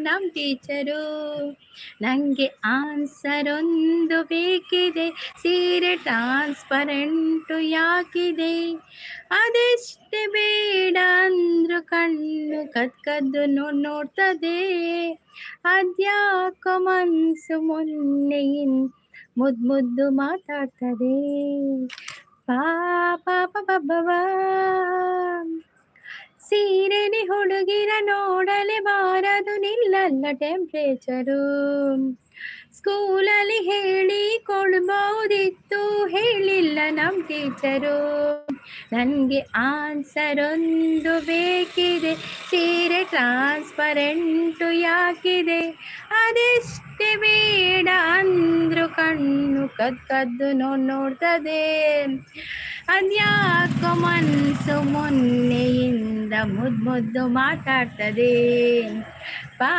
ನಮ್ಮ ಟೀಚರು. ನನಗೆ ಆನ್ಸರ್ ಒಂದು ಬೇಕಿದೆ, ಸೀರೆ ಟ್ರಾನ್ಸ್ಪರೆಂಟು ಯಾಕಿದೆ? ಅದೆಷ್ಟೇ ಬೇಡ ಅಂದ್ರು ಕಣ್ಣು ಕದ್ ಕದ್ದು ನೋಡ್ ನೋಡ್ತದೆ. ಅದ್ಯಾಕೋ ಮನ್ಸು ಮೊನ್ನೆಯಿಂದ ಮುದ್ದು ಮುದ್ದು ಮಾತಾಡ್ತದೆ. ಪಾ ಪಾ ಪ ಬ. ಸೀರೆಲಿ ಹುಡುಗಿರ ನೋಡಲೆ ಬಾರದು, ನಿಲ್ಲಲ್ಲ ಟೆಂಪ್ರೇಚರು. ಸ್ಕೂಲಲ್ಲಿ ಹೇಳಿ ಕೊಡ್ಬೋದಿತ್ತು, ಹೇಳಿಲ್ಲ ನಮ್ಮ ಟೀಚರು. ನನಗೆ ಆನ್ಸರ್ ಒಂದು ಬೇಕಿದೆ, ಸೀರೆ ಟ್ರಾನ್ಸ್ಪರೆಂಟು ಯಾಕಿದೆ? ಅದೆಷ್ಟೇ ಬೇಡ ಅಂದ್ರು ಕಣ್ಣು ಕದ್ ಕದ್ದು ನೋಡ್ ನೋಡ್ತದೆ. ಅದ್ಯಾಕೋ ಮನ್ಸು ಮೊನ್ನೆಯಿಂದ ಮುದ್ದು ಮುದ್ದು ಮಾತಾಡ್ತದೆ. ಪಾ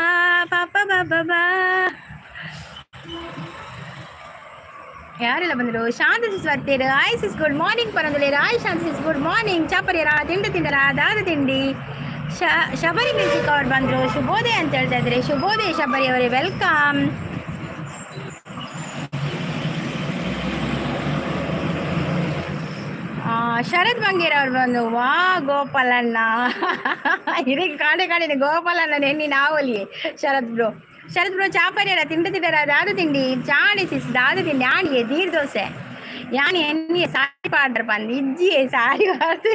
ಪಾ ಪ ಬ ಬ. ಯಾರೆಲ್ಲ ಬಂದರು? ಶಾಂತ ಸಿಸ್ ಬರ್ತೀರ. ಹಾಯ್ ಸಿಸ್, ಗುಡ್ ಮಾರ್ನಿಂಗ್ ಪರಂದುಲೇರ. Hi Shanta sis, good morning. ಚಾಪರಿಯರ ತಿಂಡಿ ತಿಂಡರ? ದಾದ ತಿಂಡಿ? ಶಬರಿ ಮ್ಯೂಸಿಕ್ ಅವ್ರು ಬಂದರು. ಶುಭೋದಯ ಅಂತ ಹೇಳ್ತಾ ಇದ್ದಾರೆ. ಶುಭೋದಯ ಶಬರಿ ಅವರೇ, welcome. ಶರತ್ ಬಂಗೇರ್ ಅವ್ರು ಬಂದು. ವಾ ಗೋಪಾಲಣ್ಣ, ಇದಕ್ಕೆ ಕಾಡೆ ಕಾಡಿನ ಗೋಪಾಲಣ್ಣ ನೆನ್ನಿ ನಾವಲ್ಲಿ. ಶರತ್ ಬ್ರೋ, ಶರತ್ ಬ್ರೋ, ಚಾಪರಿಯರ ತಿಂಡಿ ತಿಂಡರ? ದಾದ ತಿಂಡಿ? ಚಾಣಿ ಸಿಸ್, ದಾದ ತಿಂಡಿ? ಆಣಿಯೇ ನೀರು ದೋಸೆ. ಯಾನಿ ಎನ್ನಿಯೇ ಸಾರಿ ಪಾಡ್ರ ಪಂದ್ ಇಜ್ಜಿಯೇ ಸಾರಿ ಪಾಡ್ದು.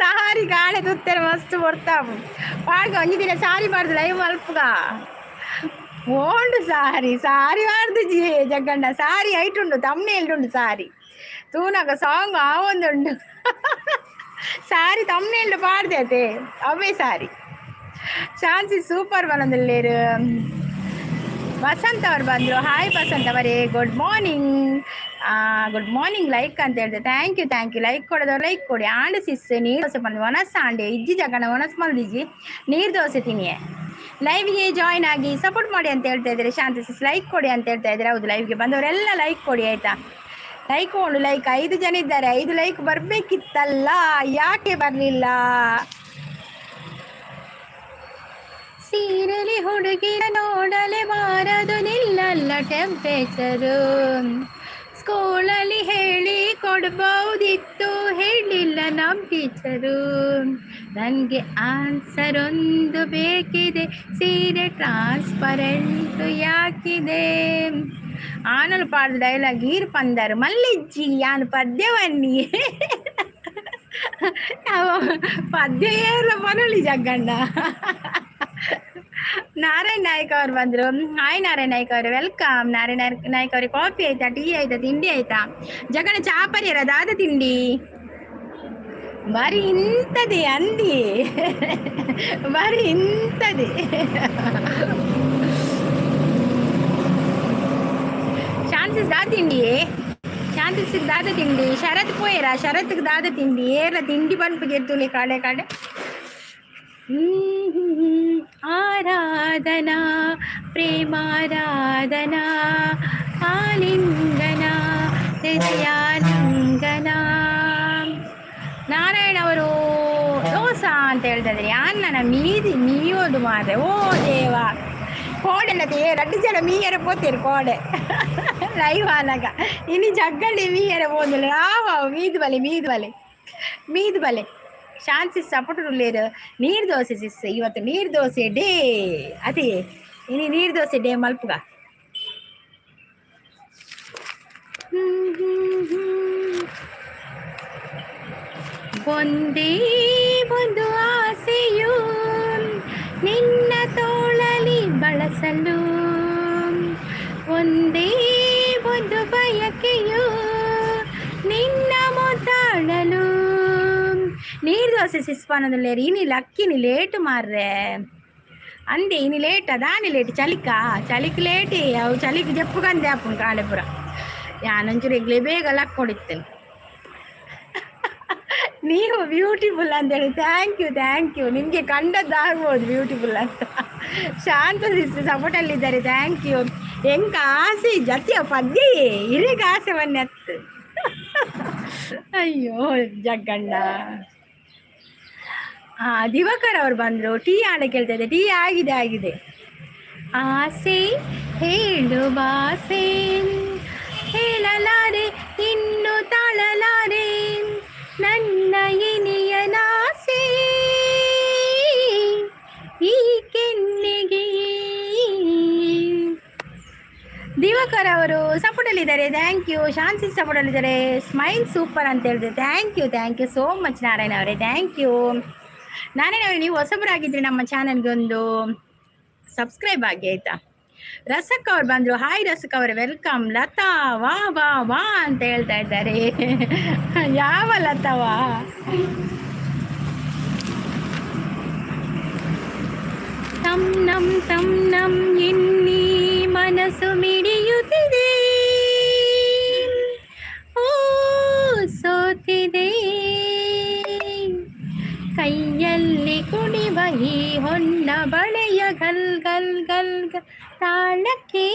ಸಾರಿ ಕಾಡೆ ತುತ್ತೆರ ಮಸ್ತ್ ಬರ್ತಾವು ಪಾಡ್ಗ. ಒಂಜಿ ದಿನ ಸಾರಿ ಪಾಡ್ದು ಲೈವ್ ಮಲ್ಪುಗ. ಓಂಡು ಸಾರಿ ಸಾರಿ ಪಾಡ್ದು ಜಿ ಜಗ್ಗಣ್ಣ. ಸಾರಿ ಐಟುಂಡು, ತಮ್ಮನೆ ಉಂಡು. ಸಾರಿ ತೂನಗ ಸಾಂಗ್ ಆವೊಂದುಂಡು. ಸಾರಿ ತಮ್ಮನೆ ಪಾಡ್ದೆ ಅತೆ ಅವೇ ಸಾರಿ. ಶಾನ್ಸಿ ಸೂಪರ್ ಬಂದಿಲ್ಲೇರು. ವಸಂತ್ ಅವ್ರು ಬಂದರು. ಹಾಯ್ ವಸಂತ್ ಅವರೇ, good morning. Good morning. Like ಅಂತ ಹೇಳಿದೆ. Thank you, thank you. Like ಕೊಡೋದವ್ರು ಲೈಕ್ ಕೊಡಿ. ಆಂಡ್ ಸಿಸ್, ನೀರು ದೋಸೆ ಬಂದು ಒಣಸ್ ಆಂಡೆ ಇಜ್ಜಿ ಜಗಣ ಒಣಸ್ ಮಲ್ದಿಜ್ಜಿ, ನೀರು ದೋಸೆ ತಿನ್ನಿಯೇ. ಲೈವ್ಗೆ ಜಾಯ್ನ್ ಆಗಿ ಸಪೋರ್ಟ್ ಮಾಡಿ ಅಂತ ಹೇಳ್ತಾ ಇದ್ದಾರೆ. ಶಾಂತಿ ಸಿಸ್ ಲೈಕ್ ಕೊಡಿ ಅಂತ ಹೇಳ್ತಾ ಇದ್ದಾರೆ. ಹೌದು, ಲೈವ್ಗೆ ಬಂದವರೆಲ್ಲ ಲೈಕ್ ಕೊಡಿ, ಆಯ್ತಾ? ಲೈಕ್ ಉಂಡು. ಲೈಕ್ ಐದು ಜನ ಇದ್ದಾರೆ. ಐದು ಲೈಕ್ ಬರಬೇಕಿತ್ತಲ್ಲ, ಯಾಕೆ ಬರಲಿಲ್ಲ? ಸೀರೆಲಿ ಹುಡುಗಿರ ನೋಡಲೆ ಬಾರದು, ನಿಲ್ಲಲ್ಲ ಟೆಂಪ್ರೇಚರು. ಸ್ಕೂಲಲ್ಲಿ ಹೇಳಿ ಕೊಡ್ಬೋದಿತ್ತು, ಹೇಳಿಲ್ಲ ನಮ್ಮ ಟೀಚರು. ನನಗೆ ಆನ್ಸರ್ ಒಂದು ಬೇಕಿದೆ, ಸೀರೆ ಟ್ರಾನ್ಸ್ಪರೆಂಟು ಯಾಕಿದೆ? ಆನಲು ಪಾಡ್ದ ಡೈಲಾಗ್ ಈರ್ ಪಂದರು ಮಲ್ಲಿಜ್ಜಿ ಯಾನು ಪದ್ಯವನ್ನಿ ಪದ್ಯ ಏರ್ಲ ಪನೊಲಿ ಜಗ್ಗಣ್ಣ. ನಾರಾಯಣ್ ನಾಯ್ಕ ಅವ್ರು ಬಂದರು. ಹಾಯ್ ನಾರಾಯಣ್ ನಾಯ್ಕ ಅವರು, welcome. Narayan Naik ಅವ್ರಿಗೆ ಕಾಫಿ ಆಯ್ತಾ? ಟೀ ಆಯ್ತಾ? ತಿಂಡಿ ಆಯ್ತಾ? ಜಗಣ ಚಾಪರಿಯರ ದಾದ ತಿಂಡಿ? ಬಾರಿ ಇಂತದೆ ಅಂದಿ, ಬಾರಿ ಇಂತದೆ. ಶಾಂತಿಸ್ ದಾ ತಿಂಡಿ? ಶಾಂತಿಸ್ ದಾದ ತಿಂಡಿ? ಶರತ್ ಪೋಯರ? ಶರತ್ಗೆ ದಾದ ತಿಂಡಿ? ಏರ್ಲ ತಿಂಡಿ ಪನ್ಪುಗೆ ತುಲಿ ಕಾಡೆ ಕಾಡೆ. ಆರಾಧನಾ ಪ್ರೇಮಾರಾಧನಾ ಆಲಿಂಗನ ಹೃದಯಾಲಿಂಗನ. ನಾರಾಯಣ ಅವರು ದೋಸಾ ಅಂತ ಹೇಳ್ತಾ ಇದ್ದಾರೆ. ಯಾನ್ ಮೀದಿ ಮೀಯೋದು ಮಾರ್ರೆ. ಓ ದೇವ, ಕೋಡೆಲ್ಲ ರಡ್ಡು ಜನ ಮೀಯರ ಪೋತೀರು ಕೋಡೆ ಲೈವ್ ಆನಾಗ. ಇನಿ ಜಗ್ಗಂಡಿ ಮೀಯರ ಪೋಂದಿಲ್ಲ. ರಾವ ಮೀದು ಬಲೆ ಮೀದು ಬಲೆ ಮೀದು ಬಲೆ. ಶಾಂತಿ ಸಪೋರ್ಟ್ ಉಳ್ಳೇರು. ನೀರು ದೋಸೆ ಸಿಸ್, ಇವತ್ತು ನೀರು ದೋಸೆ ಡೇ. ಅದೇ ಇನಿ ನೀರು ದೋಸೆ ಡೇ ಮಲ್ಪುಗ. ಒಂದೇ ಒಂದು ಆಸೆಯು ನಿನ್ನ ತೋಳಲಿ ಬಳಸಲು, ಒಂದೇ ಒಂದು ಬಯಕೆಯು ನಿನ್ನ ಮುದ್ದಾಡಲು. ನೀರು ದೋಸೆ ಸಿಸ್ಪಾನದಲ್ಲೇರಿ. ಇನಿ ಲಕ್ಕಿನಿ ಲೇಟ್ ಮಾರ್ರೆ ಅಂದೆ. ಇನಿ ಲೇಟ್ ಅದಾನಿ ಲೇಟ್ ಚಲಿಕ ಚಲಿಕ್ ಲೇಟ್. ಅವು ಚಲಿಕ್ ಜಪ್ಪುಗಂದೆ ಅಪ್ಪು ಕಾಳೆಪುರ. ಯಾನೊಂಚೂರು ಇಗ್ಲೇ ಬೇಗ ಲಕ್ಕೊಡಿತ್ತೇನೆ. ನೀವು ಬ್ಯೂಟಿಫುಲ್ ಅಂತೇಳಿ. Thank you, thank you. ನಿಮಗೆ ಕಂಡದ್ದಾಗ್ಬೋದು ಬ್ಯೂಟಿಫುಲ್ ಅಂತ. ಶಾಂತ ಸಿಸ್ ಸಪೋರ್ಟಲ್ಲಿದ್ದಾರೆ. Thank you. ಎಂಕ ಆಸೆ ಜತಿಯ ಪದ್ಯಯೇ ಇರೇಗ ಆಸೆ ಬನ್ನಿ ಅತ್ತು. ಅಯ್ಯೋ ಜಗ್ಗಣ್ಣ. ದಿವಾಕರ್ ಅವ್ರು ಬಂದರು. ಟೀ ಆಡ ಕೇಳ್ತಾ ಇದ್ದೆ. ಟೀ ಆಗಿದೆ, ಆಗಿದೆ. ಆಸೆ ಹೇಳುವಾಸೆ ಹೇಳಲಾರೆ, ಇನ್ನು ತಾಳಲಾರೆ, ನನ್ನ ಇನಿಯನಾಸೆ ಈ ಕೆನ್ನೆಗೆ. ದಿವಾಕರ್ ಅವರು ಸಪೋರ್ಟಲ್ಲಿದ್ದಾರೆ, thank you. ಶಾಂತಿ ಸಪೋರ್ಟಲ್ಲಿದ್ದಾರೆ. ಸ್ಮೈಲ್ ಸೂಪರ್ ಅಂತ ಹೇಳಿದೆ. Thank you, thank you so much Narayana ಅವರೇ, thank you. Narayana ಅವರೇ, ನೀವು ಹೊಸಬರಾಗಿದ್ದರೆ ನಮ್ಮ ಚಾನಲ್ಗೆ ಒಂದು ಸಬ್ಸ್ಕ್ರೈಬ್ ಆಗಿ, ಆಯ್ತಾ? ರಸಕ್ ಅವ್ರು ಬಂದರು. ಹಾಯ್ ರಸಕ್ ಅವರೇ, welcome. Lata ವಾ ವಾ ವಾ ಅಂತ ಹೇಳ್ತಾ ಇದ್ದಾರೆ. ಯಾವ ಲತಾವಾ? ತಂ ನಂ ತಂ ನಂ ಎನ್ನಿ ಮನಸ್ಸು ಮಿಡಿಯುತ್ತಿದೆ, ಓ ಸೋತಿದೆ. ಕೈಯಲ್ಲಿ ಕುಣಿವ ಈ ಹೊನ್ನ ಬಳೆಯ ಗಲ್ ಗಲ್ ಗಲ್ ಗಲ್ ತಾಳಕ್ಕೆ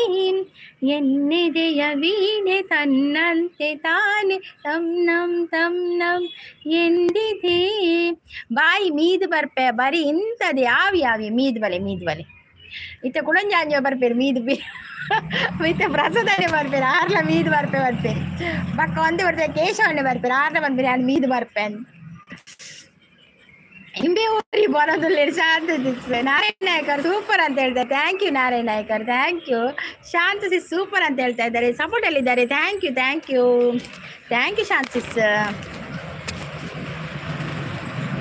ಎನ್ನೆದೆಯ ವೀಣೆ ತನ್ನಂತೆ ತಾನೆ ತಂ ನಂ ತಂ ನಂ ಎಂದಿದೆ. ಬಾಯಿ ಮೀದು ಬರ್ಪೆ, ಬರಿ ಇಂಥದ್ದು ಯಾವಿ ಯಾವಿ ಮೀದ್ ಬಲೆ ಮೀದ್ ಬಲೆ. ಇತ್ತ ಕುಡಂಜಾಂಜ ಬರ್ಪೇರು ಮೀದು ಬಿ ಇತ್ತ ಪ್ರಸಾದನೆ ಬರ್ಪೇರು ಆರ್ಲ ಮೀದು ಬರ್ಪೆ ಬರ್ಪೇರು. ಬಕ್ಕ ಒಂದೇ ಬರ್ಪೆ ಕೇಶವಣ್ಣೆ ಬರ್ಪೇರು ಆರ್ಲ ಬರ್ಪೇರು ಯಾರು ಮೀದು ಬರ್ಪೆ ಅಂತ. ಇಂಬೆ ಊರಿ ಬರೋದಿಲ್ಲ. ಶಾಂತ ನಾರಾಯಣ ನಾಯಕರ್ ಸೂಪರ್ ಅಂತ ಹೇಳ್ತಾರೆ. Thank you Narayana Naikar, thank you. Shanta sis super ಅಂತ ಹೇಳ್ತಾ ಇದ್ದಾರೆ, ಸಪೋರ್ಟ್ ಅಲ್ಲಿ ಇದ್ದಾರೆ. Thank you, thank you, thank you Shanta sis.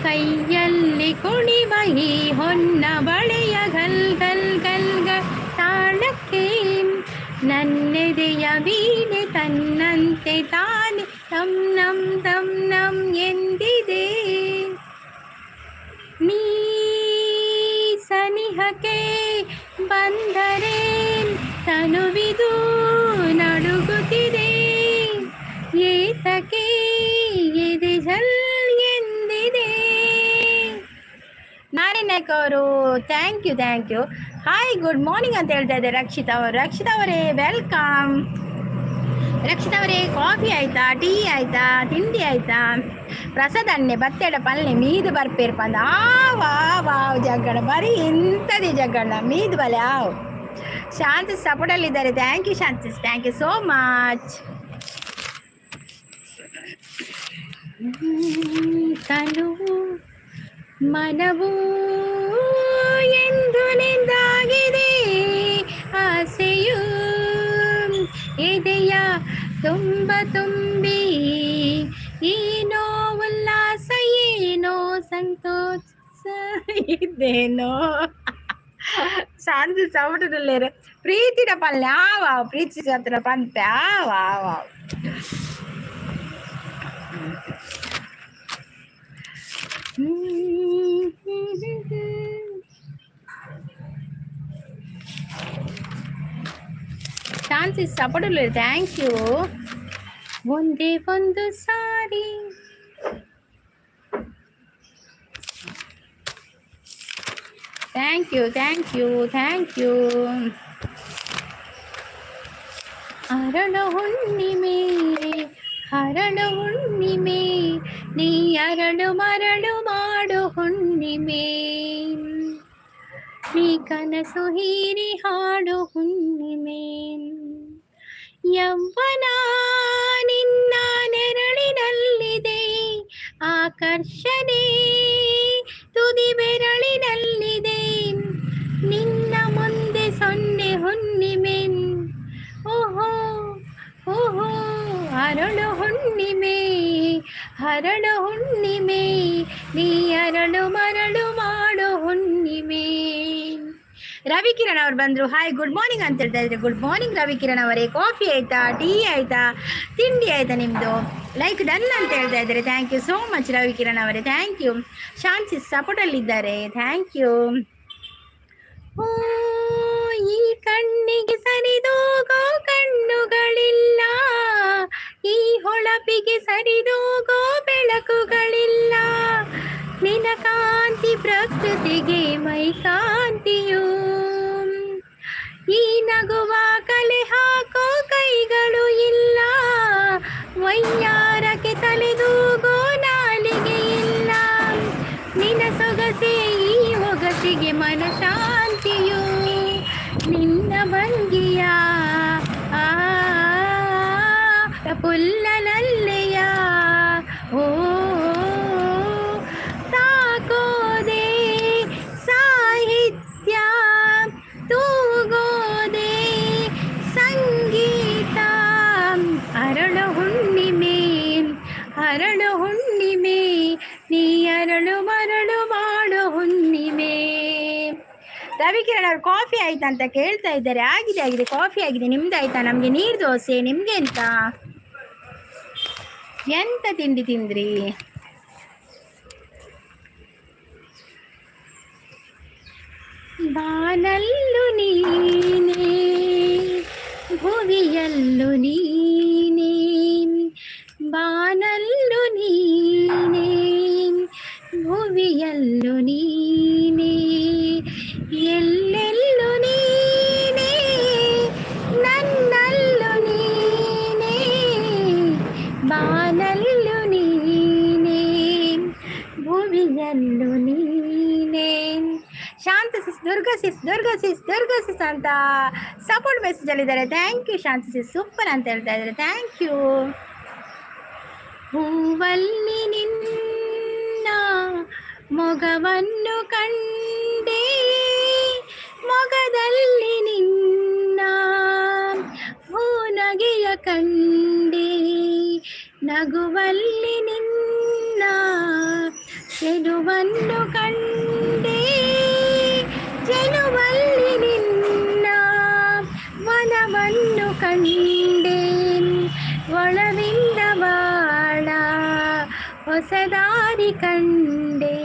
ಕೈಯಲ್ಲಿ ಕುಣಿವ ಈ ಹೊನ್ನ ಬಳೆಯ ಗಲ್ ಗಲ್ ಗಲ್ ಗಲ್ ತಾಳಕ್ಕೆ ನನ್ನೆದೆಯ ವೀಣೆ ತನ್ನಂತೆ ತಾನೆ ತಂ ನಂ ತಂ ನಂ ಎಂದಿದೆ. ನೀ ಸನಿಹಕ್ಕೆ ಬಂದರೆ ತನುವಿದು ನಡುಗುತ್ತಿದೆ, ಏತಕ್ಕೆ ಎದೆ ಝಲ್ ಎಂದಿದೆ. ನಾರಾಯಣ್ ನಾಯ್ಕ ಅವರು thank you, thank you. Hi, good morning ಅಂತ ಹೇಳ್ತಾ ಇದ್ದಾರೆ ರಕ್ಷಿತಾ ಅವರು. ರಕ್ಷಿತಾ ಅವರೇ, welcome. Rakshita ಅವರೇ, ಕಾಫಿ ಆಯ್ತಾ? ಟೀ ಆಯ್ತಾ? ತಿಂಡಿ ಆಯ್ತಾ? ಪ್ರಸಾದ್ ಅಣ್ಣೆ ಬತ್ತೆಡ ಪಲ್ಲೆ ಮೀದು ಬರ್ಪೇರು ಪಂದ. ಆ ವಾ ವಾವ್ ಜಗ್ಗಣ, ಬರೀ ಇಂಥದೇ ಜಗ್ಗಣ ಮೀದು ಬಲೆ ಆವ್. ಶಾಂತಿ ಸಪೋರ್ಟಲ್ಲಿದ್ದಾರೆ. Thank you Shanti, thank you so much. ತನುವು ಮನವೂ ಎಂದು ನಿಂದಾಗಿದೆ, ಆಸೆಯು ಎದೆಯ ತುಂಬ ತುಂಬಿ, ಈ ನೋವುಲ್ಲಾಸ ಏನೋ ಸಂತೋಷ ಇದೇನೋ. ಶಾಂತಿ ಸೌಟದಲ್ಲೇರು ಪ್ರೀತಿನ ಪಲ್ಯ ಆವ ಪ್ರೀತಿ ಹತ್ರ ಪಂಪೆ ಆವ ಆವ. ಶಾಂತಿ ಸಪೋರ್ಟ್, thank you. ಒಂದೇ ಒಂದು ಸಾರಿ thank you, thank you, thank you. ಅರಳು ಹುಣ್ಣಿಮೆ, ಹರಳು ಹುಣ್ಣಿಮೆ, ನೀ ಅರಳು ಮರಳು ಮಾಡು ಹುಣ್ಣಿಮೆ, ನೀ ಕನಸು ಹೀರಿ ಹಾಡು ಹುಣ್ಣಿಮೆ. ಯೌವನ ನಿನ್ನ ನೆರಳಿನಲ್ಲಿದೆ, ಆಕರ್ಷಣೆ ತುದಿ ಬೆರಳಿನಲ್ಲಿದೆ, ನಿನ್ನ ಮುಂದೆ ಸೊನ್ನೆ ಹುಣ್ಣಿಮೆ. ಓಹೋ ಓಹೋ ಅರಳು ಹುಣ್ಣಿಮೆ, ಹರಳು ಹುಣ್ಣಿಮೆ, ನೀ ಅರಳು ಮರಳು ಮಾಡು ಹುಣ್ಣಿಮೆ. ರವಿಕಿರಣ್ ಅವ್ರು ಬಂದರು. ಹಾಯ್, ಗುಡ್ ಮಾರ್ನಿಂಗ್ ಅಂತ ಹೇಳ್ತಾ ಇದ್ದಾರೆ. ಗುಡ್ ಮಾರ್ನಿಂಗ್ ರವಿಕಿರಣ್ ಅವರೇ. ಕಾಫಿ ಆಯಿತಾ? ಟೀ ಆಯಿತಾ? ತಿಂಡಿ ಆಯಿತಾ ನಿಮ್ಮದು? ಲೈಕ್ ಡನ್ ಅಂತ ಹೇಳ್ತಾ ಇದ್ದಾರೆ. Thank you so much Ravikiran ಅವರೇ, thank you. Shanti ಸಪೋರ್ಟಲ್ಲಿದ್ದಾರೆ, thank you. ಓ ಈ ಕಣ್ಣಿಗೆ ಸರಿದೋಗೋ ಕಣ್ಣುಗಳಿಲ್ಲ, ಈ ಹೊಳಪಿಗೆ ಸರಿದೋಗೋ ಬೆಳಕುಗಳಿಲ್ಲ, ನಿನ ಕಾಂತಿ ಪ್ರಕೃತಿಗೆ ಮೈ ಕಾಂತಿಯು, ಈ ನಗುವ ಕಲೆ ಹಾಕೋ ಕೈಗಳು ಇಲ್ಲ, ವೈಯಾರಕ್ಕೆ ತಲೆದೂಗೋ ನಾಲಿಗೆ ಇಲ್ಲ, ನಿನ ಸೊಗಸು ಮನಸ್ಸಿಗೆ ಮನಶಾಂತಿಯು ನಿನ್ನ ಭಂಗಿಯ ಆ ಪುಲ್ಲನಲ್ಲೆಯ ಓ ತಾಕೋದೆ ಸಾಹಿತ್ಯ, ತೂಗೋದೆ ಸಂಗೀತ. ಅರಳು ಹುಣ್ಣಿಮೆ, ಅರಳು ಹುಣ್ಣಿಮೆ, ನೀ ಅರಳು ಮರಳು ಮಾಡು ಹುಣ್ಣಿಮೆ. ರವಿಕಿರಣ್ ಅವರು ಕಾಫಿ ಆಯ್ತಾ ಅಂತ ಕೇಳ್ತಾ ಇದ್ದಾರೆ. ಆಗಿದೆ, ಆಗಿದೆ, ಕಾಫಿ ಆಗಿದೆ. ನಿಮ್ದು ಆಯ್ತಾ? ನಮಗೆ ನೀರು ದೋಸೆ. ನಿಮ್ಗೆ ಎಂತ ಎಂತ ತಿಂಡಿ ತಿಂದ್ರಿ? ಬಾನಲ್ಲು ನೀನೇ, ಭುವಿಯಲ್ಲು ನೀನೇ, ಬಾನಲ್ಲು ನೀನೇ, ಭುವಿಯಲ್ಲು ನೀನೇ, ಎಲ್ಲೆಲ್ಲು ನೀನೇ, ನನ್ನಲ್ಲು ನೀನೇ, ಬಾನಲ್ಲು ನೀನೇ, ಭುವಿಯಲ್ಲು ನೀನೇ. Shanta sis, Durga sis, Durga sis, Durga sis ಅಂತ ಸಪೋರ್ಟ್ ಮೆಸೇಜ್ ಅಲ್ಲಿದ್ದಾರೆ. Thank you Shanta sis. Super ಅಂತ ಹೇಳ್ತಾ ಇದ್ದಾರೆ. Thank you. ಹೂವಲ್ಲಿ ನಿನ್ನ ಮೊಗವನ್ನು ಕಂಡೆ, ಮೊಗದಲ್ಲಿ ನಿನ್ನ ಹೂನಗೆಯ ಕಂಡೆ, ನಗುವಲ್ಲಿ ನಿನ್ನ ಚೆಲುವನ್ನು ಕಂಡೆ, ಚೆಲುವಲ್ಲಿ ನಿನ್ನ ವನವನ್ನು ಕಂಡೆ, ಒಳವಿಂದ ಬಾಳ ಹೊಸದಾರಿ ಕಂಡೆ.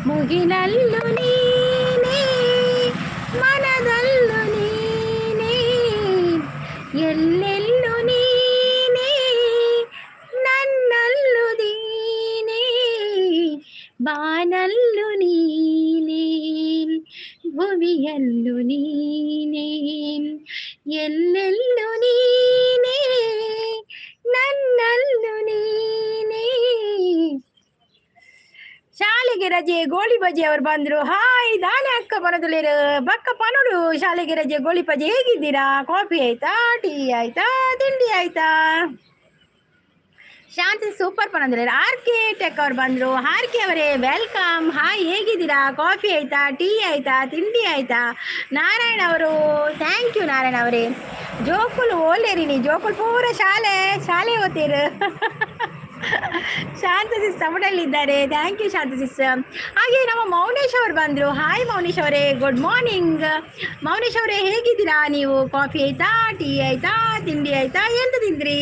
ಮುಗಿಲಲ್ಲು ನೀನೇ, ಮನದಲ್ಲೂ ನೀನೇ, ಎಲ್ಲೆಲ್ಲೂ ನೀನೇ, ನನ್ನಲ್ಲೂ ನೀನೇ, ಬಾನಲ್ಲು ನೀನೇ, ಭುವಿಯಲ್ಲು ನೀನೇ, ಎಲ್ಲೆಲ್ಲೂ ನೀನೇ, ನನ್ನಲ್ಲೂ ನೀನೇ. ಶಾಲೆಗೆ ರಜೆ ಗೋಳಿ ಬಜೆ ಅವರು ಬಂದ್ರು. ಹಾಯ್ ದಾನೆ ಅಕ್ಕ ಬರೋದಿಲ್ಲ ಬಕ್ಕ ಪನೋಡು. ಶಾಲೆಗೆ ರಜೆ ಗೋಳಿ ಬಜೆ, ಹೇಗಿದ್ದೀರಾ? ಕಾಫಿ ಆಯ್ತಾ? ಟೀ ಆಯ್ತಾ? ತಿಂಡಿ ಆಯ್ತಾ? ಶಾಂತಿ ಸೂಪರ್ ಪನಂದ್ರೆ. ಆರ್ ಕೆ ಟೆಕ್ ಅವ್ರು ಬಂದ್ರು. ಆರ್ ಕೆ ಅವರೇ, welcome. Hi, ಹೇಗಿದ್ದೀರಾ? ಕಾಫಿ ಆಯ್ತಾ? ಟೀ ಆಯ್ತಾ? ತಿಂಡಿ ಆಯ್ತಾ? ನಾರಾಯಣ ಅವರು, thank you Narayana ಅವರೇ. ಜೋಕುಲ್ ಓಲೇರಿನಿ, ಜೋಕುಲ್ ಪೂರ ಶಾಲೆ ಶಾಲೆ ಓದ್ತೀರು. ಶಾಂತ ಸಿಸ್ ತಮಿಳಲ್ಲಿದ್ದಾರೆ. Thank you Shanta sis. ಹಾಗೆ ನಮ್ಮ ಮೌನೇಶ್ ಅವರು ಬಂದರು. ಹಾಯ್ ಮೌನೇಶ್ ಅವರೇ, ಗುಡ್ ಮಾರ್ನಿಂಗ್. ಮೌನೇಶ್ ಅವರೇ, ಹೇಗಿದ್ದೀರಾ ನೀವು? ಕಾಫಿ ಆಯ್ತಾ? ಟೀ ಆಯ್ತಾ? ತಿಂಡಿ ಆಯ್ತಾ? ಎಂತ ತಿಂದ್ರಿ?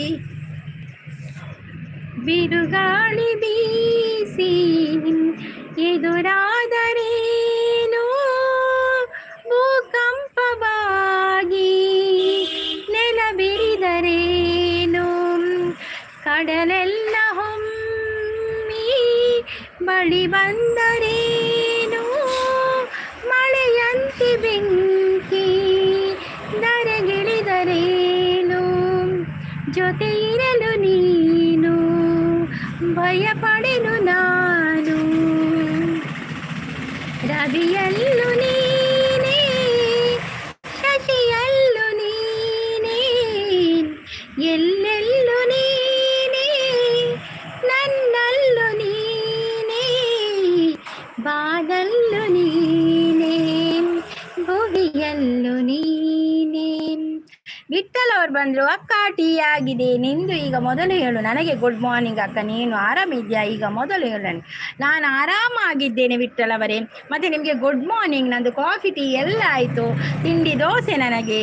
ಬಿರುಗಾಳಿ ಬೀಸಿ ಎದುರಾದರೇನು, ಭೂಕಂಪವಾಗಿ ನೆಲ ಬಿರಿದರೇನು, ಕಡಲೆಲ್ಲ ಹೊಮ್ಮಿ ಬಳಿ ಬಂದರೇನು, ಮಳೆಯಂತೆ ಬೆಂಕಿ ಧರೆಗಿಳಿದರೇನು, ಜೊತೆ ಇರಲು ನೀನು, ಭಯ ಪಡೆನು ನಾನು. ರವಿಯಲ್ಲು ನೀನೇ, ಶಶಿಯಲ್ಲು ನೀನೇ, ಎಲ್ಲೆಲ್ಲೂ ನೀನೇ, ನನ್ನಲ್ಲೂ ನೀನೇ, ಬಾನಲ್ಲು ನೀನೇ, ಭುವಿಯಲ್ಲು ನೀನೇ. ವಿಠ್ಠಲ್ ಅವ್ರು ಬಂದ್ರು. ಅಕ್ಕ, ಟೀ ಆಗಿದೆ, ನಿಂದು? ಈಗ ಮೊದಲು ಹೇಳು ನನಗೆ. ಗುಡ್ ಮಾರ್ನಿಂಗ್ ಅಕ್ಕ, ನೀನು ಆರಾಮಿದ್ಯಾ? ಈಗ ಮೊದಲು ಹೇಳು ನನಗೆ. ನಾನು ಆರಾಮಾಗಿದ್ದೇನೆ ವಿಠ್ಠಲ್ ಅವರೇ. ಮತ್ತೆ ನಿಮಗೆ ಗುಡ್ ಮಾರ್ನಿಂಗ್. ನಂದು ಕಾಫಿ ಟೀ ಎಲ್ಲ ಆಯಿತು. ತಿಂಡಿ ದೋಸೆ ನನಗೆ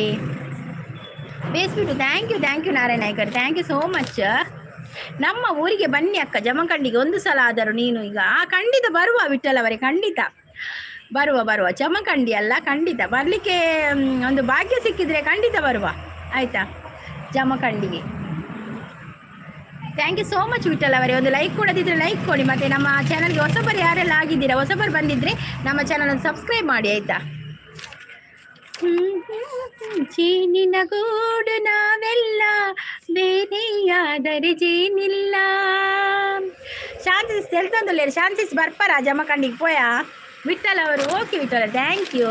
ಬೇಯಿಸ್ಬಿಟ್ಟು. Thank you, thank you Narayana Naikar, thank you so much. ನಮ್ಮ ಊರಿಗೆ ಬನ್ನಿ ಅಕ್ಕ, ಜಮಖಂಡಿಗೆ ಒಂದು ಸಲ ಆದರೂ ನೀನು ಈಗ. ಖಂಡಿತ ಬರುವ ವಿಠ್ಠಲ್ ಅವರೇ, ಖಂಡಿತ ಬರುವ ಬರುವ. ಜಮಖಂಡಿ ಅಲ್ಲ, ಖಂಡಿತ ಬರಲಿಕ್ಕೆ ಒಂದು ಭಾಗ್ಯ ಸಿಕ್ಕಿದ್ರೆ ಖಂಡಿತ ಬರುವ, ಆಯ್ತಾ, ಜಮಖಂಡಿಗೆ. Thank you so much Vithal ಅವರೇ. ಒಂದು ಲೈಕ್ ಕೊಡದಿದ್ರೆ ಲೈಕ್ ಕೊಡಿ. ಮತ್ತು ನಮ್ಮ ಚಾನಲ್ಗೆ ಹೊಸಬರು ಯಾರೆಲ್ಲ ಆಗಿದ್ದೀರಾ, ಹೊಸಬರು ಬಂದಿದ್ದರೆ ನಮ್ಮ ಚಾನಲನ್ನು ಸಬ್ಸ್ಕ್ರೈಬ್ ಮಾಡಿ, ಆಯಿತಾ? ಜೇನಿನ ಗೂಡು ನಾವೆಲ್ಲ, ಬೇರೆಯಾದರೆ ಜೇನಿಲ್ಲ. ಶಾಂತಿಸ್ ತೆಲ್ತಂದುಲ್ಲೇರು. ಶಾಂತಿಸ್ ಬರ್ಪರ ಜಮಖಂಡಿಗೆ ಪೋಯಾ? ವಿಠಲ್ ಅವರು, ಓಕೆ ವಿಠಲ್, thank you.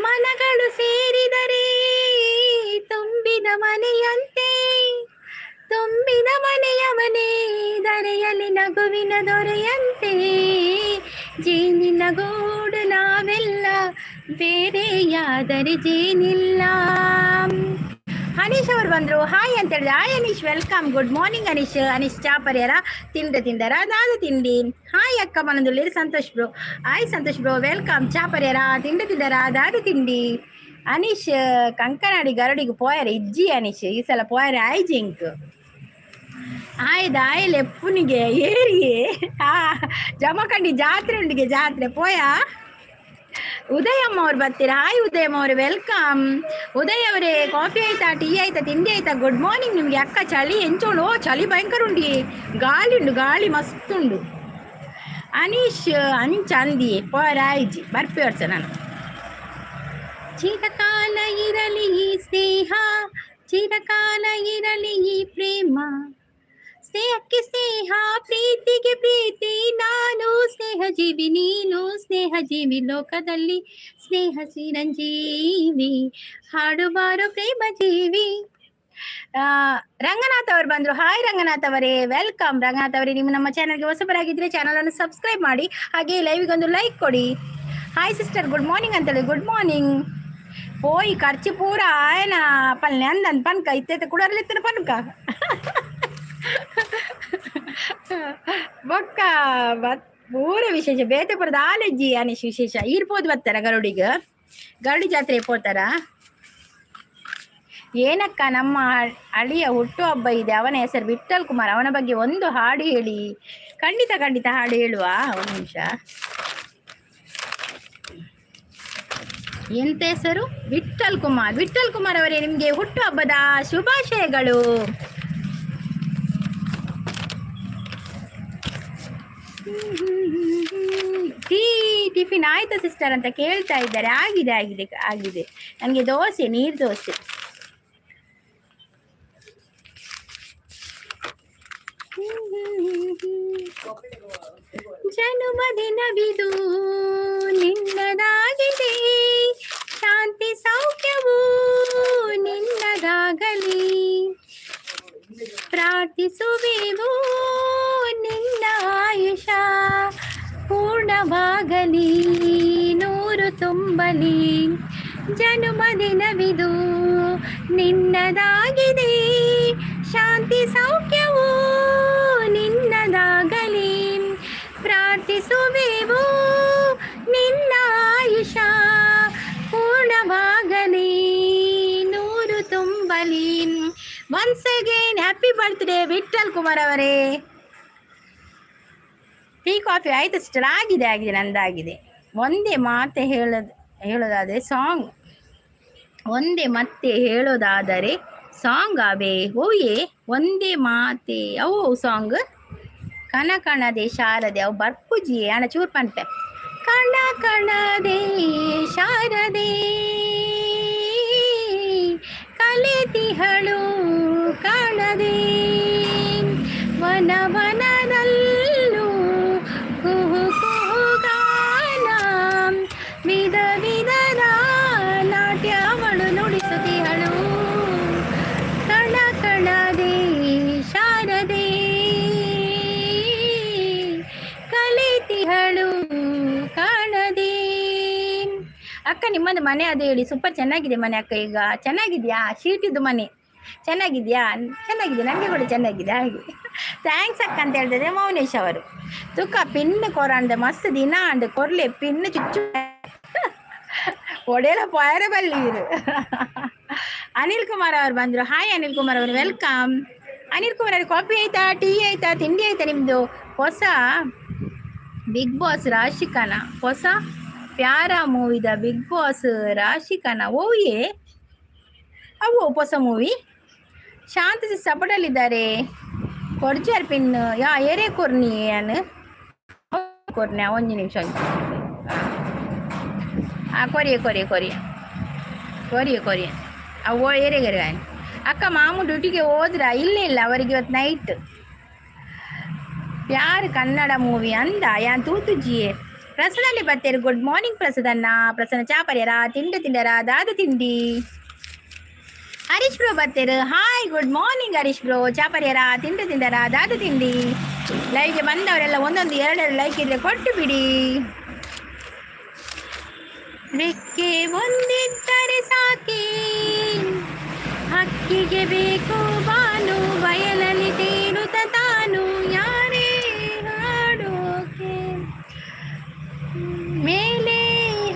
ಮನಗಳು ಸೇರಿದರೆ ತುಂಬಿದ ಮನೆಯಂತೆ, ತುಂಬಿದ ಮನೆಯ ಮನೆ ದರೆಯಲ್ಲಿ ನಗುವಿನ ದೊರೆಯಂತೆ. ಜೇನಿನ ಗೂಡು ನಾವೆಲ್ಲ, ಬೇರೆಯಾದರೆ ಜೇನಿಲ್ಲ. ಅನೀಶ್ ಅವರು ಬಂದರು, ಹಾಯ್ ಅಂತ ಹೇಳಿದೆ. Hi Anish, welcome, good morning Anish. Anish ಚಾ ಪರಿಯರ ತಿಂಡ ತಿಂಡರ ದಾದ ತಿಂಡಿ? ಹಾಯ್ ಅಕ್ಕ ಮನದುಳ್ಳಿರಿ Santosh bro. Hi Santosh bro, welcome. ಚಾ ಪರಿಯರ ತಿಂಡ ತಿಂಡರ ದಾದ ತಿಂಡಿ? ಅನೀಶ್ ಕಂಕನಾಡಿ ಗರಡಿಗೆ ಪೋಯರೆ ಇಜ್ಜಿ ಅನೀಶ್, ಈ ಸಲ ಪೋಯರೆ ಆಯ್ಜಿಂಕ್ ಆಯ್ದ ಆಯ್ಲೆ ಎಪ್ಪುನಿಗೆ ಏರಿಯೇ. ಆ ಜಮಖಂಡಿ ಜಾತ್ರೆ ಉಂಡಿಗೆ, ಜಾತ್ರೆ ಪೋಯ. ಉದಯಮ್ಮ ಅವ್ರು ಬರ್ತೀರಾ? ಹಾಯ್ ಉದಯಮ್ಮ ಅವರೇ, welcome. Uday ಅವರೇ, ಕಾಫಿ ಆಯ್ತಾ, ಟೀ ಆಯ್ತಾ, ತಿಂಡಿ ಆಯ್ತಾ? ಗುಡ್ ಮಾರ್ನಿಂಗ್ ನಿಮಗೆ. ಅಕ್ಕ ಚಳಿ ಎಂಚೋಳು? ಚಳಿ ಭಯಂಕರ ಉಂಡಿ, ಗಾಳಿ ಉಂಡು, ಗಾಳಿ ಮಸ್ತ್ ಉಂಡು. ಅನೀಶ್ ಅಂಚ ಅಂದಿ ಪೋರಾಯ್ಜಿ ಬರ್ಪೆ ವರ್ಷ ನಾನು. ಚಿರಕಾಲ ಇರಲಿ ಈ ಸ್ನೇಹ, ಚಿರಕಾಲ ಇರಲಿ ಈ ಪ್ರೇಮ. ಸ್ನೇಹಕ್ಕೆ ಸ್ನೇಹ, ಪ್ರೀತಿಗೆ ಪ್ರೀತಿ. ನಾನು ಸ್ನೇಹ ಜೀವಿ, ನೀನು ಸ್ನೇಹ ಜೀವಿ. ಲೋಕದಲ್ಲಿ ಸ್ನೇಹ ಚಿರಂಜೀವಿ, ಹಾಡುವಾರು ಪ್ರೇಮ ಜೀವಿ. ರಂಗನಾಥ್ ಅವರು ಬಂದ್ರು. ಹಾಯ್ ರಂಗನಾಥ್ ಅವರೇ, welcome. Ranganath ಅವರೇ, ನೀವು ನಮ್ಮ ಚಾನಲ್ಗೆ ಹೊಸಬರಾಗಿದ್ರೆ ಚಾನಲ್ ಅನ್ನು ಸಬ್ಸ್ಕ್ರೈಬ್ ಮಾಡಿ, ಹಾಗೆ ಲೈವ್ಗೆ ಒಂದು ಲೈಕ್ ಕೊಡಿ. ಹಾಯ್ ಸಿಸ್ಟರ್, ಗುಡ್ ಮಾರ್ನಿಂಗ್ ಅಂತೇಳಿ. Good morning. ಪೋಯಿ ಖರ್ಚು ಪೂರ ಆಯನ ಪಲ್ಲೆ ಅಂದನ್ ಪನ್ಕ ಇತ್ತೈತೆ ಕುಡರ್ಲಿತ್ತನ ಪನ್ಕ ಬೊಕ್ಕ ಬತ್ ಪೂರ ವಿಶೇಷ ಬೇತೆ ಪುರದ ಆಲೆಜ್ಜಿ ಅನಿಶ್ ವಿಶೇಷ ಇರ್ಬೋದು. ಬರ್ತಾರ ಗರುಡಿಗೆ? ಗರುಡಿ ಜಾತ್ರೆ ಪೋತಾರ ಏನಕ್ಕ? ನಮ್ಮ ಅಳಿಯ ಹುಟ್ಟು ಹಬ್ಬ ಇದೆ, ಅವನ ಹೆಸರು ವಿಠಲ್ ಕುಮಾರ್, ಅವನ ಬಗ್ಗೆ ಒಂದು ಹಾಡು ಹೇಳಿ. ಖಂಡಿತ ಖಂಡಿತ ಹಾಡು ಹೇಳುವ, ಒಂದು ನಿಮಿಷ. ಎಂತ ಹೆಸರು? ವಿಠಲ್ ಕುಮಾರ್. ವಿಠಲ್ ಕುಮಾರ್ ಅವರೇ, ನಿಮಗೆ ಹುಟ್ಟು ಹಬ್ಬದ ಶುಭಾಶಯಗಳು. ಟೀ ಟಿಫಿನ್ ಆಯ್ತಾ ಸಿಸ್ಟರ್ ಅಂತ ಕೇಳ್ತಾ ಇದ್ದಾರೆ. ಆಗಿದೆ ಆಗಿದೆ ಆಗಿದೆ. ನನಗೆ ದೋಸೆ, ನೀರು ದೋಸೆ. ಜನುಮದಿನವಿದು ನಿನ್ನದಾಗಿದೆ, ಶಾಂತಿ ಸೌಖ್ಯವು ನಿನ್ನದಾಗಲಿ. ಪ್ರಾರ್ಥಿಸುವೆವು ನಿನ್ನ ಆಯುಷ ಪೂರ್ಣವಾಗಲಿ, ನೂರು ತುಂಬಲಿ. ಜನುಮದಿನವಿದು ನಿನ್ನದಾಗಿದೆ, ಶಾಂತಿ ಸೌಖ್ಯವು ನಿನ್ನದಾಗಲಿ. ಪ್ರಾರ್ಥಿಸುವೆವು ನಿನ್ನ ಆಯುಷ ಪೂರ್ಣವಾಗಲಿ, ನೂರು ತುಂಬಲಿ. Once again happy birthday Vithal Kumar ಅವರೇ. ಟೀ ಕಾಫಿ ಆಯ್ತು ಸಿಸ್ಟರ್? ಆಗಿದೆ ಆಗಿದೆ, ನಂದಾಗಿದೆ. ಒಂದೇ ಮಾತೆ ಹೇಳೋದಾದರೆ ಸಾಂಗ್, ಒಂದೇ ಮತ್ತೆ ಹೇಳೋದಾದರೆ ಸಾಂಗ್ ಅವೇ ಓಯೇ. ಒಂದೇ ಮಾತೆ ಅವು ಸಾಂಗ್ ಕಣ ಕಣದೆ ಶಾರದೆ ಅವು ಬರ್ಪುಜಿ ಅಣ್ಣ ಚೂರು ಪನ್ಪೆ. ಕಣ ಕಣದೆ ಶಾರದೆ ಕಲೆತಿಹಳು ಕಾಣದೆ, ವನ ವನದಲ್ಲೂ ಕುಹು ಕುಹುಗಾನ, ವಿಧ ವಿಧದ ನಾಟ್ಯವಳು ನುಡಿಸುತ್ತಿಹಳು. ಕಣ ಕಣದೆ ಶಾರದೆ ಕಲಿತಿಹಳು ಕಾಣದೆ. ಅಕ್ಕ ನಿಮ್ಮದು ಮನೆ ಅದು ಹೇಳಿ. ಸೂಪರ್ ಚೆನ್ನಾಗಿದೆ ಮನೆ ಅಕ್ಕ. ಈಗ ಚೆನ್ನಾಗಿದ್ಯಾ? ಶೀಟಿದ್ದು ಮನೆ ಚೆನ್ನಾಗಿದ್ಯಾ? ಚೆನ್ನಾಗಿದೆ, ನನಗೆ ಕೂಡ ಚೆನ್ನಾಗಿದೆ. ಹಾಗೆ thanks ಅಕ್ಕ ಅಂತ ಹೇಳ್ತಿದ್ರೆ ಮೌನೇಶ್ ಅವರು. ತುಕ್ಕ ಪಿನ್ ಕೊರಂಡೆ ಮಸ್ತ್ ದಿನ ಅಂಡ್ ಕೊರ್ಲೆ ಪಿನ್ ಚುಚ್ಚು ಒಡೆಯಲ ಪೊಯರ ಬಲ್ಲೀರು. ಅನಿಲ್ ಕುಮಾರ್ ಅವರು ಬಂದರು. ಹಾಯ್ ಅನಿಲ್ ಕುಮಾರ್ ಅವರು, welcome. Anil Kumar ಅವರು, ಕಾಫಿ ಆಯ್ತಾ, ಟೀ ಆಯ್ತಾ, ತಿಂಡಿ ಆಯ್ತಾ ನಿಮ್ಮದು? ಹೊಸ ಬಿಗ್ ಬಾಸ್ ರಾಶಿಕನ, ಹೊಸ ಪ್ಯಾರ ಮೂವಿದ ಬಿಗ್ ಬಾಸ್ ರಾಶಿಕನ ಓಯೇ ಅವು ಹೊಸ ಮೂವಿ. ಶಾಂತಿ ಸಪಡಲ್ಲಿದ್ದಾರೆ. ಕೊರ್ಜಾರ್ ಪಿನ್ ಯಾ ಏರೇ ಕೊರ್ನಿ ಅನ್ ಕೊರ್ನೆ ಒಂಜಿ ನಿಮಿಷ. ಆ ಕೊರಿಯ ಕೊರಿಯ ಕೊರಿಯ ಕೊರಿಯ ಕೊರಿಯ ಅವು ಏರೆಗೆರೆ. ಅಕ್ಕ ಮಾಮು ಡ್ಯೂಟಿಗೆ ಹೋದ್ರ? ಇಲ್ಲ ಇಲ್ಲ, ಅವರಿಗೆ ಇವತ್ತು ನೈಟ್. ಪ್ಯಾರ್ ಕನ್ನಡ ಮೂವಿ ಅಂದ ಯಾನ್ ತೂತುಜಿಯೇ. ಪ್ರಸನ್ನಲ್ಲಿ ಬರ್ತೇರು. Good morning ಪ್ರಸದನ್ನ. ಪ್ರಸನ್ನ, ಚಾ ಪರ್ಯರ? ತಿಂಡಿ ತಿಂಡರ? ದಾದ ತಿಂಡಿ? ಹರೀಶ್ ಬ್ರೋ ಬರ್ತೇರು. Hi, good morning Harish bro. ಚಾ ಪರ್ಯರ? ತಿಂಡಿ ತಿಂಡರ? ದಾದ ತಿಂಡಿ? ಲೈವ್ಗೆ ಬಂದವರೆಲ್ಲ ಒಂದೊಂದು, ಎರಡೆರಡು ಲೈಕ್ ಇದ್ರೆ ಕೊಟ್ಟು ಬಿಡಿ. ರೆಕ್ಕೆ ಒಂದಿದ್ದರೆ ಸಾಕಿ, ಹಕ್ಕಿಗೆ ಬೇಕು ಬಾನು? ಬಯಲಲ್ಲಿ ತೇಲುತ್ತ ತಾನು, ಯಾರೇ ಹಾಡೋಕೆ, ಮೇಲೆ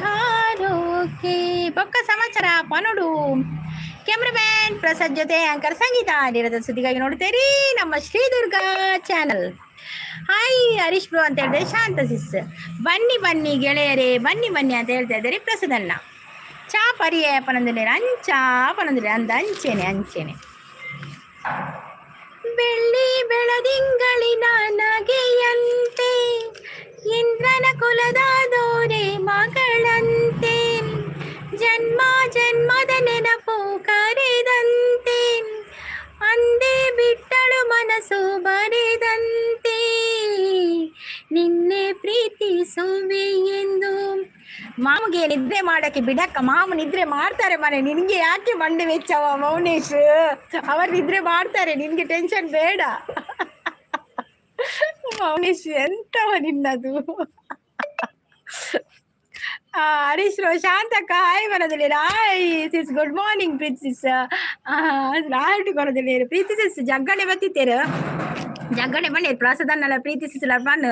ಹಾರೋಕೆ? ಬೊಕ್ಕ ಸಮಾಚಾರ ಪನೋಡು. ಕ್ಯಾಮ್ರಾಮ್ಯಾನ್ ಪ್ರಸಾದ್ ಜೊತೆ ಆಂಕರ್ ಸಂಗೀತ. ನಿರದ ಸುದ್ದಿಗಾಗಿ ನೋಡ್ತೀರಿ ನಮ್ಮ Sri Durga channel. Hi Harish bro ಅಂತ ಹೇಳಿದ್ರೆ ಶಾಂತ ಸಿಸ್. ಬನ್ನಿ ಬನ್ನಿ ಗೆಳೆಯರೇ, ಬನ್ನಿ ಬನ್ನಿ ಅಂತ ಹೇಳ್ತಾ ಇದ್ದಾರೆ ಪ್ರಸಾದಣ್ಣ. ಚಾ ಪರಿಯೇ ಪನಂದಿಲ್ಲ, ಅಂಚ ಪನಂದಿಲ್ಲ ಅಂದ. ಅಂಚೇನೆ ಅಂಚೇನೆ. ಬೆಳ್ಳಿ ಬೆಳದಿಂಗಳಿನ ನಗೆಯಂತೆ, ಇಂದ್ರನ ಕುಲದ ದೊರೆ ಮಗಳಂತೆ, ಜನ್ಮ ಜನ್ಮದ ನೆನಪು ಕರೆದಂತೆ, ಅಂದೇ ಬಿಟ್ಟಳು ಮನಸ್ಸು ಬರೆದಂತೆ, ನಿನ್ನೆ ಪ್ರೀತಿಸುವೆ ಎಂದು. ಮಾಮಗೆ ನಿದ್ರೆ ಮಾಡಕ್ಕೆ ಬಿಡಕ್ಕ. ಮಾಮ ನಿದ್ರೆ ಮಾಡ್ತಾರೆ ಮನೆ. ನಿನ್ಗೆ ಯಾಕೆ ಮಂಡೆ ವೆಚ್ಚವ ಮೌನೇಶ್? ಅವರು ನಿದ್ರೆ ಮಾಡ್ತಾರೆ, ನಿನ್ಗೆ ಟೆನ್ಷನ್ ಬೇಡ ಮೌನೇಶ್. ಎಂತವ ನಿನ್ನದು? ಹರೀಶ್ ರೋ, ಶಾಂತಕ್ಕ ಹಾಯ್ ಬರೋದಿಲ್ಲ. ಹಾಯ್ ಸಿಸ್, ಗುಡ್ ಮಾರ್ನಿಂಗ್ ಪ್ರೀತಿ ಸಿಸ್. ರಾಯ್ಟ್ ಬರೋದಿಲ್ಲ ಪ್ರೀತಿ ಸಿಸ್. ಜಗ್ಗಣೆ ಬತ್ತಿತ್ತೇರು, ಜಗ್ಗಣೆ ಬಂಡೇರು. ಪ್ರಸಾದನ್ನಲ ಪ್ರೀತಿ ಸಿಸ್ಲ ಪನ್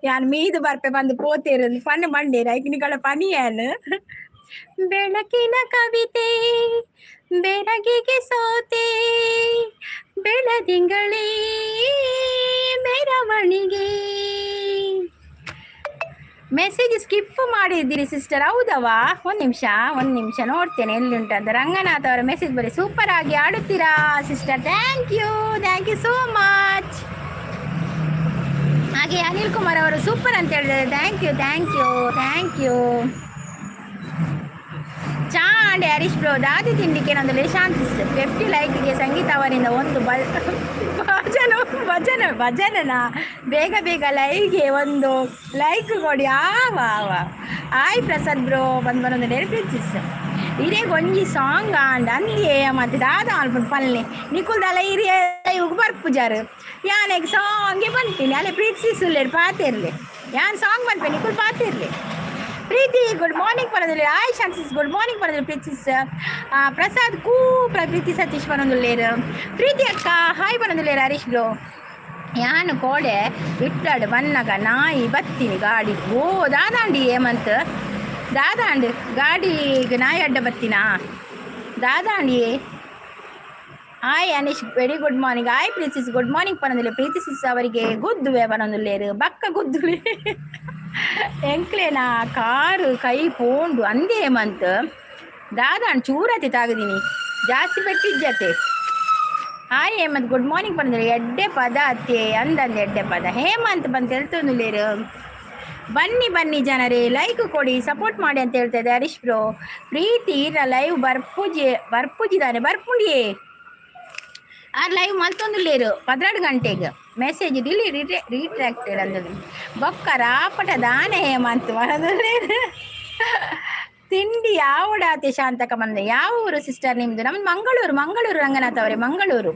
ಯಾನ್ ಮೀದು ಬರ್ಪೆ ಬಂದು ಪೋತೇರು ಪನ್ ಬಂಡೇರು. ಐಕ್ ನಿಗಳ ಪನಿಯಾನ್. ಬೆಳಕಿನ ಕವಿತೆ ಬೆಳಗಿಗೆ ಸೋತೆ, ಬೆಳದಿಂಗಳೇ ಮೆರವಣಿಗೆ. ಮೆಸೇಜ್ ಸ್ಕಿಪ್ ಮಾಡಿದ್ದೀರಿ ಸಿಸ್ಟರ್, ಹೌದವಾ? ಒಂದು ನಿಮಿಷ, ಒಂದು ನಿಮಿಷ, ನೋಡ್ತೇನೆ ಎಲ್ಲಿ ಉಂಟಂತ. ರಂಗನಾಥ್ ಅವರ ಮೆಸೇಜ್ ಬರೀ. ಸೂಪರ್ ಆಗಿ ಆಡುತ್ತೀರಾ sister. Thank you, thank you so much. ಹಾಗೆ ಅನಿಲ್ ಕುಮಾರ್ ಅವರು ಸೂಪರ್ ಅಂತ ಹೇಳಿದ್ದಾರೆ. Thank you, thank you, thank you. ಚಾ ಆಂಡೆ ಹರೀಶ್ ಬ್ರೋ, ದಾದಿ ತಿಂಡಿಗೆ ನಂದು ಶಾಂತಿ. 50 ಲೈಕ್ಗೆ ಸಂಗೀತ ಅವರಿಂದ ಒಂದು ಭಜನ ಭಜನ ಭಜನನ. ಬೇಗ ಬೇಗ ಲೈವ್ಗೆ ಒಂದು ಲೈಕ್ ಕೊಡಿ. ಆ ವಾ ವಾ. ಆಯ್ ಪ್ರಸಾದ್ ಬ್ರೋ ಬಂದು ಬರೋದು ನೆನಪಿಸಿಸ್. ಇದೇ ಒಂಜಿ ಸಾಂಗ್ ಆಂಡ್ ಅಂದಿಯೇ ಮತ್ತೆ ದಾದ ಅನ್ಪುಂಡು ಪಲ್ಲೆ. ನಿಕುಲ್ದಲ್ಲ ಇರಿಯ ಲೈವ್ಗೆ ಬರ್ಪುಜಾರು. ಯಾನೆಗ್ ಸಾಂಗೆ ಪನ್ಪಿನಿ. ಅಲ್ಲೇ ಪ್ರೀತಿಸುಲ್ಲೇರು ಪಾತಿರ್ಲಿ. ಯಾನ್ ಸಾಂಗ್ ಪನ್ಪೆ, ನಿಕುಲ್ ಪಾತಿರ್ಲಿ. ಪ್ರೀತಿ ಗುಡ್ ಮಾರ್ನಿಂಗ್ ಪರದಿಲ್ಲ. ಆಯ್ ಶಾನ್ಸಿಸ್, ಗುಡ್ ಮಾರ್ನಿಂಗ್ ಪರದಿಲ್ಲ. ಪ್ರೀತಿಸ್ ಪ್ರಸಾದ್ ಕೂ ಪ್ರೀತಿ ಸತೀಶ್ ಪನೊಂದುಲ್ಲೇರು. ಪ್ರೀತಿ ಅಕ್ಕ ಹಾಯ್ ಪನೊಂದುಲ್ಲೇರು. ಹರೀಶ್ ಬ್ರೋ, ಯಾನು ಕೋಡೆ ವಿಟ್ಲಾಡು ಬನ್ನಗ ನಾಯಿ ಬತ್ತೀನಿ ಗಾಡಿ. ಓ ದಾದಾಂಡಿ ಹೇಮಂತ್, ದಾದಾಂಡ್ ಗಾಡಿಗೆ ನಾಯಿ ಅಡ್ಡ ಬತ್ತೀನಾ? ದಾದಾಂಡಿಯೇ. Hi Anish, very good morning. Hi ಪ್ರೀತಿಸ್, good morning ಪನೊಂದುಲ್ಲೆ. ಪ್ರೀತಿ ಸಿಸ್ ಅವರಿಗೆ ಗುದ್ದುವೆ ಪನೊಂದುಲ್ಲೇರು. ಬಕ್ಕ ಗುದ್ದುವೆ ಎಂಕ್ಲೇನಾ ಕಾರು ಕೈ ಪೋಂಡು ಅಂದೇ ಹೇಮಂತ್. ದಾದಾಂಡ್ ಚೂರತಿ ತಾಗದೀನಿ, ಜಾಸ್ತಿ ಪೆಟ್ಟಿಜ್ಜತೆ. ಹಾಯ್ ಹೇಮಂತ್, ಗುಡ್ ಮಾರ್ನಿಂಗ್ ಪನೊಂದುಲ್ಲೆ. ಎಡ್ಡೆ ಪದ ಅತ್ತೆ ಅಂದಂದು ಎಡ್ಡೆ ಪದ ಹೇಮಂತ್ ಬಂತ ಹೇಳ್ತೊಂದುಲ್ಲೇರು. ಬನ್ನಿ ಬನ್ನಿ ಜನರೇ, ಲೈಕ್ ಕೊಡಿ, ಸಪೋರ್ಟ್ ಮಾಡಿ ಅಂತ ಹೇಳ್ತಾ ಇದ್ದೆ ಹರೀಶ್ ಬ್ರೋ. ಪ್ರೀತಿ ಲೈವ್ ಬರ್ಪುಜಿ ಬರ್ಪುಜಿದಾನೆ ಬರ್ಪುಂಡಿಯೇ. ಆ ಲೈವ್ ಮಲ್ತೊಂದುಲ್ಲೇರು 12 ಗಂಟೆಗೆ. ಮೆಸೇಜ್ ಡಿಲಿ ರೀಟ್ರಾಕ್ಟೆಡ್ ಅಂದದು. ಬೊಕ್ಕ ರಾಪಟ ದಾನೆ ಹೇಮಂತ್ ಮನದುಲ್ಲೇರು. ತಿಂಡಿ ಯಾವಡಾತೆ ಶಾಂತಕ್ಕ ಬಂದ. ಯಾವ ಊರು ಸಿಸ್ಟರ್ ನಿಮ್ದು? ನಮ್ದು ಮಂಗಳೂರು, ಮಂಗಳೂರು ರಂಗನಾಥ್ ಅವರೇ, ಮಂಗಳೂರು.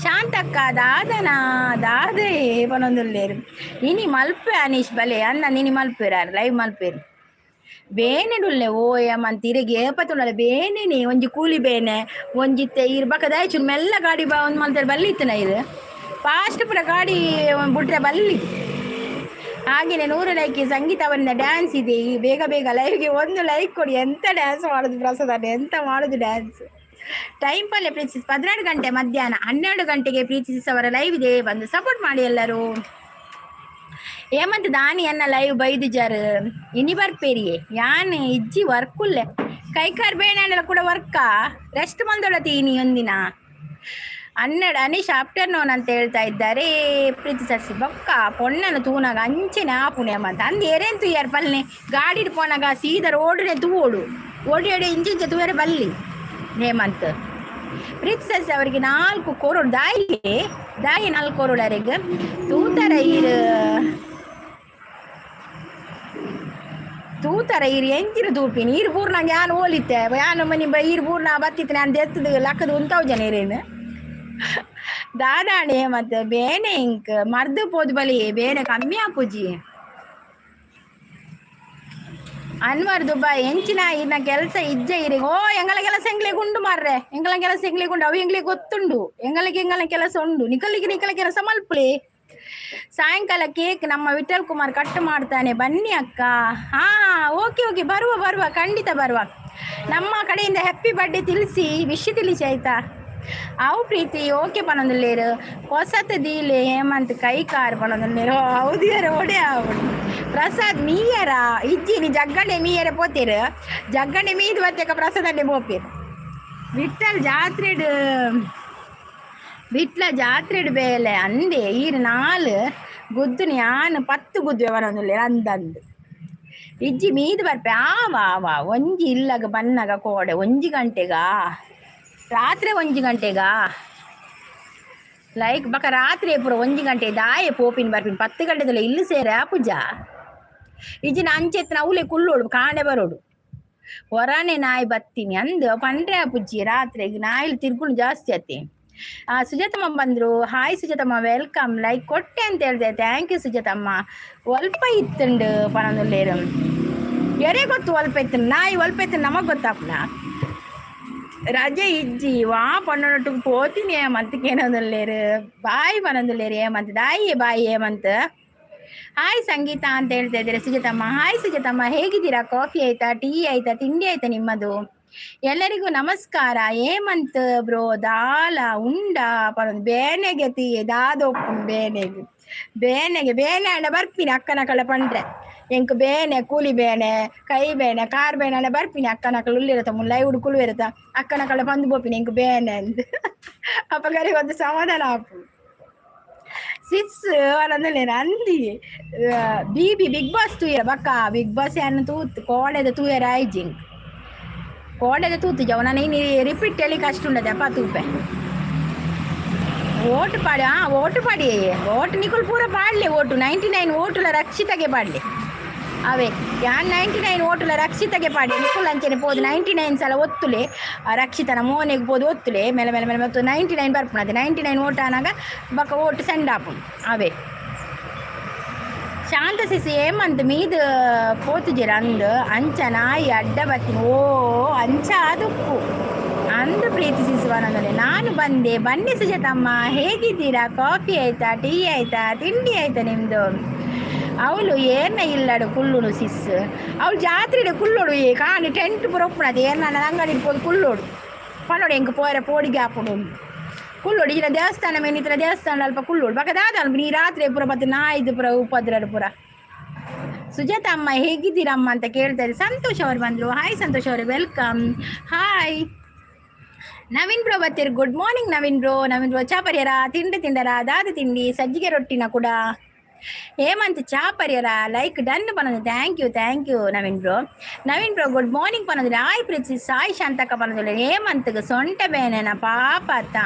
ಶಾಂತಕ್ಕ ದಾದನ ದಾದೆ ಪನೊಂದುಲ್ಲೇರು. ಇನಿ ಮಲ್ಪೆ ಅನೀಶ್ ಬಲೆ ಅನ್ನ. ನಿನಿ ಮಲ್ಪೇರ ಲೈವ್ ಮಲ್ಪೇರು. ಬೇನೆಡುಲ್ಲೆ ಓ ಯಮಂತ ಇರೆಗೆ ಏಪತುಂಡಲ್ಲ ಬೇನೆನೆ. ಒಂಜಿ ಕೂಲಿ ಬೇನೆ ಒಂಜಿತ್ತೆ ಇರ್ ಬಕ್ಕ ದಾಯಚೂರು ಮೆಲ್ಲ ಗಾಡಿ ಬಾ ಒಂದು ಮಲ್ತಾರೆ ಬಲ್ಲಿ ಇತ್ತನ. ಇರು ಫಾಸ್ಟ್ ಪೂರ ಗಾಡಿ ಬುಟ್ರೆ ಬಲ್ಲಿ. ಹಾಗೇನೆ 100 ಲೈಕ್ ಸಂಗೀತ ಅವರಿಂದ ಡ್ಯಾನ್ಸ್ ಇದೆ. ಈ ಬೇಗ ಬೇಗ ಲೈವ್ಗೆ ಒಂದು ಲೈಕ್ ಕೊಡಿ. ಎಂತ ಡ್ಯಾನ್ಸ್ ಮಾಡೋದು ಪ್ರಸಾದ? ಎಂತ ಮಾಡೋದು ಡ್ಯಾನ್ಸ್? ಟೈಮ್ ಪಲ್ಲೆ ಪ್ರೀತಿಸ್. 12 ಗಂಟೆ, ಮಧ್ಯಾಹ್ನ 12 ಗಂಟೆಗೆ ಪ್ರೀತಿಸಿಸ್ ಅವರ ಲೈವ್ ಇದೆ. ಬಂದು ಸಪೋರ್ಟ್ ಮಾಡಿ ಎಲ್ಲರೂ. ಹೇಮಂತ್ ದಾನಿ ಅನ್ನ ಲೈವ್ ಬೈದು ಜರ್ ಇನಿ ಬರ್ಪೇರಿಯೇ. ಯಾನ್ ಇಜ್ಜಿ, ವರ್ಕುಲ್ಲೆ. ಕೈಕಾರ್ ಬೇಣಲ್ಲ ಕೂಡ ವರ್ಕಾ ರೆಸ್ಟ್ ಬಂದೊಳತಿ ಇನಿ ಒಂದಿನ. 12 ಅನೀಶ್ ಆಫ್ಟರ್ನೂನ್ ಅಂತ ಹೇಳ್ತಾ ಇದ್ದಾರೆ ಪ್ರೀತಿ ಸಸಿ. ಬೊಕ್ಕ ಪೊಣ್ಣನ ತೂನಾಗ ಅಂಚೆನೆ ಆಪುಣೆ ಅಂತ ಅಂದ್ ಏರೇನ್ ತುಯ್ಯಾರ ಪಲ್ನೆ. ಗಾಡಿಡ್ ಪೋನಾಗ ಸೀದಾ ರೋಡ್ನೆ ತೂವೋಡು. ಓಡಿ ಓಡಿ ಇಂಚಿಂಚ ತೂಯರೆ ಬಲ್ಲಿ ಹೇಮಂತ್. ಪ್ರೀತಿ ಸಸಿ ಅವರಿಗೆ 4 ಕೊರೋಡ್ ದಾಯಿ ದಾಯಿ 4 ಕೊರೋಡ್ ಅರೆಗ್ ತೂತರ ಇರು. ತೂತರ ಈರು ಎಂಚಿನ ತೂಪಿನಿ ಈರು ಪೂರ್ಣ ಯಾನ್ ಓಲಿತ್ತೆ ಯಾನ್ ಮನಿ ಈರು ಪೂರ್ಣ ಬತ್ತಿತ್ತು ನಾನು ದೆತ್ತದು ಲಕ್ಕದು ಉಂತಾವ್ ಜನ ಇರೇನು ದಾದಾಣೆ ಮತ್ತೆ ಬೇನೆ ಇಂಕ್ ಮರ್ದು ಪೋದು ಬಲಿ ಬೇನೆ ಕಮ್ಮಿ ಆಪುಜಿ. ಅನ್ವರ್ ದುಬೈ ಎಂಚಿನ ಇನ್ನ ಕೆಲಸ ಇಜ್ಜೆ ಇರಿ. ಓ ಎಂಗಳ ಕೆಲಸ ಎಂಗ್ಲಿಗೆ ಉಂಡು ಮಾರ್ರೆ, ಎಂಗಳ ಕೆಲಸ ಎಂಗ್ಲಿಗೆ ಉಂಡು, ಅವು ಎಂಗ್ಲಿಗೆ ಗೊತ್ತುಂಡು. ಎಂಗಳಿಗೆ ಎಂಗಳ ಕೆಲಸ ಉಂಡು, ನಿಕಲಿಗೆ ನಿಕಲ ಕೆಲಸ ಮಲ್ಪುಲಿ. ಸಾಯಂಕಾಲ ಕೇಕ್ ನಮ್ಮ ವಿಠಲ್ ಕುಮಾರ್ ಕಟ್ ಮಾಡ್ತಾನೆ, ಬನ್ನಿ ಅಕ್ಕ. ಹಾ ಓಕೆ ಓಕೆ, ಬರುವ ಬರುವ, ಖಂಡಿತ ಬರುವ. ನಮ್ಮ ಕಡೆಯಿಂದ ಹ್ಯಾಪಿ ಬರ್ಡೇ ತಿಳಿಸಿ, ವಿಶ್ ತಿಳಿಸಿ ಆಯ್ತಾ. ಅವು ಪ್ರೀತಿ ಓಕೆ ಪನೊಂದುಲ್ಲೇರು ಹೊಸತ ದೀಲೆ ಹೇಮಂತ್ ಕೈ ಕಾರ್ ಪನೊಂದುಲ್ಲೇರು. ಹೌದು ಓಡೆ ಆವಡು. ಪ್ರಸಾದ್ ಮೀಯರ ಇಜ್ಜಿ ನೀ ಜಗ್ಗಂಡೆ ಮೀಯರ ಪೋತೇರು, ಜಗ್ಗಂಡೆ ಮೀದು ಬತ್ತೇಕ ಪ್ರಸಾದಂಡೆ ಪೋಪೇರು. ವಿಠಲ್ ಜಾತ್ರೆಡ್ ವಿಟ್ಲ ಜಾತ್ರೆಡ್ ಬೇಲೆ ಅಂದೆ ಈರ್ ನಾಲ್ ಗುದ್ದುನಿ ಯಾನ್ 10 ಗುದ್ದುವೆ ಬರೋದಿಲ್ಲ ಅಂದಂದು ಇಜ್ಜಿ ಮೀದು ಬರ್ಪೆ. ಆ ವಾ ವಾ ಒಂಜಿ ಇಲ್ಲಗ ಬನ್ನಗ ಕೋಡೆ 1 ಗಂಟೆಗ, ರಾತ್ರಿ 1 ಗಂಟೆಗ ಲೈಕ್ ಬಕ ರಾತ್ರಿ ಪೂರ 1 ಗಂಟೆ ದಾಯೆ ಪೋಪಿನ ಬರ್ಪಿನ 10 ಗಂಟೆದಲ್ಲ ಇಲ್ಲಿ ಸೇರ ಪೂಜಾ ಇಜ್ಜಿನ ಅಂಚೆತ್ತಿನ ಅವಲೆ ಕುಲ್ಲೋಡು ಕಾಣೆ ಬರೋಡು ಹೊರನೆ ನಾಯಿ ಬತ್ತೀನಿ ಅಂದ್ ಪಂಡ್ರೆ ಪುಜ್ಜಿ. ರಾತ್ರಿಗೆ ನಾಯಿಲ್ ತಿರ್ಗುಣು ಜಾಸ್ತಿ ಆತಿ. ಸುಜಾತಮ್ಮ ಬಂದ್ರು. Hi Sujathamma, welcome. Like ಕೊಟ್ಟೆ ಅಂತ ಹೇಳಿದೆ, thank you ಸುಜಾತಮ್ಮ. ಒಲ್ಪ ಇತ್ತುಂಡು ಪನೊಂದುಲ್ಲೇರು ಎರೆ ಗೊತ್ತು ಒಲ್ಪ ಇತ್ತು ನಾಯಿ ಒಲ್ಪ ಇತ್ತು ನಮಗ್ ಗೊತ್ತಾಪುನ. ರಜೆ ಇಜ್ಜಿ ವಾ ಪಣ್ಣೊಟ್ಟುಗ್ ಪೋತೀನಿ ಹೇಮಂತ್ ಕೇನೊಂದುಲ್ಲೇರು ಬಾಯ್ ಪನೊಂದುಲ್ಲೇರು ಹೇಮಂತ್ ದಾಯಿ ಬಾಯ್ ಹೇಮಂತ್. ಹಾಯ್ ಸಂಗೀತ ಅಂತ ಹೇಳ್ತಾ ಇದ್ದಾರೆ ಸುಜಾತಮ್ಮ. ಹಾಯ್ ಸುಜಾತಮ್ಮ, ಹೇಗಿದ್ದೀರಾ? ಕಾಫಿ ಆಯ್ತಾ, ಟೀ ಆಯ್ತಾ, ತಿಂಡಿ ಆಯ್ತಾ ನಿಮ್ಮದು? ಎಲ್ಲರಿಗೂ ನಮಸ್ಕಾರ. ಹೇಮಂತ್ ಬ್ರೋ ದಾಲ ಉಂಡ ಪನೊಂದು ಬೇನೆಗೆ ತೀ ದಾದೊಪ್ಪುಂಡು ಬೇನೆಗೆ ಬೇನೆಗೆ ಬೇನೆ ಅಂಡ ಬರ್ಪಿನಿ ಅಕ್ಕನ ಕಳ ಪಂಡ್ರೆ ಎಂಕ್ ಬೇನೆ ಕೂಲಿ ಬೇನೆ ಕೈ ಬೇನೆ ಕಾರ್ ಬೇನೆ ಅಂಡ ಬರ್ಪಿನಿ ಅಕ್ಕನ ಕಳ ಉಲ್ಲಿರತ್ತ ಮುಲ್ಲ ಇವುಡು ಕುಲು ಇರತ್ತ ಅಕ್ಕನ ಕಳ ಪಂದು ಪೋಪಿನಿ ಎಂಕ್ ಬೇನೆ ಅಂದ್ ಅಪ್ಪಗರಿಗೆ ಒಂದು ಸಮಾಧಾನ ಆಪು. ಸಿಸ್ ಅವರಂದ್ರೆ ಅಂದಿ ಬಿ ಬಿಗ್ ಬಾಸ್ ತೂಯರ ಬಕ್ಕ ಬಿಗ್ ಬಾಸ್ ಅನ್ನ ತೂತ್ ಕೋಡೆದ ತೂಯರ ಆಯ್ಜಿಂಗ್ ಕೋಡೆದ ತೂತು ಜವ ನಾನು ಇನ್ನು ರಿಪೀಟ್ ಟೆಲಿಕಾಸ್ಟ್ ಉಂಡದೆ ಅಪ್ಪ ತೂಪೆ. ಓಟು ಪಾಡಿ, ಹಾ ಓಟು ಪಾಡಿ, ಓಟು ನಿಕುಲ್ ಪೂರ ಪಾಡ್ಲೆ ಓಟು 99 ಓಟುಲ ರಕ್ಷಿತಗೆ ಪಾಡ್ಲೆ. ಅವೇ ಯಾನ್ 99 ಓಟುಲ ರಕ್ಷಿತಗೆ ಪಾಡಿ ನಿಕುಲ್ ಅಂಚನೆ ಪೋದು 99 ಸಲ ಒತ್ತುಲೆ ರಕ್ಷಿತನ ಮೋನೆಗೆ ಪೋದು ಒತ್ತುಲೆ ಮೇಲೆ ಮೇಲೆ ಮೇಲೆ ಮತ್ತು 99 ಬರ್ಪುಣದೆ 99 ಓಟ್ ಆನಾಗ ಬೊಕ ಓಟು ಸೆಂಡ್ ಆಪುಂಡು. ಅವೇ ಶಾಂತ ಸಿಸಿ ಹೇಮಂತ್ ಮೀದ್ ಪೋತುಜೆರ್ ಅಂದ್ ಅಂಚ ನಾಯಿ ಅಡ್ಡ ಬತ್ತಿನ ಓ ಅಂಚ ಅದುಪ್ಪು ಅಂದು ಪ್ರೀತಿ ಸಿಸುವನಂದರೆ ನಾನು ಬಂದೆ. ಬನ್ನಿ ಸುಜಾತಮ್ಮ, ಹೇಗಿದ್ದೀರಾ? ಕಾಫಿ ಆಯ್ತಾ, ಟೀ ಆಯ್ತಾ, ತಿಂಡಿ ಆಯ್ತಾ ನಿಮ್ಮದು? ಅವಳು ಏನ ಇಲ್ಲಡು ಕುಲ್ಲುಡು ಸಿಸ್ ಅವಳು ಜಾತ್ರೆಡು ಕುಲ್ಲೋಡು ಏ ಕಾಣಿ ಟೆಂಟ್ ಪೂರ ಉಪ್ಪುನದು ಏನ ಅಂಗಡಿ ಪೋದು ಕುಲ್ಲೋಡು ಪನ್ನೋಡು ಎಂಕ್ ಪೋರೆ ಪೋಡಿಗೆ ಆಪುಂಡು ಕುಲ್ಲೋಡು ಈಗಿನ ದೇವಸ್ಥಾನ ಮೇನಿತ್ರ ದೇವಸ್ಥಾನ ಅಲ್ಪ ಕುಲ್ಲೋಡು ಬಕ ದಾದ ನೀ ರಾತ್ರಿ ಪೂರ ಮತ್ತೆ ನಾಯಿದು ಪೂರ ಉಪದ್ರಡು ಪೂರ. ಸುಜಾತ ಅಮ್ಮ ಹೇಗಿದ್ದೀರಮ್ಮ ಅಂತ ಕೇಳ್ತಾರೆ. ಸಂತೋಷ್ ಅವರು ಬಂದರು. ಹಾಯ್ ಸಂತೋಷ್ ಅವರು, welcome. Hi Naveen bro ಬರ್ತೀರಿ. Good morning Naveen bro. Naveen bro ಚಾ ಪರಿಯರ, ತಿಂಡಿ ತಿಂಡರ? ದಾದ ತಿಂಡಿ? ಸಜ್ಜಿಗೆ ರೊಟ್ಟಿನ ಕೂಡ. ಹೇಮಂತ್ ಚಾ ಪರಿಯರ? ಲೈಕ್ ಡನ್ ಪನ್ನದು. Thank you thank you Naveen bro. Naveen bro good morning ಪನ್ನದು. Hi Preethi Sai Shantakka ಪನ್ನದು. ಹೇಮಂತ್ಗೆ ಸೊಂಟ ಬೇನೆನ ಪಾಪ ಅತ್ತ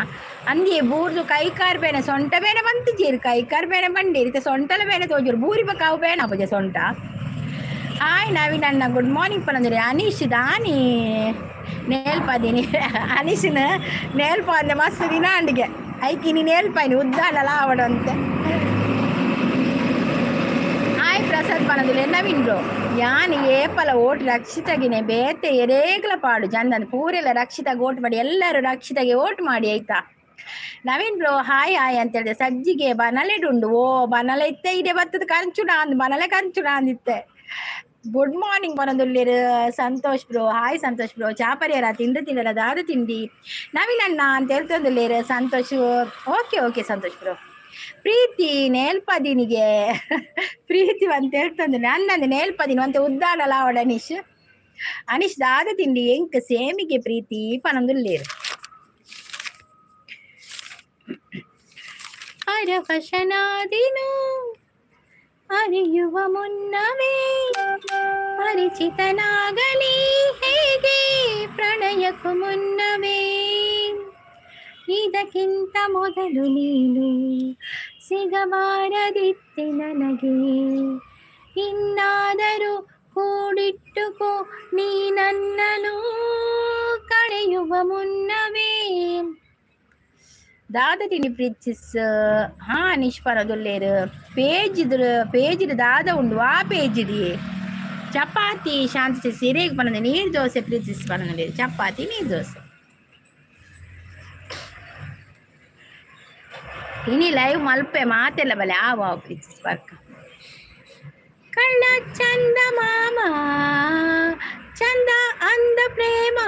ಅಂದಿಯೇ ಬೂರ್ದು ಕೈ ಕಾರ್ ಬೇನೆ ಸೊಂಟ ಬೇನೆ ಬಂತು ಜೀರು ಕೈ ಕಾರ್ ಬೇನೆ ಬಂಡೀರಿ ಸೊಂಟಲ ಬೇನೆ ತೋಜುರು ಬೂರಿ ಬಕ್ಕ ಅವು ಬೇನ ಪೂಜೆ ಸೊಂಟ. ಹಾಯ್ ನವೀನ್ ಅಣ್ಣ ಗುಡ್ ಮಾರ್ನಿಂಗ್ ಪನ್ನದು. ಅನೀಶ್ ದಾನಿ ನೇಲ್ಪಾದೀನಿ ಅನೀಶನ ನೇಲ್ಪಾಂದೆ ಮಸ್ತ್ ದಿನ ಅಂಡಿಗೆ ಐಕಿನಿ ನೇಲ್ಪಾಯಿನಿ ಉದ್ದಾನಲ ಆವಡಂತೆ. ಹಾಯ್ ಪ್ರಸಾದ್ ಪನದುಲೆ. ನವೀನ್ ಬ್ರೋ ಯಾನ್ ಏಪಲ ಓಟ್ ರಕ್ಷಿತಗಿನೆ ಬೇತೆ ಎರೇಗ್ಲ ಪಾಡು ಚಂದನ್ ಪೂರೆಲ್ಲ ರಕ್ಷಿತಾಗ ಓಟ್ ಮಾಡಿ, ಎಲ್ಲರೂ ರಕ್ಷಿತಗೆ ಓಟ್ ಮಾಡಿ ಆಯ್ತಾ. ನವೀನ್ ಬ್ರೋ ಹಾಯ್ ಹಾಯ್ ಅಂತ ಹೇಳಿದೆ. ಸಜ್ಜಿಗೆ ಬನಲೆಡುಂಡು ಓ ಬನಲೆ ಇತ್ತೆ ಇಡೆ ಬತ್ತದ ಕಂಚುಣ ಅಂದ್ ಬನಲೆ ಕಂಚುಣ ಅಂದಿತ್ತೆ. ಗುಡ್ ಮಾರ್ನಿಂಗ್ ಪನೊಂದುಲ್ಲೆರ್ Santosh bro. Hi Santosh bro, ಚಾಪರಿಯರ ತಿಂದು ತಿಂಡರ ದಾದ ತಿಂಡಿ? ನವೀನ್ ಅಣ್ಣ ಅಂತ ಹೇಳ್ತೊಂದುಲ್ಲೆರ್ Santosh. Okay okay Santosh bro. ಪ್ರೀತಿ ನೇಲ್ಪದಿನಿಗೆ ಪ್ರೀತಿ ಅಂತ ಹೇಳ್ತಂದು ನನ್ನಂದು ನೇಲ್ಪದಿನ ಅಂತೆ ಉದ್ದಾಡಲ ಅವಡ ಅನೀಶ್. ಅನೀಶ್ ದಾದ ತಿಂಡಿ? ಎಂಕ್ ಸೇಮಿಗೆ ಪ್ರೀತಿ ಪನೊಂದುಲ್ಲೆರ್. ಪರವಶನಾದಿನು ಅರಿಯುವ ಮುನ್ನವೇ ಪರಿಚಿತನಾಗಲಿ ಹೇಗೆ ಪ್ರಣಯಕ್ಕೂ ಮುನ್ನವೇ ಇದಕ್ಕಿಂತ ಮೊದಲು ನೀನು ಸಿಗಬಾರದಿತ್ತೆ ನನಗೆ ಇನ್ನಾದರೂ ಕೂಡಿಟ್ಟುಕೊಳ್ಳಲಾರೆ. ತಿಳ್ಕೋ ನೀ ನನ್ನನು ಕಳೆಯುವ ಮುನ್ನವೇ. ದಾದ ತಿಂಡಿ ಪ್ರೀತಿಸ್ ಹಾ ನಿಷ್ಪರದುಲ್ಲೇರು ಪೇಜ್ ಪೇಜ್ ದಾದ ಉಂಡು ಆ ಪೇಜ್ ಚಪಾತಿ ಶಾಂತಿ ಸಿರೇಗ್ ಪನಂದೆ ನೀರು ದೋಸೆ ಪ್ರೀತಿಸ್ ಪನಂದೆ ಚಪಾತಿ ನೀರು ದೋಸೆ. ಇನಿ ಲೈವ್ ಮಲ್ಪೆ ಮಾತೆಲ್ಲ ಬಲೆ ಆ ವಾವ್ ಪ್ರೀತಿಸ್ ವರ್ಕ. ಕಳ್ಳ ಚಂದ ಮಾಮ ಚಂದ ಅಂದ ಪ್ರೇಮ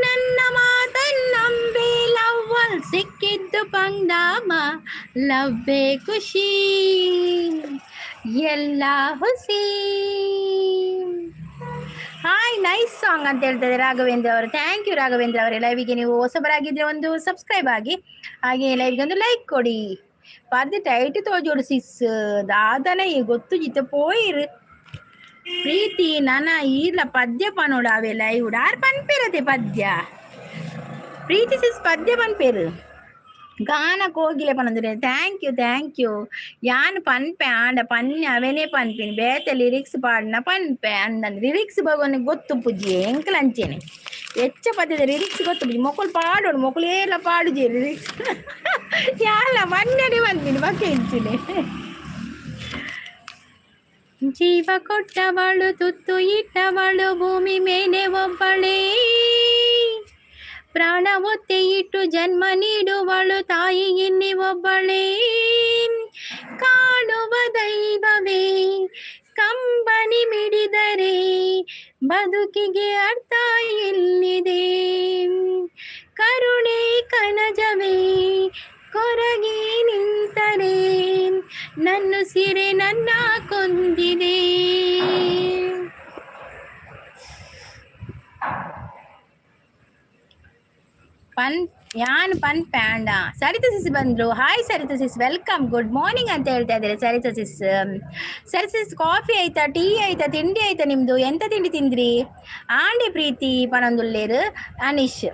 ನನ್ನ ಮಾತನ್ನಂಬಿ ಲವ್ವಲ್ ಸಿಕ್ಕಿದ್ದು ಪಂದಾಮ ಲವ್ವೇ ಖುಷಿ ಎಲ್ಲ ಹುಸಿ. ಹಾಯ್ ನೈಸ್ ಸಾಂಗ್ ಅಂತ ಹೇಳ್ತಾರೆ ರಾಘವೇಂದ್ರ ಅವರು. Thank you Raghavendra ಅವರೇ. ಲೈವಿಗೆ ನೀವು ಹೊಸಬರಾಗಿದ್ರೆ ಒಂದು ಸಬ್ಸ್ಕ್ರೈಬ್ ಆಗಿ, ಹಾಗೆ ಲೈವ್ಗೆ ಒಂದು ಲೈಕ್ ಕೊಡಿ. ಪದ ಟೈಟ್ ತೋಜೋಡು ಸಿಸ್ ದಾದನ ಈ ಗೊತ್ತು ಜಿತ್ತ ಪೋಯಿರು ಪ್ರೀತಿ ನನ ಈರ್ಲ ಪದ್ಯ ಪನೋಡು ಅವೆ ಲೈವ್ ಆರ್ ಪನ್ಪೇರತೆ ಪದ್ಯ ಪ್ರೀತಿ ಸಿಸ್ ಪದ್ಯ ಪನ್ಪೇರು ಗಾನ ಕೋಗಿಲೆ ಪನಂದ್ರೆ. Thank you thank you. ಯಾನ್ ಪನ್ಪೆ ಆಂಡ ಪನ್ನೆ ಅವೇನೇ ಪನ್ಪಿನಿ ಬೇತೆ ಲಿರಿಕ್ಸ್ ಪಾಡ್ನ ಪನ್ಪೆ ಅಂದಂದು ಲಿರಿಕ್ಸ್ ಭಗವನ್ ಗೊತ್ತು ಪುಜ್ಜಿ ಎಂಕಲ್ ಅಂಚೇನೆ ಹೆಚ್ಚ ಪದ್ಯದ ಲಿರಿಕ್ಸ್ ಗೊತ್ತು ಪುಜ್ಜಿ ಮೊಕುಲು ಪಾಡೋಡು ಮೊಕುಲು ಏಲ ಪಾಡುಜಿ ಲಿರಿಕ್ಸ್ ಯಾಲ ಮನ್ನೆಡೆ ಪನ್ಪಿನಿ ಬಕ್ಕೆ ಇಂಚಿನೆ. ಜೀವ ಕೊಟ್ಟವಳು ತುತ್ತು ಇಟ್ಟವಳು ಭೂಮಿ ಮೇಲೆ ಒಬ್ಬಳೇ, ಪ್ರಾಣ ಒತ್ತೆ ಇಟ್ಟು ಜನ್ಮ ನೀಡುವಳು ತಾಯಿ ಇನ್ನಿ ಒಬ್ಬಳೇ. ಕಾಣುವ ದೈವವೇ ಕಂಬನಿ ಮಿಡಿದರೆ ಬದುಕಿಗೆ ಅರ್ಥ ಎಲ್ಲಿದೆ. ಕರುಣೆ ಕನಜವೇ ಕೊರಗಿ ನಿಂತರೆ ನನ್ನ ಸಿರೆ ನನ್ನ ಕೊಂದಿದೆ. ಪನ್ ಯಾನ್ ಪನ್ ಪ್ಯಾಂಡ ಸರಿತಾ ಸಿಸ್ ಬಂದ್ರು. Hi Saritha sis, welcome, good morning ಅಂತ ಹೇಳ್ತಾ ಇದ್ದಾರೆ Saritha sis. Saritha sis coffee ಆಯ್ತಾ, ಟೀ ಆಯ್ತಾ, ತಿಂಡಿ ಆಯ್ತಾ ನಿಮ್ದು? ಎಂತ ತಿಂಡಿ ತಿಂದ್ರಿ? ಆಂಡೆ ಪ್ರೀತಿ ಪನೊಂದುಲ್ಲೇರು ಅನಿಶ್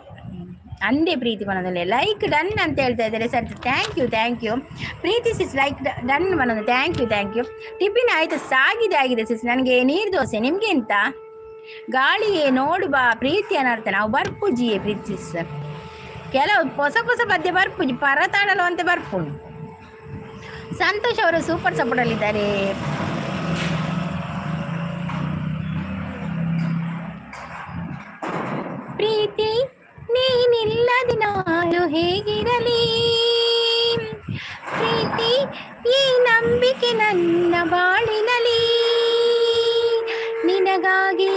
ಅಂಡೆ ಪ್ರೀತಿ ಪನೊಂದುಲ್ಲೇರು ಲೈಕ್ ಡನ್ ಅಂತ ಹೇಳ್ತಾ ಇದ್ದಾರೆ Saritha. Thank you thank you Preethi sis, like done ಪನೊಂದು. Thank you thank you. Tiffin ಆಯ್ತಾ? ಸಾಗಿದೆ ಆಗಿದೆ ಸಿಸ್. ನನಗೆ ನೀರು ದೋಸೆ, ನಿಮ್ಗೆ ಎಂತ? ಗಾಳಿಯೇ ನೋಡು ಬಾ ಪ್ರೀತಿ ಅನರ್ಥ ನಾವು ಬರ್ಪುಜಿಯೇ ಪ್ರೀತಿ ಸಿಸ್. ಕೆಲವು ಹೊಸ ಹೊಸ ಪದ್ಯ ಬರ್ಪುಜಿ ಪರತಾಡಲು ಅಂತ ಬರ್ಪುಂಡು. ಸಂತೋಷ್ ಅವರು ಸೂಪರ್ ಸಪೋರ್ಟ್ ಅಲ್ಲಿದ್ದಾರೆ. ಪ್ರೀತಿ ನೀನಿಲ್ಲದೆ ನಾನು ಹೇಗಿರಲಿ, ಪ್ರೀತಿ ಈ ನಂಬಿಕೆ ನನ್ನ ಬಾಳಿನಲಿ, ನಿನಗಾಗಿ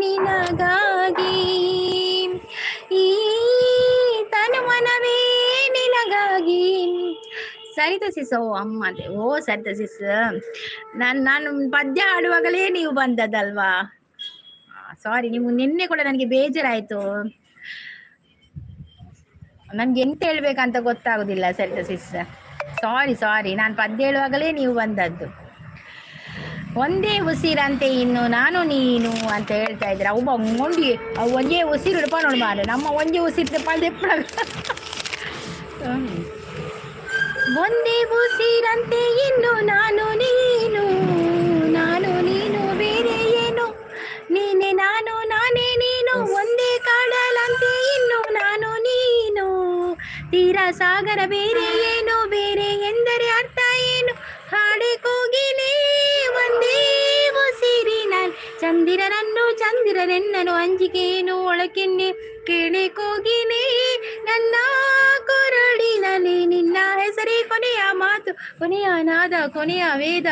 ನಿನಗಾಗಿ ಈ ತನುಮನವೇ ನಿನಗಾಗಿ. ಸರಿತಾ ಸಿಸ್, ಓ ಅಮ್ಮ ಅದೇ ಓ ಸರಿತಾ ಸಿಸ್, ನಾನು ನಾನು ಪದ್ಯ ಹಾಡುವಾಗಲೇ ನೀವು ಬಂದದ್ದಲ್ವಾ? ಸಾರಿ, ನೀವು ನಿನ್ನೆ ಕೂಡ ನನಗೆ ಬೇಜಾರಾಯ್ತು. ನನ್ಗೆ ಎಂತ ಹೇಳ್ಬೇಕಂತ ಗೊತ್ತಾಗುದಿಲ್ಲ ಸರಿತಾ ಸಿಸ್, ಸಾರಿ ಸಾರಿ. ನಾನು ಪದ್ಯ ಹೇಳುವಾಗಲೇ ನೀವು ಬಂದದ್ದು. ಒಂದೇ ಉಸಿರಂತೆ ಇನ್ನು ನಾನು ನೀನು ಅಂತ ಹೇಳ್ತಾ ಇದ್ರೆ ಅವು ಒಂಡಿ ಅವು ಒಂದೇ ಉಸಿರು ಹಿಡ್ಪ ನೋಡಿ ಮಾರೆ ನಮ್ಮ ಒಂದೇ ಉಸಿರು ಪಲ್ದೆಪ್ಪಡ. ಒಂದೇ ಉಸಿರಂತೆ ಇನ್ನು ನಾನು ನೀನು, ನಾನು ನೀನು ಬೇರೆ ಏನು, ನೀನೆ ನಾನು ನಾನೇ ನೀನು, ಒಂದೇ ಕಾಡಲಂತೆ ಇನ್ನು ನಾನು ನೀನು, ತೀರಾ ಸಾಗರ ಬೇರೆ ಏನು, ಬೇರೆ ಎಂದರೆ ಅರ್ಥ ಏನು, ಹಾಡೆ ಕೋಗಿಲೆ ಒಂದೇ ಉಸಿರಿನ ಚಂದಿರನನ್ನು ಚಂದಿರನೆನ್ನನು ಅಂಜಿಕೆಯೇನು ಒಳಕೆನ್ನೆ ಕೇಳೆ ಕೋಗಿಲೆ ನನ್ನ ಕೊರಳಿನಲ್ಲಿ ನಿನ್ನ ಹೆಸರೇ ಕೊನೆಯ ಮಾತು ಕೊನೆಯ ನಾದ ಕೊನೆಯ ವೇದ,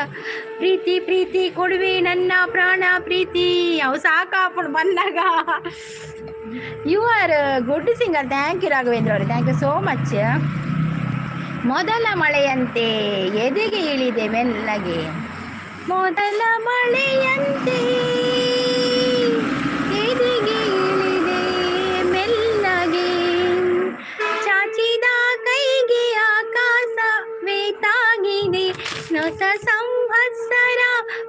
ಪ್ರೀತಿ ಪ್ರೀತಿ ಕೊಡುವೆ ನನ್ನ ಪ್ರಾಣ ಪ್ರೀತಿ. ಅವು ಸಾಕಾಪುಡು ಬಂದಾಗ. You are good singer, thank you Raghavendra ಅವರು, thank you so much. ಮೊದಲ ಮಳೆಯಂತೆ ಎದೆಗೆ ಇಳಿದೆ ಮೆಲ್ಲಗೆ, ಮೊದಲ ಮಳೆಯಂತೆ ಎದೆಗೆ ಇಳಿದೆ ಮೆಲ್ಲಗೆ, ಚಾಚಿದ ಕೈಗೆ ಆಕಾಶವೇ ತಾಗಿದೆ, ಹೊಸ ಸಂವತ್ಸರ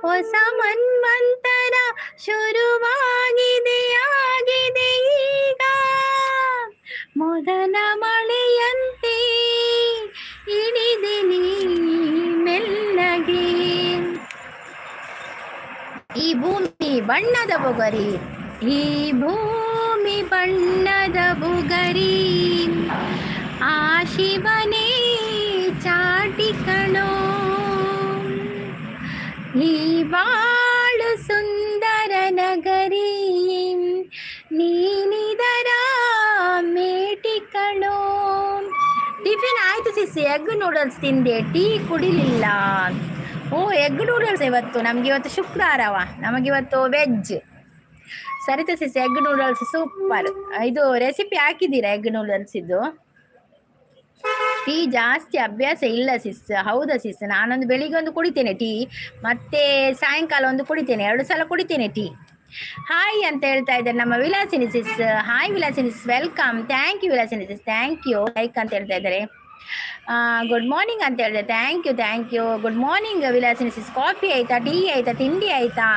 ಹೊಸ ಮನ್ವಂತರ ಶುರುವಾಗಿದೆ ಆಗಿದೆ ಈಗ, ಮೊದಲ ಮಳೆಯಂತೆ ಇಳಿದೆ ನೀ ಮೆಲ್ಲಗೆ. ಈ ಭೂಮಿ ಬಣ್ಣದ ಬೊಗರಿ, ಈ ಭೂಮಿ ಬಣ್ಣದ ಬುಗರಿ, ಆ ಶಿವನೇ ಚಾಟಿ ಕಣೋ. ಈ ಬಾಳು ಸುಂದರ ನಗರಿ, ನೀನಿದರ ಮೇಟಿ ಕಣೋ. ಟಿಫಿನ್ ಆಯ್ತು ಸಿಸ್, ಎಗ್ ನೂಡಲ್ಸ್ ತಿಂದೆ, ಟೀ ಕುಡಿಲಿಲ್ಲ. ಓ, ಎಗ್ ನೂಡಲ್ಸ್ ಇವತ್ತು ನಮ್ಗೆ. ಇವತ್ತು ಶುಕ್ರವಾರವ, ನಮಗಿವತ್ತು veg. Saritha sis, egg noodles super. ಇದು ರೆಸಿಪಿ ಹಾಕಿದ್ದೀರಾ ಎಗ್ ನೂಡಲ್ಸ್ ಇದು? ಟೀ ಜಾಸ್ತಿ ಅಭ್ಯಾಸ ಇಲ್ಲ ಸಿಸ್. ಹೌದಾ ಸಿಸ್? ನಾನೊಂದು ಬೆಳಿಗ್ಗೆ ಒಂದು ಕುಡಿತೇನೆ ಟೀ, ಮತ್ತೆ ಸಾಯಂಕಾಲ ಒಂದು ಕುಡಿತೇನೆ. ಎರಡು ಸಲ ಕುಡಿತೇನೆ ಟೀ. ಹಾಯ್ ಅಂತ ಹೇಳ್ತಾ ಇದ್ದಾರೆ ನಮ್ಮ ವಿಲಾಸಿನಿ ಸಿಸ್. ಹಾಯ್ Vilasini sis, welcome. Thank you Vilasini sis, thank you. Like ಅಂತ ಹೇಳ್ತಾ ಇದ್ದಾರೆ. ಗುಡ್ ಮಾರ್ನಿಂಗ್ ಅಂತ ಹೇಳಿದೆ. Thank you, thank you. Good morning Vilasini sis. Coffee ಆಯ್ತಾ? ಟೀ ಆಯ್ತಾ? ತಿಂಡಿ ಆಯ್ತಾ?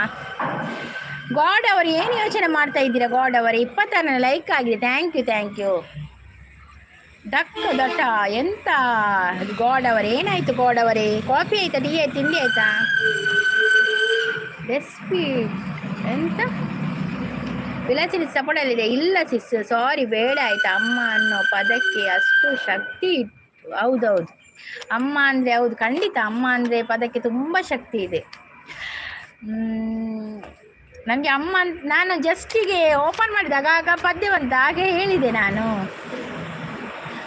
ಗಾಡ್ ಅವರು, ಏನು ಯೋಚನೆ ಮಾಡ್ತಾ ಇದ್ದೀರಾ ಗಾಡ್ ಅವರು? 26ನೇ ಲೈಕ್ ಆಗಿದೆ. Thank you, thank you. ದಕ್ಕ ದಟ್ಟ ಎಂತ ಗಾಡ್ ಅವರೇ? ಏನಾಯ್ತು ಗಾಡ್ ಅವರೇ? ಕಾಫಿ ಆಯ್ತಾ? ಟೀ ಆಯ್ತು? ತಿಂಡಿ ಆಯ್ತಾ? ರೆಸಿಪಿ ಎಂತ? ವಿಲಾಸಿನಿ ಸಪೋರ್ಟಲ್ಲಿದೆ. ಇಲ್ಲ ಸಿಸ್, ಸಾರಿ, ಬೇಡ ಆಯ್ತಾ. ಅಮ್ಮ ಅನ್ನೋ ಪದಕ್ಕೆ ಅಷ್ಟು ಶಕ್ತಿ ಇತ್ತು. ಹೌದೌದು, ಅಮ್ಮ ಅಂದರೆ, ಹೌದು, ಖಂಡಿತ ಅಮ್ಮ ಅಂದರೆ ಪದಕ್ಕೆ ತುಂಬ ಶಕ್ತಿ ಇದೆ. ನನಗೆ ಅಮ್ಮ ನಾನು ಜಸ್ಟಿಗೆ ಓಪನ್ ಮಾಡಿದಾಗ ಆಗ ಪದ್ಯ ಬಂತು, ಹಾಗೆ ಹೇಳಿದೆ ನಾನು.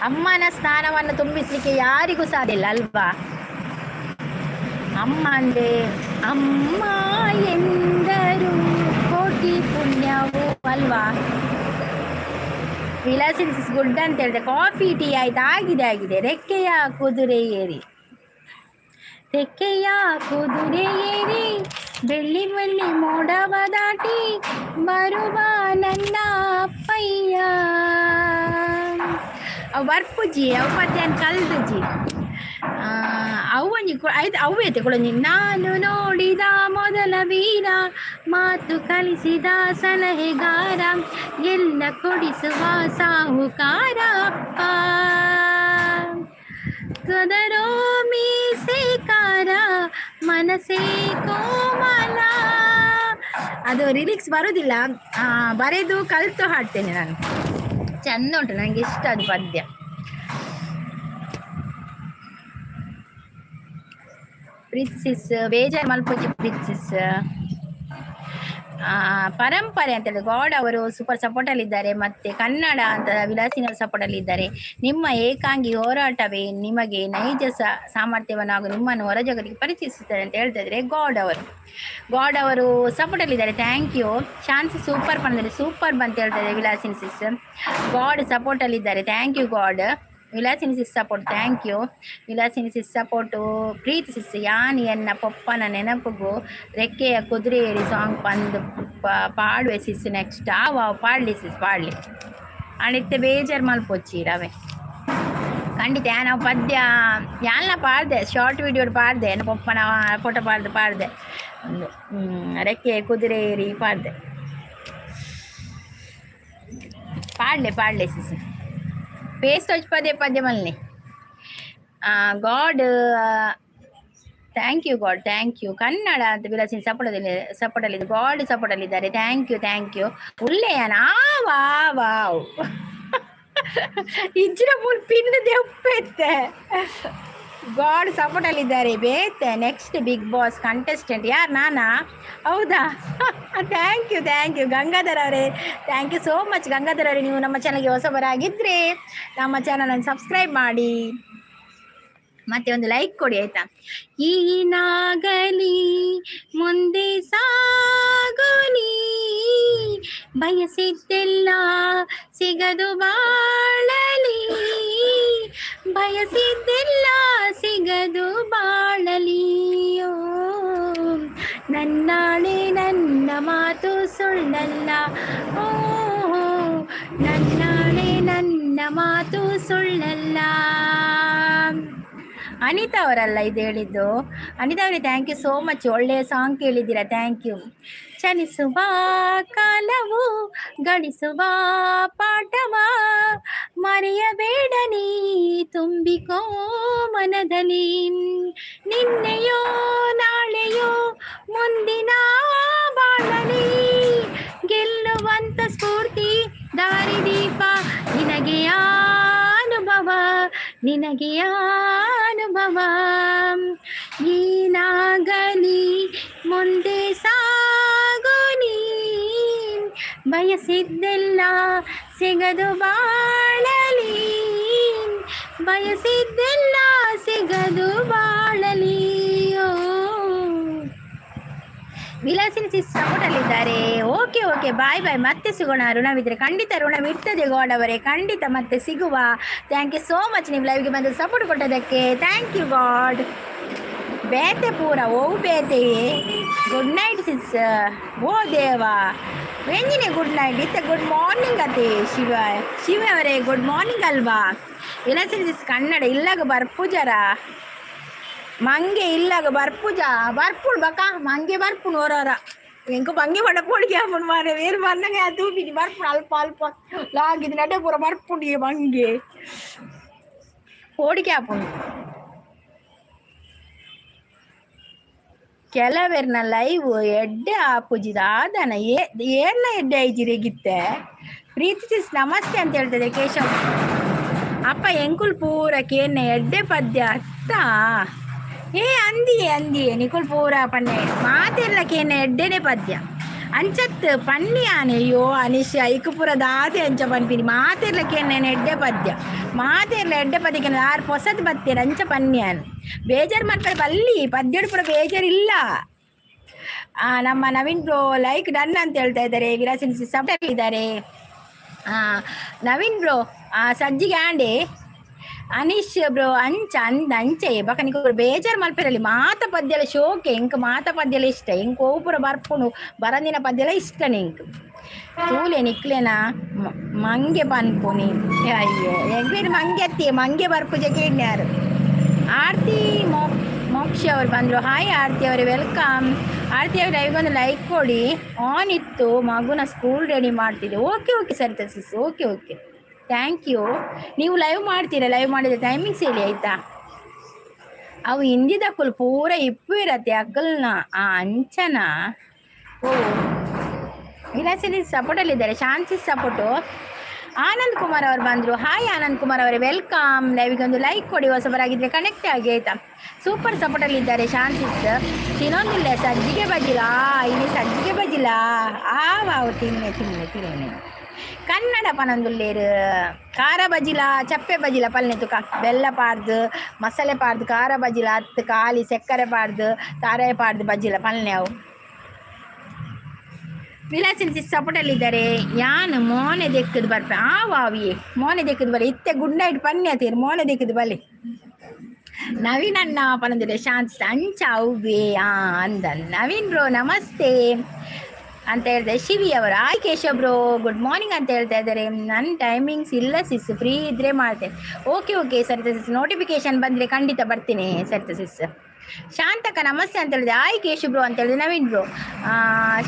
ಅಮ್ಮನ ಸ್ಥಾನವನ್ನು ತುಂಬಿಸಲಿಕ್ಕೆ ಯಾರಿಗೂ ಸಾಧ್ಯ ಇಲ್ಲ ಅಲ್ವಾ? ಅಮ್ಮ ಅಂದ್ರೆ, ಅಮ್ಮ ಎಂದರು ಕೋಟಿ ಪುಣ್ಯವು ಅಲ್ವಾ? ವಿಲಾಸಿನಿ ಗುಡ್ ಅಂತ ಹೇಳಿದೆ. ಕಾಫಿ ಟೀ ಆಯ್ತು? ಆಗಿದೆ, ಆಗಿದೆ. ರೆಕ್ಕೆಯ ಕುದುರೆ ಏರಿ, ರೆಕ್ಕೆಯ ಕುದುರೆ ಏರಿ, ಬೆಳ್ಳಿ ಬೆಳ್ಳಿ ಮೋಡವ ದಾಟಿ ಬರುವ ನನ್ನ ಅಪ್ಪಯ್ಯ. ಅವು ಬರ್ಪುಜಿ, ಅವು ಪದ್ಯಾನ್ ಕಲ್ದುಜಿ. ಅವು ಒಂಜಿ ಐದು ಅವು ಐತೆ ಕೊಡೊಂಜಿ. ನಾನು ನೋಡಿದ ಮೊದಲ ವೀರ, ಮಾತು ಕಲಿಸಿದ ಸಲಹೆಗಾರ, ಎಲ್ಲ ಕೊಡಿಸುವ ಸಾಹುಕಾರ ಅಪ್ಪ. ಕದರೋ ಮೀಸೆಕಾರ, ಮನಸೇ ಕೋಮಲ. ಅದು ಲಿರಿಕ್ಸ್ ಬರುದಿಲ್ಲ. ಬರೆದು ಕಲ್ತು ಹಾಡ್ತೇನೆ ನಾನು. ಚಂದ ಉಂಟು, ನಂಗೆ ಇಷ್ಟ ಅದು ಪದ್ಯ. ಪ್ರೀತಿಸಿಸ್, ಬೇಜಾರ್ ಮಲ್ಪೊಚ್ಚಿ ಪ್ರೀತಿಸಿಸ್. ಪರಂಪರೆ ಅಂತ ಹೇಳಿ ಗಾಡ್ ಅವರು ಸೂಪರ್ ಸಪೋರ್ಟ್ ಅಲ್ಲಿ ಇದ್ದಾರೆ. ಮತ್ತೆ ಕನ್ನಡ ಅಂತ ವಿಲಾಸಿನ ಸಪೋರ್ಟ್ ಅಲ್ಲಿ ಇದ್ದಾರೆ. ನಿಮ್ಮ ಏಕಾಂಗಿ ಹೋರಾಟವೇ ನಿಮಗೆ ನೈಜ ಸಾಮರ್ಥ್ಯವನ್ನು ಹಾಗೂ ನಿಮ್ಮನ್ನು ಹೊರ ಜಗತ್ತಿಗೆ ಪರಿಚಯಿಸುತ್ತದೆ ಅಂತ ಹೇಳ್ತಾ ಇದ್ದಾರೆ ಗಾಡ್ ಅವರು. ಗಾಡ್ ಅವರು ಸಪೋರ್ಟ್ ಅಲ್ಲಿ ಇದ್ದಾರೆ. Thank you. ಶಾನ್ಸಿ ಸೂಪರ್ ಬಂದರೆ ಸೂಪರ್ ಬಂತ ಹೇಳ್ತಾ ಇದ್ದಾರೆ ವಿಲಾಸಿನಿ ಸಿಸ್. ಗಾಡ್ ಸಪೋರ್ಟ್ ಅಲ್ಲಿ ಇದ್ದಾರೆ. Thank you god. Vilasini sis support, thank you. Vilasini sis support. Preethi sis, ಯಾನ್ ಎನ್ನ ಪೊಪ್ಪನ ನೆನಪುಗು ರೆಕ್ಕೆಯ ಕುದುರೆ ಏರಿ ಸಾಂಗ್ ಪಂದು ಪಾಡುವೆ ಸಿಸ್ ನೆಕ್ಸ್ಟ್. ಆ ವಾವ್, ಪಾಡ್ಲಿ ಸಿಸ್, ಪಾಡ್ಲಿ. ಅಣಿತ್ತೆ ಬೇಜಾರು ಮಲ್ಪೊಚ್ಚಿ ರವೆ. ಖಂಡಿತ ನಾವು ಪದ್ಯ ಯಾನ್ಲ ಪಾಡ್ದೆ, ಶಾರ್ಟ್ ವಿಡಿಯೋ ಪಾಡ್ದೆ. ಎನ್ನ ಪೊಪ್ಪನ ಫೋಟೋ ಪಾಡ್ದು ಪಾಡ್ದೆ ಒಂದು. ರೆಕ್ಕೆ ಕುದುರೆ ಏರಿ ಪಾಡ್ದೆ. ಪಾಡ್ಲೆ, ಪಾಡ್ಲೆ ಸಿಸ್. ಪೇಸ್ಟ್ ಪದೇ ಪದ್ಯ ಮಲ್ನೆ. God, thank you god, thank you. Kannada ಅಂತ ವಿಲಾಸಿನಿ ಸಪೋರ್ಟಲ್ಲಿ, ಸಪೋರ್ಟಲ್ಲಿ, ಗಾಡ್ ಸಪೋರ್ಟಲ್ಲಿದ್ದಾರೆ. Thank you, thank you. ಉಲ್ಲೆಯನ ವಾ ವಾವ್ ಇಜ್ಜಿನ ಫುಲ್ ಪಿನ್ ದೆಪ್ಪೆತ್ತೆ. ಗಾಡ್ ಸಪೋರ್ಟಲ್ಲಿದ್ದಾರೆ. ಬೇತೆ ನೆಕ್ಸ್ಟ್ ಬಿಗ್ ಬಾಸ್ ಕಂಟೆಸ್ಟೆಂಟ್ ಯಾರು? ನಾನಾ? ಹೌದಾ? Thank you, thank you Gangadhar ಅವರೇ. Thank you so much Gangadhar ಅವರೇ. ನೀವು ನಮ್ಮ ಚಾನಲ್ಗೆ ಹೊಸಬರಾಗಿದ್ದರೆ ನಮ್ಮ ಚಾನಲನ್ನು ಸಬ್ಸ್ಕ್ರೈಬ್ ಮಾಡಿ ಮತ್ತೆ ಒಂದು ಲೈಕ್ ಕೊಡಿ, ಆಯ್ತಾ? ಈನಾಗಲಿ ಮುಂದೆ ಸಾಗುನಿ, ಬಯಸಿದ್ದೆಲ್ಲ ಸಿಗದು ಬಾಳಲಿ, ಬಯಸಿದ್ದೆಲ್ಲ ಸಿಗದು ಬಾಳಲಿಯೋ. ನನ್ನಾಣೆ ನನ್ನ ಮಾತು ಸುಳ್ಳಲ್ಲ, ಓ ನನ್ನಾಣೆ ನನ್ನ ಮಾತು ಸುಳ್ಳಲ್ಲ. ಅನಿತಾ ಅವರಲ್ಲ ಇದು ಹೇಳಿದ್ದು? ಅನಿತಾ ಅವರೇ, thank you so much. ಒಳ್ಳೆಯ ಸಾಂಗ್ ಕೇಳಿದ್ದೀರಾ, thank you. ಚಲಿಸುವ ಕಾಲವು ಗಳಿಸುವ ಪಾಠವ ಮರೆಯಬೇಡ ನೀ, ತುಂಬಿಕೋ ಮನದಲ್ಲಿ. ನಿನ್ನೆಯೋ ನಾಳೆಯೋ ಮುಂದಿನ ಸ್ವಂತ ಸ್ಫೂರ್ತಿ ದಾರಿದೀಪ, ನಿನಗೆ ಅನುಭವ, ನಿನಗೆ ಅನುಭವ. ಏನಾಗಲಿ ಮುಂದೆ ಸಾಗು ನೀ, ಬಯಸಿದ್ದೆಲ್ಲ ಸಿಗದು ಬಾಳಲಿ, ಬಯಸಿದ್ದೆಲ್ಲ ಸಿಗದು ಬಾಳಲಿ. ಓ ವಿಲಾಸಿನಿ ಸಿಸ್ ಸಪೋರ್ಟಲ್ಲಿದ್ದಾರೆ. ಓಕೆ ಓಕೆ, ಬಾಯ್ ಬಾಯ್, ಮತ್ತೆ ಸಿಗೋಣ. ಋಣವಿದ್ರೆ ಖಂಡಿತ ಋಣವಿರ್ತದೆ ಗಾಡ್ ಅವರೇ, ಖಂಡಿತ ಮತ್ತೆ ಸಿಗುವ. Thank you so much ನೀವು ಲೈವ್ಗೆ ಬಂದು ಸಪೋರ್ಟ್ ಕೊಟ್ಟದಕ್ಕೆ. Thank you god. ಬೇತೆ ಪೂರ ಓ ಬೇತೆಯೇ. Good night sis. ಓ ದೇವಾ, ವೆಂಜಿನಿ ಗುಡ್ ನೈಟ್ ಇತ್ತ? ಗುಡ್ ಮಾರ್ನಿಂಗ್ ಅತೆ. ಶಿವ ಶಿವ ಅವರೇ, ಗುಡ್ ಮಾರ್ನಿಂಗ್ ಅಲ್ವಾ? ವಿಲಾಸಿನಿ ಸಿಸ್, ಕನ್ನಡ ಇಲ್ಲಾಗ ಬರ್ಪುಜರ? ಮಂಗೆ ಇಲ್ಲಾಗ ಬರ್ಪುಜ? ಬರ್ಪುಣ್ ಬಕ ಮಂಗೆ ಬರ್ಪುಣ್ ಓರೋರ. ಎಂಕು ಮಂಗೆ ಪಂಡ ಪೋಡಿಗೆ ಆಪುಂಡು ಮಾರೆ. ಬೇರೆ ಬಂದಂಗೆ ತೂಪಿನಿ ಬರ್ಪುಣ್ ಅಲ್ಪ ಅಲ್ಪ. ಲಾಗಿದ್ ನಡೆ ಪೂರ ಬರ್ಪುಂಡು. ಮಂಗೆ ಪೋಡಿಗೆ ಆಪುಂಡು. ಕೆಲವೆರ್ನ ಲೈವ್ ಎಡ್ಡೆ ಆಪುಜಿ ದಾದನ ಏರ್ಲ ಎಡ್ಡೆ ಐಜಿರೆಗಿತ್ತೆ. ಪ್ರೀತಿ ಸಿಸ್ ನಮಸ್ತೆ ಅಂತ ಹೇಳ್ತದೆ ಕೇಶವ್. ಅಪ್ಪ ಎಂಕುಲ್ ಪೂರ ಕೇನ್ನೆ ಎಡ್ಡೆ ಪದ್ಯ ಅತ್ತ. ಏ ಅಂದಿಯೇ ಅಂದಿಯೇ, ನಿಕುಲ್ ಪೂರ ಪನ್ನೆ ಮಾತೆಲ್ಲ ಕೇನ್ನೆ ಎಡ್ಡೆನೆ ಪದ್ಯ ಅಂಚತ್ ಪನ್ನಿ ಆನೆ. ಅಯ್ಯೋ ಅನಿಶ್, ಐಕು ಪೂರ ದಾದೆ ಅಂಚ ಪನ್ಪಿನಿ? ಮಾತೆರ್ಲ ಕೇನ್ನೆ ಎಡ್ಡೆ ಪದ್ಯ, ಮಾತೆರ್ಲ ಎಡ್ಡೆ ಪದ್ಯಕ್ಕೆ ಆರು ಪೊಸತ್ ಬತ್ತೇರು ಅಂಚ ಪನ್ನಿ ಆನ್. ಬೇಜಾರು ಮಾಡ್ತಾರೆ ಬಲ್ಲಿ, ಪದ್ಯಡು ಪೂರ ಬೇಜಾರಿಲ್ಲ. ನಮ್ಮ ನವೀನ್ ಬ್ರೋ ಲೈಕ್ ಡನ್ ಅಂತ ಹೇಳ್ತಾ ಇದ್ದಾರೆ. ವಿಲಾಸಿನಿ ಸಪೋರ್ಟ್ ಇದ್ದಾರೆ. ನವೀನ್ ಬ್ರೋ, ಸಜ್ಜಿಗೆ ಆಂಡೆ. ಅನೀಶ್ ಬ್ರೋ, ಅಂಚ ಅಂದ ಅಂಚೆ ಬಕ ನಿಕ್ ಬೇಜಾರು ಮಲ್ಪೆರಲ್ಲಿ. ಮಾತ ಪದ್ಯಲ ಶೋಕೆ ಎಂಕ್, ಮಾತ ಪದ್ಯಲ ಇಷ್ಟ ಎಂಕ್. ಓಪುರ ಬರ್ಪುಂಡು, ಬರಂದಿನ ಪದ್ಯಲ ಇಷ್ಟನೆ ಎಂಕ್. ತೂಲೆ ನಿಕ್ಲೆನ ಮಂಗೆ ಪನ್ಪುನಿ. ಅಯ್ಯೋ, ಎಂಕ್ಲೇನು ಮಂಗೆ ಅತ್ತಿ, ಮಂಗೆ ಬರ್ಪುಜ ಕೇಳ್ಯಾರು. ಆರ್ತಿ ಮೋಕ್ಷ ಅವರು ಬಂದರು. ಹಾಯ್ ಆರ್ತಿ ಅವರೇ, welcome. ಆರ್ತಿ ಅವರು ಲೈವ್ಗೊಂದು ಲೈಕ್ ಕೊಡಿ. ಆನ್ ಇತ್ತು, ಮಗುನ ಸ್ಕೂಲ್ ರೆಡಿ ಮಾಡ್ತಿದ್ದೆ. Okay okay Saritha sis, okay okay, thank you. ನೀವು ಲೈವ್ ಮಾಡ್ತೀರಾ? ಲೈವ್ ಮಾಡಿದ ಟೈಮಿಂಗ್ಸ್ ಹೇಳಿ ಆಯ್ತಾ? ಅವು ಹಿಂದಿದಕ್ಕುಲು ಪೂರ ಇಪ್ಪು ಇರತ್ತೆ ಅಕ್ಕಲ್ನ ಆ ಅಂಚನ. ಓ ವಿಲಾಸಿನಿ ಸಪೋರ್ಟಲ್ಲಿದ್ದಾರೆ. ಶಾಂತಿ ಸಪೋರ್ಟು. ಆನಂದ್ ಕುಮಾರ್ ಅವರು ಬಂದರು. ಹಾಯ್ ಆನಂದ್ ಕುಮಾರ್ ಅವರೇ, welcome. ಲೈವಿಗೆ ಒಂದು ಲೈಕ್ ಕೊಡಿ, ಹೊಸಬರಾಗಿದ್ದರೆ ಕನೆಕ್ಟ್ ಆಗಿ ಆಯ್ತಾ? ಸೂಪರ್ ಸಪೋರ್ಟಲ್ಲಿದ್ದಾರೆ ಶಾಂತಿ. ತಿನ್ನೊಂದಿಲ್ಲ ಸಜ್ಜಿಗೆ ಬಜ್ಜಿಲ. ಇಲ್ಲಿ ಸಜ್ಜಿಗೆ ಬಜ್ಜಿಲ ಆ ವಾವು. ತಿನ್ನೆ ತಿನ್ನೆ ತಿನ್ನೆ. ಕನ್ನಡ ಪನೊಂದುಲ್ಲೇರು. ಖಾರ ಬಜ್ಜಿಲ, ಚಪ್ಪೆ ಬಜ್ಜಿಲ ಪಲ್ನೆ ತುಕ. ಬೆಲ್ಲ ಪಾಡ್ದು, ಮಸಾಲೆ ಪಾಡ್ದು ಖಾರ ಬಜ್ಜಿಲ ಅತ್ತು, ಖಾಲಿ ಸಕ್ಕರೆ ಪಾಡ್ದು, ತಾರಾಯಿ ಪಾಡ್ದು ಬಜ್ಜಿಲ ಪಲ್ನೆ ಅವು. ವಿಲಾಸಿನಿ ಸಪೋರ್ಟಲ್ಲಿದ್ದಾರೆ. ಯಾನ್ ಮೋನೆ ದೆಕ್ಕದು ಬರ್ಪೆ. ಆ ವಾವಿಯೇ, ಮೋನೆ ದೆಕ್ಕದು ಬಲೆ. ಇತ್ತೆ ಗುಡ್ ನೈಟ್ ಪನ್ನೆ ಅತೀರ್, ಮೋನೆ ದೆಕ್ಕದು ಬಲೆ. ನವೀನ್ ಅಣ್ಣ ಪನಂದಿದೆ. ಶಾಂತ್ ಅಂಚ ಅವ್ವೆ ಆ ಅಂದ. ನವೀನ್ ಬ್ರೋ ನಮಸ್ತೆ ಅಂತ ಹೇಳ್ದೆ. ಶಿವಿ ಅವರು ಆಯ್ ಕೇಶವ್ ಬ್ರೋ, ಗುಡ್ ಮಾರ್ನಿಂಗ್ ಅಂತ ಹೇಳ್ತಾ ಇದ್ದಾರೆ. ನನ್ನ ಟೈಮಿಂಗ್ಸ್ ಇಲ್ಲ ಸಿಸ್, ಫ್ರೀ ಇದ್ರೆ ಮಾಡ್ತೇನೆ. ಓಕೆ ಓಕೆ ಸರಿತಾ ಸಿಸ್, ನೋಟಿಫಿಕೇಶನ್ ಬಂದರೆ ಖಂಡಿತ ಬರ್ತೀನಿ ಸರಿತಾ ಸಿಸ್. ಶಾಂತಕ ನಮಸ್ತೆ ಅಂತ ಹೇಳಿದೆ. ಆಯ್ ಕೇಶು ಬ್ರೋ ಅಂತ ಹೇಳಿದೆ ನವೀನ್ ಬ್ರೋ.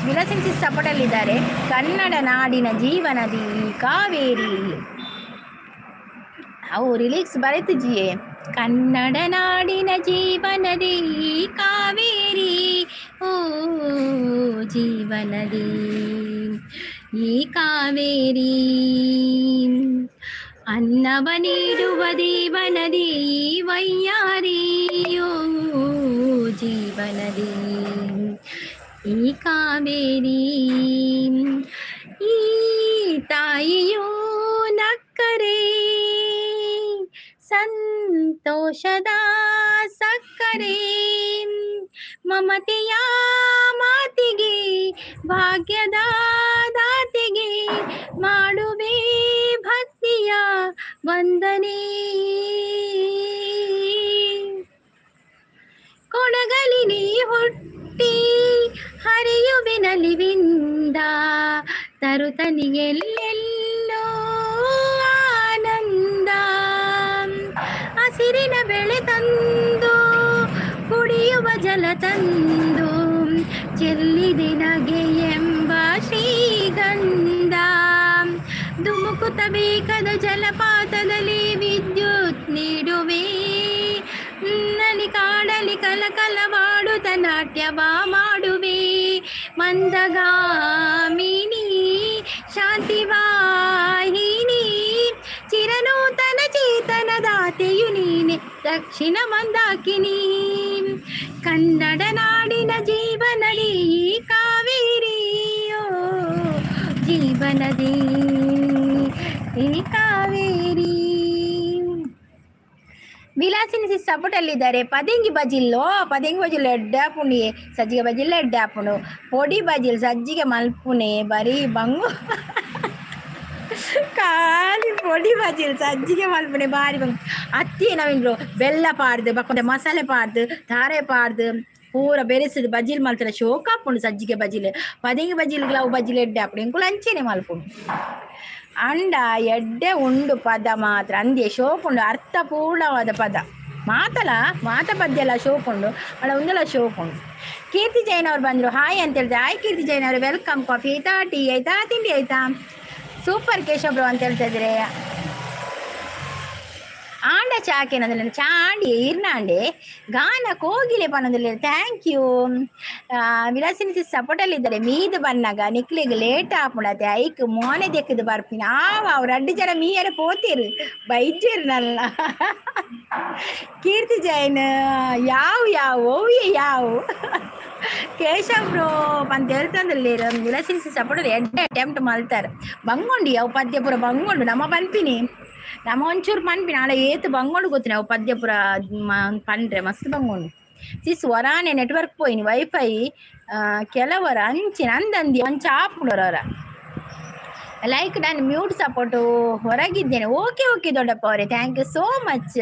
ವಿಲಸಿನ್ ಸಿಸ್ ಸಪೋರ್ಟಲ್ಲಿದ್ದಾರೆ. ಕನ್ನಡ ನಾಡಿನ ಜೀವನದಿ ಕಾವೇರಿ. ಅವು ರಿಲೀಕ್ಸ್ ಬರೆತು ಜಿಯೇ. ಕನ್ನಡ ನಾಡಿನ ಜೀವನದಿ ಕಾವೇರಿ, ಓ ಜೀವನದಿ ಈ ಕಾವೇರಿ. ಅನ್ನವ ನೀಡುವ ದೇವನದಿ ವೈಯಾರಿ, ಓ ಜೀವನದಿ ಈ ಕಾವೇರಿ. ಈ ತಾಯಿಯು ನಕ್ಕರೆ ಸಂತೋಷದ ಸಕ್ಕರೆ, ಮಮತೆಯ ಮಾತಿಗೆ, ಭಾಗ್ಯದ ದಾತಿಗೆ ಮಾಡುವೆ ಭಕ್ತಿಯ ವಂದನೆ. ಕೊಡಗಲಿ ನೀ ಹುಟ್ಟಿ ಹರಿಯುವೆ ನಲಿವಿಂದ, ತರುತನಿ ಎಲ್ಲೆಲ್ಲೋ ಆನಂದ. ಹಸಿರಿನ ಬೆಳೆ ತಂದು, ಕುಡಿಯುವ ಜಲ ತಂದು, ಚೆಲ್ಲಿದೆ ನಗೆ ಎಂಬ ಶ್ರೀಗಂಧ. ಧುಮುಕುತ ಬೇಕಾದ ಜಲಪಾತದಲ್ಲಿ ವಿದ್ಯುತ್ ನೀಡುವೆ. ನಲಿ ಕಾಡಲಿ ಕಲಕಲವಾಡುತ್ತ ನಾಟ್ಯವ ಮಾಡುವೆ. ಮಂದಗಾಮಿನಿ ಶಾಂತ. ಕೋಟಿ ವಾಹಿನಿ, ಚಿರನೂತನ ಚೇತನ ದಾತೆಯು ನೀನೆ, ದಕ್ಷಿಣ ಮಂದಾಕಿನಿ. ಕನ್ನಡ ನಾಡಿನ ಜೀವನದಿ ಈ ಕಾವೇರಿಯೋ, ಜೀವನದಿ ಈ ಕಾವೇರಿ. ವಿಲಾಸಿನಿ ಸಿಸ್ ಸಪೋರ್ಟ್ ಅಲ್ಲಿದ್ದಾರೆ. ಪದೆಂಗಿ ಬಜಿಲ್ಲೋ, ಪದೆಂಗಿ ಬಜಿಲ್ ಎಡ್ಡೆ ಆಪುಂಡು, ಸಜ್ಜಿಗೆ ಬಜಿಲ್ ಎಡ್ಡೆ ಆಪುಂಡು, ಪೊಡಿ ಬಜಿಲ್ ಸಜ್ಜಿಗೆ ಮಲ್ಪುನೆ ಬರೀ ಬಂಗು. ಖಾಲಿ ಪೊಡಿ ಬಜಿಲ್ ಸಜ್ಜಿಗೆ ಮಲ್ಪುನೆ ಬಾರಿ ಬಂಗು. ಅತ್ತಿ ನವೀನ್ ಬ್ರೋ, ಬೆಲ್ಲ ಪಾಡ್ದು, ಬೊಕ್ಕ ಮಸಾಲೆ ಪಾಡ್ದು, ತಾರೆ ಪಾಡ್ದು, ಪೂರ ಬೆರೆಸಿದ್ ಬಜಿಲ್ ಮಲ್ತಡ ಶೋಕ್ ಆಪುಂಡು ಸಜ್ಜಿಗೆ ಬಜಿಲ್. ಪದೆಂಗಿ ಬಜಿಲ್ಗ್ಲ ಅವು ಬಜಿಲ್ ಎಡ್ಡೆ ಆಪುಂಡು. ಎಂಕುಲು ಅಂಚೆನೆ ಮಲ್ಪುಂಡು. ಅಂಡ ಎಡ್ಡೆ ಉಂಡು ಪದ ಮಾತ್ರ ಅಂದೆ ಶೋಕುಂಡು, ಅರ್ಥಪೂರ್ಣವಾದ ಪದ. ಮಾತಲ ಮಾತ ಪದ್ಯ ಎಲ್ಲ ಶೋಕುಂಡು, ಅಡ ಒಂದೆಲ್ಲ ಶೋಕುಂಡು. ಕೀರ್ತಿ ಜೈನ್ ಅವ್ರು ಬಂದರು, ಹಾಯ್ ಅಂತ ಹೇಳ್ತಾರೆ. ಹಾಯ್ ಕೀರ್ತಿ ಜೈನ್ ಅವರು, welcome. Coffee ಆಯ್ತಾ? ಟೀ ಆಯ್ತಾ? ತಿಂಡಿ ಆಯ್ತಾ? ಸೂಪರ್ ಕೇಶವ್ ಬ್ರೋ ಅಂತ ಹೇಳ್ತಾ ಇದ್ರೆ. ಆಂಡ ಚಾಕೇನಂದ್ರೆ ಚಾಂಡಿ ಇರ್ನಾಂಡೆ ಗಾನ ಕೋಗಿಲೆ ಪನೊಂದುಲ್ಲೆರ್. Thank you. Vilasini ಸಪೋರ್ಟ್ ಇದ್ದಾರೆ. ಮೀದು ಬನ್ನಾಗ ನಿಕ್ಲೆಗ್ ಲೇಟ್ ಆಪುಂಡತೆ, ಐಕ್ ಮೋನೆ ದೆಕ್ಕದು ಬರ್ಪಿನ. ಆವ ಅವ್ರು ರಡ್ಡು ಜನ ಮೀಯರ ಪೋತಿರು ಬೈಜೇರು ನಲ್ಲ. ಕೀರ್ತಿ ಜೈನ್ ಯಾವ ಯಾವ ಓವಿಯ ಯಾವ ಕೇಶವ್ ಬ್ರೋ ಅಂತ ಹೇಳ್ತಂದಲ್ಲಿ. ವಿಲಾಸಿನಿ ಸಪೋರ್ಟ್ ಎಡ್ಡೆ ಅಟೆಂಪ್ಟ್ ಮಲ್ತಾರೆ. ಬಂಗೊಂಡಿ ಅವು ಪದ್ಯ ಪೂರ ಬಂಗೊಂಡು. ನಮ್ಮ ಪನ್ಪಿನಿ, ನಮ್ಮ ಒಂಚೂರು ಪನ್ಪಿನಿ, ಆಡ ಏತ್ ಬಂಗೊಂಡು ಗೊತ್ತಿನ ಅವು ಪದ್ಯ ಪೂರ ಪನ್ರೆ ಮಸ್ತ್ ಬಂಗೊಂಡು. ಸಿಸ್, ವರಾನೆ ನೆಟ್ವರ್ಕ್ ಪೋಯಿನಿ, ವೈಫೈ ಕೆಲವರ ಅಂಚಿನ ಅಂದಂದಿ ಅಂಚ ಆಪುಂಡು. ಲೈಕ್ ನಾನು ಮ್ಯೂಟ್ ಸಪೋರ್ಟು, ಹೊರಗಿದ್ದೇನೆ. ಓಕೆ ಓಕೆ ದೊಡ್ಡಪ್ಪ ಅವರೇ, thank you so much.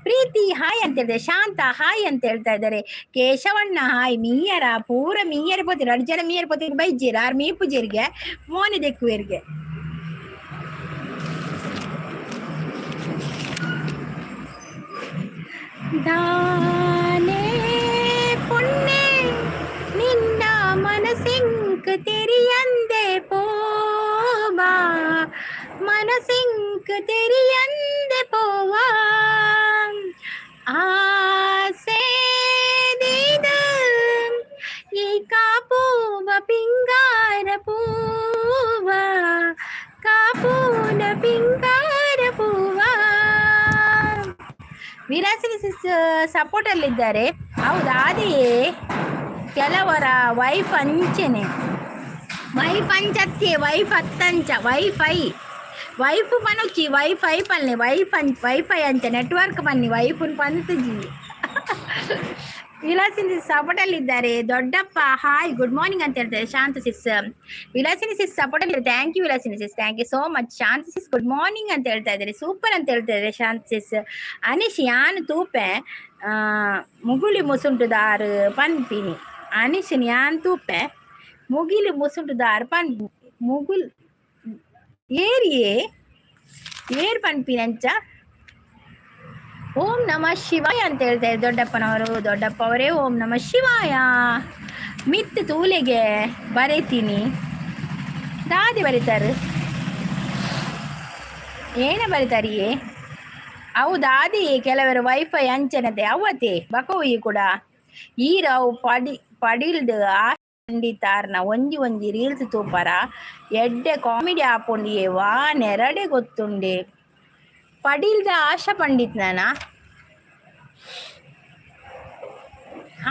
Preethi hi ಅಂತ ಹೇಳಿದೆ. ಶಾಂತ ಹಾಯ್ ಅಂತ ಹೇಳ್ತಾ ಇದ್ದಾರೆ. ಕೇಶವಣ್ಣ ಹಾಯ್. ಮೀಯರ ಪೂರ ಮೀಯರ ಪೋತಿರು, ಎರಡು ಜನ ಮೀಯರ ಪೋತಿರು ಬೈಜೀರ್ ಆರ್ ಮೀಪುಜೀರಿಗೆ ಮೋನೆ ದೆಕ್ಕುವೇರಿಗೆ. ದಾನೆ ಪೊನ್ನೆ ನಿನ್ನ ಮನಸಿಂಕ್ ತೆರಿಯಂದೆ ಪೋವಾ, ಮನಸಿಂಕ್ ತೆರಿಯಂದೆ ಪೋವಾ, ಆಸೆ ಈ ಕಾಪೂವ ಪಿಂಗಾರ ಪೂವ, ಕಾಪೂನ ಪಿಂಗಾರ ಪೂವ. ವಿಲಾಸಿನಿ ಸಪೋರ್ಟ್ ಅಲ್ಲಿದ್ದಾರೆ. ಹೌದು, ಅದೇ ಕೆಲವರ ವೈಫ್ ಅಂಚೆನೆ. ವೈಫ್ ಅಂಚತ್ತೆ, ವೈಫ್ ಅತ್ತಂಚ, ವೈಫೈ ವೈಫ್ ಪನೊಚ್ಚಿ ವೈಫೈ ಪಲ್ನೆ ವೈಫ್ ಅಂಚ, ವೈಫೈ ಅಂಚ ನೆಟ್ವರ್ಕ್ ಬನ್ನಿ ವೈಫುನ್ ಪಂತುಜಿ. ವಿಲಾಸಿನಿ ಸಪೋರ್ಟ್ ಅಲ್ಲಿದ್ದಾರೆ. ದೊಡ್ಡಪ್ಪ ಹಾಯ್, ಗುಡ್ ಮಾರ್ನಿಂಗ್ ಅಂತ ಹೇಳ್ತಾರೆ. ಶಾಂತ ಸಿಸ್, ವಿಲಾಸಿನಿ ಸಿಸ್ ಸಪೋರ್ಟ್ ಅಲ್ಲಿ. Thank you Vilasini sis, thank you so much. Shanta sis good morning ಅಂತ ಹೇಳ್ತಾ ಇದ್ದಾರೆ. ಸೂಪರ್ ಅಂತ ಹೇಳ್ತಾ ಇದ್ದಾರೆ ಶಾಂತ ಸಿಸ್. ಅನಿಶ್ ಯಾನ್ ತೂಪೆ, ಮುಗುಳಿ ಮುಸುಂಟುದಾರು ಪನ್ಪಿನಿ. ಅನಿಶ್ ಯಾನ್ ತೂಪೆ, ಮುಗಿಲಿ ಮುಸುಂಟುದಾರು ಪನ್ ಮುಗುಲ್ ಏರಿಯೇ ಏರ್ ಪನ್ಪಿನಂಚ. ಓಂ ನಮ ಶಿವಾಯ ಅಂತ ಹೇಳ್ತಾರೆ ದೊಡ್ಡಪ್ಪನವರು. ದೊಡ್ಡಪ್ಪ ಅವರೇ, ಓಂ ನಮ ಶಿವಾಯ. ಮಿತ್ತು ತೂಲೆಗೆ ಬರೀತೀನಿ. ದಾದಿ ಬರೀತಾರೆ, ಏನ ಬರೀತಾರಿಯೇ? ಹೌದಾದಿ, ಕೆಲವರು ವೈಫೈ ಅಂಚನತೆ ಅವತೆ ಬಕವು ಕೂಡ ಈರವು ಪಡಿ ಪಡಿಲ್ದು ಆ ಪಂಡಿತಾರ್ನ ಒಂಜಿ ಒಂಜಿ ರೀಲ್ಸ್ ತೂಪರ ಎಡ್ಡೆ ಕಾಮಿಡಿ ಆಪುಂಡು. ವಾ ನೆರಡೆ ಗೊತ್ತುಂಡೆ ಪಡಿಲ್ದ ಆಶಾ ಪಂಡಿತ್ ನಾನ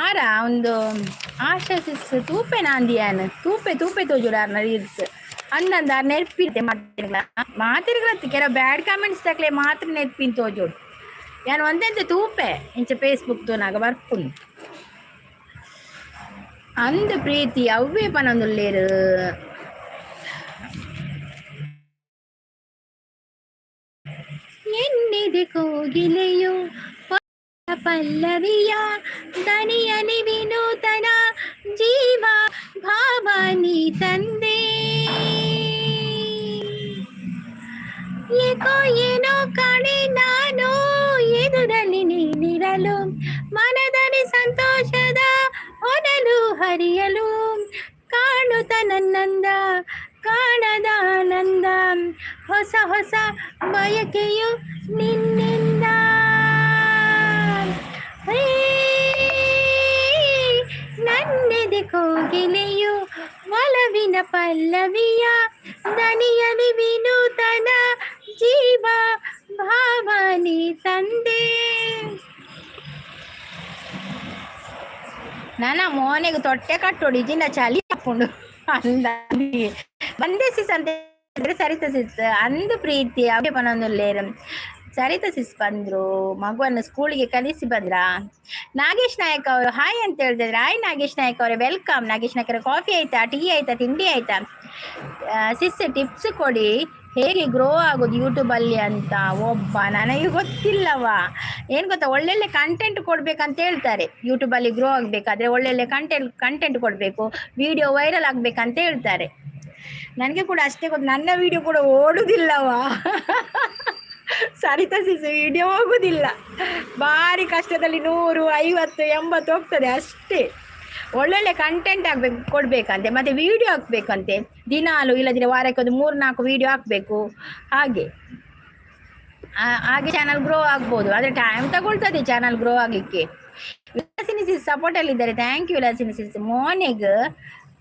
ಆರ ಒಂದು ಆಶಾ ಸಿಸ್ ತೂಪೆ ನಾಂದಿಯಾನ್ ತೂಪೆ ತೂಪೆ ತೋಜುಡಾರ್ನ ರೀಲ್ಸ್ ಅಂದಂದ ಆರ್ ನೆರ್ಪಿತ್ತೆ ಮಾತಿರ್ಗಳ ಮಾತಿರ್ಗಳತ್ತು. ಕೆಲವು ಬ್ಯಾಡ್ ಕಾಮೆಂಟ್ಸ್ ತಕ್ಲೆ ಮಾತ್ರ ನೆರ್ಪಿನ್ ತೋಜೋಡು. ಯಾನ್ ಒಂದೆಂತ ತೂಪೆ ಇಂಚ ಫೇಸ್ಬುಕ್ ತೂನಾಗ ಬರ್ಪುಂಡು. ಅಂದ ಪ್ರೀತಿ ಅವ್ವೇ ಪನೊಂದುಲ್ಲೇರು. ಎನ್ನಿದೆ ಕೋಗಿಲೆಯು ಪಲ್ಲವಿಯ ದನಿಯಲಿ ವಿನೂತನ ಜೀವ ಭಾವನಿ ತಂದೆ. ಏಕೋ ಏನೋ ಕಾಣೆ ನಾನು ಎದುರಲ್ಲಿ ನೀನಿರಲು, ಮನದಲ್ಲಿ ಸಂತೋಷದ ಹೊನಲು ಹರಿಯಲು, ಕಾಣುತ್ತ ನನ್ನಂದ ಕಾಣದ ಆನಂದ, ಹೊಸ ಹೊಸ ಬಯಕೆಯು ನಿನ್ನಿಂದ. ಹೇ, ನನ್ನೆದೆ ಕೂಗಿದೆ ಕೋಗಿಲೆಯು ಒಲವಿನ ಪಲ್ಲವಿಯ ದನಿಯಲಿ ವಿನೂತನ ಜೀವ ಭಾವನಿ ತಂದೆ. ನನ್ನ ಮೋನೆಗೆ ತೊಟ್ಟೆ ಕಟ್ಟೋಡು ಇಜಿನ ಚಳಿ ಹಾಕೊಂಡು ಅಂದ ಬಂದೆ ಸಿಸ್ ಅಂತ ಹೇಳಿದ್ರೆ ಸರಿತ ಸಿಸ್ ಅಂದು ಪ್ರೀತಿ ಅವೇ ಪನೊಂದುಲ್ಲೇರು. ಸರಿತಾ ಸಿಸ್ ಬಂದ್ರು, ಮಗುವನ್ನು ಸ್ಕೂಲಿಗೆ ಕಲಿಸಿ ಬಂದ್ರ. ನಾಗೇಶ್ ನಾಯಕ್ ಅವರು ಹಾಯ್ ಅಂತ ಹೇಳ್ತಿದ್ರು. ಹಾಯ್ ನಾಗೇಶ್ ನಾಯಕ್ ಅವರೇ, welcome. Nagesh Nayak ಅವರೇ, ಕಾಫಿ ಆಯ್ತಾ, ಟೀ ಆಯ್ತಾ, ತಿಂಡಿ ಆಯ್ತಾ? ಸಿಸ್ ಟಿಪ್ಸ್ ಕೊಡಿ, ಹೇಗೆ ಗ್ರೋ ಆಗೋದು ಯೂಟ್ಯೂಬಲ್ಲಿ ಅಂತ. ಒಬ್ಬ ನನಗೆ ಗೊತ್ತಿಲ್ಲವ. ಏನು ಗೊತ್ತಾ, ಒಳ್ಳೊಳ್ಳೆ ಕಂಟೆಂಟ್ ಕೊಡ್ಬೇಕಂತ ಹೇಳ್ತಾರೆ. ಯೂಟ್ಯೂಬಲ್ಲಿ ಗ್ರೋ ಆಗಬೇಕಾದ್ರೆ ಒಳ್ಳೊಳ್ಳೆ ಕಂಟೆಂಟ್ ಕಂಟೆಂಟ್ ಕೊಡಬೇಕು, ವಿಡಿಯೋ ವೈರಲ್ ಆಗ್ಬೇಕಂತ ಹೇಳ್ತಾರೆ. ನನಗೆ ಕೂಡ ಅಷ್ಟೇ ಗೊತ್ತು. ನನ್ನ ವಿಡಿಯೋ ಕೂಡ ಓಡುದಿಲ್ಲವ ಸರಿತಾ ಸಿಸ್, ವಿಡಿಯೋ ಹೋಗುದಿಲ್ಲ. ಭಾರಿ ಕಷ್ಟದಲ್ಲಿ 100, 50, 80 ಹೋಗ್ತದೆ ಅಷ್ಟೇ. ಒಳ್ಳೊಳ್ಳೆ ಕಂಟೆಂಟ್ ಆಗ್ಬೇಕು, ಕೊಡ್ಬೇಕಂತೆ. ಮತ್ತೆ ವಿಡಿಯೋ ಹಾಕ್ಬೇಕಂತೆ ದಿನಾಲು, ಇಲ್ಲದಿದ್ರೆ ವಾರಕ್ಕೆ ಒಂದು ಮೂರು ನಾಲ್ಕು ವಿಡಿಯೋ ಹಾಕ್ಬೇಕು. ಹಾಗೆ ಹಾಗೆ ಚಾನಲ್ ಗ್ರೋ ಆಗ್ಬೋದು. ಆದರೆ ಟೈಮ್ ತಗೊಳ್ತದೆ ಚಾನಲ್ ಗ್ರೋ ಆಗಲಿಕ್ಕೆ. ವಿಲಾಸಿನಿ ಸಿಸ್ ಸಪೋರ್ಟ್ ಅಲ್ಲಿ ಇದ್ದಾರೆ. Thank you Vilasini ಸಿಸ್. ಮೋನೆಗ್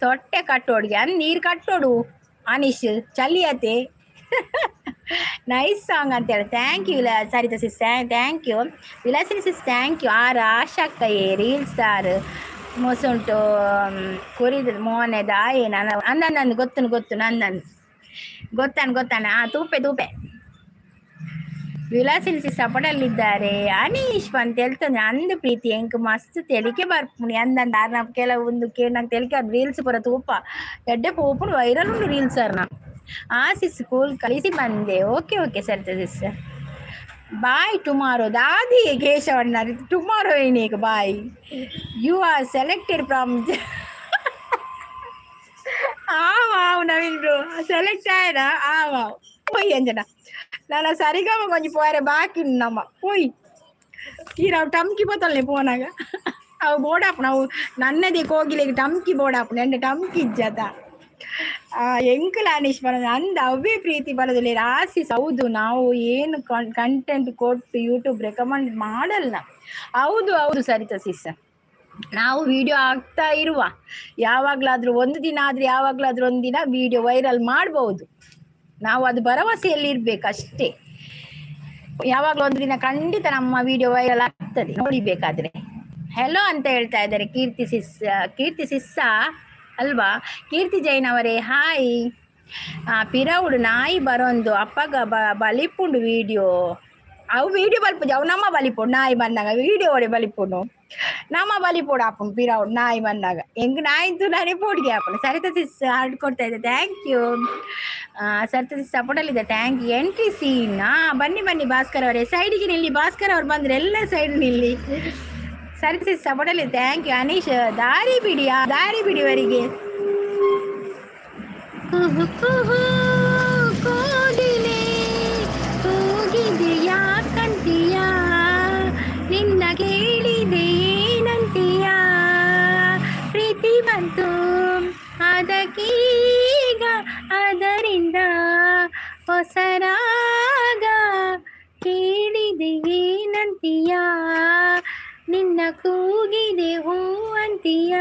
ತೊಟ್ಟೆ ಕಟ್ಟೋಡ್ಗೆ ಅನ್ ನೀರು ಕಟ್ಟೋಡು ಅನಿಶ್ ಚಲಿಯತೆ. ನೈಸ್ ಸಾಂಗ್ ಅಂತ ಹೇಳಿ. Thank you Saritha sis, thank you Vilasini sis, thank you. R ಆಶಾಕ್ಕಯ್ಯೆ reel star ಮೊಸುಂಟು ಕುರಿದ ಮೋನೆ ದಾಯೆ ನನ್ನ ಅಂದ ಗೊತ್ತು ಗೊತ್ತು ನಂದನ್ ಗೊತ್ತಾನ ಗೊತ್ತಾನ. ಆ ತೂಪೆ ತೂಪೆ. ವಿಲಾಸಿನಿ ಸಿಸ್ ಸಪೋರ್ಟಲ್ಲಿದ್ದಾರೆ. ಅನೀಶ್ ಅಂತ ಹೇಳ್ತಾನೆ ಅಂದು ಪ್ರೀತಿ ಎಂಕ್ ಮಸ್ತ್ ತೆಲಿಕೆ ಬರ್ಪುಣಿ ಅಂದಂದ. ಆರ್ನ ಕೆಲವೊಂದು ನಂಗೆ ತೆಲಿಕೆ ರೀಲ್ಸ್ ಪೂರ ತೂಪ ಎಡ್ಡೆ ಪೋಪುಂಡು, ವೈರಲ್ ಉಂಡು ರೀಲ್ಸ್ ಅರ್ನ. ಆ ಸಿಸ್ ಸ್ಕೂಲ್ ಕಳಿಸಿ ಬಂದೆ. ಓಕೆ ಓಕೆ ಸರಿ ಸಿಸ್, ಬಾಯ್. ಟುಮಾರೋ ದಾದಿ ಕೇಶವಣ್ಣ ಟುಮಾರೋ ಏನೇಕ bye. You are selected from. ಆವ್ ನವೀನ್ ಬ್ರೋ ಸೆಲೆಕ್ಟ್ ಆಯ್ನ. ಆವ್ ಪೋಯ್ ಅಂಜನ ನಾನು ಸರಿಗಮ ಕೊಂಚ ಪೋರೆ ಬಾಕಿ ನಮ್ಮ ಪೋಯ್ ಈ ನಾವು ಟಮ್ಕಿ ಪೋತಲ್ನೆ ಪೋನಾಗ ಅವು ಬೋಡಾಪುಣ. ಅವು ನನ್ನದೇ ಕೋಗಿಲೆಗೆ ಟಮ್ಕಿ ಬೋಡಾಪುಣ ಎಂಡ ಟಮ್ಕಿ ಇಜ್ಜತ. ಎಂಕುಲ ಅನೀಶ್ ಬರೋದು ಅಂದ ಅವೇ ಪ್ರೀತಿ ಬರೋದಿಲ್ಲ ಆಸಿಸ್. ಹೌದು, ನಾವು ಏನು ಕಂಟೆಂಟ್ ಕೊಟ್ಟು ಯೂಟ್ಯೂಬ್ ರೆಕಮೆಂಡ್ ಮಾಡಲ್ಲ. ಹೌದು ಹೌದು ಸರಿತಾ ಸಿಸ್, ನಾವು ವಿಡಿಯೋ ಹಾಕ್ತಾ ಇರುವ, ಯಾವಾಗ್ಲಾದ್ರೂ ಒಂದು ದಿನ ಆದ್ರೆ ಯಾವಾಗ್ಲಾದ್ರೂ ಒಂದು ದಿನ ವಿಡಿಯೋ ವೈರಲ್ ಮಾಡ್ಬೋದು. ನಾವು ಅದು ಭರವಸೆಯಲ್ಲಿ ಇರ್ಬೇಕು ಅಷ್ಟೇ. ಯಾವಾಗ್ಲೂ ಒಂದು ದಿನ ಖಂಡಿತ ನಮ್ಮ ವಿಡಿಯೋ ವೈರಲ್ ಆಗ್ತದೆ, ನೋಡಿ ಬೇಕಾದ್ರೆ. ಹೆಲೋ ಅಂತ ಹೇಳ್ತಾ ಇದ್ದಾರೆ ಕೀರ್ತಿ ಸಿಸ್. ಕೀರ್ತಿ ಸಿಸ್ಸ ಅಲ್ವಾ? ಕೀರ್ತಿ ಜೈನ್ ಅವರೇ ಹಾಯ್. ಪಿರವುಡು ನಾಯಿ ಬರೊಂದು ಅಪ್ಪಗ ಬಲಿಪುಂಡು ವಿಡಿಯೋ. ಅವು ವಿಡಿಯೋ ಬಲ್ಪುಜಿ, ಅವು ನಮ್ಮ ಬಲಿಪುಂಡು. ನಾಯಿ ಬಂದಾಗ ವಿಡಿಯೋ ಒಡೆ ಬಲಿಪುಂಡು, ನಮ್ಮ ಬಲಿಪೋಡು ಆಪುಂಡು ಪಿರವುಡು ನಾಯಿ ಬಂದಾಗ. ಹೆಂಗ್ ನಾಯಿ ನಾನೇ ಪೋಡಿಗೆ ಆಪುಂಡು. ಸರಿತಾ ಸಿಸ್ ಹಾರ್ಟ್ ಕೊಡ್ತಾ ಇದೆ, thank you. Saritha Sis ಸಪೋರ್ಟಲ್ಲಿದೆ, thank you. Entry scene. ಬನ್ನಿ ಬನ್ನಿ ಭಾಸ್ಕರ್ ಅವರೇ, ಸೈಡಿಗೆ ನಿಲ್ಲಿ. ಭಾಸ್ಕರ್ ಅವ್ರು ಬಂದ್ರೆ ಎಲ್ಲ ಸೈಡ್ ನಿಲ್ಲಿ. ಸರಿತಾ ಸಿಸ್ ಸಪೋರ್ಟಲ್ಲಿ, thank you. Anish ದಾರಿ ಬಿಡಿ, ಆ ದಾರಿ ಬಿಡಿವರಿಗೆ. ಕುಹು ಕುಹು ಕೋಗಿಲೆ ಕೂಗಿದೆ ಯಾಕಂತೀಯ, ನಿನ್ನ ಕೇಳಿದೆ ಏನಂತೀಯ? ಪ್ರೀತಿ ಬಂತು ಅದಕ್ಕೀಗ ಅದರಿಂದ ಹೊಸರಾಗ ಕೇಳಿದೆ ಏನಂತೀಯ, ನಿನ್ನ ಕೂಗಿದೆ ಹೂ ಅಂತೀಯ.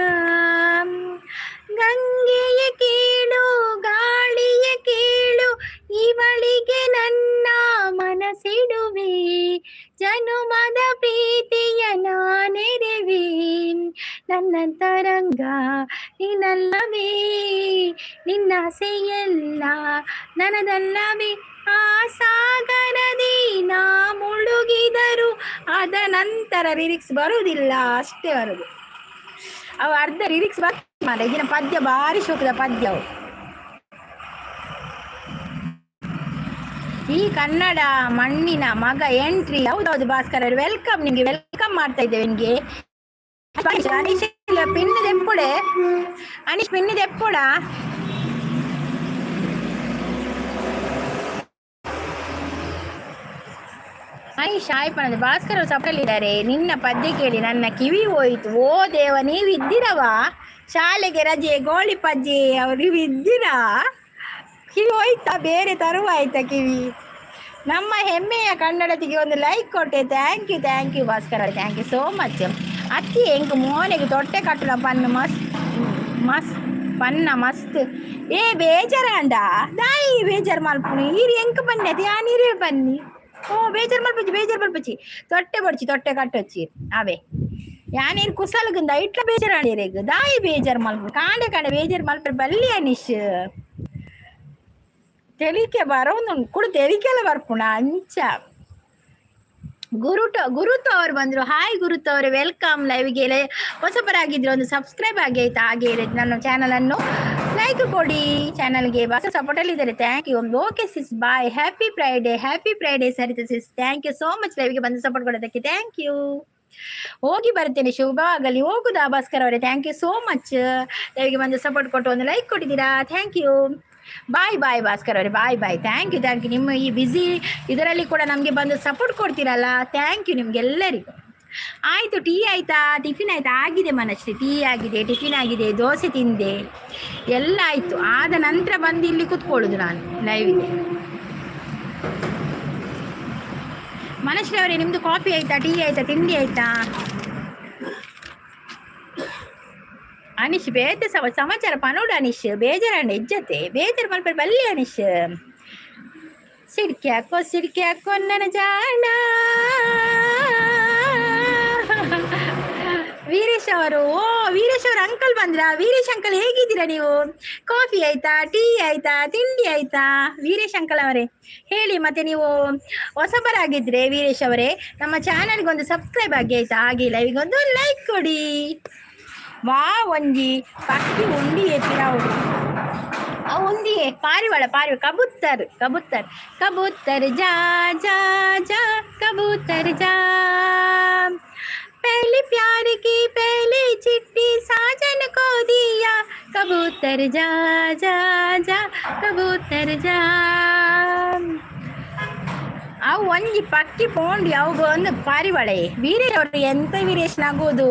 ಗಂಗೆಯ ಕೇಳು, ಗಾಳಿಯ ಕೇಳು, ಇವಳಿಗೆ ನನ್ನ ಮನಸ್ಸಿಡುವೆ, ಜನುಮದ ಪ್ರೀತಿಯ ನಾನೆರೆವೆ. ನನ್ನ ತರಂಗ ನೀನಲ್ಲವೇ, ನಿನ್ನ ಆಸೆಯೆಲ್ಲ ನನದಲ್ಲವೇ? ಆ ಸಾಗರದಿ ನಾ ಮುಳುಗಿದರು ಅದ ನಂತರ ಲಿರಿಕ್ಸ್ ಬರುವುದಿಲ್ಲ, ಅಷ್ಟೇ ಬರುದು. ಅವು ಅರ್ಧ ಲಿರಿಕ್ಸ್ ಮಾರ ಇದಿನ ಪದ್ಯ ಭಾರಿ ಶೋಕದ ಪದ್ಯ ಅವು. ಈ ಕನ್ನಡ ಮಣ್ಣಿನ ಮಗ ಎಂಟ್ರಿ. ಹೌದೌದು ಭಾಸ್ಕರ್ ಅವರು, welcome. ನಿಮ್ಗೆ welcome ಮಾಡ್ತಾ ಇದ್ದೇವೆ ನಿಮ್ಗೆ. ಅನೀಶ್ ಪಿನ್ ದೆಪ್ಪುಡೆ, ಅನೀಶ್ ಪಿನ್ ದೆಪ್ಪುಡ. ಅನೀಶ್ ಹಾಯ್ ಪಣದು. ಭಾಸ್ಕರ್ ಅವರು ಸಪಲಿದ್ದಾರೆ. ನಿನ್ನ ಪದ್ಯ ಕೇಳಿ ನನ್ನ ಕಿವಿ ಹೋಯಿತು. ಓ ದೇವ, ನೀವು ಇದ್ದೀರವಾ? ಶಾಲೆಗೆ ರಜೆ ಗೋಳಿ ಪಜ್ಜೆ ಅವರು, ನೀವು ಇದ್ದೀರಾ? ಕಿವಿ ಹೋಯ್ತಾ? ಬೇರೆ ತರುವ ಆಯ್ತಾ ಕಿವಿ? ನಮ್ಮ ಹೆಮ್ಮೆಯ ಕನ್ನಡತಿಗೆ ಒಂದು ಲೈಕ್ ಕೊಟ್ಟೆ. Thank you thank you Bhaskar ಅವರು, thank you so much. ಅತ್ತಿ ಎಂಕ್ ಮೋನೆಗೆ ತೊಟ್ಟೆ ಕಟ್ಟುನ ಪನ್ನು ಮಸ್ತ್. ಮಸ್ತ್ ಪನ್ನ ಮಸ್ತ್. ಏ, ಬೇಜಾರಾಂಡ? ದಾಯಿ ಬೇಜಾರ್ ಮಲ್ಪುನು? ಈರ್ ಎಂಕ್ ಬನ್ನಿ ಅದು ಯಾನ್ ಈರೇ ಬನ್ನಿ. ಓ, ಬೇಜಾರ್ ಮಲ್ಪುಜಿ, ಬೇಜಾರ್ ಮಲ್ಪುಜಿ. ತೊಟ್ಟೆ ಬಡ್ಚಿ, ತೊಟ್ಟೆ ಕಟ್ಟೊಚ್ಚಿ ಅವೇ. ಯಾನೇನು ಕುಸಲ್ಗುಂದ ಇಟ್ಲ ಬೇಜಾರಾಂಡ ಇರೆಗ್? ದಾಯಿ ಬೇಜಾರ್ ಮಲ್ಪು? ಕಾಂಡೆ ಕಾಂಡೆ ಬೇಜಾರ್ ಮಲ್ಪೆ ಬಲ್ಲಿ ಅನಿಶ್. ತೆಲಿಕೆ ಬರೋದು ಕುಡು, ತೆಲಿಕೆಲ್ಲ ಬರ್ಪುಣ ಅಂಚ. ಗುರುಟ ಗುರುತು ಅವ್ರು ಬಂದ್ರು. ಹಾಯ್ ಗುರುತು ಅವರೇ, welcome. ಲೈವ್ಗೆ ಹೊಸಬರಾಗಿದ್ರೆ ಒಂದು ಸಬ್ಸ್ಕ್ರೈಬ್ ಆಗಿ, ಆಯ್ತಾ? ಹಾಗೆ ನನ್ನ ಚಾನಲ್ ಅನ್ನು ಲೈಕ್ ಕೊಡಿ. ಚಾನಲ್ಗೆ ಹೊಸ ಸಪೋರ್ಟ್ ಅಲ್ಲಿ ಇದ್ದಾರೆ. Thank you. Okay sis, bye. Happy Friday. Happy Friday Saritha sis. Thank you so much ಲೈವ್ಗೆ ಬಂದು ಸಪೋರ್ಟ್ ಕೊಡೋದಕ್ಕೆ. Thank you. ಹೋಗಿ ಬರ್ತೇನೆ, ಶುಭವಾಗಲಿ. ಹೋಗುದಾ ಭಾಸ್ಕರ್ ಅವರೇ? Thank you so much. ಲೈವ್ಗೆ ಬಂದು ಸಪೋರ್ಟ್ ಕೊಟ್ಟು ಒಂದು ಲೈಕ್ ಕೊಟ್ಟಿದ್ದೀರಾ. Thank you. Bye bye Bhaskar ಅವರೇ, bye bye. Thank you, thank you. ನಿಮ್ಮ ಈ ಬ್ಯುಸಿ ಇದರಲ್ಲಿ ಕೂಡ ನಮಗೆ ಬಂದು ಸಪೋರ್ಟ್ ಕೊಡ್ತೀರಲ್ಲ, thank you ನಿಮಗೆಲ್ಲರಿಗೂ. ಆಯಿತು, ಟೀ ಆಯಿತಾ, ಟಿಫಿನ್ ಆಯಿತಾ? ಆಗಿದೆ ಮನಶ್ರೀ. ಟೀ ಆಗಿದೆ, ಟಿಫಿನ್ ಆಗಿದೆ, ದೋಸೆ ತಿಂದೆ, ಎಲ್ಲ ಆಯಿತು. ಆದ ನಂತರ ಬಂದು ಇಲ್ಲಿ ಕೂತ್ಕೊಳ್ಳೋದು ನಾನು ಲೈವಿಗೆ. ಮನಶ್ರೀ ಅವರೇ, ನಿಮ್ಮದು ಕಾಫಿ ಆಯಿತಾ, ಟೀ ಆಯಿತಾ, ತಿಂಡಿ ಆಯಿತಾ? ಅನಿಶ್, ಬೇತೆ ಸಮಾಚಾರ ಪನೋಡು ಅನಿಶ್. ಬೇಜಾರಂಡ ಇಜ್ಜತೆ? ಬೇಜಾರು ಮಲ್ಪರೆ ಬಲ್ಲಿ ಅನಿಶ್. ಸಿಡ್ಕಿ ಹಾಕೋ, ಸಿಡ್ಕಿ ಹಾಕೋ ನನ್ನ ಜಾಣ. ವೀರೇಶ್ ಅವರು, ಓ ವೀರೇಶ್ ಅವರು ಅಂಕಲ್ ಬಂದ್ರಾ? ವೀರೇಶ್ ಅಂಕಲ್, ಹೇಗಿದ್ದೀರಾ ನೀವು? ಕಾಫಿ ಆಯ್ತಾ, ಟೀ ಆಯ್ತಾ, ತಿಂಡಿ ಆಯ್ತಾ ವೀರೇಶ್ ಅಂಕಲ್ ಅವರೇ? ಹೇಳಿ. ಮತ್ತೆ ನೀವು ಹೊಸಬರಾಗಿದ್ರೆ ವೀರೇಶ್ ಅವರೇ, ನಮ್ಮ ಚಾನಲ್ಗೆ ಒಂದು ಸಬ್ಸ್ಕ್ರೈಬ್ ಆಗಿ, ಆಯ್ತಾ? ಹಾಗೆ ಲೈವ್ಗೆ ಒಂದು ಲೈಕ್ ಕೊಡಿ. ವಾ, ಒಂಜಿ ಪಕ್ಕಿ ಉಂಡಿ ಎತ್ತಿರಾವು. ಅವು ಉಂದಿಯೇ ಪಾರಿವಾಳ, ಪಾರಿವಾಳ, ಕಬೂತರ್, ಕಬೂತರ್. ಕಬೂತರ್ ಜಾ ಜಾ ಜಾ, ಕಬೂತರ್ ಜಾ. पहले प्यार की पहली चिट्ठी साजन को दिया. कबूतर जा जा जा, कबूतर जा. ಅವು ಒಂಜಿ ಪಕ್ಕಿ ಪೋಂಡಿ, ಅವು ಒಂದು ಪಾರಿವಾಳೆ. ವೀರೇಶ್ ಅವರು, ಎಂತ ವೀರೇಶ್ ನಗೋದು?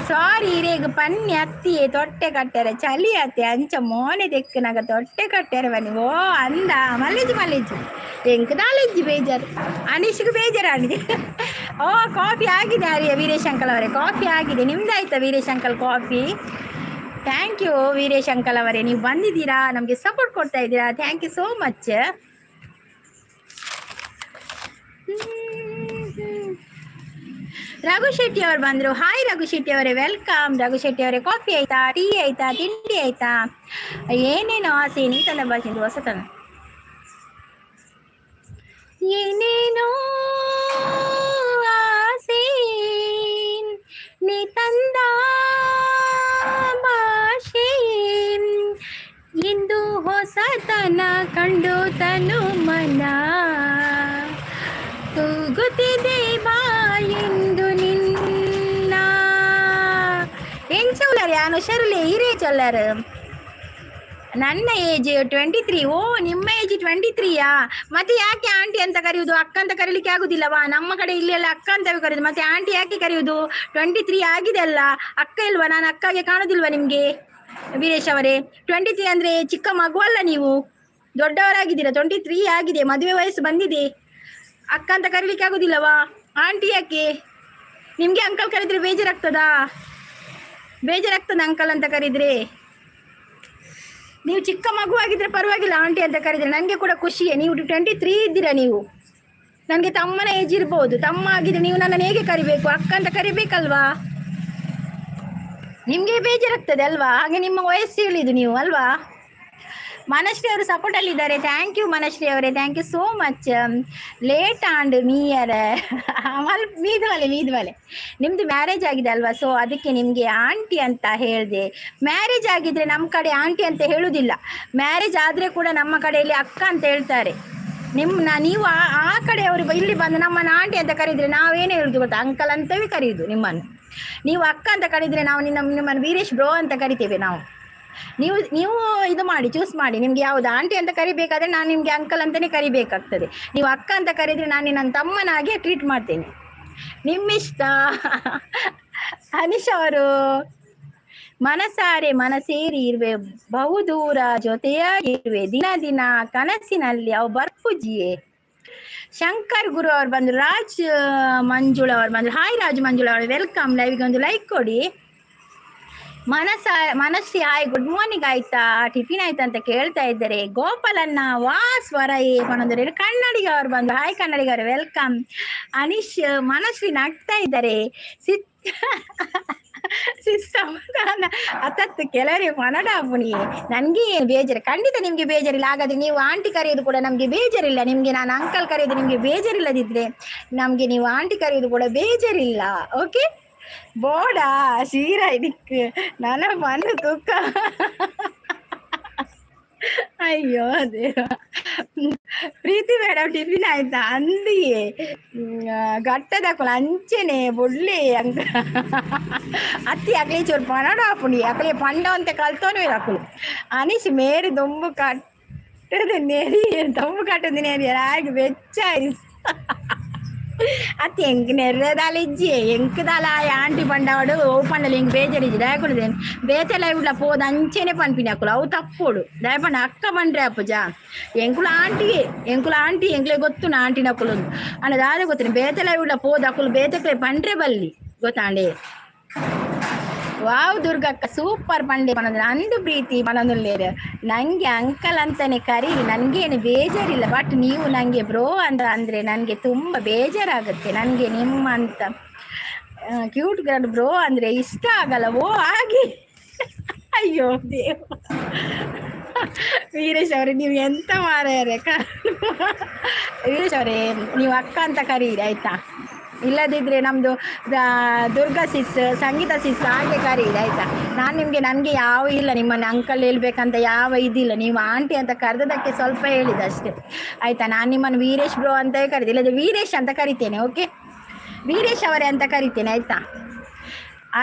ಸಾರಿ, ಇರೇಗ್ ಪನ್ನಿ ಅತ್ತಿಯೇ ತೊಟ್ಟೆ ಕಟ್ಟಾರೆ, ಚಳಿ ಅತ್ತೆ ಅಂಚ ಮೋನೆ ದೆಕ್ಕನಾಗ ತೊಟ್ಟೆ ಕಟ್ಟಾರೆ ಬನ್ನಿ. ಓ ಅಂದ ಮಲ್ಲೇಜು ಮಲ್ಲೇಜು ಎಂಕ್ ದಾಲೆಜ್ಜಿ ಬೇಜಾರು. ಅನೀಶ್ಗೆ ಬೇಜಾರಾಗಿದೆ. ಓ, ಕಾಫಿ ಆಗಿದೆ ಆರ್ಯ ವೀರೇಶ್ ಅಂಕಲ್ ಅವರೇ, ಕಾಫಿ ಆಗಿದೆ. ನಿಮ್ದಾಯ್ತಾ Veeresh uncle coffee? Thank you Veeresh uncle ಅವರೇ, ನೀವು ಬಂದಿದ್ದೀರಾ, ನಮಗೆ ಸಪೋರ್ಟ್ ಕೊಡ್ತಾ ಇದ್ದೀರಾ. Thank you so much. Raghu Shetty ಅವರು ಬಂದರು. ಹಾಯ್ ರಘು ಶೆಟ್ಟಿ ಅವರೇ, welcome. Raghu Shetty ಅವರೇ, ಕಾಫಿ ಆಯ್ತಾ, ಟೀ ಆಯ್ತಾ, ತಿಂಡಿ ಆಯ್ತಾ? ಏನೇನೋ ಆಸೆ ನೀತನ ಭಾಷೆ ಹೊಸತನ. ಏನೇನೋ ಆಸೆ ನೀ ತಂದ ಭಾಷೆ, ಇಂದು ಹೊಸತನ ಕಂಡು ತನು ಮನ ಕೂಗುತ್ತಿದೆ ಬಾ ಎಂದು ನಿನ್ನ. ಎಂಚ ಉಳ್ಳಾರ್ ಯಾನು ಹುಷಾರುಲೆ ಹಿರೇ ಚೊಲ್ಲಾರು. ನನ್ನ ಏಜ್ 23. ಓ, ನಿಮ್ಮ ಏಜ್ 23ಯಾ? ಮತ್ತೆ ಯಾಕೆ ಆಂಟಿ ಅಂತ ಕರೆಯುವುದು? ಅಕ್ಕ ಅಂತ ಕರೀಲಿಕ್ಕೆ ಆಗುದಿಲ್ಲವಾ? ನಮ್ಮ ಕಡೆ ಇಲ್ಲಿ ಎಲ್ಲ ಅಕ್ಕ ಅಂತವೇ ಕರೆಯುದು. ಮತ್ತೆ ಆಂಟಿ ಯಾಕೆ ಕರೆಯುವುದು? 23 ಆಗಿದೆ ಅಲ್ಲ, ಅಕ್ಕ ಇಲ್ವಾ? ನಾನು ಅಕ್ಕಗೆ ಕಾಣುದಿಲ್ವಾ ನಿಮ್ಗೆ ವೀರೇಶ್ ಅವರೇ? 23 ಅಂದ್ರೆ ಚಿಕ್ಕ ಮಗು ಅಲ್ಲ ನೀವು, ದೊಡ್ಡವರಾಗಿದ್ದೀರಾ. 23 ಆಗಿದೆ, ಮದುವೆ ವಯಸ್ಸು ಬಂದಿದೆ. ಅಕ್ಕ ಅಂತ ಕರೀಲಿಕ್ಕೆ ಆಗುದಿಲ್ಲವಾ? ಆಂಟಿ ಯಾಕೆ? ನಿಮ್ಗೆ ಅಂಕಲ್ ಕರೆದ್ರೆ ಬೇಜಾರಾಗ್ತದಾ? ಬೇಜಾರಾಗ್ತದ ಅಂಕಲ್ ಅಂತ ಕರೀದ್ರೆ? ನೀವು ಚಿಕ್ಕ ಮಗು ಆಗಿದ್ರೆ ಪರವಾಗಿಲ್ಲ, ಆಂಟಿ ಅಂತ ಕರೀದ್ರೆ ನನಗೆ ಕೂಡ ಖುಷಿಯೇ. ನೀವು 23 ಇದ್ದೀರಾ ನೀವು, ನನಗೆ ತಮ್ಮನ ಏಜ್ ಇರ್ಬೋದು. ತಮ್ಮ ಆಗಿದ್ರೆ ನೀವು ನನ್ನನ್ನು ಹೇಗೆ ಕರಿಬೇಕು? ಅಕ್ಕ ಅಂತ ಕರಿಬೇಕಲ್ವಾ? ನಿಮಗೆ ಬೇಜಾರಾಗ್ತದೆ ಅಲ್ವಾ? ಹಾಗೆ ನಿಮ್ಮ ವಯಸ್ಸು ಹೇಳಿದ್ದು ನೀವು ಅಲ್ವಾ? ಮನಶ್ರೀ ಅವರು ಸಪೋರ್ಟ್ ಅಲ್ಲಿ ಇದ್ದಾರೆ. Thank you Manashree ಅವರೇ, thank you so much. Late and ಮೀಯರ್ ಮೀದ್ವಲೆ ಮೀದ್ವಲೆ. ನಿಮ್ದು ಮ್ಯಾರೇಜ್ ಆಗಿದೆ ಅಲ್ವಾ? ಸೊ ಅದಕ್ಕೆ ನಿಮಗೆ ಆಂಟಿ ಅಂತ ಹೇಳಿದೆ. ಮ್ಯಾರೇಜ್ ಆಗಿದ್ರೆ ನಮ್ಮ ಕಡೆ ಆಂಟಿ ಅಂತ ಹೇಳುವುದಿಲ್ಲ. ಮ್ಯಾರೇಜ್ ಆದರೆ ಕೂಡ ನಮ್ಮ ಕಡೆಯಲ್ಲಿ ಅಕ್ಕ ಅಂತ ಹೇಳ್ತಾರೆ. ನಿಮ್ಮ ನೀವು ಆ ಕಡೆಯವರು ಇಲ್ಲಿ ಬಂದು ನಮ್ಮನ್ನು ಆಂಟಿ ಅಂತ ಕರೀದ್ರೆ ನಾವೇನು ಹೇಳುದು ಗೊತ್ತಾ? ಅಂಕಲ್ ಅಂತವೇ ಕರೆಯುದು ನಿಮ್ಮನ್ನು. ನೀವು ಅಕ್ಕ ಅಂತ ಕರೀದ್ರೆ ನಾವು ನಿಮ್ಮನ್ನು ವೀರೇಶ್ ಬ್ರೋ ಅಂತ ಕರಿತೇವೆ ನಾವು. ನೀವು ನೀವು ಇದು ಮಾಡಿ, ಚೂಸ್ ಮಾಡಿ ನಿಮ್ಗೆ ಯಾವುದು. ಆಂಟಿ ಅಂತ ಕರಿಬೇಕಾದ್ರೆ ನಾನು ನಿಮಗೆ ಅಂಕಲ್ ಅಂತಲೇ ಕರಿಬೇಕಾಗ್ತದೆ. ನೀವು ಅಕ್ಕ ಅಂತ ಕರೀದ್ರೆ ನಾನು ನನ್ನ ತಮ್ಮನಾಗೆ ಟ್ರೀಟ್ ಮಾಡ್ತೇನೆ. ನಿಮ್ಮಿಷ್ಟ. ಅನಿಶ್ ಅವರು, ಮನಸಾರೆ ಮನಸೇರಿ ಇರುವೆ, ಬಹುದೂರ ಜೊತೆಯಾಗಿರುವೆ, ದಿನ ದಿನ ಕನಸಿನಲ್ಲಿ ಅವು ಬರ್ಪುಜಿಯೇ. ಶಂಕರ್ ಗುರು ಅವ್ರು ಬಂದ್ರು. ರಾಜ್ ಮಂಜುಳ ಅವ್ರು ಬಂದ್ರು. ಹಾಯ್ ರಾಜ್ ಮಂಜುಳ ಅವರು, welcome. ಲೈವ್ಗೆ ಒಂದು ಲೈಕ್ ಕೊಡಿ. ಮನಸ ಮನಸ್ಸಿ, ಹಾಯ್, ಗುಡ್ ಮಾರ್ನಿಂಗ್ ಆಯ್ತಾ, ಟಿಫಿನ್ ಆಯ್ತಾ ಅಂತ ಕೇಳ್ತಾ ಇದ್ದಾರೆ. ಗೋಪಾಲಣ್ಣ, ವಾ ಸ್ವರ ಏ ಪನೊಂದು. ಕನ್ನಡಿಗ ಅವರು ಬಂದು, ಹಾಯ್ ಕನ್ನಡಿಗರು, welcome. Anish, Manasvi ನಗ್ತಾ ಇದ್ದಾರೆ. ಸಿತ್ ಸಮಾಧಾನ ಅತತ್ತು ಕೆಲವರಿಗೆ ಪನಡಾಪುನಿ. ನನ್ಗೆ ಏನು ಬೇಜಾರು? ಖಂಡಿತ ನಿಮ್ಗೆ ಬೇಜಾರಿಲ್ಲ. ಹಾಗಾದ್ರೆ ನೀವು ಆಂಟಿ ಕರೆಯೋದು ಕೂಡ ನಮ್ಗೆ ಬೇಜಾರಿಲ್ಲ. ನಿಮ್ಗೆ ನಾನು ಅಂಕಲ್ ಕರೆಯೋದು ನಿಮ್ಗೆ ಬೇಜಾರಿಲ್ಲದಿದ್ರೆ ನಮ್ಗೆ ನೀವು ಆಂಟಿ ಕರೆಯೋದು ಕೂಡ ಬೇಜಾರಿಲ್ಲ. ಓಕೆ, ಬೋಡಾ ಶೀರ ಇದಕ್ಕೆ ನನ್ನ ಮನ ತುಕ್ಕ. ಅಯ್ಯೋ ದೇವ. ಪ್ರೀತಿ ಮೇಡಮ್, ಟಿಫಿನ್ ಆಯ್ತಾ ಅಂದಿಯೇ. ಗಟ್ಟದಕ್ಕುಲ ಅಂಚೆನೆ ಬೊಳ್ಳೆ ಅಂಕ ಅತ್ತಿ ಅಕ್ಲೆ ಚೂರು ಪನಡ ಆಪುಂಡಿ. ಅಕ್ಲೆ ಪಂಡ ಅಂತ ಕಲ್ತೋನು ಅಕುಲು. ಅನಿಶ್ ಮೇರಿ ದೊಂಬು ಕಟ್ಟದ ನೆರಿ, ದೊಂಬು ಕಟ್ಟದ ನೆರಿ ಆಗಿ ಬೆಚ್ಚ. ಅತ್ತಿ ಎಂಕ್ ನೆರ್ರೆದಾಲ ಇಜ್ಜಿ, ಎಂಕ್ದಾಲ ಆಂಟಿ ಪಂಡವಡು ಓ ಪಂಡಲ ಎಂಕ್ ಬೇಜಾರಿಜ್ಜಿ. ದಯಕೊಡುದು ಬೇತೆ ಲೈವ್ಲ ಪೋದು ಅಂಚೆನೆ ಪನ್ಪಿನಿ ಅಕುಲು, ಅವು ತಪ್ಪೋಡು. ದಯಪಂಡ ಅಕ್ಕ ಪಂಡ್ರೆ ಅಪ್ಪುಜ. ಎಂಕುಲು ಆಂಟಿ, ಎಂಕುಲು ಆಂಟಿ, ಎಂಕ್ಲೆ ಗೊತ್ತು ಆಂಟಿನಕುಲು ಅಣ್ಣ ದಾದ ಗೊತ್ತಿನಿ. ಬೇತೆ ಲೈವ್ಲ ಪೋದು ಅಕುಲು ಬೇತೆಕ್ಲೆ ಪಂಡ್ರೆ ಬಲ್ಲಿ ಗೊತ್ತಾಂಡೆ. ವಾವ್ ದುರ್ಗಕ್ಕ, ಸೂಪರ್ ಪಂಡೆ ಪನೊಂದು ಅಂದು. ಪ್ರೀತಿ ಪನೊಂದುಲ್ಲೇರು, ನಂಗೆ ಅಂಕಲ್ ಅಂತಾನೆ ಕರೀರಿ, ನನಗೇನು ಬೇಜಾರಿಲ್ಲ. ಬಟ್ ನೀವು ನನಗೆ ಬ್ರೋ ಅಂತ ಅಂದರೆ ನನಗೆ ತುಂಬ ಬೇಜಾರಾಗುತ್ತೆ. ನನಗೆ ನಿಮ್ಮ ಅಂತ ಕ್ಯೂಟ್ ಗರ್ಲ್ ಬ್ರೋ ಅಂದರೆ ಇಷ್ಟ ಆಗಲ್ಲ. ಓ ಹಾಗೆ. ಅಯ್ಯೋ ದೇವ. ವೀರೇಶ್ ಅವರೇ, ನೀವು ಎಂತ ಮಾರಾಯರೆ. ವೀರೇಶ್ ಅವರೇ, ನೀವು ಅಕ್ಕ ಅಂತ ಕರೀರಿ ಆಯ್ತಾ? ಇಲ್ಲದಿದ್ದರೆ ನಮ್ಮದು ದುರ್ಗಾ ಸಿಸ್, ಸಂಗೀತ ಸಿಸ್ ಹಾಗೆ ಕರೀರಿ ಆಯ್ತಾ? ನಾನು ನಿಮಗೆ, ನನಗೆ ಯಾವ ಇಲ್ಲ, ನಿಮ್ಮನ್ನು ಅಂಕಲ್ ಹೇಳ್ಬೇಕಂತ ಯಾವ ಇದಿಲ್ಲ. ನೀವು ಆಂಟಿ ಅಂತ ಕರೆದದಕ್ಕೆ ಸ್ವಲ್ಪ ಹೇಳಿದೆ ಅಷ್ಟೇ, ಆಯ್ತಾ? ನಾನು ನಿಮ್ಮನ್ನು ವೀರೇಶ್ ಬ್ರೋ ಅಂತ ಕರೀದೆ, ಇಲ್ಲದೆ ವೀರೇಶ್ ಅಂತ ಕರಿತೇನೆ. ಓಕೆ, ವೀರೇಶ್ ಅವರೇ ಅಂತ ಕರಿತೇನೆ, ಆಯ್ತಾ?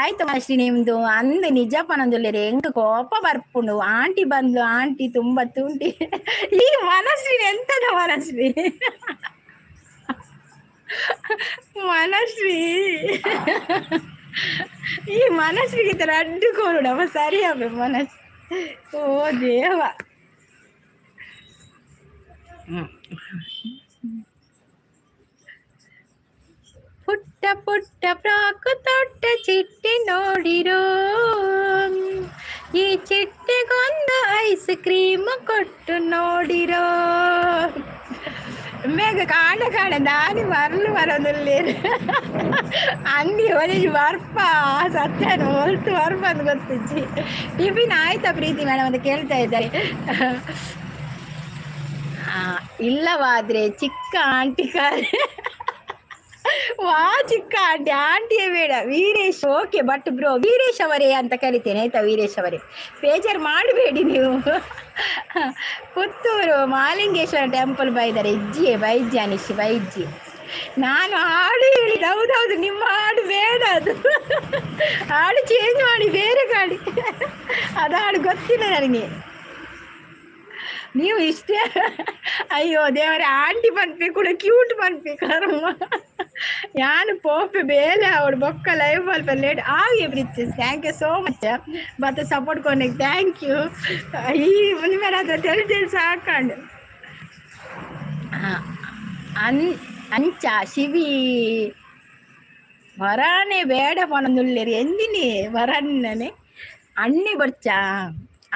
ಆಯ್ತು ಮಶ್ರೀ ನಿಮ್ದು ಅಂದು ನಿಜ ಪನೊಂದುಲ್ಲೆರ್, ಎಂಕ್ ಕೋಪ ಬರ್ಪುಂಡು. ಆಂಟಿ ಬಂದ್ಲು, ಆಂಟಿ ತುಂಬಾ ತುಂಟಿ. ಈ ಮನಸ್ವಿ ಎಂತದ ಮನಸ್ವಿ? ಮನಸ್ವಿ, ಈ ಮನಸ್ವಿಗೆ ತರ ಅಡ್ಡು ಕೋರುಡವ ಸರಿ ಅವೆ ಮನಸ್. ಓ ದೇವ. ಪುಟ್ಟ ಪುಟ್ಟ ಫ್ರಾಕು ತೊಟ್ಟ ಚಿಟ್ಟೆ ನೋಡಿರೋ, ಈ ಚಿಟ್ಟೆಗೊಂದು ಐಸ್ ಕ್ರೀಮ್ ಕೊಟ್ಟು ನೋಡಿರೋ. ಮೇಘ ಕಾಣ ಕಾಣ ದಾನಿ ಮರಲು ಬರೋದಿಲ್ಲ ಅಂಗಿ ಒಂಜಿ ಬರ್ಪ ಸತ್ಯನ ಹೊಲ್ತು ಬರ್ಪ ಅಂತ ಗೊತ್ತಿಜ್ಜಿ. ಟಿಫಿನ್ ಆಯ್ತಾ ಪ್ರೀತಿ ಮೇಡಮ್ ಅಂತ ಕೇಳ್ತಾ ಇದ್ದಾರೆ. ಇಲ್ಲವಾದ್ರೆ ಚಿಕ್ಕ ಆಂಟಿ ಕರೆ. ವಾ ಚಿಕ್ಕ ಆಂಟಿ, ಆಂಟಿಯೇ ಬೇಡ. Veeresh, okay but bro Veeresh ಅವರೇ ಅಂತ ಕರಿತೇನೆ ಆಯ್ತಾ? ವೀರೇಶ್ ಅವರೇ, ಬೇಜಾರು ಮಾಡಬೇಡಿ ನೀವು. ಪುತ್ತೂರು ಮಾಲಿಂಗೇಶ್ವರ ಟೆಂಪಲ್ ಬೈದಾರೆ. ಇಜ್ಜಿಯೇ ಬೈಜ್ಜಿ ಅನಿಶ್ ಬೈಜ್ಜಿ. ನಾನು ಹಾಡು ಹೇಳಿದ್ದು ಹೌದೌದು, ನಿಮ್ಮ ಹಾಡು ಬೇಡ ಅದು. ಹಾಡು ಚೇಂಜ್ ಮಾಡಿ ಬೇರೆ ಗಾಡಿ. ಅದು ಹಾಡು ಗೊತ್ತಿಲ್ಲ ನನಗೆ. ನೀವು ಇಷ್ಟೇ. ಅಯ್ಯೋ ದೇವರೇ, ಆಂಟಿ ಪನ್ಪಿ ಕೂಡ ಕ್ಯೂಟ್ ಪನ್ಪಿ. ಕರ್ಮ, ಯಾನು ಪೋಪೆ ಬೇಲೆ ಅವಳು ಬೊಕ್ಕ ಲೈವ್ ಅಲ್ಪ ಲೇಟ್ ಆಗಿ. Princess, thank you so much. ಮತ್ತೆ ಸಪೋರ್ಟ್ ಕೊನೆಗೆ thank you. ಈ ಮುಂದೆ ಹತ್ರ ತೆಳಿ ತೆಳಿ ಸಾಕಂಡು ಅನ್ ಅಂಚ ಶಿವಿ ವರಾನೆ ಬೇಡ ಪನೊಂದುಲ್ಲೆರ್ ಎಂದಿನಿ ವರನ್ನನೆ ಅಣ್ಣೆ ಬರ್ಚ.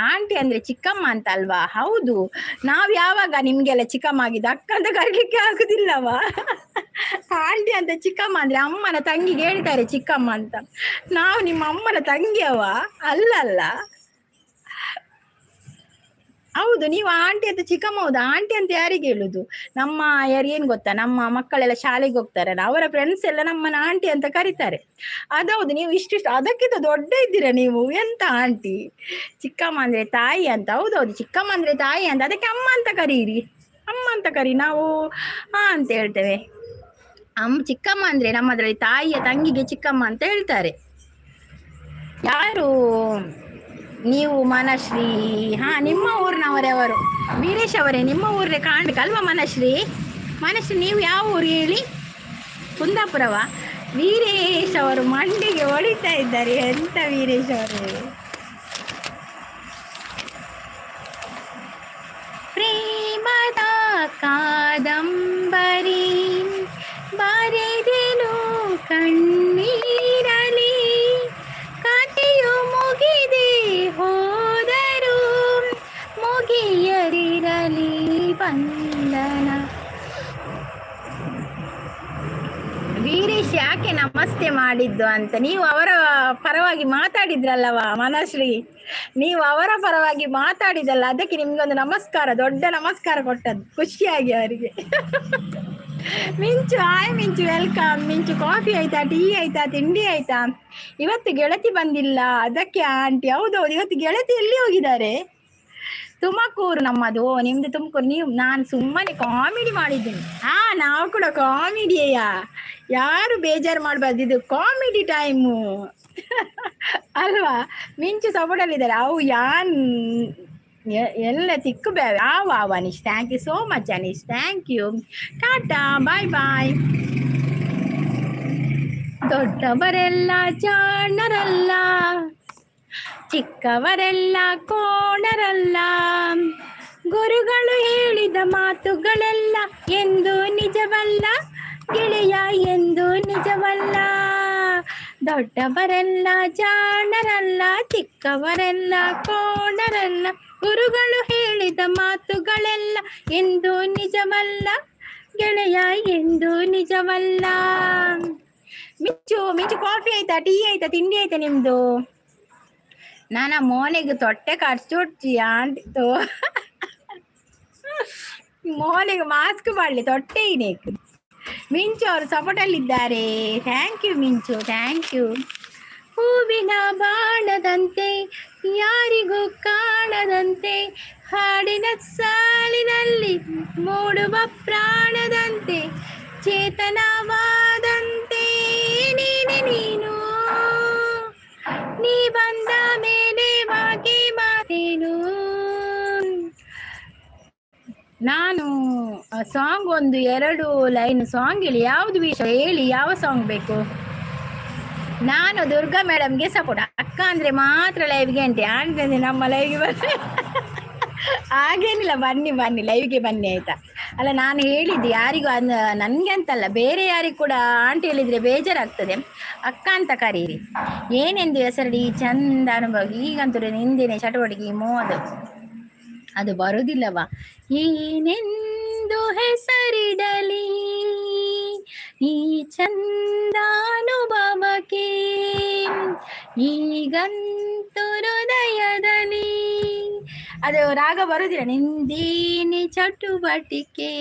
ಆಂಟಿ ಅಂದ್ರೆ ಚಿಕ್ಕಮ್ಮ ಅಂತ ಅಲ್ವಾ? ಹೌದು. ನಾವು ಯಾವಾಗ ನಿಮ್ಗೆಲ್ಲ ಚಿಕ್ಕಮ್ಮ ಆಗಿದ್ದು? ಅಕ್ಕ ಅಂತ ಕರೀಲಿಕ್ಕೆ ಆಗುದಿಲ್ಲವಾ? ಆಂಟಿ ಅಂತ ಚಿಕ್ಕಮ್ಮ ಅಂದ್ರೆ ಅಮ್ಮನ ತಂಗಿಗೆ ಹೇಳ್ತಾರೆ ಚಿಕ್ಕಮ್ಮ ಅಂತ. ನಾವು ನಿಮ್ಮ ಅಮ್ಮನ ತಂಗಿಯವ ಅಲ್ಲ ಅಲ್ಲ. ಹೌದು, ನೀವು ಆಂಟಿ ಅಂತ ಚಿಕ್ಕಮ್ಮ. ಹೌದು, ಆಂಟಿ ಅಂತ ಯಾರಿಗೆ ಹೇಳುದು? ನಮ್ಮ ಯಾರು ಏನ್ ಗೊತ್ತಾ, ನಮ್ಮ ಮಕ್ಕಳೆಲ್ಲ ಶಾಲೆಗೆ ಹೋಗ್ತಾರಲ್ಲ, ಅವರ ಫ್ರೆಂಡ್ಸ್ ಎಲ್ಲ ನಮ್ಮನ್ನ ಆಂಟಿ ಅಂತ ಕರೀತಾರೆ. ಅದೌದು. ನೀವು ಇಷ್ಟಿಷ್ಟು ಅದಕ್ಕಿಂತ ದೊಡ್ಡ ಇದ್ದೀರಾ ನೀವು, ಎಂತ ಆಂಟಿ? ಚಿಕ್ಕಮ್ಮ ಅಂದ್ರೆ ತಾಯಿ ಅಂತ. ಹೌದೌದು, ಚಿಕ್ಕಮ್ಮ ಅಂದ್ರೆ ತಾಯಿ ಅಂತ. ಅದಕ್ಕೆ ಅಮ್ಮ ಅಂತ ಕರೀರಿ, ಅಮ್ಮ ಅಂತ ಕರಿ. ನಾವು ಹಾ ಅಂತ ಹೇಳ್ತೇವೆ. ಚಿಕ್ಕಮ್ಮ ಅಂದ್ರೆ ನಮ್ಮದ್ರಲ್ಲಿ ತಾಯಿಯ ತಂಗಿಗೆ ಚಿಕ್ಕಮ್ಮ ಅಂತ ಹೇಳ್ತಾರೆ. ಯಾರು ನೀವು? ಮನಶ್ರೀ. ಹಾ, ನಿಮ್ಮ ಊರಿನವರವರು ವೀರೇಶ್ ಅವರೇ, ನಿಮ್ಮ ಊರೇ ಕಾಣ್ಬೇಕಲ್ವಾ ಮನಶ್ರೀ? ಮನಶ್ರೀ, ನೀವು ಯಾವ ಊರು ಹೇಳಿ? ಕುಂದಾಪುರವ? ವೀರೇಶ್ ಅವರು ಮಂಡಿಗೆ ಹೊಡಿತಾ ಇದ್ದಾರೆ. ಎಂತ ವೀರೇಶ್ ಅವರು? ಪ್ರೇಮದ ಕಾದಂಬರಿ ಬರೆದೆನು ಕಣ್ಣೀರಲಿ, ಕಥೆಯು ಮುಗಿದ ವಂದನ. ವೀರೇಶ್ ಯಾಕೆ ನಮಸ್ತೆ ಮಾಡಿದ್ದು ಅಂತ ನೀವು ಅವರ ಪರವಾಗಿ ಮಾತಾಡಿದ್ರಲ್ಲವಾ ಮನಶ್ರೀ, ನೀವು ಅವರ ಪರವಾಗಿ ಮಾತಾಡಿದಲ್ಲ, ಅದಕ್ಕೆ ನಿಮ್ಗೊಂದು ನಮಸ್ಕಾರ, ದೊಡ್ಡ ನಮಸ್ಕಾರ ಕೊಟ್ಟದ್ದು ಖುಷಿಯಾಗಿ ಅವರಿಗೆ. ಮಿಂಚು, ಹಾಯ್ ಮಿಂಚು, welcome ಮಿಂಚು. ಕಾಫಿ ಆಯ್ತಾ, ಟೀ ಆಯ್ತಾ, ತಿಂಡಿ ಆಯ್ತಾ? ಇವತ್ತು ಗೆಳತಿ ಬಂದಿಲ್ಲ, ಅದಕ್ಕೆ ಆಂಟಿ. ಹೌದೌದು, ಇವತ್ತು ಗೆಳತಿ ಎಲ್ಲಿ ಹೋಗಿದ್ದಾರೆ? ತುಮಕೂರು ನಮ್ಮದು. ನಿಮ್ದು ತುಮಕೂರು. ನೀವು, ನಾನು ಸುಮ್ಮನೆ ಕಾಮಿಡಿ ಮಾಡಿದ್ದೀನಿ. ಹಾ, ನಾವು ಕೂಡ ಕಾಮಿಡಿಯಾ? ಯಾರು ಬೇಜಾರು ಮಾಡಬಾರ್ದು, ಇದು ಕಾಮಿಡಿ ಟೈಮು ಅಲ್ವಾ? ಮಿಂಚು ಸಪೋರ್ಟಲ್ಲಿದ್ದಾರೆ. ಅವು ಯಾನ್ ಎಲ್ಲ ತಿಕ್ಕು ಬ್ಯಾವೆ. ಆ wow Anish, thank you so much Anish, thank you. Tata, bye bye. ದೊಡ್ಡವರೆಲ್ಲ ಜಾಣರಲ್ಲ, ಚಿಕ್ಕವರೆಲ್ಲ ಕೋಣರಲ್ಲ, ಗುರುಗಳು ಹೇಳಿದ ಮಾತುಗಳೆಲ್ಲ ಎಂದು ನಿಜವಲ್ಲ ಗೆಳೆಯ, ಎಂದು ನಿಜವಲ್ಲ. ದೊಡ್ಡವರೆಲ್ಲ ಜಾಣರಲ್ಲ, ಚಿಕ್ಕವರೆಲ್ಲ ಕೋಣರಲ್ಲ, ಗುರುಗಳು ಹೇಳಿದ ಮಾತುಗಳೆಲ್ಲ ಎಂದು ನಿಜವಲ್ಲ ಗೆಳೆಯ, ಎಂದು ನಿಜವಲ್ಲ. ಮಿಂಚು, ಮಿಂಚು, ಕಾಫಿ ಆಯ್ತಾ, ಟೀ ಆಯ್ತಾ, ತಿಂಡಿ ಆಯ್ತಾ ನಿಮ್ದು? ನಾನ ಮೋನೆಗೆ ತೊಟ್ಟೆ ಕರ್ಚುಡ್ಚಿ ಆಂಟಿತ್ತು. ಮೋನೆಗೆ ಮಾಸ್ಕ್ ಮಾಡಲಿ ತೊಟ್ಟೆ ಇನೇಕ್. ಮಿಂಚು ಅವರು ಸಪೋರ್ಟಲ್ಲಿದ್ದಾರೆ. Thank you Minchu, thank you. ಹೂವಿನ ಬಾಣದಂತೆ, ಯಾರಿಗೂ ಕಾಣದಂತೆ, ಹಾಡಿನ ಸಾಲಿನಲ್ಲಿ ಮೂಡುವ ಪ್ರಾಣದಂತೆ, ಚೇತನವಾದಂತೆ ನೀನೆ ನೀನು. ನೀ ಬಂದ ಮೇಲೆ ಬಾಕಿ ಮಾತೇನು? ನಾನು ಸಾಂಗ್ ಒಂದು ಎರಡು ಲೈನ್ ಸಾಂಗ್ ಹೇಳಿ, ಯಾವುದು ವಿಷಯ ಹೇಳಿ, ಯಾವ ಸಾಂಗ್ ಬೇಕು? ನಾನು ದುರ್ಗಾ ಮೇಡಮ್ಗೆ ಸಪೋರ್ಟ್. ಅಕ್ಕ ಅಂದ್ರೆ ಮಾತ್ರ ಲೈವ್ಗೆ ಅಂಟಿ ಆಂಟಿ ಅಂದ್ರೆ ನಮ್ಮ ಲೈವ್ಗೆ ಬನ್ನಿ. ಹಾಗೇನಿಲ್ಲ, ಬನ್ನಿ ಬನ್ನಿ, ಲೈವ್ಗೆ ಬನ್ನಿ, ಆಯ್ತಾ? ಅಲ್ಲ, ನಾನು ಹೇಳಿದ್ದು ಯಾರಿಗೂ ನನಗೆ ಅಂತಲ್ಲ, ಬೇರೆ ಯಾರಿಗೂ ಕೂಡ ಆಂಟಿ ಹೇಳಿದ್ರೆ ಬೇಜಾರಾಗ್ತದೆ. ಅಕ್ಕ ಅಂತ ಕರೀರಿ. ಏನೆಂದು ಹೆಸರಡಿ ಚಂದ ಅನುಭವ. ಈಗಂತೂ ನಿಂದೇನೆ ಚಟುವಟಿಕೆ ಮೋದು ಅದು ಬರುವುದಿಲ್ಲವಾ? ಏನೆಂದು ಹೆಸರಿಡಲಿ ಈ ಚಂದಾನುಭವಕ್ಕೆ, ಈಗಂತೂ ಹೃದಯದಲ್ಲಿ ಅದು ರಾಗ ಬರುದಿಲ್ಲ. ನಿಂದೇನೆ ಚಟುವಟಿಕೆ.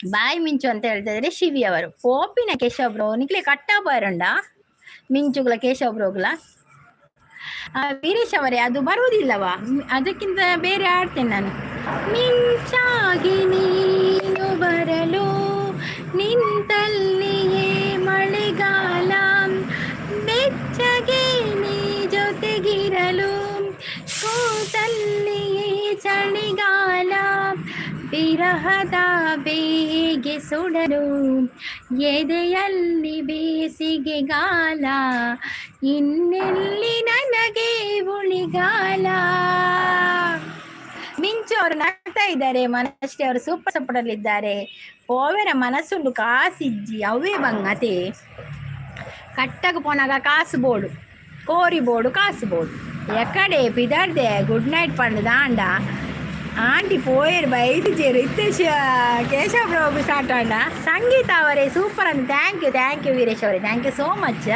ಬಾಯ್ ಮಿಂಚು ಅಂತ ಹೇಳ್ತಾ ಇದ್ದಾರೆ ಶಿವಿ ಅವರು. ಪೋಪಿನ ಕೇಶವ ಬ್ರೋ, ನಿಕ್ಲೆ ಕಟ್ಟ ಬರಂಡ ಮಿಂಚುಗಳ ಕೇಶವ ಬ್ರೋಗ್ಲ. ವೀರೇಶ್ ಅವರೇ, ಅದು ಬರುವುದಿಲ್ಲವಾ? ಅದಕ್ಕಿಂತ ಬೇರೆ ಆಡ್ತೇನೆ ನಾನು. ಮಿಂಚಾಗಿ ನೀನು ಬರಲು ನಿಂತಲ್ಲಿಯೇ ಮಳೆಗಾಲ, ಬೆಚ್ಚಗೆ ನೀ ಜೊತೆಗಿರಲು ಕೂತಲ್ಲಿಯೇ ಚಳಿಗಾಲ, ವಿರಹದ ಬೇಗೆ ಸುಡಲು ಎದೆಯಲ್ಲಿ ಬೇಸಿಗೆಗಾಲ, ಇನ್ನೆಲ್ಲಿ ನನಗೆ ಉಳಿಗಾಲ. ಮಿಂಚು ಅವರು ನಗ್ತಾ ಇದ್ದಾರೆ. ಮನಶ್ರೀ ಅವರು ಸೂಪರ್ ಸಪೋರ್ಟ್ ಅಲ್ಲಿ ಇದ್ದಾರೆ. ಪೋವೆನ ಮನಸ್ಸುಂಡು ಕಾಸಿಜ್ಜಿ, ಅವೇ ಬಂಗತೆ. ಕಟ್ಟಗ ಪೋನಾಗ ಕಾಸು ಬೋಡು, ಕೋರಿ ಬೋಡು, ಕಾಸು ಬೋಡು. ಎಕಡೆ ಪಿದಾಡ್ದೆ ಗುಡ್ ನೈಟ್ ಪಂಡ್ ದಾಂಡ ಆಂಟಿ ಪೋಯರ್ ಬೈದಿಜೇರು. ಇತ್ತೆ ಕೇಶವ ಪ್ರಭು ಸ್ಟಾರ್ಟ್ ಆಂಡ. ಸಂಗೀತ ಅವರೇ ಸೂಪರ್ ಅಂತ. Thank you, thank you Veeresh ಅವರೇ, thank you so much.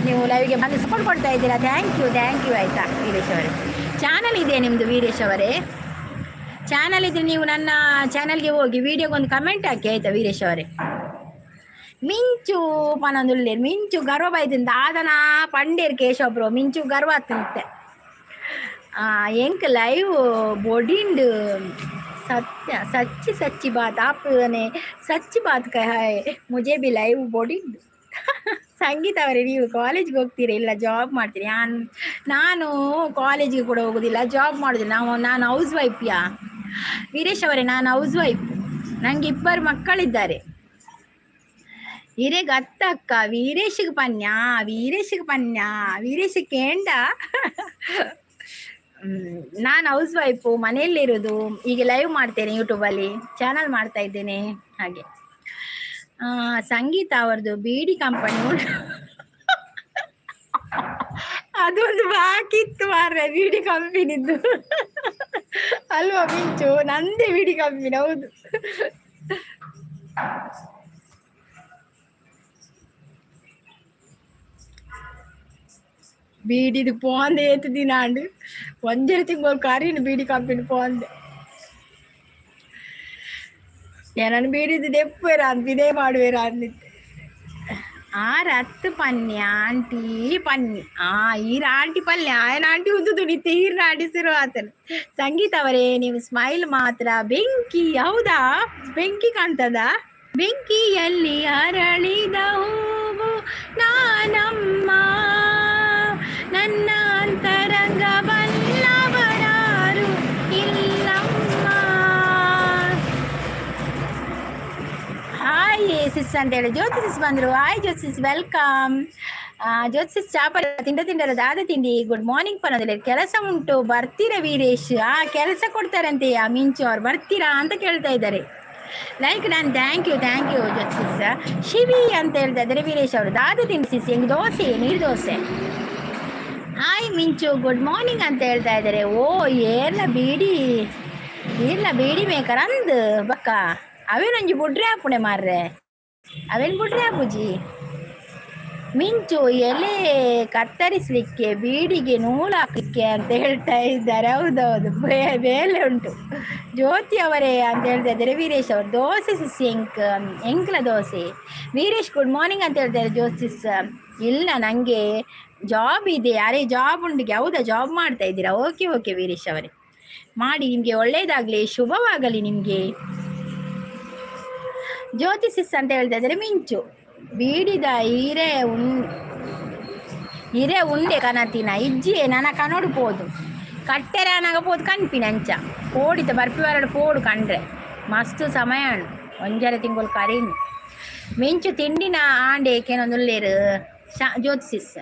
ನೀವು ಲೈವ್ಗೆ ಬಂದು ಸಪೋರ್ಟ್ ಕೊಡ್ತಾ ಇದ್ದೀರಾ. Thank you, thank you. ಆಯಿತಾ ವೀರೇಶ್ ಅವರೇ? ಚಾನಲ್ ಇದೆ ನಿಮ್ಮದು ವೀರೇಶ್ ಅವರೇ? ಚಾನಲ್ ಇದ್ರೆ ನೀವು ನನ್ನ ಚಾನಲ್ಗೆ ಹೋಗಿ ವಿಡಿಯೋಗೆ ಒಂದು ಕಮೆಂಟ್ ಹಾಕಿ, ಆಯ್ತಾ ವೀರೇಶ್ ಅವರೇ? ಮಿಂಚು ಪನೊಂದುಲ್ಲೇರ್ ಮಿಂಚು ಗರ್ವ ಬೈದಿಂದ ದಾದನ ಪಂಡೇರ್ ಕೇಶವ ಬ್ರೋ. ಮಿಂಚು ಗರ್ವ ಆತಂತೆ. ಎಂಕ್ ಲೈವ್ ಬೊಡಿಂಡ್ सत्य सच्ची सच्ची बात, आपने सच्ची बात कहा है, मुझे भी ಲೈವ್ ಬೊಡಿಂಡ್. ಸಂಗೀತ ಅವರೇ, ನೀವು ಕಾಲೇಜ್ಗೆ ಹೋಗ್ತೀರಾ, ಇಲ್ಲ ಜಾಬ್ ಮಾಡ್ತೀರಿ? ನಾನು ನಾನು ಕಾಲೇಜಿಗೆ ಕೂಡ ಹೋಗೋದಿಲ್ಲ, ಜಾಬ್ ಮಾಡೋದಿಲ್ಲ. ನಾನು ಹೌಸ್ ವೈಫ್ ಯಾ ವೀರೇಶ್ ಅವರೇ. ನಾನು ಹೌಸ್ ವೈಫ್, ನನಗೆ ಇಬ್ಬರು ಮಕ್ಕಳಿದ್ದಾರೆ. ಹಿರೇಗ್ ಅತ್ತಕ್ಕ, ವೀರೇಶಿಗೆ ಪನ್ಯ, ವೀರೇಶಿಗೆ ಪನ್ಯ, ವೀರೇಶ್ ಕೇಂಡ. ನಾನು ಹೌಸ್ ವೈಫು, ಮನೆಯಲ್ಲಿರೋದು. ಈಗ ಲೈವ್ ಮಾಡ್ತೇನೆ, ಯೂಟ್ಯೂಬಲ್ಲಿ ಚಾನಲ್ ಮಾಡ್ತಾ ಇದ್ದೇನೆ. ಹಾಗೆ ಸಂಗೀತ ಅವರದು ಬೀಡಿ ಕಂಪನಿ, ಅದೊಂದು ಬಾಕಿ ಇತ್ತು ಮಾರ್ರೆ, ಬೀಡಿ ಕಂಪನಿದ್ದು. ಅಲ್ವಾ ಮಿಂಚು? ನಂದೇ ಬೀಡಿ ಕಂಪಿನ, ಹೌದು. ಬೀಡಿದು ಪೋಂದೆ ಏತ್ ದಿನ ಆಂಡ್, ಒಂಜರೆ ತಿಂಗೊಳು ಕರಿನ ಬೀಡಿ ಕಂಪಿನ ಪೋಂದೆ. ಎನನ್ ಬೀಡಿದು ದೆಪ್ಪುವೆರ ಅಂದ್ ಇದೇ ಮಾಡುವೆರ ಅಂದಿತ್ತೆ. ಆರ್ ಅತ್ತು ಪನ್ನಿ ಆಂಟಿ ಪನ್ನಿ. ಆ ಈರ್ ಆಂಟಿ ಪಲ್ಯ ಆಯನ ಆಂಟಿ ಉಂದು ತುಡಿತೆ ಈರ್ನ ಆಂಟಿ ಆತನ. ಸಂಗೀತ ಅವರೇ, ನೀವು ಸ್ಮೈಲ್ ಮಾತ್ರ ಬೆಂಕಿ. ಹೌದಾ? ಬೆಂಕಿ ಕಾಣ್ತದ? ಬೆಂಕಿಯಲ್ಲಿ ಅರಳಿದ ಹೂವು ನಾನಮ್ಮ, ನನ್ನ ಅಂತರಂಗ ಬಲ್ಲವರಾರು ಇಲ್ಲಮ್ಮ. ಹಾಯ್ ಸಿಸ್ ಅಂತ ಹೇಳಿ ಜ್ಯೋತಿ ಸಿಸ್ ಬಂದ್ರು. ಹಾಯ್ ಜ್ಯೋತಿ ಸಿಸ್, welcome. ಜ್ಯೋತಿ ಸಿಸ್, ಚಾಪ ತಿಂಡ ತಿಂಡರ ದಾದ ತಿಂಡಿ. ಗುಡ್ ಮಾರ್ನಿಂಗ್ ಪನ್ನೋದಿಲ್ಲ, ಕೆಲಸ ಉಂಟು ಬರ್ತೀರಾ ವೀರೇಶ್? ಆ ಕೆಲಸ ಕೊಡ್ತಾರಂತೆ ಆ ಮಿಂಚು ಅವ್ರು, ಬರ್ತೀರಾ ಅಂತ ಕೇಳ್ತಾ ಇದ್ದಾರೆ. ಲೈಕ್ ನಾನು, thank you, thank you Jyothi sis. Shivi ಅಂತ ಹೇಳ್ತಾ ಇದ್ದಾರೆ ವೀರೇಶ್ ಅವರು. ದಾದ ತಿಂಡಿ ಸಿಸ್? ಹೆಂಗ್ ದೋಸೆ, ನೀರು ದೋಸೆ. ಹಾಯ್ ಮಿಂಚು, ಗುಡ್ ಮಾರ್ನಿಂಗ್ ಅಂತ ಹೇಳ್ತಾ ಇದ್ದಾರೆ. ಓ ಏರ್ಲ ಬೀಡಿ, ಏರ್ಲ ಬೀಡಿ ಮೇಕರ್ ಅಂದ್ ಬಕ್ಕ. ಅವೇನೊಂಜಿ ಬುಡ್ರೆ ಆಪುಣೆ ಮಾರ್ರೆ, ಅವೇನು ಬುಡ್ರೆ ಆಪುಜಿ. ಮಿಂಚು, ಎಲೆ ಕತ್ತರಿಸಲಿಕ್ಕೆ, ಬೀಡಿಗೆ ನೂಲು ಹಾಕಲಿಕ್ಕೆ ಅಂತ ಹೇಳ್ತಾ ಇದ್ದಾರೆ. ಹೌದೌದು, ಬೇಲೆ ಉಂಟು. ಜ್ಯೋತಿ ಅವರೇ ಅಂತ ಹೇಳ್ತಾ ಇದ್ದಾರೆ ವೀರೇಶ್ ಅವರು. ದೋಸೆ ಸಿಸ್, ಎಂಕ್ ಎಂಕ್ಲ ದೋಸೆ. ವೀರೇಶ್ ಗುಡ್ ಮಾರ್ನಿಂಗ್ ಅಂತ ಹೇಳ್ತಾರೆ ಜ್ಯೋತಿಸ್. ಇಲ್ಲ, ನನಗೆ ಜಾಬ್ ಇದೆ. ಅರೆ, ಜಾಬ್ ಉಂಟು? ಹೌದಾ, ಜಾಬ್ ಮಾಡ್ತಾ ಇದ್ದೀರಾ? ಓಕೆ ಓಕೆ ವೀರೇಶ್ ಅವರೇ, ಮಾಡಿ, ನಿಮಗೆ ಒಳ್ಳೇದಾಗಲಿ, ಶುಭವಾಗಲಿ ನಿಮಗೆ. ಜ್ಯೋತಿ ಸಿಸ್ ಅಂತ ಹೇಳ್ತಾ ಇದ್ದಾರೆ ಮಿಂಚು. ಬೀಡಿದ ಹೀರೆ ಉಣ್ ಹಿರೆ ಉಂಡೆ ಕನತಿನ ಇಜ್ಜಿ ನನ ಕನೋಡು ಪೋದು ಕಟ್ಟೆರ ಅನಾಗ ಪೋದು ಕನ್ಪಿನ ಅಂಚ ಪೋಡಿತ ಬರ್ಪಿ ಬರಡು ಪೋಡು ಕಂಡ್ರೆ ಮಸ್ತ್ ಸಮಯ ಒಂಜರೆ ತಿಂಗಳು ಕರೀನ್. ಮಿಂಚು, ತಿಂಡಿನ ಆಂಡೆ ಏಕೇನೊಂದುಲ್ಲೇರು ಜ್ಯೋತಿ ಸಿಸ್.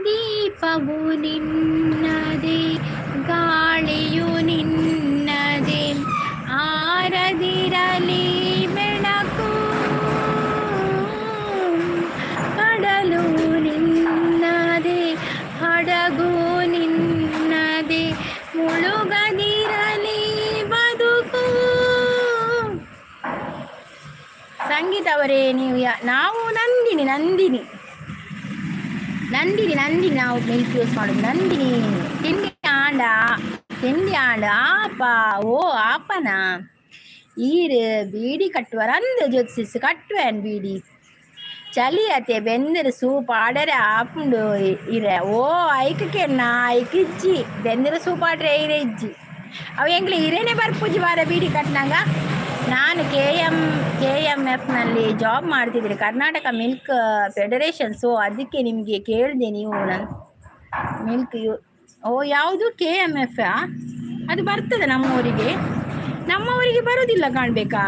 ದೀಪವು ನಿನ್ನದೇ, ಗಾಳಿಯು ನಿನ್ನದೇ, ಆರದಿರಲಿ ಬೆಳಕು. ಕಡಲು ನಿನ್ನದೇ, ಹಡಗು ನಿನ್ನದೇ, ಮುಳುಗದಿರಲಿ ಬದುಕು. ಸಂಗೀತ ಅವರೇ, ನೀವು ಯಾ ನಾವು ನಂದಿನಿ, ನಂದಿನಿ, ನಂದಿನಿ, ನಂದಿನಿ. ನಾವು ಮಿಲ್ಕ್ ಯೂಸ್ ಮಾಡೋದು ನಂದಿನಿ. ತಿಂಡಿ ಆಂಡ, ತಿಂಡಿ ಆಂಡ ಆಪ. ಓ ಆಪನ ಈರ್ ಬೀಡಿ ಕಟ್ಟುವರ ಅಂದ್ ಜ್ಯೋತಿಸ್? ಕಟ್ಟುವೇನ್ ಬೀಡಿ. ಚಳಿ ಅತೆ, ಬೆಂದಿರು ಸೂಪ್ ಆಡರೆ ಆಪುಂಡು ಇರೆ. ಓ ಐಕಕೆನ್ನ ಐಕ್ ಇಜ್ಜಿ, ಬೆಂದಿರು ಸೂಪ್ ಆಡ್ರೆ ಇರೆ ಇಜ್ಜಿ. ಅವು ಎಂಗ್ಲೆ ಇರೇನೆ ಬರ್ಪುಜಿ ಬಾರ ಬೀಡಿ ಕಟ್ನಾಗ. ನಾನು ಕೆ ಎಮ್ ಎಫ್ನಲ್ಲಿ ಜಾಬ್ ಮಾಡ್ತಿದ್ದೀನಿ, ಕರ್ನಾಟಕ ಮಿಲ್ಕ್ ಫೆಡರೇಷನ್. ಸೊ ಅದಕ್ಕೆ ನಿಮಗೆ ಕೇಳಿದೆ. ನೀವು ನನ್ನ ಮಿಲ್ಕ್ you ಓ ಯಾವುದು ಕೆ ಎಮ್ ಎಫ್? ಅದು ಬರ್ತದೆ ನಮ್ಮ ಊರಿಗೆ? ನಮ್ಮ ಊರಿಗೆ ಬರೋದಿಲ್ಲ ಕಾಣಬೇಕಾ.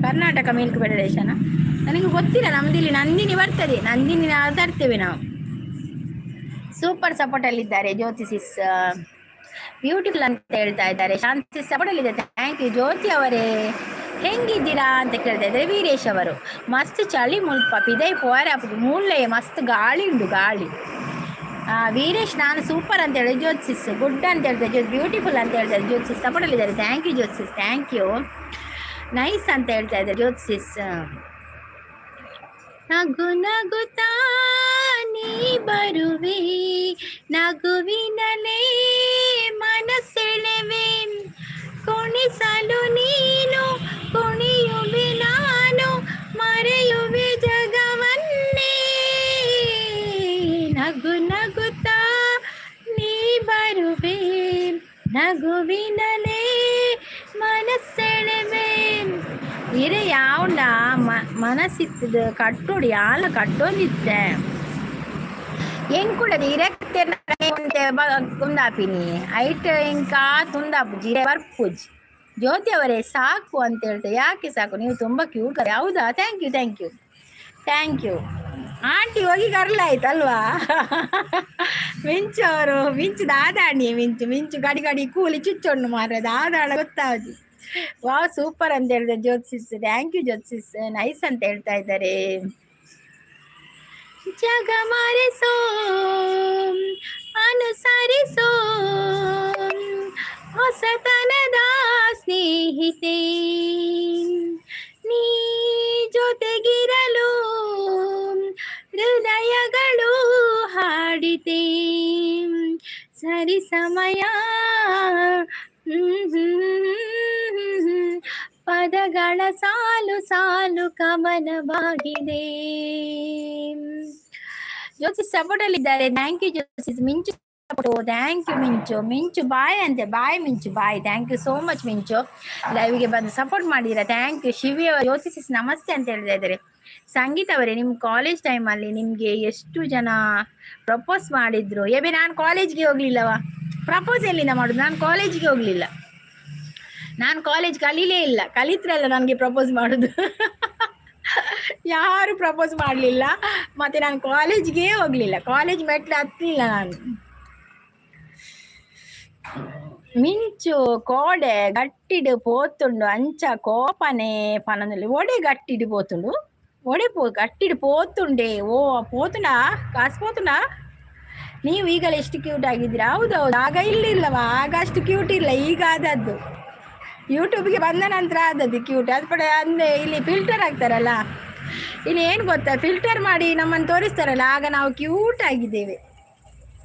ಕರ್ನಾಟಕ ಮಿಲ್ಕ್ ಫೆಡರೇಷನ್ ನನಗೆ ಗೊತ್ತಿಲ್ಲ. ನಮ್ದಿಲ್ಲಿ ನಂದಿನಿ ಬರ್ತದೆ, ನಂದಿನಿ ನಾವು ತರ್ತೇವೆ ನಾವು. ಸೂಪರ್ ಸಪೋರ್ಟಲ್ಲಿದ್ದಾರೆ ಜ್ಯೋತಿ ಸಿಸ್. ಬ್ಯೂಟಿಫುಲ್ ಅಂತ ಹೇಳ್ತಾ ಇದ್ದಾರೆ. ಶಾಂತಿ ಸಪೋರ್ಟಲ್ಲಿದೆ, thank you. ಜ್ಯೋತಿ ಅವರೇ, ಹೆಂಗಿದ್ದೀರಾ ಅಂತ ಕೇಳ್ತಾ ಇದ್ದಾರೆ ವೀರೇಶ್ ಅವರು. ಮಸ್ತ್ ಚಳಿ ಮುಲ್ಪ, ಪಿದೈ ಪೋರೆ ಮೂಲೆ ಮಸ್ತ್ ಗಾಳಿ ಉಂಟು, ಗಾಳಿ. ವೀರೇಶ್, ನಾನು ಸೂಪರ್ ಅಂತ ಹೇಳಿ ಜ್ಯೋತಿಸ್. ಗುಡ್ ಅಂತ ಹೇಳ್ತಾರೆ ಜ್ಯೋತಿ. ಬ್ಯೂಟಿಫುಲ್ ಅಂತ ಹೇಳ್ತಾರೆ Jyothi's. ಸಪೋರ್ಟಲ್ಲಿದ್ದಾರೆ, thank you Jyothi's, thank you. Nice ಅಂತ ಹೇಳ್ತಾ ಇದ್ದಾರೆ ಜ್ಯೋತಿಸ್. ನಗು ನಗುತ್ತಾ ನೀ ಬರುವೆ, ನಗುವಿನಲೇ ಮನಸೆಳೆವೆ. ಕುಣಿಸಲು ನೀನು ಕುಣಿಯುವೆ, ನಾನು ಮರೆಯುವೆ ಜಗವನ್ನೇ. ನಗು ನಗುತ್ತಾ ನೀ ಬರುವೆ, ನಗುವಿನಲೇ ಮನಸ್ಸೆಳೆವೆ. ಇರೆ ಯಾವುಂಡ ಮನಸ್ಸಿತ್ತದ ಕಟ್ಟೋಡು ಯಾಲ ಕಟ್ಟೊಂದಿತ್ತೆ. ಎಂಕುಳದ ಇರೆಕ್ತೆ ಕುಂದಾಪಿನಿ ಐಟ್ ಎಂಕ ತುಂದಾಪುಜಿ, ಇರೆ ಬರ್ಪುಜಿ. ಜ್ಯೋತಿ ಅವರೇ, ಸಾಕು ಅಂತ ಹೇಳ್ತಾರೆ. ಯಾಕೆ ಸಾಕು? ನೀವು ತುಂಬ ಕ್ಯೂಟ್. ಹೌದಾ? Thank you, thank you, thank you aunty. ಹೋಗಿ ಕರ್ಲಾಯ್ತಲ್ವಾ ಮಿಂಚು ಅವರು? ಮಿಂಚು ದಾದಾಣಿ ಮಿಂಚು, ಮಿಂಚು ಗಡಿ ಗಡಿ ಕೂಲಿ ಚುಚ್ಚೊಣ್ಣು ಮಾರ್ರೆ ದಾದಾಳ ಗೊತ್ತಾವಜಿ. ವಾವ್, ಸೂಪರ್ ಅಂತ ಹೇಳಿದೆ Jyothi's. Thank you Jyothi's. Nice ಅಂತ ಹೇಳ್ತಾ ಇದ್ದಾರೆ. ಜಗ ಮರೆಸೋ, ಅನುಸರಿಸೋ, ಹೊಸತನದ ಸ್ನೇಹಿತೆ, ನೀ ಜೊತೆಗಿರಲು ಹೃದಯಗಳು ಹಾಡಿತೆ. ಸರಿ ಸಮಯ ಪದಗಳ ಸಾಲು ಸಾಲು ಕವನವಾಗಿದೆ. ಜೋಸಿಸ್ ಸಪೋರ್ಟ್ ಅಲ್ಲಿ ಇದ್ದಾರೆ. Thank you ಜೋಸಿಸ್. Minchu support. Thank you Minchu. Minchu bye ಅಂತೆ. Bye Minchu, bye. Thank you so much ಮಿಂಚು. ಲೈವ್ಗೆ ಬಂದು ಸಪೋರ್ಟ್ ಮಾಡಿದ್ದೀರಾ, thank you. ಶಿವಿ ಅವರು ಜ್ಯೋತಿಸಿಸ್ ನಮಸ್ತೆ ಅಂತ ಹೇಳ್ತಾ ಇದ್ದಾರೆ. ಸಂಗೀತ ಅವರೇ, ನಿಮ್ಮ ಕಾಲೇಜ್ ಟೈಮಲ್ಲಿ ನಿಮಗೆ ಎಷ್ಟು ಜನ ಪ್ರಪೋಸ್ ಮಾಡಿದ್ರು? ಏಬೆ, ನಾನು ಕಾಲೇಜ್ಗೆ ಹೋಗ್ಲಿಲ್ಲವಾ? ಪ್ರಪೋಸ್ ಎಲ್ಲಿಂದ ಮಾಡುದು? ನಾನು ಕಾಲೇಜ್ಗೆ ಹೋಗ್ಲಿಲ್ಲ. ನಾನು ಕಾಲೇಜ್ ಕಲೀಲೇ ಇಲ್ಲ. ಕಲಿತ್ರಲ್ಲ ನನಗೆ ಪ್ರಪೋಸ್ ಮಾಡುದು? ಯಾರು ಪ್ರಪೋಸ್ ಮಾಡಲಿಲ್ಲ. ಮತ್ತೆ ನಾನು ಕಾಲೇಜ್ಗೆ ಹೋಗ್ಲಿಲ್ಲ. ಕಾಲೇಜ್ ಮೆಟ್ಲು ಹತ್ತಲಿಲ್ಲ ನಾನು. ಮಿಂಚು ಕೋಡೆ ಗಟ್ಟಿಡು ಪೋತುಂಡು ಅಂಚ ಕೋಪನೆ ಪನೊಂದುಲ್ಲೆ. ಒಡೆ ಗಟ್ಟಿಡು ಪೋತುಂಡು? ಒಡೆ ಪೋ ಗಟ್ಟಿಡು ಪೋತುಂಡೆ? ಓ, ಪೋತುಂಡಾ? ಕಾಸು ಪೋತುಂಡಾ? ನೀವು ಈಗಲೇ ಎಷ್ಟು ಕ್ಯೂಟ್ ಆಗಿದ್ದೀರಾ. ಹೌದೌದು, ಆಗ ಇಲ್ಲಿಲ್ಲವಾ? ಆಗ ಅಷ್ಟು ಕ್ಯೂಟ್ ಇಲ್ಲ. ಈಗ ಆದದ್ದು ಯೂಟ್ಯೂಬ್ಗೆ ಬಂದ ನಂತರ ಆದದ್ದು ಕ್ಯೂಟ್. ಅದು ಪಡೆ ಅಂದರೆ ಇಲ್ಲಿ ಫಿಲ್ಟರ್ ಹಾಕ್ತಾರಲ್ಲ, ಇಲ್ಲಿ ಏನು ಗೊತ್ತಾ, ಫಿಲ್ಟರ್ ಮಾಡಿ ನಮ್ಮನ್ನು ತೋರಿಸ್ತಾರಲ್ಲ, ಆಗ ನಾವು ಕ್ಯೂಟ್ ಆಗಿದ್ದೇವೆ.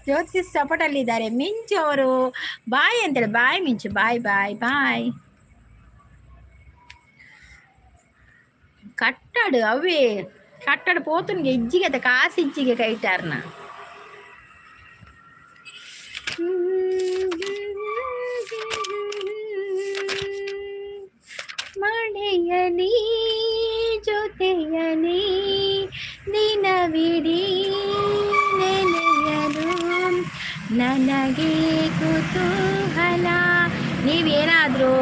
ಜ್ಯೋತಿಷ್ ಸಪೋರ್ಟ್ ಅಲ್ಲಿ ಇದ್ದಾರೆ. ಮಿಂಚು ಅವರು ಬಾಯ್ ಅಂತೇಳಿ. Boy Minchu, boy boy boy. ಕಟ್ಟಡು ಅವೇ ಕಟ್ಟಡ ಪೋತುನ್ಗೆ ಇಜ್ಜಿಗೆ ಅದ ಕಾಸು ಇಜ್ಜಿಗೆ ಕೈಟಾರ್ನ. ಮಳೆಯಲಿ ಜೊತೆಯಲಿ ದಿನವಿಡೀ ನೆನೆಯಲು ನನಗೆ ಕುತೂಹಲ. ನೀವೇನಾದರೂ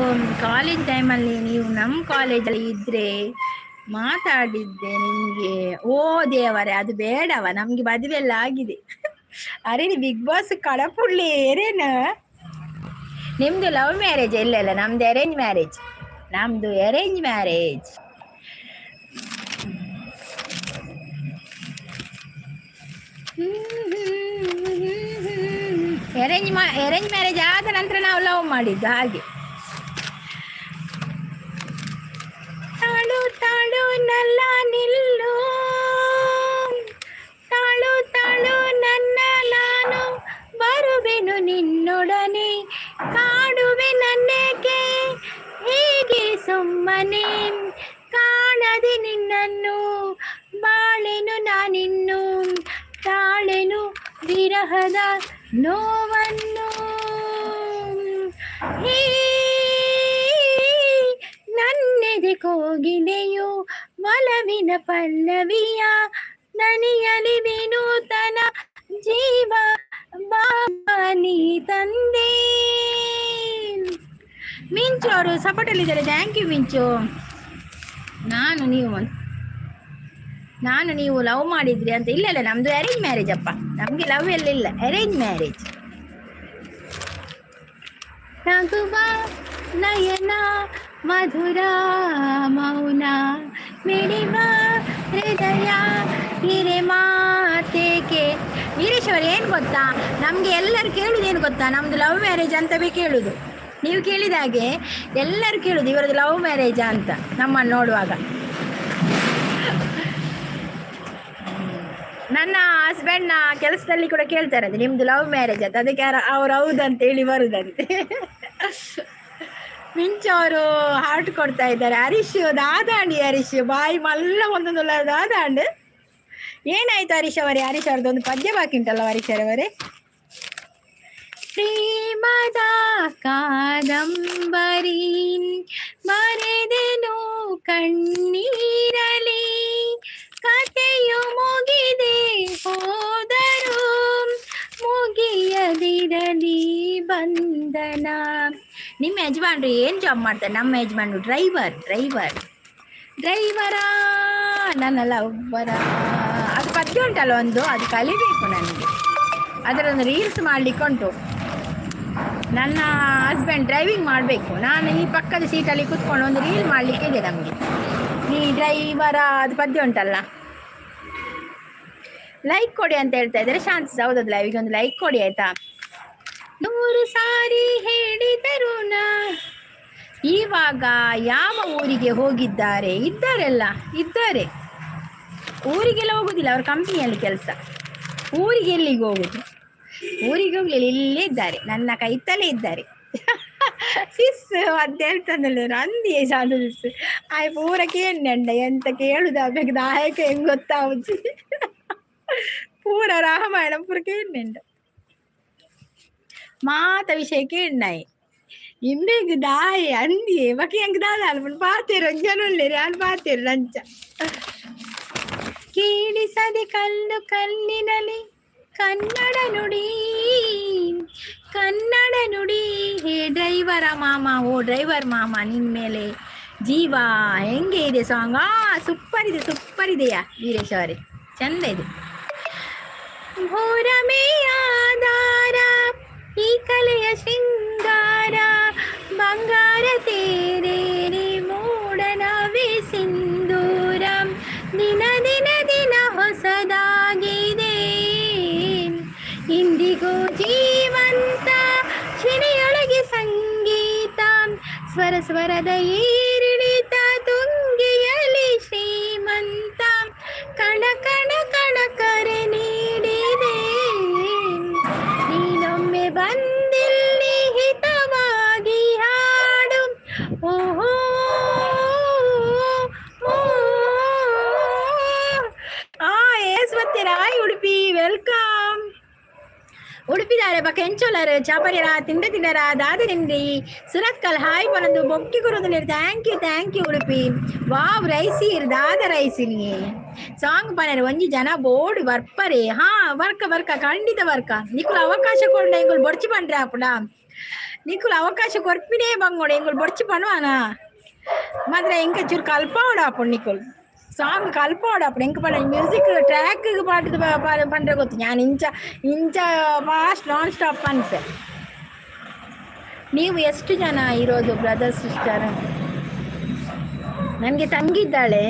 ಕಾಲೇಜ್ ಟೈಮಲ್ಲಿ ನೀವು ನಮ್ಮ ಕಾಲೇಜಲ್ಲಿ ಇದ್ದರೆ ಮಾತಾಡಿದ್ದೆ ನಿಮಗೆ. ಓ ದೇವರೇ, ಅದು ಬೇಡವ, ನಮಗೆ ಮದುವೆ ಎಲ್ಲ ಆಗಿದೆ. ಅರೆ, ಬಿಗ್ ಬಾಸ್ ಕಡಪುಳ್ಳಿ ಏರೇನ? ನಿಮ್ದು ಲವ್ ಮ್ಯಾರೇಜ್? ಇಲ್ಲ ಇಲ್ಲ, ನಮ್ದು ಅರೇಂಜ್ ಮ್ಯಾರೇಜ್. ನಮ್ದು ಅರೇಂಜ್ ಮ್ಯಾರೇಜ್. ಅರೇಂಜ್ ಮ್ಯಾರೇಜ್ ಆದ ನಂತರ ನಾವು ಲವ್ ಮಾಡಿದ್ದು ಹಾಗೆ. ತಾಳು ತಾಳು ನಲ್ಲ ನಿಲ್ಲು, ತಾಳು ತಾಳು ನನ್ನ, ನಾನು ಬರುವೆನು ನಿನ್ನೊಡನೆ. ಕಾಡುವೆ ನನ್ನೇಕೆ ಹೀಗೆ ಸುಮ್ಮನೆ? ಕಾಣದೆ ನಿನ್ನನ್ನು ಬಾಳೆನು ನಾನಿನ್ನು, ತಾಳೆನು ವಿರಹದ ನೋವನ್ನು. ಹೇ ನನ್ನೆದೆ ಕೋಗಿಲೆಯು ಒಲವಿನ ಪಲ್ಲವಿಯ ದನಿಯಲಿ ವಿನೂತನ ಜೀವ ಬಾನಿ ತಂದೆ. ಮಿಂಚು ಅವರು ಸಪೋರ್ಟಲ್ಲಿದ್ದಾರೆ. Thank you ಮಿಂಚು. ನಾನು ನೀವು ಲವ್ ಮಾಡಿದ್ರಿ ಅಂತ. ಇಲ್ಲ ಇಲ್ಲ, ನಮ್ದು ಅರೇಂಜ್ ಮ್ಯಾರೇಜ್ ಅಪ್ಪ. ನಮಗೆ ಲವ್ ಎಲ್ಲ ಇಲ್ಲ, ಅರೇಂಜ್ ಮ್ಯಾರೇಜ್. ನಗುವ ನಯನ ಮಧುರ ಮೌನ ಮಿಡಿವ ಹೃದಯ ಹಿರೆ ಮಾತೇಕೆ. ವೀರೇಶ್ ಅವರು, ಏನು ಗೊತ್ತಾ, ನಮಗೆ ಎಲ್ಲರೂ ಕೇಳುದು ಏನು ಗೊತ್ತಾ? ನಮ್ಮದು ಲವ್ ಮ್ಯಾರೇಜ್ ಅಂತವೇ ಕೇಳುದು. ನೀವು ಕೇಳಿದ ಹಾಗೆ ಎಲ್ಲರೂ ಕೇಳುದು, ಇವರದ್ದು ಲವ್ ಮ್ಯಾರೇಜ್ ಅಂತ ನಮ್ಮನ್ನು ನೋಡುವಾಗ. ನನ್ನ ಹಸ್ಬೆಂಡ್ನ ಕೆಲಸದಲ್ಲಿ ಕೂಡ ಕೇಳ್ತಾರೆ, ಅದು ನಿಮ್ಮದು ಲವ್ ಮ್ಯಾರೇಜ್ ಅಂತ. ಅದಕ್ಕೆ ಅವ್ರು ಹೌದಂತ ಹೇಳಿ ಬರುದಂತೆ. ಮಿಂಚು ಅವರು ಹಾರ್ಟ್ ಕೊಡ್ತಾ ಇದ್ದಾರೆ. ಹರೀಶ್ ದಾದಾಂಡಿ, ಹರೀಶ್ ಬಾಯಿ ಮಲ್ಲ ಒಂದೊಂದು ದಾದಾಂಡ್. ಏನಾಯ್ತು ಹರೀಶ್ ಅವರೇ? ಹರೀಶ್ ಅವ್ರದ್ದು ಒಂದು ಪದ್ಯ ಬಾಕಿ ಉಂಟಲ್ಲ ಹರೀಶ್ ಅವರೇ. ಪ್ರೇಮದ ಕಾದಂಬರಿ ಬರೆದೆನು ಕಣ್ಣೀರಲಿ, ಕಥೆಯು ಮುಗಿದೆ ಹೋದರು ಮುಗಿಯದಿರಲಿ ಬಂಧನ. ನಿಮ್ಮ ಯಜಮಾನ್ರು ಏನು ಜಾಬ್ ಮಾಡ್ತಾರೆ? ನಮ್ಮ ಯಜಮಾನ್ರು ಡ್ರೈವರ್. ಡ್ರೈವರ್ ಡ್ರೈವರಾ ನನ್ನ ಲವ್ವರ. ಅದು ಪದ್ಯ ಉಂಟಲ್ಲ ಒಂದು, ಅದು ಕಲಿಬೇಕು ನನಗೆ. ಅದರೊಂದು ರೀಲ್ಸ್ ಮಾಡಲಿಕ್ಕೆ ಉಂಟು. ನನ್ನ ಹಸ್ಬೆಂಡ್ ಡ್ರೈವಿಂಗ್ ಮಾಡಬೇಕು, ನಾನು ಈ ಪಕ್ಕದ ಸೀಟಲ್ಲಿ ಕೂತ್ಕೊಂಡು ಒಂದು ರೀಲ್ ಮಾಡಲಿಕ್ಕೆ ಇದೆ ನಮಗೆ. ನೀ ಡ್ರೈವರ, ಅದು ಪದ್ಯ ಉಂಟಲ್ಲ. ಲೈಕ್ ಕೊಡಿ ಅಂತ ಹೇಳ್ತಾ ಇದ್ದಾರೆ ಶಾಂತಿ. ಹೌದೌದು, ಲೈವಿಗೆ ಒಂದು ಲೈಕ್ ಕೊಡಿ ಆಯ್ತಾ. 100 ಸಾರಿ ಹೇಳಿದರು ನಾ. ಇವಾಗ ಯಾವ ಊರಿಗೆ ಹೋಗಿದ್ದಾರೆ? ಇದ್ದಾರೆಲ್ಲ ಇದ್ದಾರೆ. ಊರಿಗೆಲ್ಲ ಹೋಗುದಿಲ್ಲ, ಅವ್ರ ಕಂಪ್ನಿಯಲ್ಲಿ ಕೆಲಸ. ಊರಿಗೆ ಎಲ್ಲಿಗೆ ಹೋಗುದು? ಊರಿಗೆ ಹೋಗ್ಲಿಲ್ಲ, ಇಲ್ಲೇ ಇದ್ದಾರೆ, ನನ್ನ ಕೈತಲ್ಲೇ ಇದ್ದಾರೆ. ಸಿಸ್ ಅಂತ ಹೇಳ್ತಾನಲ್ಲ ಅಂದಿಯೇ ಶಾಂತ ಸಿಸ್. ಆಯ್ ಪೂರ ಕೇಂಡ ಎಂತ ಕೇಳುದ ಬೇಕು ದಾಯಕ ಹೆಂಗ್ ಗೊತ್ತಾವುಜಿ. ಪೂರ ರಾಮಾಯಣ ಪೂರ ಕೇಂಡ ಮಾತ ವಿಷಯ ಕೇಣ್ಣಾಯಿ ಇಂಬೆಗ್ ದಾಯೆ ಅಂದಿಯೇ ಬಕಿ ಎಂಕ್ ದಾದ ಅಲ್ಪ ಪಾತೇರು ಜನ ಅಲ್ ಪಾತೇರು ಲಂಚ ಕೇಳಿಸದೆ ಕಲ್ಲು ಕಲ್ಲಿನಲಿ ಕನ್ನಡ ನುಡಿ, ಕನ್ನಡ ನುಡಿ. ಹೇ ಡ್ರೈವರ ಮಾಮ, ಓ ಡ್ರೈವರ್ ಮಾಮ ನಿನ್ ಮೇಲೆ ಜೀವ. ಹೆಂಗೆ ಇದೆ ಸಾಂಗ್? ಆ ಸೂಪರ್ ಇದೆ, ಸೂಪರ್ ಇದೆಯಾ ವೀರೇಶ್ ಅವರೇ, ಚಂದ ಇದೆ. ಭೋರಮೆಯಾದಾರ ಈ ಕಲೆಯ ಶೃಂಗಾರ, ಬಂಗಾರ ತೇರೇರಿ ಮೂಡನವೇ ಸಿಂಧೂರ, ದಿನ ದಿನ ದಿನ ಹೊಸದಾಗಿದೆ ಇಂದಿಗೂ ಜೀವಂತ ಶಿಲೆಯೊಳಗೆ ಸಂಗೀತ, ಸ್ವರ ಸ್ವರದ ಏರಿಳಿತ ತುಂಗಿಯಲಿ ಶ್ರೀಮಂತ, ಕಣ ಕಣ ಕಣ ಕರೆ ನೀಡಿದೆ. ನೀನೊಮ್ಮೆ ಬಂದಿಲ್ಲಿ ಹಿತವಾಗಿ ಹಾಡು. ಓಹೋ ಓ. ಆ ಏಸ್ ಬರ್ತೀರಾ? ಉಡುಪಿ welcome. ಉಡುಪಿದಾರೆ ಬಕ ಎಂಚೋಲರ್ ಚಾಪರಿರ ತಿಂಡ ತಿಂಡರ ದಾದ ತಿಂಡಿ. ಸುರತ್ಕಲ್ ಹಾಯ್ ಬನಂದು ಬೊಕ್ಕಿ ಗುರುದಲ್ಲಿ. Thank you, thank you Udupi. Wow, rice ದಾದ ರೈಸ್ ನೀ ಸಾಂಗ್ ಪನರೆ ಒಂಜಿ ಜನ ಬೋರ್ಡ್ ಬರ್ಪರೆ. ಹಾ ವರ್ಕ ವರ್ಕ ಖಂಡಿತ ವರ್ಕ. ನಿಕುಲು ಅವಕಾಶ ಕೊಡ್ನ ಎಂಗುಲ್ ಬೊಡ್ಚಿ ಪಂಡ್ರೆ ಅಪ್ಪಡ. ನಿಕುಲು ಅವಕಾಶ ಕೊರ್ಪಿನೇ ಬಂಗೋಡ ಎಂಗುಲ್ ಬೊಡ್ಚಿ ಪಣುವಾನ ಮಾತ್ರ. ಎಂಕ ಚೂರು ಕಲ್ಪಾವಡ ಅಪ್ಪು ನಿಕುಲ್ ಸಾಂಗ್ ಕಲ್ಪಾವಡ ಅಪ್ಪು. ಎಂಕ ಪಂಡ ಮ್ಯೂಸಿಕ್ ಟ್ರ್ಯಾಕ್ ಪಾಟದ ಪಂಡ್ರೆ ಗೊತ್ತು. ನಾನು ಇಂಚ ಇಂಚ ಫಾಸ್ಟ್ ನಾನ್ ಸ್ಟಾಪ್ ಅನ್ಪೆ. ನೀವು ಎಷ್ಟು ಜನ ಇರೋದು ಬ್ರದರ್ ಸಿಸ್ಟರ್? ನನಗೆ ತಂಗಿದ್ದಾಳೆ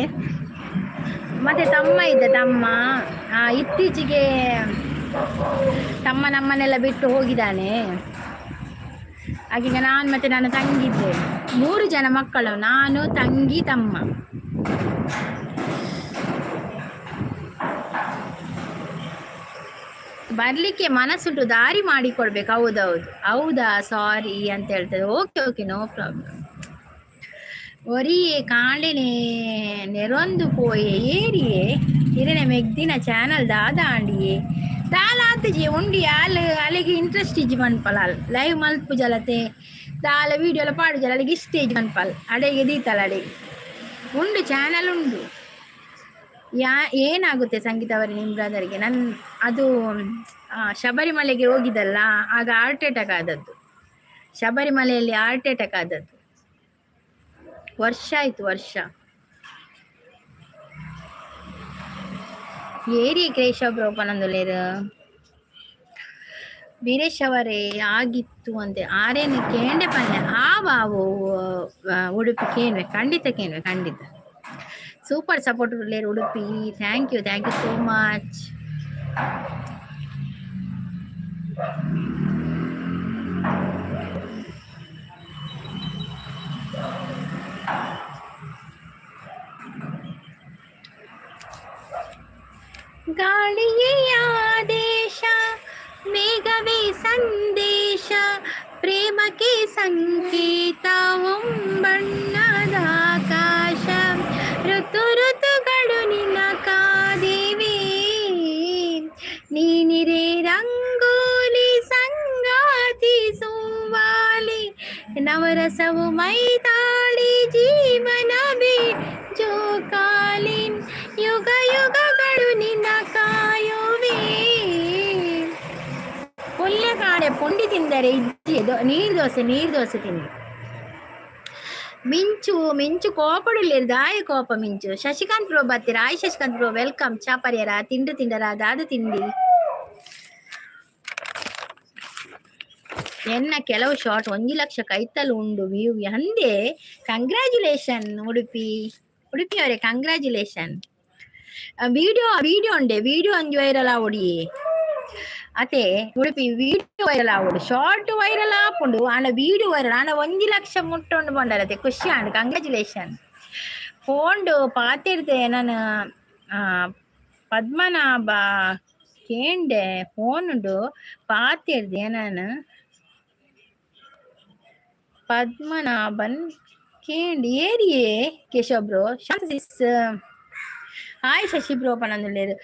ಮತ್ತೆ ತಮ್ಮ ಇದ್ದ. ತಮ್ಮ ಇತ್ತೀಚೆಗೆ ತಮ್ಮ ನಮ್ಮನ್ನೆಲ್ಲ ಬಿಟ್ಟು ಹೋಗಿದ್ದಾನೆ. ಆಗೀಗ ನಾನು ಮತ್ತೆ ನನ್ನ ತಂಗಿದ್ದೆ. ಮೂರು ಜನ ಮಕ್ಕಳು, ನಾನು, ತಂಗಿ, ತಮ್ಮ. ಬರ್ಲಿಕ್ಕೆ ಮನಸ್ಸುಂಟು, ದಾರಿ ಮಾಡಿಕೊಡ್ಬೇಕು. ಹೌದೌದು, ಹೌದಾ, ಸಾರಿ ಅಂತ ಹೇಳ್ತದೆ. Okay okay, no problem. ಒರಿಯೇ ಕಾಂಡೆನೆ ನೆರೊಂದು ಪೋಯೆ ಏರಿಯೇ ಇರನೆ ಮೆಗ್ದಿನ ಚಾನಲ್ ದಾದ ಆಂಡಿಯೇ ದಾಲ ಆತಜಿ ಉಂಡಿ ಅಲ್ ಅಲ್ಲಿಗೆ ಇಂಟ್ರೆಸ್ಟ್ ಇಜ್ಜಿ ಮನ್ಪಲ. ಅಲ್ ಲೈವ್ ಮಲ್ಪು ಜಲತೆ ದಾಲ ವೀಡಿಯೋ ಎಲ್ಲ ಪಾಡು ಜಲ ಅಲ್ಲಿಗೆ ಇಷ್ಟ ಇಜ್ಜಿ ಮನ್ಪಲ್. ಅಡೆಗೆ ದೀತಲ ಅಡೆಗೆ ಉಂಡು ಚಾನಲ್ ಉಂಡು. ಯಾ ಏನಾಗುತ್ತೆ ಸಂಗೀತ ಅವರೇ ನಿಮ್ಮ ಬ್ರದರ್ಗೆ? ನನ್ ಅದು ಶಬರಿಮಲೆಗೆ ಹೋಗಿದ್ದಲ್ಲ, ಆಗ ಹಾರ್ಟ್ ಅಟ್ಯಾಕ್ ಆದದ್ದು. ಶಬರಿಮಲೆಯಲ್ಲಿ ಹಾರ್ಟ್ ಅಟ್ಯಾಕ್ ಆದದ್ದು. ವರ್ಷ ಆಯ್ತು ವರ್ಷ. ಏರಿ ಕೇಶವ ಬ್ರೋ ಪನಂದುಲೇರು ವೀರೇಶ್ ಅವರೇ ಆಗಿತ್ತು ಅಂತೆ ಆರೇನು ಕೇಂಡೆ ಪನ್ನೆ. ಆ ಬಾವು ಉಡುಪಿ ಕೇನ್ವೆ, ಖಂಡಿತ ಕೇನ್ವೆ, ಖಂಡಿತ. ಸೂಪರ್ ಸಪೋರ್ಟ್ ಉಳ್ಳೇರು Udupi. Thank you, thank you so much. ಗಾಳಿಯೇ ಆದೇಶ, ಮೇಘವೇ ಸಂದೇಶ, ಪ್ರೇಮಕ್ಕೆ ಸಂಕೇತ ಒಂಬಣ್ಣದ ಆಕಾಶ, ಋತು ಋತುಗಳು ನಿನ್ನ ಕಾದಿವೆ, ನೀನಿರೆ ರಂಗೋಲಿ ಸಂಗಾತಿ ಸುವಾಲಿ, ನವರಸವು ಮೈತಾಳಿ ಜೀವನವೇ ಜೋಕಾಲಿ, ಯುಗ ಯುಗಗಳು ನಿನ್ನ ಕಾಯುವೆ. ಪುಲ್ಯ ಕಾಡೆ ಪುಂಡಿ ತಿಂದರೆ ಇಜ್ಜಿ ನೀರು ದೋಸೆ, ನೀರು ದೋಸೆ ತಿಂದು. ಮಿಂಚು ಮಿಂಚು ಕೋಪಡುಲ್ಲೇರು ದಾಯ ಕೋಪ ಮಿಂಚು. ಶಶಿಕಾಂತ್ ಬ್ರೋ ಬರ್ತೀರಾ? ಆಯ್ ಶಶಿಕಾಂತ್ ಬ್ರೋ welcome. ಚಾಪರಿಯರ ತಿಂಡು ತಿಂಡರ ದಾದ ತಿಂಡಿ. ಎನ್ನ ಕೆಲವು ಶಾರ್ಟ್ 1 ಲಕ್ಷ ಕೈತಲ್ ಉಂಡು ವ್ಯೂ ಅಂದೆ. ಕಂಗ್ರ್ಯಾಚುಲೇಷನ್ ಉಡುಪಿ, ಉಡುಪಿ ಅವರೇ ಕಂಗ್ರ್ಯಾಚುಲೇಷನ್. ವಿಡಿಯೋ ವಿಡಿಯೋ ಉಂಡೆ, ವಿಡಿಯೋ ಒಂಜಿ ವೈರಲ್ ಆವೊಡಿ ಅತೆ. ಉಡುಪಿ ವಿಡಿಯೋ ವೈರಲ್ ಆವೊಡು, ಶಾರ್ಟ್ ವೈರಲ್ ಆಪುಂಡು, ಆಂಡ ವಿಡಿಯೋ ವೈರಲ್ ಆಂಡ 1 ಲಕ್ಷ ಮುಟ್ಟೊಂಡು ಬಂಡರತೆ. ಖುಷಿ ಆಂಡ್, ಕಂಗ್ರ್ಯಾಚುಲೇಷನ್. ಫೋನ್ಡು ಪಾತೆರ್ದೆ ನಾನು ಪದ್ಮನಾಭ ಕೇಂಡೆ. ಫೋನುಡು ಪಾತೆರ್ದೆ ನಾನು ಪದ್ಮನಾಭನ್ ಕೇಂಡ್ ಏರಿಯೇ. Keshav bro, Shanta sis, hi. Shashi bro ಪನಂದುಲ್ಲೇರು.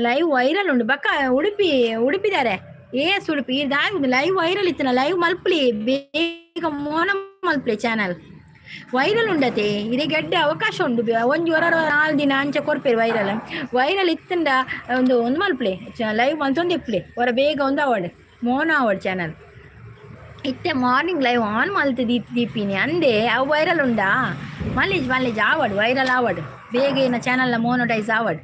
ಲೈವ್ ವೈರಲ್ ಉಂಡು ಬಕ್ಕ. ಉಡುಪಿ ಉಡುಪಿದಾರೆ ಏಸ್ ಉಡುಪಿ ಲೈವ್ ವೈರಲ್ ಇತ್ತನ. ಲೈವ್ ಮಲ್ಪಲಿ, ಬೇಗ ಮೋನ ಮಲ್ಪಲಿ. ಚಾನಲ್ ವೈರಲ್ ಉಂಡತೆ, ಇದೇ ಗೆಡ್ಡೆ ಅವಕಾಶ ಉಂಡು. ಒಂಜಿ ವರ 4 ದಿನ ಅಂಚ ಕೊರ್ಪೇರು. ವೈರಲ್ ವೈರಲ್ ಇತ್ತಂಡ ಒಂದು ಒಂದು ಮಲ್ಪಲೆ, ಲೈವ್ ಮಲ್ತೊಂದು ಇಪ್ಪಲೆ. ಹೊರ ಬೇಗ ಒಂದು ಅವಡ್ ಮೋನ ಅವಡ್ ಚಾನಲ್. ಇತ್ತೆ ಮಾರ್ನಿಂಗ್ ಲೈವ್ ಆನ್ ಮಲ್ತು ದೀಪ್ ದೀಪಿನಿ ಅಂದೆ. ಅವು ವೈರಲ್ ಉಂಡಾ? ಮಲ್ಲೇಜ್ ಮಲ್ಲೇಜ್ ಆವಡ್, ವೈರಲ್ ಆವಡ್ ಬೇಗ. ಏನ ಚಾನಲ್ನ ಮೋನೋಟೈಸ್ ಆವಡ್.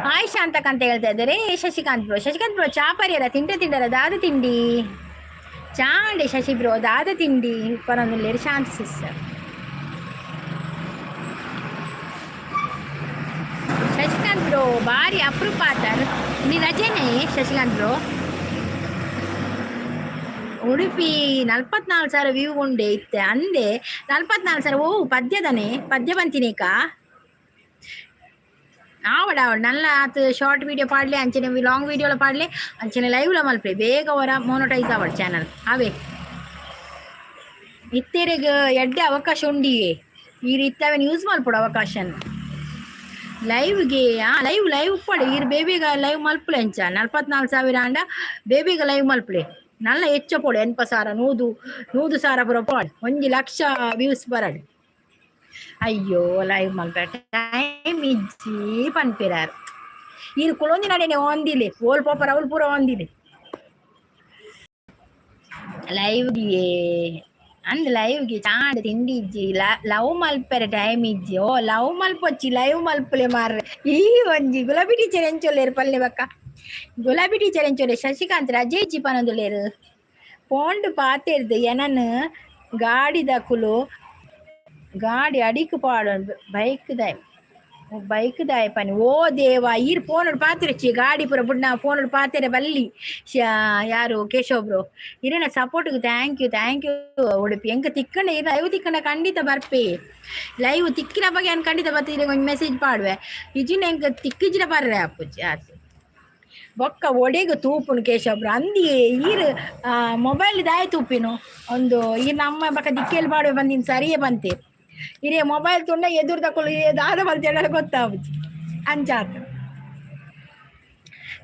ಹಾಯ್ ಶಾಂತಕ್ ಅಂತ ಹೇಳ್ತಾ ಇದ್ದಾರೆ ಶಶಿಕಾಂತ್ ಬ್ರೋ. ಶಶಿಕಾಂತ್ ಬ್ರೋ, ಚಾ ಪರಿಯರ ತಿಂಡೆ ತಿಂಡರ? ದಾದ ತಿಂಡಿ? ಚಾಂಡೆ ಶಶಿ ಬ್ರೋ, ದಾದ ತಿಂಡಿ ಪರೊಂದುಲ್ಲೇರು ಶಾಂತ ಸಿಸ್ಟರ್. ಶಶಿಕಾಂತ್ ಬ್ರೋ ಬಾರಿ ಅಪರೂಪ ಆತಾರ್. ಇನಿ ರಜೆನೇ ಶಶಿಕಾಂತ್ ಬ್ರೋ. ಉಡುಪಿ 44,000 ವ್ಯೂ ಉಂಡೆ ಇತ್ತೆ ಅಂದೆ. 44,000. ಓ, ಪದ್ಯದನೆ ಪದ್ಯ ಬಂತಿನೇಕ. ಆವಡ ಆವಡ್. ನಲ್ಲ ಆತ್. ಶಾರ್ಟ್ ವಿಡಿಯೋ ಪಾಡ್ಲೆ, ಅಂಚನೆ ಲಾಂಗ್ ವಿಡಿಯೋಲ ಪಾಡ್ಲೆ, ಅಂಚನೆ ಲೈವ್ಲ ಮಲ್ಪಲೆ. ಬೇಗ ಹೊರ ಮೋನೋಟೈಸ್ ಆವಡ್ ಚಾನಲ್ ಅವೇ. ಇತ್ತೆರೆಗ್ ಎಡ್ಡೆ ಅವಕಾಶ ಉಂಡಿಯೇ. ಈ ರೀತಿ ಅವೆನ್ ಯೂಸ್ ಮಲ್ಪೊಡು ಅವಕಾಶನ್. ಲೈವ್ಗೆ ಆ ಲೈವ್ ಲೈವ್ ಉಪ್ಪಡು ಈರ್. ಬೇಬಿಗ ಲೈವ್ ಮಲ್ಪುಲೆ ಅಂಚ. 44,000 ಆಂಡ ಬೇಬಿಗ ಲೈವ್ ಮಲ್ಪುಲೆ. ನಲ್ಲ ಹೆಚ್ಚ ಪೋಡು, 80,000, 100, 100,000 ಪೂರ ಪೋಡು. 1 ಲಕ್ಷ ವ್ಯೂಸ್ ಬರಡ್. ಅಯ್ಯೋ, ಲೈವ್ ಮಲ್ಪ ಟೈಮ್ ಇಜ್ಜಿ ಪನ್ಪಿರಾರ್. ಈರ್ ಕುಲೊಂದಿ ನಡೆನೆ ಒಂದಿಲೆ ಓಲ್ ಪೋಪರ್ ಅವ್ಲು ಪೂರ ಒಂದಿಲೆ ಲೈವ್ಗೆ ಅಂದ್. ಲೈವ್ಗೆ ಚಾಂಡ್ ತಿಂಡಿ ಇಜ್ಜಿ, ಲವ್ ಮಲ್ಪೆರೆ ಟೈಮ್ ಇಜ್ಜಿ. ಓ, ಲವ್ ಮಲ್ಪೊಚ್ಚಿ, ಲೈವ್ ಮಲ್ಪಲೆ ಮಾರ್ರೆ. ಈ ಒಂಜಿ ಗುಲಾಬಿ ಟೀಚರ್ ಎಂಚೊಲ್ಲೇರು ಪಲ್ಲೆ ಬಕ್ಕ. ಗುಲಾಬಿ ಟೀಚರ್ ಎಂಚೊಲ್ಲೆ? ಶಶಿಕಾಂತ್ ರಜೆ ಇಜ್ಜಿ ಪನೊಂದುಲ್ಲೇರು. ಪೋಂಡು ಪಾತೆರ್ದು ಎನನ್ ಗಾಡಿದಕುಲು ಗಾಡಿ ಅಡಿಕ್ ಪಾಡೊಂಡು ಬೈಕ್ ದಾಯ್ ಬೈಕ್ ದಾಯ ಪನಿ. ಓ ದೇವ, ಈರ್ ಫೋನ್ ಪಾತಿರಚ್ಚಿ ಗಾಡಿ ಪೂರ ಬುಡ್ನ. ಫೋನ್ ಪಾತೆರೆ ಬಲ್ಲಿ. ಯಾರು ಕೇಶವ್ ಬ್ರೋ, ಇರೇನ ಸಪೋರ್ಟ್ಗೆ thank you, thank you. Udupi ಎಂಕ ತಿಕ್ಕಂಡ ಇರ ಲೈವ್ ತಿಕ್ಕಂಡ ಖಂಡಿತ ಬರ್ಪೆ. ಲೈವ್ ತಿಕ್ಕಿನ ಬಗ್ಗೆ ಏನು ಖಂಡಿತ ಬರ್ತೀರಿ. ಒಂಜಿ ಮೆಸೇಜ್ ಪಾಡುವೆ. ಇಜಿನ ಎಂಕ ತಿಕ್ಕಿಜಿನ ಬರ್ರೆ ಅಪ್ಪುಜಿ ಆತು. ಬೊಕ್ಕ ಒಡೆಗ್ ತೂಪುನು ಕೇಶವ್ ಬ್ರೋ ಅಂದಿಯೇ. ಈರ್ ಮೊಬೈಲ್ ದಾಯ ತೂಪಿನು ಒಂದು. ಈ ನಮ್ಮ ಬಕ್ಕ ದಿಕ್ಕೆಲ್ ಪಾಡುವೆ ಬಂದಿನ ಸರಿಯೇ ಬಂತೆ. ಇರೇ ಮೊಬೈಲ್ ತುಂಡ ಎದುರು ತಕೊಳ್ಳು ದಾದ ಬಂತ ಗೊತ್ತಾಗುಜಿ ಅಂಚಾತ.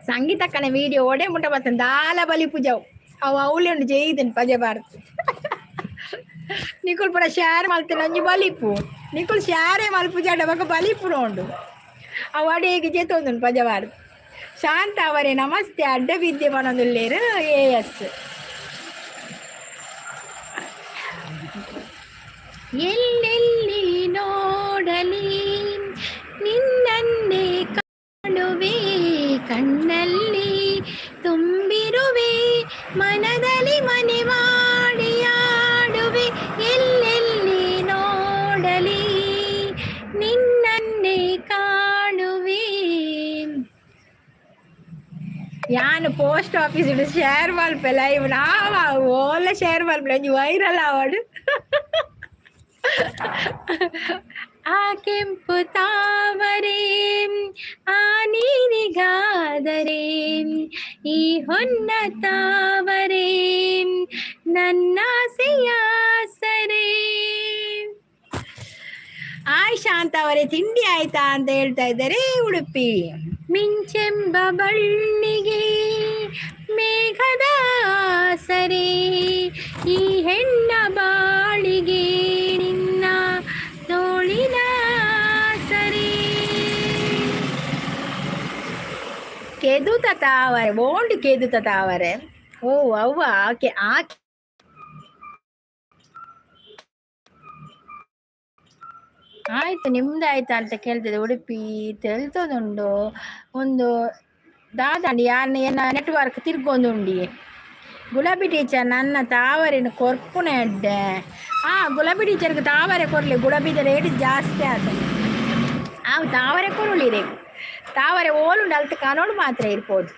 ಸಂಗೀತಕ್ಕನ ವಿಡಿಯೋ ಒಡೆ ಮುಟ್ಟ ಬರ್ತೇನೆ. ದಾಲ ಬಲಿ ಪೂಜಾವು ಅವು ಅವಳಿ ಉಂಡು ಜೈದನ್ ಪಜೆ ಬಾರ್ದು. ನಿಕುಲ್ ಪೂರ ಶೇರ್ ಮಲ್ತೇನೆ. ಒಂಜಿ ಬಲಿಪು ನಿಕುಲ್ ಶಾರೆ ಮಲ್ಪು ಜಾಡ ಬೊಕ ಬಲಿಪು ಉಂಡು. ಅವು ಅಡಿಗೆ ಜೇತೊಂದುಂಡು ಪಜೆ ಬಾರ್ದು. ಶಾಂತ ಅವರೇ ನಮಸ್ತೆ. ಅಡ್ಡ ವಿದ್ಯೆ ಪನೊಂದುಲ್ಲೇರು ಎ ಎಸ್. ಎಲ್ಲೆಲ್ಲಿ ನೋಡಲಿ ನಿನ್ನನ್ನೇ ಕಾಣುವೆ, ಕಣ್ಣಲ್ಲಿ ತುಂಬಿರುವೆ, ಮನದಲ್ಲಿ ಮನೆ ಮಾಡಿ ಆಡುವೆ. ಎಲ್ಲೆಲ್ಲಿ ನೋಡಲಿ ನಿನ್ನನ್ನೇ ಕಾಣುವೆ. ಯಾನು ಪೋಸ್ಟ್ ಆಫೀಸ್ ಶೇರ್ ಮಲ್ಪೆ ಲೈವ್ ನಾವ ಓಲ ಶೇರ್ ಮಲ್ಪೆ, ಒಂಜಿ ವೈರಲ್ ಆವಡು. ಆ ಕೆಂಪು ತಾವರೆ, ಆ ನೀರಿಗಾದರೆ, ಈ ಹೊನ್ನ ತಾವರೆ ನನ್ನಾಸೆಯ ಸರೆ. ಆಯ್ ಶಾಂತ ಅವರೇ, ತಿಂಡಿ ಆಯ್ತಾ ಅಂತ ಹೇಳ್ತಾ ಇದ್ದಾರೆ ಉಡುಪಿ. ಮಿಂಚೆಂಬ ಬಳ್ಳಿಗೆ ಮೇಘದ ಸರೆ, ಈ ಹೆಣ್ಣ ಬಾಳಿಗೆ ನಿನ್ನ ತೋಳಿನ ಸರೆ. ಕೆದುತ ತಾವರೆ ಓಂಡು ಕೆದುತ ತಾವರೆ. ಓ ಅವ್ವ ಆಕೆ ಆ ಆಯ್ತು, ನಿಮ್ದು ಆಯ್ತಾ ಅಂತ ಕೇಳ್ತಿದೆ ಉಡುಪಿ. ತೆಲ್ತದುಂಡು ಒಂದು ದಾದಂಡಿ ಯಾನ್ ಎನ್ನ ನೆಟ್ವರ್ಕ್ ತಿರ್ಗೊಂದುಂಡಿ. ಗುಲಾಬಿ ಟೀಚರ್, ನನ್ನ ತಾವರೆನ ಕೊರ್ಪುನ ಎಡ್ಡೆ. ಆ ಗುಲಾಬಿ ಟೀಚರ್ಗೆ ತಾವರೆ ಕೊರ್ಲಿ. ಗುಲಾಬಿದ ರೇಟ್ ಜಾಸ್ತಿ ಆತ. ಆವು ತಾವರೆ ಕೊರುಳಿರೆ ತಾವರೆ ಓಲು ನಲ್ತು ಕಾನೋಡು ಮಾತ್ರ ಇರ್ಬೋದು.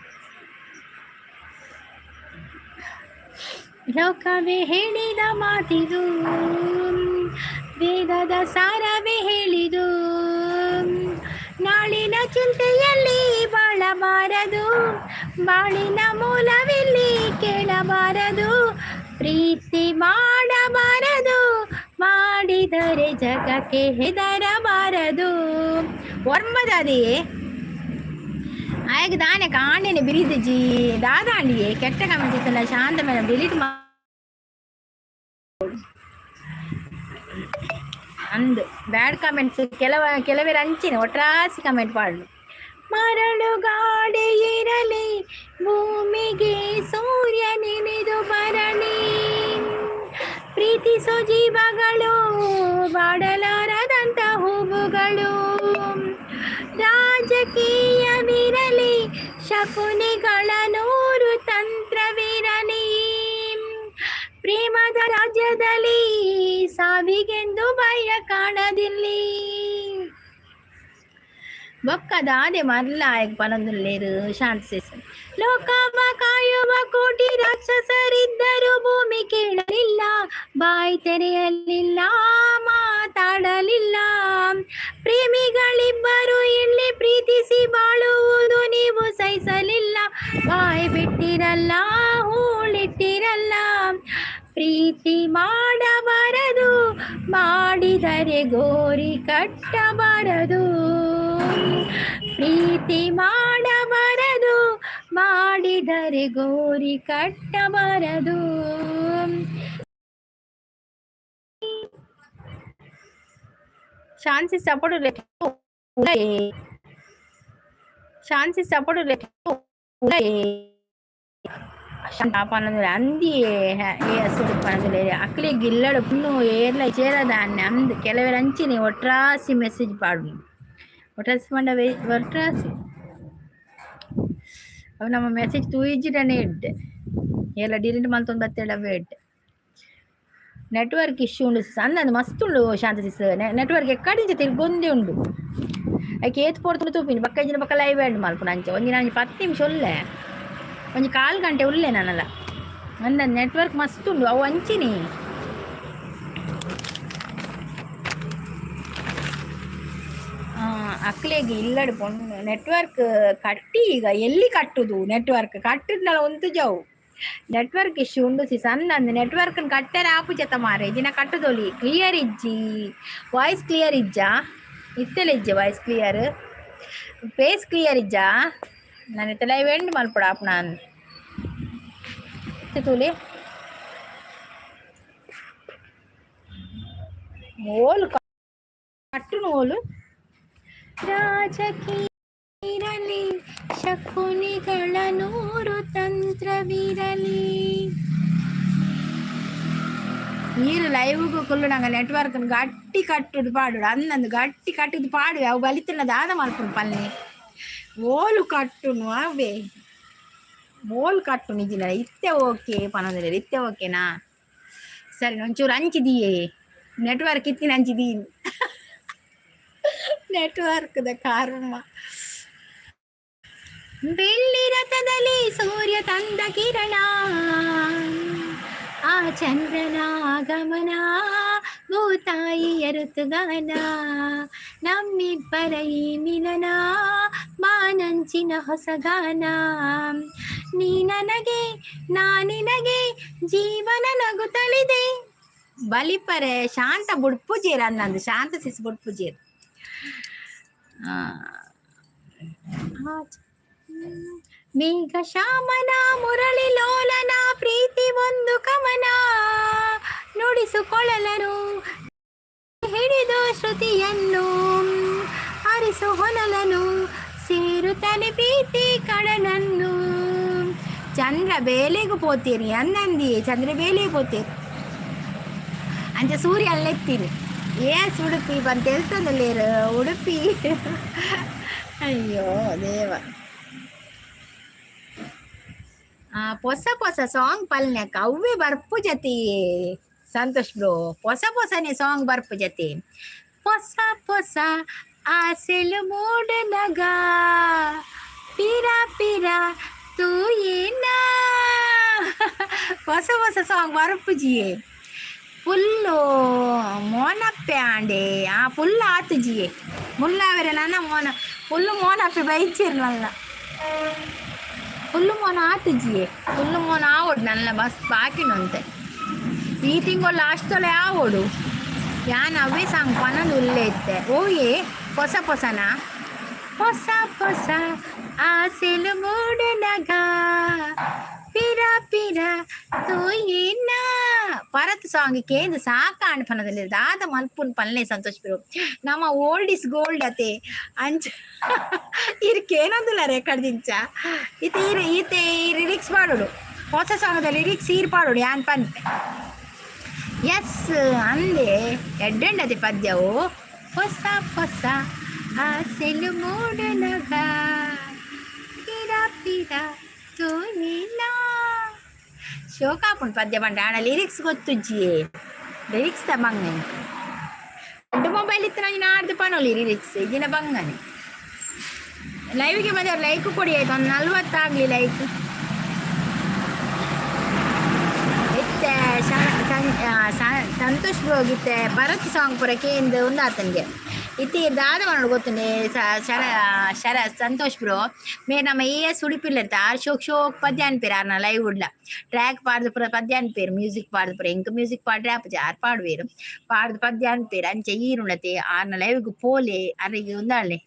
ಲೋಕವೇ ಹೇಳಿದ ಮಾತಿದು, ವೇದದ ಸಾರವೇ ಹೇಳಿದು, ನಾಳಿನ ಚಿಂತೆಯಲ್ಲಿ ಬಾಳಬಾರದು, ಬಾಳಿನ ಮೂಲವಿಲ್ಲಿ ಕೇಳಬಾರದು, ಪ್ರೀತಿ ಮಾಡಬಾರದು, ಮಾಡಿದರೆ ಜಗಕ್ಕೆ ಹೆದರಬಾರದು. ಒರ್ಮದದೇ ಆಯಗ್ ದಾನೆ ಕಾಂಡೆನೆ ಬಿರಿದಿಜಿ ದಾದಾಂಡಿಯೇ ಕೆಟ್ಟ ಕಮೆಂಟ್ ಇತ್ತಲ್ಲ ಶಾಂತ ಮೇಲೆ ಡಿಲೀಟ್ ಅಂದು ಬ್ಯಾಡ್ ಕಮೆಂಟ್ಸ್ ಕೆಲವ ಕೆಲವೇರು ಅಂಚಿನ ಒಟ್ರಾಸಿ ಕಮೆಂಟ್ ಪಾಡು. ಮರಳು ಗಾಡಿ ಇರಲಿ, ಭೂಮಿಗೆ ಸೂರ್ಯ ನೆನೆದು ಬರಲಿ, ಪ್ರೀತಿಸೋ ಜೀವಗಳು ಬಾಡಲಾರದಂತ ಹೂವುಗಳು, ರಾಜಕೀಯವಿರಲಿ, ಶಕುನಿಗಳ ನೂರು ತಂತ್ರವಿರಲಿ, ಪ್ರೇಮದ ರಾಜ್ಯದಲ್ಲಿ ಸಾವಿಗೆಂದು ಭಯ ಕಾಣದಿಲ್ಲಿ. ಬೊಕ್ಕ ದಾದೆ ಮರ್ಲ ಆಯಗ್ ಪನೊಂದುಲ್ಲೇರು ಶಾಂತ ಸೇಸ. ಲೋಕವ ಕಾಯುವ ಕೋಟಿ ರಾಕ್ಷಸರಿದ್ದರು ಭೂಮಿ ಕೇಳಲಿಲ್ಲ, ಬಾಯಿ ತೆರೆಯಲಿಲ್ಲ, ಮಾತಾಡಲಿಲ್ಲ. ಪ್ರೇಮಿಗಳಿಬ್ಬರು ಇಲ್ಲಿ ಪ್ರೀತಿಸಿ ಬಾಳುವುದು ನೀವು ಸಹಿಸಲಿಲ್ಲ, ಬಾಯಿ ಬಿಟ್ಟಿರಲ್ಲ, ಹೂಳಿಟ್ಟಿರಲ್ಲ. ಪ್ರೀತಿ ಮಾಡಬಾರದು, ಮಾಡಿದರೆ ಗೋರಿ ಕಟ್ಟಬಾರದು. ಪ್ರೀತಿ ಮಾಡಬಾರದು, ಮಾಡಿದರೆ ಗೋರಿ ಕಟ್ಟಬಾರದು. ಶಾಂತಿ ಸಪೋರ್ಟ್, ಶಾಂತಿ ಸಪೋರ್ಟ್. ಅಂದಿ ಪನಂದ್ರೆ ಅಕ್ಲೆ ಗಿಲ್ಲಡು ಪುಣ್ಣು ಏರ್ಲ ಚೇರದಾನ್ನೆ ಅಂದ್ ಕೆಲವೆರ್ ಅಂಚಿನೆ ಒಟ್ರಾಸಿ ಮೆಸೇಜ್ ಪಾಡು. ಒಟ್ರಾಸಿ ಪಂಡ ಒಟ್ರಾಸಿ ಅವು ನಮ್ಮ ಮೆಸೇಜ್ ತೂಯಿಜಿಡನೆ ಎಡ್ಡೆ, ಏರ್ಲ ಡಿಲೀಟ್ ಮಲ್ತೊಂದು ಬತ್ತೇಡ ಅವೇ ಎಡ್ಡೆ. ನೆಟ್ವರ್ಕ್ ಇಶ್ಯೂ ಉಂಡು ಅಂದಂದು ಮಸ್ತ್ ಉಂಡು ಶಾಂತ ಸಿಸ್. ನೆಟ್ವರ್ಕ್ ಎಕ್ಕಡಿಂಚ ತಿರ್ಗೊಂದೇ ಉಂಡು. ಐಕ್ ಏತ್ ಪೊರ್ತುಂಡು ತೂಪಿನಿ ಬೊಕ್ಕ ಇಜ್ಜಿಂಡ ಬೊಕ್ಕ ಲೈವ್ ಎಂಡ್ ಮಲ್ಪುನ. ಅಂಚ ಒಂಜಿ ನಾಂಜಿ 10 ನಿಮಿಷ ಉಲ್ಲೆ, ಒಂಜಿ ಕಾಲ್ ಗಂಟೆ ಉಲ್ಲೆ ನಾನಲ್ಲ. ಅಂದ ನೆಟ್ವರ್ಕ್ ಮಸ್ತ್ ಉಂಡು ಅವು ಅಂಚಿನಿ. ಅಕ್ಲೆಗ್ ಇಲ್ಲಡ್ ಪೊಣ್ಣು ನೆಟ್ವರ್ಕ್ ಕಟ್ಟಿ. ಈಗ ಎಲ್ಲಿ ಕಟ್ಟುದು? ನೆಟ್ವರ್ಕ್ ಕಟ್ಟುದ್ನಲ ಉಂತುಜವು. ನೆಟ್ವರ್ಕ್ ಇಶ್ಯೂ ಉಂಡು ಸಿ ಸಣ್ಣ ಅಂದ್. ನೆಟ್ವರ್ಕ್ ಕಟ್ಟೆರೆ ಆಪುಜತ ಮಾರೆ, ದಿನ ಕಟ್ಟುದೊಲಿ. ಕ್ಲಿಯರ್ ಇಜ್ಜಿ, ವಾಯ್ಸ್ ಕ್ಲಿಯರ್ ಇಜ್ಜಾ? ಇತ್ತೆಲ ಇಜ್ಜೆ ವಾಯ್ಸ್ ಕ್ಲಿಯರ್? ಫೇಸ್ ಕ್ಲಿಯರ್ ಇಜ್ಜಾ? ನಾನು ಇತ್ತೆ ಲೈವ್ ಎಂಡ್ ಮಲ್ಪೊಡು ಆಪುನ ತೂಲೆ. ಓಲು ಕಟ್ಟುನು ಓಲು? ರಾಜಕೀಯರಲಿ, ಶಕುನಿಗಳ ನೂರು ತಂತ್ರವಿರಲಿ. ನೀರು ಲೈವ್ಗೂ ಕುಲ್ಲು ನೆಟ್ವರ್ಕ್ ಗಟ್ಟಿ ಕಟ್ಟುದು ಪಾಡು ಅಂದಂದು ಗಟ್ಟಿ ಕಟ್ಟುದು ಪಾಡು. ಅವು ಬಲಿತನ ದಾದ ಮಲ್ಪುನು ಪಲ್ನಿ. ಓಲು ಕಟ್ಟುನು ಅವೇ ಓಲು ಕಟ್ಟು ನಿಜಿನ. ಇತ್ತೆ ಓಕೆ ಪನೊಂದುಲ್ಲೆರ್, ಇತ್ತೆ ಓಕೆನಾ? ಸರಿ, ಒಂಚೂರು ಅಂಚಿದೀಯೆ. ನೆಟ್ವರ್ಕ್ ಇತ್ತಿನ ಅಂಚಿದೀನಿ. ನೆಟ್ವರ್ಕ್ದ ಕರ್ಮ. ಬೆಳ್ಳಿ ರಥದಲ್ಲಿ ಸೂರ್ಯ ತಂದ ಕಿರಣ, ಆ ಚಂದ್ರನ ಗಮನ, ಭೂತಾಯಿಯ ಋತುಗಾನ, ನಮ್ಮಿಬ್ಬರ ಈ ಮಿಲನ ಮಾನಂಚಿನ ಹೊಸಗಾನ. ನೀ ನನಗೆ, ನಾ ನಿನಗೆ, ಜೀವನ ನಗುತ್ತಲಿದೆ. ಬಲಿಪರೆ ಶಾಂತ ಬುಡ್ಪುಜೇರ್ ಅನ್ನಂದು ಶಾಂತ ಸಿಸ್ ಬುಡ್ಪುಜೇರ್. ಮೇಘ ಶ್ಯಾಮನ ಮುರಳಿ ಲೋಲನ ಪ್ರೀತಿ ಒಂದು ಕಮನ, ನುಡಿಸುಕೊಳ್ಳಲನು ಹಿಡಿದು ಶ್ರುತಿಯನ್ನು, ಹರಿಸು ಹೊನಲನು, ಸೇರುತ್ತಲೆ ಪ್ರೀತಿ ಕಡಲನ್ನು. ಚಂದ್ರ ಬೇಲೆಗೂ ಪೋತೀರಿ ಅನ್ನಂದಿ, ಚಂದ್ರ ಬೇಲೆಗೆ ಪೋತೀರಿ ಅಂಚ ಸೂರ್ಯ ಅಲ್ಲೆತ್ತೀನಿ. ಏಸ್ ಉಡುಪಿ ಬಂತ ಹೇಳ್ತಂದಲ್ಲೇರು ಉಡುಪಿ. ಅಯ್ಯೋ ದೇವ. ಪೊಸ ಪೊಸ ಸಾಂಗ್ ಪಲ್ನ್ಯಾಕ ಅವ್ವೇ ಬರ್ಪು ಜತಿ. ಸಂತೋಷ್ ಬ್ರೋ, ಪೊಸ ಪೊಸನೆ ಸಾಂಗ್ ಬರ್ಪು ಜತಿ. ಪೊಸ ಪೊಸ ಆಸೆಲು ಮೂಡನಗ ಪಿರ ಪಿರ ತೂಯಿನ. ಹೊಸ ಹೊಸ ಸಾಂಗ್ ಬರಪುಜಿಯೇ. ಫುಲ್ಲು ಮೋನಪ್ಪೆ ಆಂಡೆ. ಆ ಫುಲ್ ಆತುಜಿಯೇ ಮುಲ್ಲಾವೆರೆ ನನ್ನ ಮೋನ ಫುಲ್ಲು ಮೋನಪ್ಪೆ ಬೈಚಿರ್ನಲ್ಲ. ಫುಲ್ಲು ಮೋನ ಆತುಜಿಯೇ. ಫುಲ್ಲು ಮೋನ ಆವೊಡು ನನ್ನ ಬಸ್ ಬಾಕಿನಂತೆ. ಈ ತಿಂಗಳು ಲಾಸ್ಟ್ ತೊಲೆ ಆವೊಡು. ಯಾನ್ ಅವೇ ಸಾಂಗ್ ಪನೊಂದು ಉಲ್ಲೆ ಇತ್ತೆ. ಓಯೆ ಹೊಸ ಹೊಸನಾ? ಹೊಸ ಹೊಸ ಆಸೆಲು ಮೂಡನಗ ಪಿರ ಪಿರ ತೂಯಿನ. ಪರತ್ ಸಾಂಗ್ ಕೇಂದ್ರ ಸಾಕಾಂಡ್ ಪನದಲ್ಲಿ ದಾದ ಮಲ್ಪುನ್ ಪಲ್ಲೆ ಸಂತೋಷ್ ಬ್ರೋ. ನಮ್ಮ ಓಲ್ಡ್ is gold ಅತೆ. ಅಂಚ ಇರ್ ಕೇನೊಂದುಲ್ಲ ರೆಕಾರ್ಡ್ ದಿಂಚ ಇತ್ತೆ. ಇರ್ ಈತೆ ಈ ಲಿರಿಕ್ಸ್ ಪಾಡೋಡು. ಹೊಸ ಸಾಂಗದ ಲಿರಿಕ್ಸ್ ಈರ್ ಪಾಡೋಡು, ಯಾನ್ ಪನ್ಪೆ. ಎಸ್ ಅಂದೆ ಎಡ್ಡೆಂಡದೆ ಪದ್ಯವು. ಹೊಸ ಹೊಸ ಆಸೆಲು ಮೂಡನಗ ಪಿರ ಪಿರ ತೂಯಿನ. ಶೋಕಾಪುಂಡು ಪದ್ಯ ಪಂಡ. ಆಣ ಲಿರಿಕ್ಸ್ ಗೊತ್ತುಜ್ಜಿಯೇ. ಲಿರಿಕ್ಸ್ ದ ಬಂಗನೆ. ದೊಡ್ಡ ಮೊಬೈಲ್ ಇತ್ತು ನಾನು ನಾಡ್ದು ಪನೊಲಿ ಲಿರಿಕ್ಸ್ ಇದಿನ ಬಂಗನೆ. ಲೈವ್ಗೆ ಬಂದವ್ರು ಲೈಕ್ ಕೊಡಿ. ಆಯ್ತು, ಒಂದು 40 ಆಗಲಿ ಲೈಕ್. ಇತ್ತೆ ಸಂತೋಷ್ ಬ್ರೋಗಿತ್ತೆ ಭರತ್ ಸಾಂಗ್ ಪೂರ ಕೇಂದ್ ಒಂದು ಆತನಿಗೆ. ಇತ್ತೆ ದಾದ ಮನೋಡು ಗೊತ್ತುಂಡೆ ಶರ ಶರ ಸಂತೋಷ್ ಬ್ರೋ ಮೇರ್ ನಮ್ಮ ಎ ಎಸ್ ಉಡುಪಿಲ್ ಆರ್ ಶೋಕ್ ಶೋಕ್ ಪದ್ಯ ಅನ್ಪೇರು. ಆರ್ನ ಲೈವ್ ಉಡ್ಲ ಟ್ರ್ಯಾಕ್ ಪಾಡ್ದು ಪೂರ ಪದ್ಯ ಅನ್ಪೇರು. ಮ್ಯೂಸಿಕ್ ಪಾಡ್ದು ಪೂರ ಎಂಕ್ ಮ್ಯೂಸಿಕ್ ಪಾಡ್ರೆ ಆಪುಜಿ. ಆರ್ ಪಾಡುವೇರು. ಪಾಡ್ದು ಪದ್ಯ ಅನ್ಪೇರು. ಅಂಚೆ ಈರುಂಡತೆ ಆರ್ನ ಲೈವ್ಗ್ ಪೋಲೆ. ಅರೆಗೆ ಒಂದಾಳೆ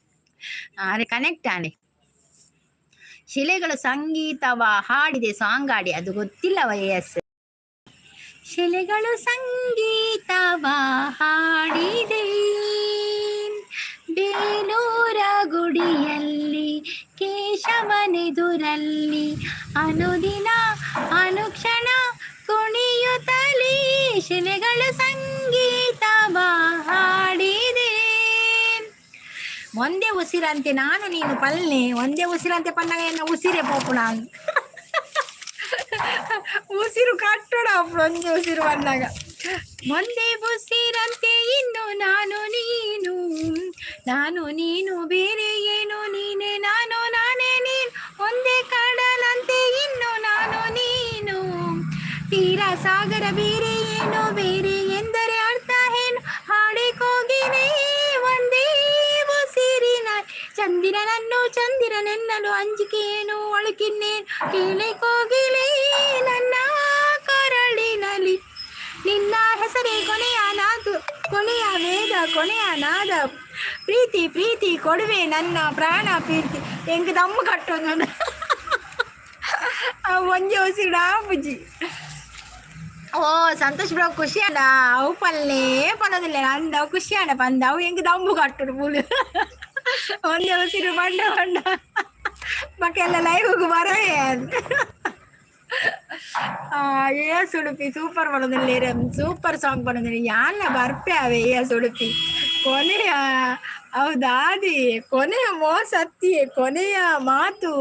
ಅರೆ ಕನೆಕ್ಟ್ ಆನೆ. ಶಿಲೆಗಳು ಸಂಗೀತವ ಹಾಡಿದೆ ಸಾಂಗ್ ಆಡಿ ಅದು ಗೊತ್ತಿಲ್ಲವ ಎಸ್. ಶಿಲೆಗಳು ಸಂಗೀತವ ಹಾಡಿದೆ ಬೇಲೂರ ಗುಡಿಯಲ್ಲಿ ಕೇಶವನೆದುರಲ್ಲಿ ಅನುದಿನ ಅನುಕ್ಷಣ ಕುಣಿಯುತ್ತಲೇ ಶಿಲೆಗಳು ಸಂಗೀತವ ಹಾಡಿದೆ. ಒಂದೇ ಉಸಿರಂತೆ ನಾನು ನೀನು ಪಲ್ನೆ. ಒಂದೇ ಉಸಿರಂತೆ ಪನ್ನಾಗ ಎನ್ನ ಉಸಿರೇ ಪೋಪುಣ. ಉಸಿರು ಕಟ್ಟೋಣ ಒಂದೇ ಉಸಿರು ಬಂದಾಗ. ಒಂದೇ ಉಸಿರಂತೆ ಇನ್ನು ನಾನು ನೀನು, ನಾನು ನೀನು ಬೇರೆ ಏನು, ನೀನೆ ನಾನು ನಾನೇ ನೀನು. ಒಂದೇ ಕಡಲಂತೆ ಇನ್ನು ನಾನು ನೀನು, ತೀರಾ ಸಾಗರ ಬೇರೆ ಏನು, ಬೇರೆ ಎಂದರೆ ಅರ್ಥ ಏನು, ಹಾಡೆ ಕೋಗಿಲೆ ಒಂದೇ ಉಸಿರಿನ. ಚಂದಿರನನ್ನು ಚಂದಿರನೆನ್ನಲು ಅಂಜಿಕೆಯೇನು ಒಳಕಿನ್ನೇನು, ಕೇಳೆ ಕೋಗಿಲೆ ನನ್ನ ಕರಳಿನಲಿ ನಿನ್ನ ಹೆಸರೇ ಕೊನೆಯ ನಾದು ಕೊನೆಯ ವೇದ ಕೊನೆಯ ನಾದ. ಪ್ರೀತಿ ಪ್ರೀತಿ ಕೊಡುವೆ ನನ್ನ ಪ್ರಾಣ ಪ್ರೀತಿ. ಎಂಕ್ ದಮ್ಮು ಕಟ್ಟೊಂದು ಒಂಜಿ ಉಸಿರು ಆಪುಜಿ. ಓ ಸಂತೋಷ್ ಬ್ರೋ, ಖುಷಿ ಅಲ್ಲ. ಅವು ಪಲ್ಲೆ ಪನೋದಿಲ್ಲ ಅಂದ ಅವು ಖುಷಿ ಆಂಡ ಪಂದ. ಅವು ಎಂಕ್ ದಮ್ಮು ಕಟ್ಟುಡು ಪುಲ್. ಒಂದೇ ಉಸಿರು ಬಂಡ ಬಂಡ ಬಕ್ಕೆಲ್ಲ ಲೈವ್ಗೆ ಬರವೇ. ಎ ಎಸ್ ಉಡುಪಿ ಸೂಪರ್ ಪಡೋದಿಲ್ಲ. ಸೂಪರ್ ಸಾಂಗ್ ಪಡೋದಿಲ್ಲ. ಯಾನ್ನ ಬರ್ಪೆ ಅವೆ ಎ ಎಸ್ ಉಡುಪಿ. ಕೊನೆಯ ಹೌದಾದಿ ಕೊನೆಯ ಮೋಸತ್ತಿ ಕೊನೆಯ ಮಾತು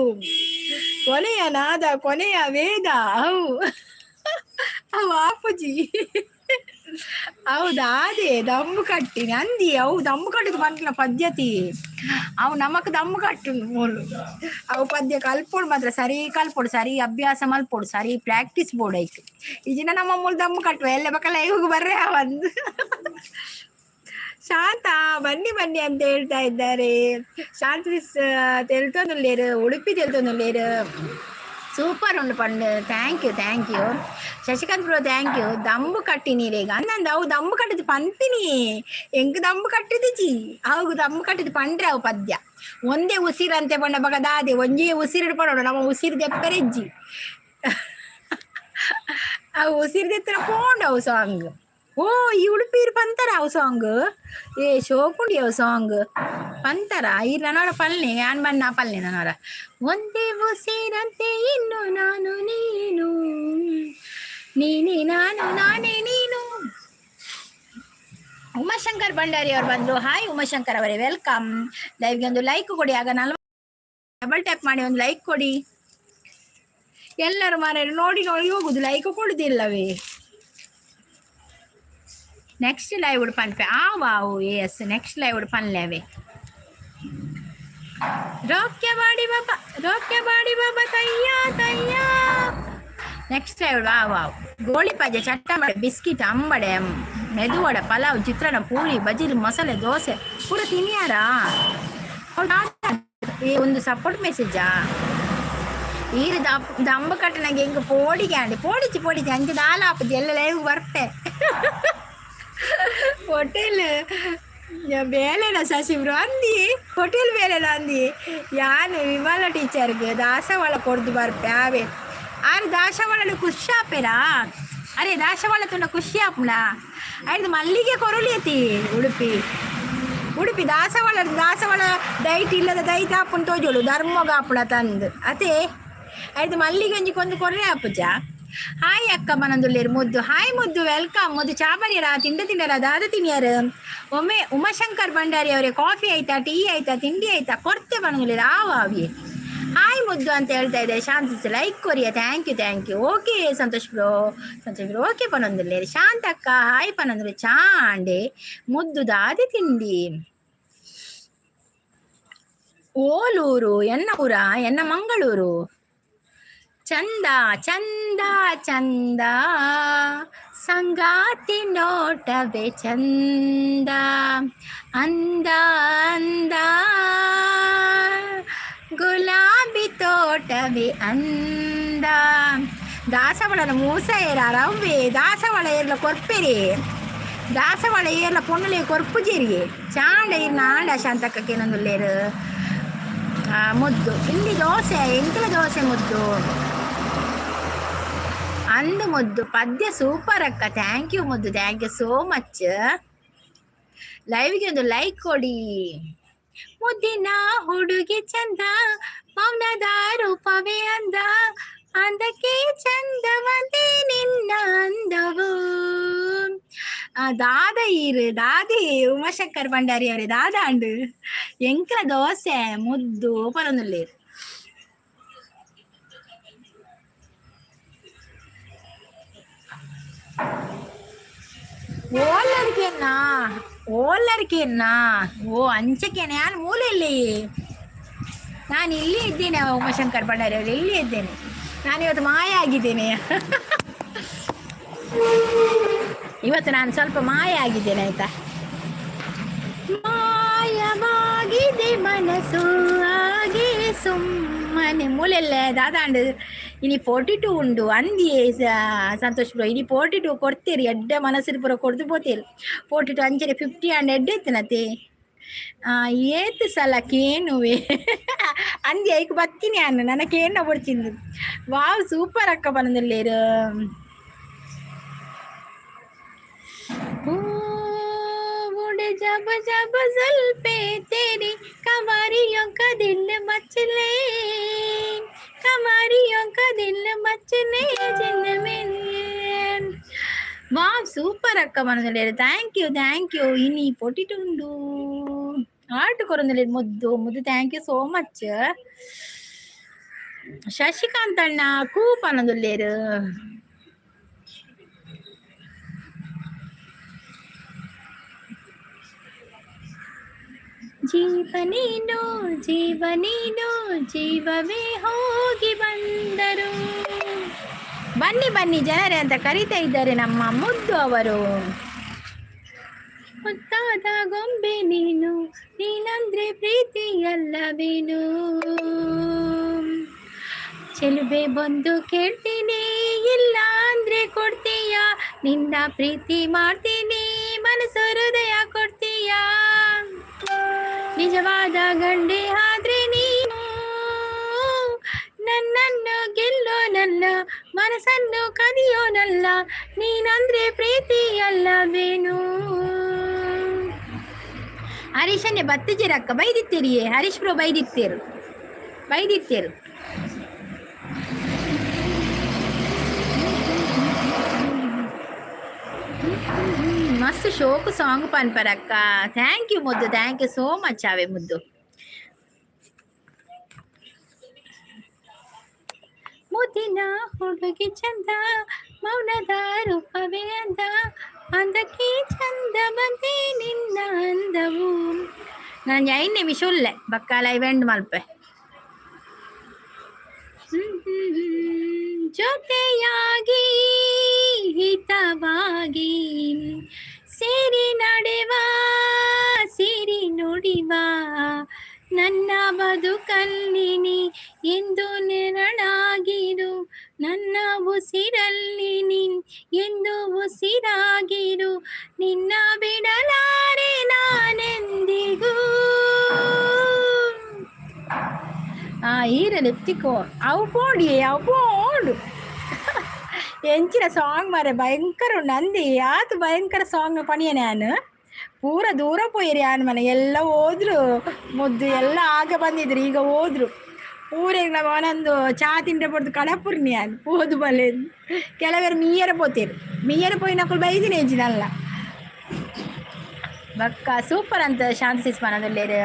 ಕೊನೆಯ ನಾದ ಕೊನೆಯ ವೇದ. ಅವು ಅವು ಆಪುಜಿ. ಹೌದಾ? ಅದೇ ದಮ್ಮು ಕಟ್ಟಿನಿ ಅಂದಿ. ಅವು ದಮ್ಮು ಕಟ್ಟುದು ಪನ್ಪಿನ ಪದ್ಧತಿ. ಅವು ನಮಕ್ ದಮ್ಮು ಕಟ್ಟು ಮೂಲು. ಅವು ಪದ್ಯ ಕಲ್ಪೊಡು ಮಾತ್ರ ಸರಿ ಕಲ್ಪೊಡು, ಸರಿ ಅಭ್ಯಾಸ ಮಲ್ಪೊಡು, ಸರಿ ಪ್ರಾಕ್ಟೀಸ್ ಬೋಡು ಐಕ್. ಈ ದಿನ ನಮ್ಮ ಮೂಲು ದಮ್ಮು ಕಟ್ಟುವ ಎಲ್ಲ ಬಕ ಲೈವ್ಗೆ ಬರ್ರೆ ಒಂದು. ಶಾಂತ ಬನ್ನಿ ಬನ್ನಿ ಅಂತ ಹೇಳ್ತಾ ಇದ್ದಾರೆ. ಶಾಂತಿ ತೆಲ್ತೊಂದುಲ್ಲೇರು, ಉಡುಪಿ ತೆಲ್ತೊಂದುಲ್ಲೇರು. ಸೂಪರ್ ಉಂಡು Pandu. Thank you, thank you Shashikant bro, thank you. ದಮ್ಮು ಕಟ್ಟಿನೀರೇಗ ಅಂದಂದು. ಅವು ದಮ್ಮು ಕಟ್ಟಿದ್ ಪನ್ಪಿನಿ. ಎಂಕ್ ದಮ್ಮು ಕಟ್ಟಿದಿಜಿ. ಅವು ದಮ್ಮು ಕಟ್ಟಿದ್ ಪಂಡ್ರೆ ಅವು ಪದ್ಯ ಒಂದೇ ಉಸಿರಂತೆ ಪಂಡ ಬಗ ದಾದೆ ಒಂಜೇ ಉಸಿರು ಪಡೋಡು. ನಮ್ಮ ಉಸಿರು ದೆಪ್ಪರೆಜ್ಜಿ. ಅವು ಉಸಿರು ದೆತ್ತರ ಪೋಂಡು ಅವು ಸಾಂಗ್. ಓ ಈ ಉಡುಪೀರ್ ಪಂತರ ಅವು ಸಾಂಗ್. ಏ ಶೋಕುಂಡಿ ಅವು ಸಾಂಗ್ ಪಂತರ. ಈ ನನವರ ಪಲ್ನೆ ಯಾನ್ ಬಣ್ಣ ಪಲ್ನೆ ನನವರ. ಒಂದೇ ಉಸಿರಂತೆ ಇನ್ನು ನಾನು ನೀನು, ನೀನೇ ನಾನು ನಾನೇ ನೀನು. ಉಮಾಶಂಕರ್ ಭಂಡಾರಿ ಅವರು ಬಂದ್ರು. ಹಾಯ್ ಉಮಾಶಂಕರ್ ಅವರೇ, welcome. ಲೈವ್ಗೆ ಒಂದು ಲೈಕ್ ಕೊಡಿ. ಆಗ 40 ಡಬಲ್ ಟ್ಯಾಪ್ ಮಾಡಿ ಒಂದು ಲೈಕ್ ಕೊಡಿ ಎಲ್ಲರೂ. ಮಾರ್ರೆ ನೋಡಿ ನೋಡಿ ಹೋಗುದು, ಲೈಕ್ ಕೊಡುದಿಲ್ಲವೇ. ನೆಕ್ಸ್ಟ್ ಲೈವ್ ಪನ್ಪೆ. ಆ ವಾವು ಎಸ್ ನೆಕ್ಸ್ಟ್ ಲೈವ್ ಪನ್ಲೇವೆ. ರೋಕ್ಯ ಬಾಡಿ ಬಾಬಾ ರೋಕ್ಯ ಬಾಡಿ ಬಾಬಾ ತಯ್ಯಾ ತಯ್ಯಾ. ನೆಕ್ಸ್ಟ್ ವಾ ವಾವ್. ಗೋಳಿಪಜೆ, ಚಟ್ಟಂಬಡೆ, ಬಿಸ್ಕಿಟ್, ಅಂಬಡೆ, ಮೆದುವಡೆ, ಪಲಾವ್, ಚಿತ್ರಾನ್ನ, ಪೂರಿ, ಬಜಿಲ್, ಮಸಾಲೆ ದೋಸೆ ಪೂರ ತಿನ್ನಿಯಾರಾ? ಈ ಒಂದು ಸಪೋರ್ಟ್ ಮೆಸೇಜಾ? ಈರು ದಂಬ ಕಟ್ಟ ನಂಗೆ ಎಂಕ್ ಪೋಡಿಗೆ ಅಂಡಿ ಪೋಡಿಚಿ ಪೋಡಿಚಿ ಅಂಚ ದಾಲ ಆಪುಜಿ. ಎಲ್ಲ ಲೈವ್ ಬರ್ಪೆ. ಹೋಟೆಲ್ ಬೇಲೆನ ಶಶಿ ಬ್ರೋ ಅಂದಿ, ಹೋಟೆಲ್ ಬೇಲೆನ ಅಂದಿ. ಯಾನ್ ವಿಮಲ ಟೀಚರ್ಗೆ ದಾಸವಾಳ ಕೊಡ್ದು ಬರ್ಪೆ. ಆವೆ ಆರು ದಾಸವಾಳಲು ಖುಷಿ ಆಪೆರಾ? ಅರೆ, ದಾಸವಾಳ ತುಂಡ ಖುಷಿ ಆಪುಣ. ಐದು ಮಲ್ಲಿಗೆ ಕೊರಲಿಯತಿ. ಉಡುಪಿ ಉಡುಪಿ ದಾಸವಾಳ. ದಾಸವಾಳ ದೈಟ್ ಇಲ್ಲದ ದೈತ ಆಪುನ್ ತೋಜೋಳು ಧರ್ಮಗ ಆಪುಣ ತಂದು ಅದೇ. ಐದು ಮಲ್ಲಿಗೆ ಒಂಜಿ ಕೊಂದು ಕೊರ್ರೆ ಆಪುಜ. ಹಾಯ್ ಅಕ್ಕ ಮನಂದುಲ್ಲೇರು ಮುದ್ದು. ಹಾಯ್ ಮುದ್ದು, welcome ಮುದ್ದು. ಚಾಬರಿಯರ ತಿಂಡ ತಿಂಡರ ದಾದ ತಿನಿಯರು? ಒಮ್ಮೆ ಉಮಾಶಂಕರ್ ಭಂಡಾರಿ ಅವರೇ, ಕಾಫಿ ಆಯ್ತಾ, ಟೀ ಆಯ್ತಾ, ತಿಂಡಿ ಆಯ್ತಾ? ಕೊರ್ತೆ ಬನಂದುಲ್ಲೇರು ಆವಾವಿ. ಹಾಯ್ ಮುದ್ದು ಅಂತ ಹೇಳ್ತಾ ಇದೆ ಶಾಂತಿ. ಲೈಕ್ ಕೊರಿಯ. Thank you, thank you. Okay Santosh bro, Santosh bro okay ಪನೊಂದುಲ್ಲೇರು. ಶಾಂತಕ್ಕ ಹಾಯ್ ಪನೊಂದುಲ್ಲೆ. ಚಾಂಡೆ ಮುದ್ದು ದಾದಿ ತಿಂಡಿ. ಓಲೂರು ಎನ್ನ ಊರ, ಎನ್ನ ಮಂಗಳೂರು. ಚಂದ ಚಂದ ಚಂದ ಸಂಗಾತಿ ನೋಟವೇ ಚಂದ, ಅಂದ ಅಂದ ಗುಲಾಬಿ ತೋಟವೇ ಅಂದ. ದಾಸವಾಳನ ಮೂಸ ಏರ ರವ್ವೆ. ದಾಸವಾಳ ಏರ್ಲ ಕೊರ್ಪೆರಿ. ದಾಸವಾಳ ಏರ್ಲ ಪೊಣ್ಣಲೆ ಕೊರ್ಪುಜೇರಿ. ಚಾಂಡ ಇರ್ನ ಆಂಡ. ಶಾಂತಕ್ಕೇನೊಂದುಲ್ಲೇರು ಮುದ್ದು. ಇಲ್ಲಿ ದೋಸೆ, ಎಂಕಲ ದೋಸೆ ಮುದ್ದು ಅಂದು. ಮುದ್ದು ಪದ್ಯ ಸೂಪರ್ ಅಕ್ಕ. Thank you ಮುದ್ದು, thank you so much. ಲೈವ್ಗೆ ಒಂದು ಲೈಕ್ ಕೊಡಿ. ಮುದ್ದಿನ ಹುಡುಗಿ ಚಂದ, ಮೌನದ ರೂಪವೇ ಅಂದ, ಅಂದಕ್ಕೆ ಚಂದವಂತೆ ನಿನ್ನ ಅಂದವು. ದಾದ ಈರು ದಾದಿ ಉಮಾಶಂಕರ್ ಭಂಡಾರಿ ಅವರೇ, ದಾದ ಅಂಡು. ಎಂಕ್ಲ ದೋಸೆ ಮುದ್ದು ಪರೊಂದುಲ್ಲೇರು. ಓಲ್ಲರಿಕೆನ್ನ ಓಲ್ಲರಿಕೆನ್ನ? ಓ, ಅಂಚಕೆನ. ನಾನು ಮೂಲೆಯಲ್ಲಿ, ನಾನು ಇಲ್ಲಿ ಇದ್ದೇನೆ. ಉಮಾಶಂಕರ್ ಭಂಡಾರಿ ಅವರು, ಇಲ್ಲಿ ಇದ್ದೇನೆ ನಾನು. ಇವತ್ತು ಮಾಯ ಆಗಿದ್ದೇನೆ. ಇವತ್ತು ನಾನು ಸ್ವಲ್ಪ ಮಾಯ ಆಗಿದ್ದೇನೆ, ಆಯ್ತಾ? ಮಾಯವಾಗಿದೆ ಮನಸ್ಸು ಹಾಗೆ ಸುಮ್ಮನೆ. ಮೂಲೆಲ್ಲ ದಾದಾಂಡ್. ಇನಿ 42 ಉಂಡು ಅಂದಿ ಸಂತೋಷ್ ಬ್ರೋ. ಇನಿ 42 ಕೊಡ್ತೀರಿ. ಎಡ್ಡೆ ಮನಸ್ಸಿನ ಪೂರ ಕೊಡ್ದು ಪೋತೀರಿ. 42 ಅಂಚನೆ 50 ಅಂಡ್ ಎಡ್ಡೆ ಇತ್ತನತೆ. ಏತ್ ಸಲ ಕೇನುವೆ ಅಂದಿ. ಐಕ್ ಬತ್ತೀನಿ ಅನ್ನ ನನ್ನ ಕೇನ ಬೊಡ್ಚಿಂದು. ವಾವ್, ಸೂಪರ್ ಅಕ್ಕ ಬನದಲ್ಲೇರು. उड़े जब जब जुल्फे तेरी, कंवारियों का दिल मचले, कंवारियों का दिल मचले जिन में. ವಾವ್, ಸೂಪರ್ ಅಕ್ಕ ಮನದಲ್ಲೇರು. Thank you, thank you. ಇನಿ 42 ಉಂಡು. ಆಟು ಕೊರೊಂದುಲ್ಲೇರು ಮುದ್ದು. ಮುದ್ದು, thank you so much. Shashikant ಅಣ್ಣ ಕೂ ಪನೊಂದುಲ್ಲೇರು. ಜೀವ ನೀನು, ಜೀವ ನೀನು, ಜೀವವೇ ಹೋಗಿ ಬಂದರು. ಬನ್ನಿ ಬನ್ನಿ ಜನರೇ ಅಂತ ಕರೀತಾ ಇದ್ದಾರೆ ನಮ್ಮ ಮುದ್ದು ಅವರು. ಮುತ್ತಾದ ಗೊಂಬೆ ನೀನು, ನೀನಂದ್ರೆ ಪ್ರೀತಿಯಲ್ಲವೇನು? ಚೆಲುವೆ ಬಂದು ಕೇಳ್ತೀನಿ, ಇಲ್ಲ ಅಂದ್ರೆ ಕೊಡ್ತೀಯ? ನಿನ್ನ ಪ್ರೀತಿ ಮಾಡ್ತೀನಿ, ಮನಸ್ಸು ಹೃದಯ ಕೊಡ್ತೀಯ? ನಿಜವಾದ ಗಂಡೆ ಆದ್ರೆ ನೀನು ನನ್ನನ್ನು ಗೆಲ್ಲೋನಲ್ಲ, ಮನಸ್ಸನ್ನು ಕದಿಯೋನಲ್ಲ, ನೀನಂದ್ರೆ ಪ್ರೀತಿಯಲ್ಲವೇನು? ಹರೀಶನ್ನೇ ಬತ್ತಿಜಿರಕ್ಕ. ಬೈದಿತ್ತೀರಿಯೇ ಹರೀಶ್ ಬ್ರೋ? ಬೈದಿತ್ತೇರು, ಬೈದಿತ್ತೇರು. ಮಸ್ತ್ ಶೋಕು ಸಾಂಗ್ ಪನ್ಪರಕ್ಕ. Thank you ಮುದ್ದು, thank you so much. ಆವೆ ಮುದ್ದು. ಮುದ್ದಿನ ಹುಡುಗಿ ಚಂದ, ಮೌನದ ರೂಪವೇ ಅಂದ, ಅಂದಕ್ಕೆ ಚಂದ ಬಂದೆ ನಿನ್ನ ಅಂದವು. ನಾನು 5 ನಿಮಿಷ ಉಲ್ಲೆ, ಬಕ್ಕ ಲೈವ್ ಎಂಡ್ ಮಲ್ಪೆ. ಜೊತೆಯಾಗಿ, ಹಿತವಾಗಿ ಸೇರಿ ನಡೆವ, ಸಿರಿ ನುಡಿವ, ನನ್ನ ಬದುಕಲ್ಲಿ ನೀ ಎಂದು ನೆರಳಾಗಿರು, ನನ್ನ ಉಸಿರಲ್ಲಿ ನೀ ಎಂದು ಉಸಿರಾಗಿರು, ನಿನ್ನ ಬಿಡಲಾರೆ ನಾನೆಂದಿಗೂ. ಈರ ಲಿಪ್ಟಿಕ್ ಅವು ಪೋಡಿ, ಅವು ಪೋಡು. ಎಂಚಿನ ಸಾಂಗ್ ಮಾರೆ, ಭಯಂಕರ ಉಂಡು ಅಂದಿ. ಆತು ಭಯಂಕರ ಸಾಂಗ್ ಪಣಿಯ ನಾನು ಪೂರ ದೂರ ಪೋಯಿರಿ ಆನ್ ಮನೆ ಎಲ್ಲ ಹೋದ್ರು. ಮುದ್ದು ಎಲ್ಲ ಆಗ ಬಂದಿದ್ರು, ಈಗ ಹೋದ್ರು. ಪೂರೆಗ್ ನಮ್ಮ ಒಂದೊಂದು ಚಾ ತಿಂಡೆ ಪೊರ್ತು ಕಡಪುರ್ನಿ ಅನ್ ಪೋದು ಬಲೆ. ಕೆಲವರು ಮೀಯರ ಪೋತೇರು, ಮೀಯರ ಪೋಯಿನಕುಲು ಬೈದಿನಿ ಎಂಚಿನಲ್ಲ. ಬಕ್ಕ ಸೂಪರ್ ಅಂತ ಶಾಂತ ಸಿಸ್ ಮನದಲ್ಲೇರು.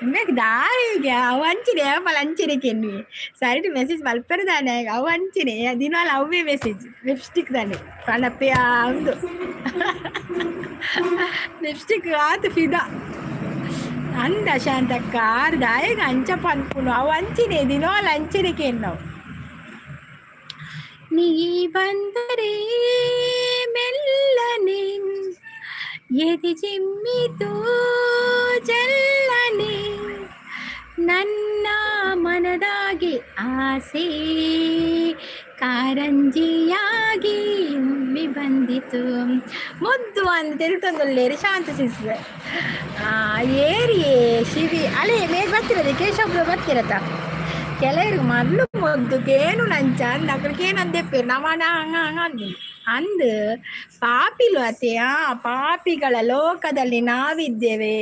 ಇಂಬೆಕ್ ದಾರಿಗೆ ಅವು ಅಂಚಿನೆ ಅಪ್ಪಲ ಅಂಚಿನೆ ಕೆನ್ನಿ ಸರಿ ಮೆಸೇಜ್ ಮಲ್ಪೆರ ದಾನೆ. ಅವು ಅಂಚಿನೆ ದಿನಾಲ ಅವೇ ಮೆಸೇಜ್. ಲಿಪ್ಸ್ಟಿಕ್ ದಾನೆ ಕಣಪ್ಪೆ ಒಂದು ಲಿಪ್ಸ್ಟಿಕ್ ಆತು ಫಿದಾ ಅಂದ. ಶಾಂತಕ್ಕ ಆರ್ ದಾಯಗ ಅಂಚ ಪನ್ಪುನು. ಅವು ಅಂಚಿನೆ ದಿನಾಲ ಅಂಚಿನೆ ಕೆನ್ನವು. ನೀ ಬಂದರೆ ಮೆಲ್ಲನೆ ಎದೆ ಚಿಮ್ಮಿತು ಜಲ್ಲನೆ, ನನ್ನ ಮನದಾಗೆ ಆಸೆ ಕಾರಂಜಿಯಾಗಿ ಒಮ್ಮೆ ಬಂದಿತು. ಮುದ್ದು ಅಂತ ತಿಳ್ತೊಂದುಲ್ಲೇರಿ ಶಾಂತ ಸಿಸ್. ಏರಿಯೇ ಶಿವಿ ಅಲೆ ಮೇಲ್ ಬರ್ತಿರದೆ ಕೇಶವ್ರು ಬರ್ತಿರತ್ತ. ಕೆಲವ್ರಿಗೆ ಮಲ್ಲು ಮೊದ್ದು ಕೇನು ನಂಚ ಅಂದ ಅక్కడికి ಏನಂದೆಪ್ಪೇರು ನವಣ ಹಂಗ ಹಂಗ ಅಂದಿನಿ ಅಂದ್ ಪಾಪಿಲು ಅತ್ತೆ. ಆ ಪಾಪಿಗಳ ಲೋಕದಲ್ಲಿ ನಾವಿದ್ದೇವೆ.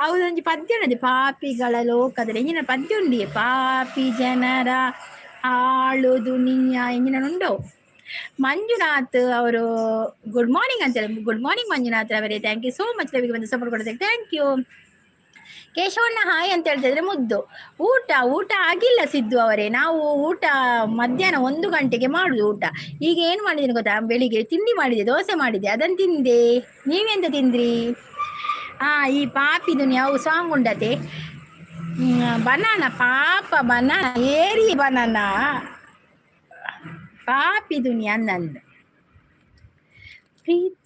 ಹೌದೊಂಜಿ ಪದ್ಯ ಉಂಡದೆ, ಪಾಪಿಗಳ ಲೋಕದಲ್ಲಿ ಎಂಜಿನ ಪದ್ಯ ಉಂಡಿಯೇ. ಪಾಪಿ ಜನರ ಹಾಳು ದುನಿಯಾ ಎಂಜಿನ ಉಂಡವು. ಮಂಜುನಾಥ್ ಅವರು ಗುಡ್ ಮಾರ್ನಿಂಗ್ ಅಂತ ಹೇಳಿ. ಗುಡ್ ಮಾರ್ನಿಂಗ್ ಮಂಜುನಾಥ್ ಅವರೇ, thank you so much. ಲೈವ್ಗೆ ಬಂದು ಸಪೋರ್ಟ್ ಕೊಡೋದಕ್ಕೆ thank you. ಕೇಶವಣ್ಣ ಹಾಯ್ ಅಂತ ಹೇಳ್ತಿದ್ರೆ ಮುದ್ದು. ಊಟ ಊಟ ಆಗಿಲ್ಲ ಸಿದ್ದು ಅವರೇ. ನಾವು ಊಟ ಮಧ್ಯಾಹ್ನ 1 ಗಂಟೆಗೆ ಮಾಡುದು ಊಟ. ಈಗ ಏನು ಮಾಡಿದ್ದೀನಿ ಗೊತ್ತಾ? ಬೆಳಿಗ್ಗೆ ತಿಂಡಿ ಮಾಡಿದೆ, ದೋಸೆ ಮಾಡಿದೆ, ಅದನ್ನು ತಿಂದೆ. ನೀವೆಂತ ತಿಂದ್ರಿ? ಈ ಪಾಪಿದು ಯಾವ ಸಾಂಗ್ ಉಂಡತೆ? ಬನಾನ ಪಾಪ ಬನಾನ ಏರಿ ಬನಾನ ಪಾಪಿ ದುನಿಯಾ ನಂದು. ಪ್ರೀತಿ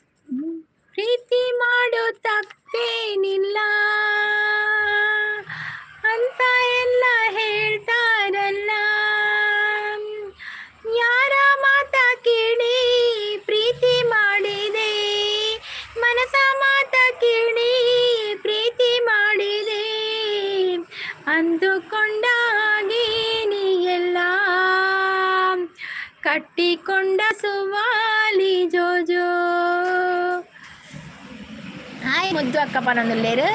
ಪ್ರೀತಿ ಮಾಡೋ ತಪ್ಪೇನಿಲ್ಲ ಅಂತ ಎಲ್ಲ ಹೇಳ್ತಾರಲ್ಲ, ಯಾರ ಮಾತ ಕೇಳಿ ಪ್ರೀತಿ ಮಾಡಿದೆ, ಮನಸ ಮಾತ ಕೇಳಿ ಪ್ರೀತಿ ಮಾಡಿದೆ, ಅಂದುಕೊಂಡಾಗೆ ನೀ ಎಲ್ಲ ಕಟ್ಟಿಕೊಂಡ ಸುವಾಲಿ ಜೋಜೋ. ಹಾಯ್ ಮುದ್ದು ಅಕ್ಕ ಪನೊಂದುಲ್ಲೇರು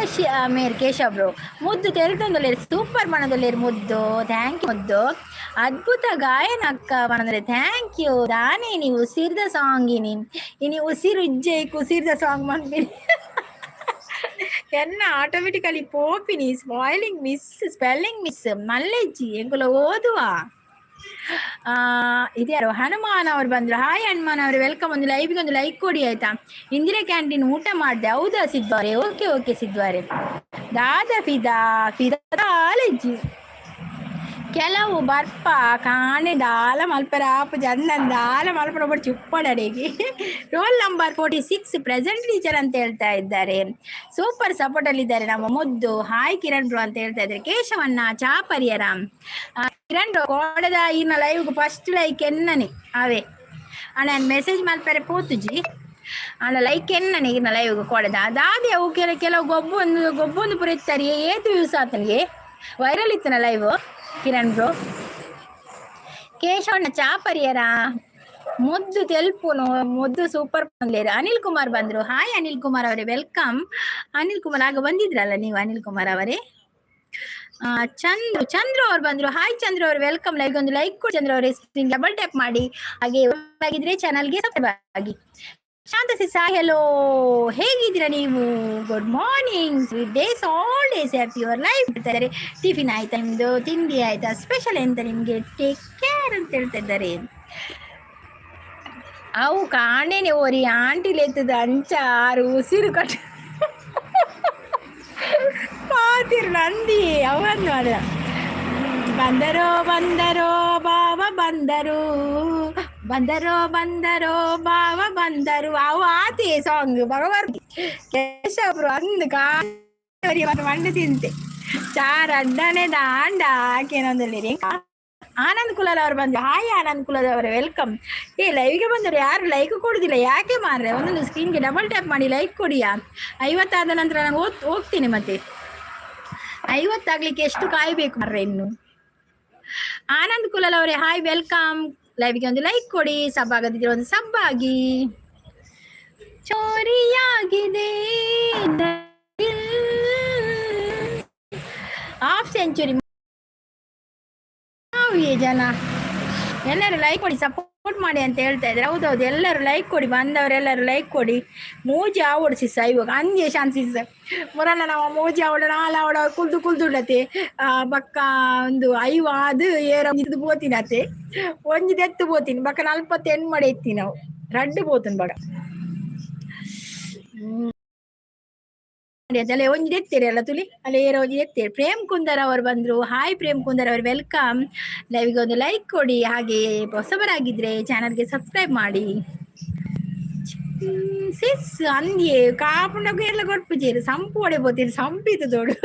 ಮೇರ್ ಕೇಶವ್ರು. ಮುದ್ದು ತೆಲ್ತೊಂದುಲ್ಲೇರು, ಸೂಪರ್ ಪನೊಂದುಲ್ಲೇರು ಮುದ್ದು. Thank you ಮುದ್ದು. ಅದ್ಭುತ ಗಾಯನ ಅಕ್ಕ ಪನೊಂದುಲ್ಲೇರು, thank you. ದಾನೆ ನೀವು ಉಸಿರ್ದ ಸಾಂಗ್ ಇನಿ ಇನಿ ಉಸಿರು ಇಜ್ಜೆ ಉಸಿರ್ದ ಸಾಂಗ್ ಮನ್ಪಿನಿ. ಎನ್ನ ಆಟೋಮೆಟಿಕಲಿ ಪೋಪಿನಿ. ಸ್ಪಾಯ್ಲಿಂಗ್ ಮಿಸ್, ಸ್ಪೆಲ್ಲಿಂಗ್ ಮಿಸ್ ಮಲ್ಲೆಜ್ಜಿ ಎಂಕುಲ ಓದುವ. ಇದ್ಯಾರು? ಹನುಮಾನ್ ಅವರು ಬಂದ್ರು. ಹಾಯ್ ಹನುಮಾನ್ ಅವರು, welcome. ಒಂದು ಲೈವ್ಗೆ ಒಂದು ಲೈಕ್ ಕೊಡಿ ಆಯ್ತಾ? ಇಂದಿರಾ ಕ್ಯಾಂಟೀನ್ ಊಟ ಮಾಡಿದೆ. ಹೌದಾ ಸಿದ್ವಾರೆ? Okay okay ಸಿದ್ವಾರೆ. ದಾದಾ ಫಿದಾ ಫಿದಾ ಕಾಲೇಜಿ ಕೆಲವು ಬರ್ಪ ಕಾಣೆ ದಾಲ ಮಲ್ಪರ ಆಪು ಜನ್ನ ದಾಲ ಮಲ್ಪರ ಒಬ್ಬರು ಚುಪ್ಪಡಡಿಗೆ. Roll number 46 present teacher ಅಂತ ಹೇಳ್ತಾ ಇದ್ದಾರೆ. ಸೂಪರ್ ಸಪೋರ್ಟ್ ಅಲ್ಲಿ ಇದ್ದಾರೆ ನಮ್ಮ ಮುದ್ದು. ಹಾಯ್ ಕಿರಣ್ ಬ್ರೋ ಅಂತ ಹೇಳ್ತಾ ಇದ್ದಾರೆ. ಕೇಶವಣ್ಣ ಚಾಪರಿಯರ ಕಿರಣ್ ಬ್ರೋ ಕೋಡದ ಇನ್ನ ಲೈವ್ ಫಸ್ಟ್ ಲೈಕ್ ಎನ್ನನೆ ಅವೇ. ಅಣ್ಣ ಮೆಸೇಜ್ ಮಲ್ಪರೆ ಪೋತುಜಿ ಅಣ್ಣ. ಲೈಕ್ ಎನ್ನನೆ ಇನ್ನ ಲೈವ್ ಕೋಡದ ದಾದೆ. ಅವು ಕೆಲವು ಗೊಬ್ಬೊಂದು ಗೊಬ್ಬೊಂದು ಪೂರ ಇತ್ತಾರೆ. ಏತು ವ್ಯೂಸ್ ಆತನಿಗೆ? ವೈರಲ್ ಇತ್ತನ ಲೈವ್ ಕಿರಣ್ ಬ್ರೋ. ಕೇಶವಣ್ಣ ಚಾಪರಿಯರ ಮುದ್ದು ತೆಲ್ಪುನು ಮುದ್ದು ಸೂಪರ್ ಬಂದ್ಲೇರು. ಅನಿಲ್ ಕುಮಾರ್ ಬಂದ್ರು. ಹಾಯ್ ಅನಿಲ್ ಕುಮಾರ್ ಅವರೇ, welcome. Anil Kumar ಆಗ ಬಂದಿದ್ರಲ್ಲ ನೀವು ಅನಿಲ್ ಕುಮಾರ್ ಅವರೇ? ಚಂದ್ರು ಚಂದ್ರು ಅವ್ರು ಬಂದ್ರು. ಹಾಯ್ ಚಂದ್ರು ಅವರು, welcome. Like ಒಂದು ಲೈಕ್ ಕೊಡಿ ಚಂದ್ರ ಅವರೇ, ಸ್ಕ್ರೀನ್ ಡಬಲ್ ಟ್ಯಾಪ್ ಮಾಡಿ. ಹಾಗೆ ಆಗಿದ್ರೆ ಚಾನಲ್ಗೆ ಸಬ್ಸ್ಕ್ರೈಬ್ ಆಗಿ. ಶಾಂತ ಸಿಸಾ ಹೆಲೋ, ಹೇಗಿದ್ದೀರಾ ನೀವು? Good morning, sweet days, all days, happy your life ಹೇಳ್ತಾ. ಟಿಫಿನ್ ಆಯ್ತಾ ನಿಮ್ದು? ತಿಂಡಿ ಆಯ್ತಾ? ಸ್ಪೆಷಲ್ ಎಂತ ನಿಮ್ಗೆ? ಟೇಕ್ ಕೇರ್ ಅಂತ ಹೇಳ್ತಾ ಇದ್ದಾರೆ. ಅವು ಕಾಣೇನೆ ಓರಿ ಆಂಟಿ ಲೇತದ ಅಂಚ ಆರು ಉಸಿರು ಕಟ್. ಪಾತಿರ್ ನಂದಿ ಅವಂದು ಮಾಡ. ಬಂದರೋ ಬಂದರೋ ಬಾವ ಬಂದರು, ಬಂದರೋ ಬಂದರೋ ಬಾವ ಬಂದರು. ಅವು ಆತಿ ಸಾಂಗ್ ಭಗವರ್ ಕೇಶವ್ರು ಅಂದು ಕಾರಿ ಮಂಡು ತಿಂತೆ ಚಾರ್ ಅಡ್ಡನೆ ದಾಂಡ ಆಕೇನೊಂದಲ್ಲಿ. ಆನಂದ್ ಕುಲಲ್ ಅವರು ಬಂದ್ರು. ಹಾಯ್ ಆನಂದ್ ಕುಲದವರೇ, welcome. ಏ, ಲೈವ್ಗೆ ಬಂದರು ಯಾರು ಲೈಕ್ ಕೊಡುದಿಲ್ಲ ಯಾಕೆ ಮಾರ್ರೆ? ಒಂದೊಂದು ಸ್ಕ್ರೀನ್ಗೆ ಡಬಲ್ ಟ್ಯಾಪ್ ಮಾಡಿ ಲೈಕ್ ಕೊಡಿಯಾ. 50 ಆದ ನಂತರ ನಾನು ಹೋಗ್ತೀನಿ. ಮತ್ತೆ 50 ಆಗ್ಲಿಕ್ಕೆ ಎಷ್ಟು ಕಾಯ್ಬೇಕು ಮಾರ್ರೆ ಇನ್ನು? ಆನಂದ್ ಕುಲಲ್ ಅವರೇ, ಹಾಯ್, welcome. ಲೈವ್ಗೆ ಒಂದು ಲೈಕ್ ಕೊಡಿ, ಸಬ್ ಆಗದಿದ್ರೆ ಒಂದು ಸಬ್ ಆಗಿ. ಚೋರಿಯಾಗಿದೆ ಹಾಫ್ ಸೆಂಚುರಿ ಜನ. ಎಲ್ಲರೂ ಲೈಕ್ ಕೊಡಿ, ಸಪೋರ್ಟ್ ಮಾಡಿ ಅಂತ ಹೇಳ್ತಾ ಇದ್ದಾರೆ. ಹೌದೌದು, ಎಲ್ಲರೂ ಲೈಕ್ ಕೊಡಿ, ಬಂದವರೆಲ್ಲರೂ ಲೈಕ್ ಕೊಡಿ. ಮೂಜಿ ಆವಡು ಸಿಸ ಇವಾಗ ಅಂಜೆ ಶಾನ್ಸಿಸ್ ಮುರಲ್ಲ. ನಾವು ಮೂಜಿ ಆವಡ ನಾಲ್ ಆವಡ ಕುಲ್ದು ಕುಲ್ದುಳ್ಳತೆ. ಬಕ್ಕ ಒಂದು ಐವ ಅದು ಏರ ಇದು ಪೋತಿನತೆ. ಒಂಜಿ ದೆತ್ತು ಪೋತೀನಿ, ಬಕ್ಕ 48 ಮಾಡಿ ಎತ್ತಿ ನಾವು ರಡ್ಡು ಪೋತನ್ ಬಡ ಅಲ್ಲೇ. ಒಂಜಿ ದೆತ್ತೀರಿ ಅಲ್ಲ ತುಲಿ ಅಲ್ಲ ಏರ ಒಂಜಿ ದೆತ್ತೀರಿ. ಪ್ರೇಮ್ ಕುಂದರ್ ಅವರು ಬಂದ್ರು. ಹಾಯ್ ಪ್ರೇಮ್ ಕುಂದರ್ ಅವರು, welcome. ಲೈವ್ಗೆ ಒಂದು ಲೈಕ್ ಕೊಡಿ, ಹಾಗೆ ಹೊಸಬರಾಗಿದ್ರೆ ಚಾನಲ್ಗೆ ಸಬ್ಸ್ಕ್ರೈಬ್ ಮಾಡಿ. ಸಿಸ್ ಅಂದ್ಯೆ ಕಾಪುಂಡಗು ಎಲ್ಲ ಕೊಡ್ಪುಜೇರು ಸಂಪು ಒಡೆ ಪೋತೀರಿ ಸಂಪಿತು ದೊಡು.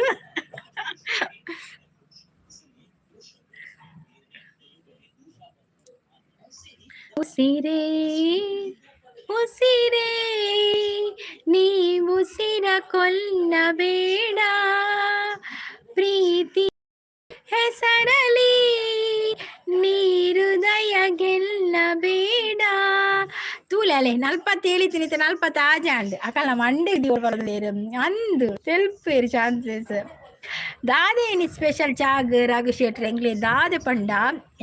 ಉಸಿರೇ ಉಸಿರೇ ನೀ ಉಸಿರ ಕೊಲ್ಲಬೇಡ, ಪ್ರೀತಿ ಹೆಸರಲಿ ನೀರುದಯ ಗೆಲ್ಲಬೇಡ. ತೂಲೆ ಅಲೆ 47 ತಿನಿತ 46 ಅಂಡ್ ಅಕಲ್ನ ಮಂಡೆ ಬರಲೇರು ಅಂದು ತೆಲ್ಪೇರು. ಚಾನ್ಸಸ್ ದಾದೆ ಇನಿ ಸ್ಪೆಷಲ್ ಚಾಗ್ ರಘು ಶೆಟ್ರ್? ಎಂಕ್ಲೆ ದಾದೆ ಪಂಡ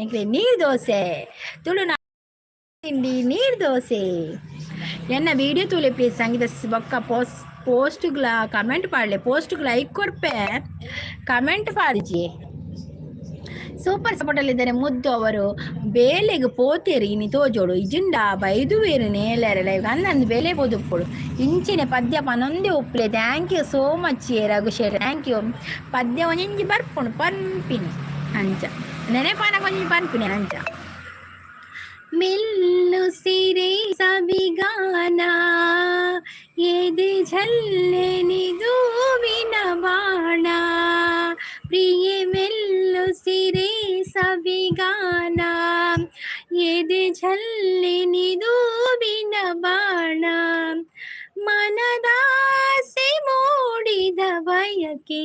ಎಂಕ್ಲೆ ನೀರ್ ದೋಸೆ, ತುಳು ತಿಂಡಿ ನೀರ್ ದೋಸೆ. ಎನ್ನ ವಿಡಿಯೋ ತೂಲೆ ಪ್ಲೀಸ್. ಸಂಗೀತ ಬೊಕ್ಕ ಪೋಸ್ಟ್ಗಳ ಕಮೆಂಟ್ ಪಾಡ್ಲೆ. ಪೋಸ್ಟ್ಗಳ ಲೈಕ್ ಕೊರ್ಪೆ, ಕಮೆಂಟ್ ಪಾಡ್ಜಿ. ಸೂಪರ್ ಸಪೋರ್ಟ್ ಅಲ್ಲಿ ಇದ್ದಾರೆ ಮುದ್ದು ಅವರು. ಬೇಲೆಗೆ ಪೋತೇರು ಇನಿ ತೋಜೋಡು ಇಜುಂಡ ಬೈದುವೇರು ನೇಲರೆ ಲೈವ್ ಅಂದಂದು ಬೇಲೆ ಪೋದುಪ್ಪೊಡು. ಇಂಚಿನ ಪದ್ಯ ಪನೊಂದೇ ಉಪ್ಪುಲೆ. Thank you so much Raghu Shet, thank you. ಪದ್ಯ ಒಂಜಿಂಜಿ ಬರ್ಪುಂಡು ಪನ್ಪಿನಿ ಅಂಚ ನೆನೆಪಾನ ಒಂಜಿ ಪನ್ಪಿನಿ ಅಂಚ. ಮೆಲ್ಲುಸಿರೆ ಸವಿಗಾನ, ಎದೆ ಝಲ್ಲೆನಿದೂವಿನ ಬಾಣ. ಪ್ರಿಯೆ ಮೆಲ್ಲುಸಿರೆ ಸವಿಗಾನ, ಎದೆ ಝಲ್ಲೆನಿದೂವಿನ ಬಾಣ. ಮನದಾಸೆ ಮೂಡಿದ ಬಯಕೆ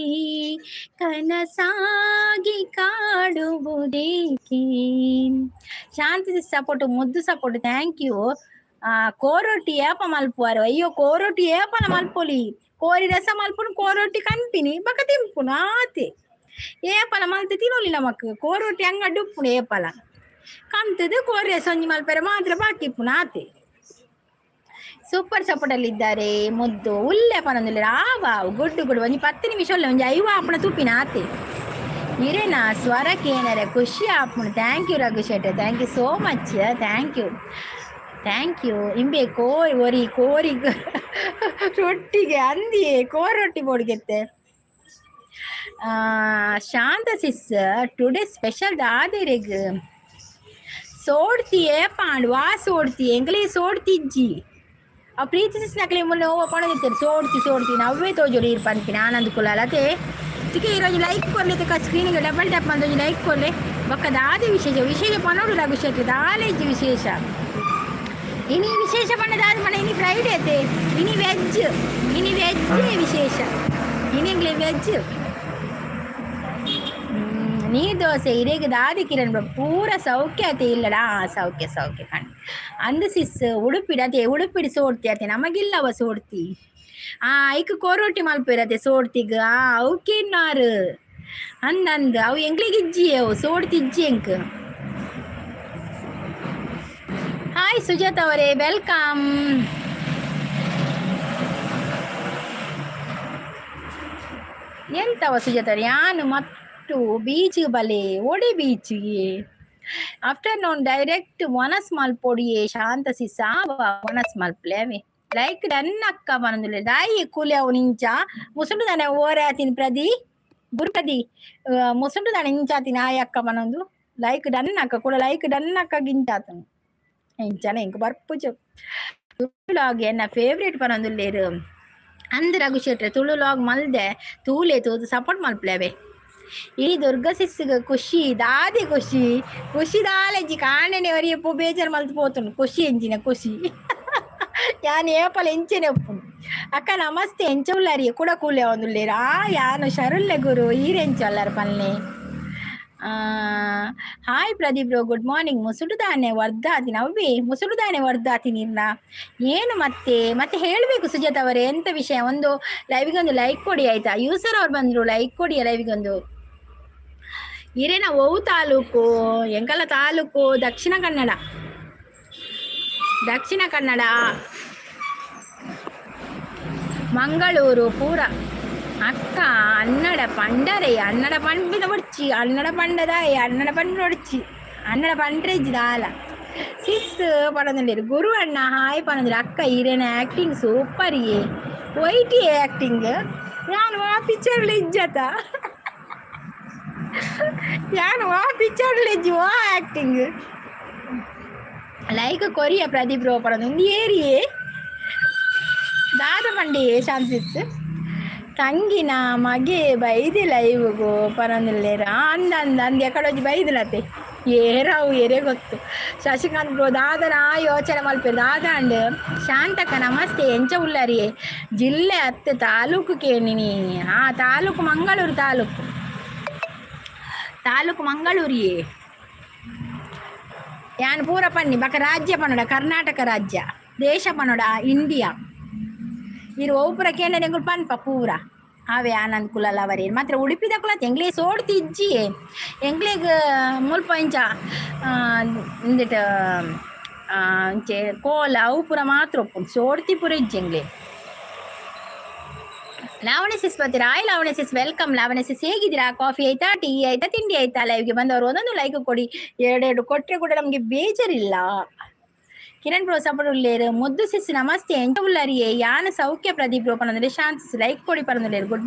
ಕನಸಾಗಿ ಕಾಡುವುದೇಕೆ? ಶಾಂತಿ ಸಪೋರ್ಟ್, ಮುದ್ದು ಸಪೋರ್ಟ್, thank you. ಕೋರೊಟ್ಟಿ ಏಪ ಮಲ್ಪುವಾರು? ಅಯ್ಯೋ, ಕೋರೊಟ್ಟಿ ಏಪನ ಮಲ್ಪೊಲಿ. ಕೋರಿ ರಸ ಮಲ್ಪುನು, ಕೋರೊಟ್ಟಿ ಕನ್ಪಿನಿ, ಬಕ ತಿಂಪುನು ಆತೆ. ಏಪಲ ಮಲ್ತ್ ತಿನೊಲಿ ನಮಕ್. ಕೋರೊಟ್ಟಿ ಅಂಗಡಿ ಉಪ್ಪುನು. ಏಪಲ ಕಂತದು ಕೋರಿ ರಸ ಒಂಜಿ ಮಲ್ಪೆರೆ ಮಾತ್ರ ಬಾಕಿ ಇಪ್ಪುನು ಆತೆ. ಸೂಪರ್ ಸಪೋರ್ಟ್ ಅಲ್ಲಿ ಇದ್ದಾರೆ ಮುದ್ದು. ಉಲ್ಲೆ ಪನೊಂದುಲ್ಲೆರ್. ಆವ ಗುಡ್ಡು ಗುಡ್ಡು ಒಂಜಿ 10 ನಿಮಿಷ ಉಲ್ಲೆ. ಒಂಜಿ 50 ಆಪುಣ ತೂಪಿನ ಆತೆ. ಇರೇನಾ ಸ್ವರ ಕೇನರೆ ಖುಷಿ ಆಪುಂಡು. Thank you Raghu Shet, thank you so much, thank you, thank you. ಇಂಬೆ ಕೋರಿ ಒರಿ ಕೋರಿ ರೊಟ್ಟಿಗೆ ಅಂದಿಯೇ ಕೋರಿ ರೊಟ್ಟಿ ಬೋಡ್ಗೆತ್ತೆ. ಶಾಂತ ಸಿಸ್, ಟುಡೇ ಸ್ಪೆಷಲ್ ದಾದೆರೆಗ್? ಸೋಡ್ತಿ ಏಪಾಂಡ್ ವಾ ಸೋಡ್ತಿ? ಎಂಕಲೆ ಸೋಡ್ತಿ ಇಜ್ಜಿ. ಆ ಪ್ರೀತಿ ಸಿಸ್ ನಕಲಿ ಮುಲ್ಲ ಓ ಪಣದಿತ್ತೆರ್ ಸೋಡ್ತಿ ಸೋಡ್ತಿ ಅವೇ ತೋಜೊಡು ಈರ್ ಪನ್ಪಿನ. ಆನಂದ್ ಕುಲಾಲ್ ಅತೆ ತಿಕೆ ಈರೊಂಜಿ ಲೈಕ್ ಕೊರ್ಲೆ. ತಿಕ ಸ್ಕ್ರೀನಿಗೆ ಡಬಲ್ ಟ್ಯಾಪ್ ಮಲ್ತ್ ಒಂಜಿ ಲೈಕ್ ಕೊರ್ಲೆ. ಬೊಕ್ಕ ದಾದೆ ವಿಶೇಷ? ವಿಶೇಷ ಪನೊಡು ರಘು ಶೆಟ್ಟಿ, ದಾಲ ಇಜ್ಜಿ ವಿಶೇಷ. ಇನಿ ವಿಶೇಷ ಪಂಡ ದಾದ ಪಂಡ ಇನಿ ಫ್ರೈಡೆ ಅತೆ, ಇನಿ ವೆಜ್, ಇನಿ ವೆಜ್ ವಿಶೇಷ. ಇನಿ ಎಂಕ್ಲೆ ವೆಜ್ ನೀರ್ ದೋಸೆ. ಇರೆಗ್ ದಾದಿ ಕಿರಣ್ ಪೂರ ಸೌಖ್ಯ ಅತೆ ಇಲ್ಲಡ? ಸೌಖ್ಯ ಸೌಖ್ಯ ಕಣ್. ಅಂದು ಸಿಸ್, ಉಡುಪಿಡ್ ಅತೆ, ಉಡುಪಿಡ್ ಸೋಡ್ತಿ ಅತೆ, ನಮಗಿಲ್ಲವ ಸೋಡ್ತಿ. ಆ ಐಕ್ ಕೋರೋಟಿ ಮಲ್ಪೆರ್ ಸೋಡ್ತಿಗ್. ಆ ಅವಕ್ಕೇನಾರು ಅಂದ್ ಅಂದ್ ಅವು ಎಂಕ್ಲೆಗ್ ಇಜ್ಜಿ, ಅವು ಸೋಡ್ತಿ ಇಜ್ಜಿ ಎಂಕ್. ಹಾಯ್ ಸುಜಾತ ಅವರೇ, welcome. ಎಂತವ ಸುಜಾತ ಅವರೇ? ಯಾನು ಮತ್ತು ಬೀಚ್ ಬಲೆ ಓಡಿ ಬೀಚ್ಗೆ ಆಫ್ಟರ್ನೂನ್ ಡೈರೆಕ್ಟ್ ವನಸ್ ಮಲ್ಪೊಡಿಯೇ. ಶಾಂತ ಸಿಸ್, ವನಸ್ ಮಲ್ಪಲೆ ಅವೆ. ಲೈಕ್ ಡನ್ ಅಕ್ಕ ಪನೊಂದುಲ್ಲೆ. ದಾಯಿ ಕೂಲಿ ಅವು ನಿಂಚ ಮುಸುಡು ದಾನೆ ಓರೆ ಆತಿನ ಪ್ರದಿ. ಗುರುಪದಿ ಮುಸುಂಡು ದಾನೆ ಇಂಚಾತಿನ ಆಯಕ್ಕ ಪನೊಂದು ಲೈಕ್ ಡನ್ ಅಕ್ಕ ಕೂಡ ಲೈಕ್ ಡನ್ ಅಕ್ಕ ಗಿಂಚಾತನು ಇಂಚನ ಇಂಕ್ ಬರ್ಪುಜು. ತುಳು ಲಾಗ್ ಎನ್ನ ಫೇವ್ರೇಟ್ ಪನೊಂದುಲ್ಲೇರು. ಅಂದ್ ರಘು ಶೆಟ್ರೆ, ತುಳು ಲಾಗ್ ಮಲ್ದೆ ತೂಲೆ, ತೂದು ಸಪೋರ್ಟ್ ಮಲ್ಪುಲವೆ. ಈ ದುರ್ಗಾ ಸಿಸ್ಗ್ ಖುಷಿ ದಾದೆ? ಖುಷಿ ಖುಷಿ ದಾಲೆಜ್ಜಿ. ಕಾಂಡೆನೆ ಒರಿಯಪ್ಪು ಬೇಜಾರ್ ಮಲ್ತ್ ಪೋತುಂಡು. ಖುಷಿ ಎಂಚಿನ ಖುಷಿ? ಯಾನ್ ಏಪಲ ಎಂಚನೆ ಉಪ್ಪುಂಡು. ಅಕ್ಕ ನಮಸ್ತೆ, ಎಂಚ ಉಲ್ಲಾರಿ? ಕೂಡ ಕೂಲೆ ಒಂದುಲ್ಲೇರು. ಆ ಯಾನು ಶರುಲ್ಲೆ ಗುರು, ಈರ್ ಎಂಚ ಉಲ್ಲಾರ ಪನ್ಲೆ. Hi Pradeep bro, good morning. ಮುಸುಡುದಾನೆ ವರ್ಧಾತಿನ ಅವ್ವೇ, ಮುಸುಡುದಾನೆ ವರ್ಧಾತಿ ನೀರ್ನ ಏನು? ಮತ್ತೆ ಮತ್ತೆ ಹೇಳಬೇಕು ಸುಜಾತ್ ಅವರೇ, ಎಂತ ವಿಷಯ? ಒಂದು ಲೈವಿಗೆ ಒಂದು ಲೈಕ್ ಕೊಡಿ, ಆಯ್ತಾ? ಯೂಸರ್ ಅವ್ರು ಬಂದ್ರು, ಲೈಕ್ ಕೊಡಿ ಲೈವಿಗೆ ಒಂದು. ಇರೇನ ಒವು ತಾಲೂಕು? ಎಂಕಲ ತಾಲೂಕು ದಕ್ಷಿಣ ಕನ್ನಡ, ದಕ್ಷಿಣ ಕನ್ನಡ, ಮಂಗಳೂರು ಪೂರ. ಅಕ್ಕ ಅನ್ನಡ ಪಂಡರೆ, ಅನ್ನಡ ಪಂಪಿನ ಬಡ್ಚಿ, ಅನ್ನಡ ಪಂಡದ ಅನ್ನಡ ಪಂಡ ಒಡ್ಚಿ, ಅನ್ನಡ ಪಂಡ್ರೆ ದಾಲ ಸಿಸ್ ಪಡೊಂದುಲ್ಲೆರ್. ಗುರು ಅಣ್ಣ ಹಾಯ್ ಪನೊಂದುಲ್ಲೆರ್. ಅಕ್ಕ ಇರೆನ ಆಕ್ಟಿಂಗ್ ಸೂಪರ್. ಯೇ ವೈಟಿ ಆಕ್ಟಿಂಗ್? ಯಾನ್ ವಾ ಪಿಕ್ಚರ್ ಇಜ್ಜತ, ಯಾನ್ ವಾ ಪಿಕ್ಚರ್ ಇಜ್ಜಿ, ವಾ ಆಕ್ಟಿಂಗ್. ಲೈಕ್ ಕೊರಿಯ ಪ್ರದೀಪ್ ಬ್ರೋ ಪಡೊಂದು. ಏರಿಯೇ ದಾದ ಪಂಡಿ ಶಾಂತಿಸ್. ತಂಗಿನ ಮಗೆ ಬೈದಿ ಲೈವ್ಗು ಪನೊಂದುಲ್ಲೆರ್. ಅಂದ ಅಂದ ಅಂದ್ ಎಕಡೊಂಜಿ ಬೈದಿಲತೆ, ಏರವು ಏರೇ ಗೊತ್ತು. ಶಶಿಕಾಂತ್ ಬ್ರೋ, ದಾದನ ಯೋಚನೆ ಮಲ್ಪೆರ್ ದಾದಾಂಡ್. ಶಾಂತಕ್ಕ ನಮಸ್ತೆ, ಎಂಚ ಉಲ್ಲರಿ? ಜಿಲ್ಲೆ ಅತ್ತೆ, ತಾಲೂಕು ಕೇಣಿನಿ. ಹಾ, ತಾಲೂಕು ಮಂಗಳೂರು, ತಾಲೂಕು ತಾಲೂಕು ಮಂಗಳೂರಿಯೇ. ಯಾನ್ ಪೂರ ಪನ್ನಿ ಬಕ ರಾಜ್ಯ ಪನೋಡ ಕರ್ನಾಟಕ ರಾಜ್ಯ, ದೇಶ ಪನೋಡ ಇಂಡಿಯಾ. ಇರು ಒವು ಕೇಂದ್ರ ಎಂಕುಲು ಪನ್ಪ ಪೂರ. ಆವೆ ಆನಂದ್ ಕುಲಾಲ್ ಅವರೇ ಮಾತ್ರ ಉಡುಪಿದ ಕುಲ. ಎಂಗ್ಲೇ ಸೋಡ್ತಿ ಇಜ್ಜಿ ಎಂಗ್ಲೆಗ್. ಮುಲ್ಪ ಇಂಚ ಇಂದೆಟ್ ಇಂಚೆ ಕೋಲ ಅವು ಪೂರ ಮಾತ್ರ ಉಪ್ಪುಂಡು, ಸೋಡ್ತಿ ಪೂರ ಇಜ್ಜಿ ಎಂಗ್ಲೆ. ಲಾವಣ್ಯ ಸಿಸ್ ಬರ್ತೀರಾ? Hi Lavanya sis, welcome. Lavanya sis, ಹೇಗಿದ್ದೀರಾ? ಕಾಫಿ ಆಯ್ತಾ? ಟೀ ಆಯ್ತಾ? ತಿಂಡಿ ಆಯ್ತಾ? ಲೈವ್ಗೆ ಬಂದವರು ಒಂದೊಂದು ಲೈಕ್ ಕೊಡಿ. ಎರಡೆರಡು ಕೊಟ್ಟರೆ ಕೂಡ ನಮಗೆ ಬೇಜಾರಿಲ್ಲ. ಕಿರಣ್ ಬ್ರೋ ಸಪೋರ್ಟ್ ಉಲ್ಲೇರು. ಮುದ್ದು ಸಿಸ್ ನಮಸ್ತೆ, ಎಂಚ ಉಲ್ಲರಿಯೇ? ಯಾನ ಸೌಖ್ಯ ಪ್ರದೀಪ್ ಬ್ರೋ ಪನಂದ್ರೆ. ಶಾಂತ್ ಸಿಸ್ ಲೈಕ್ ಕೊಡಿ ಪನಂದುಲ್ಲೇರು. ಗುಡ್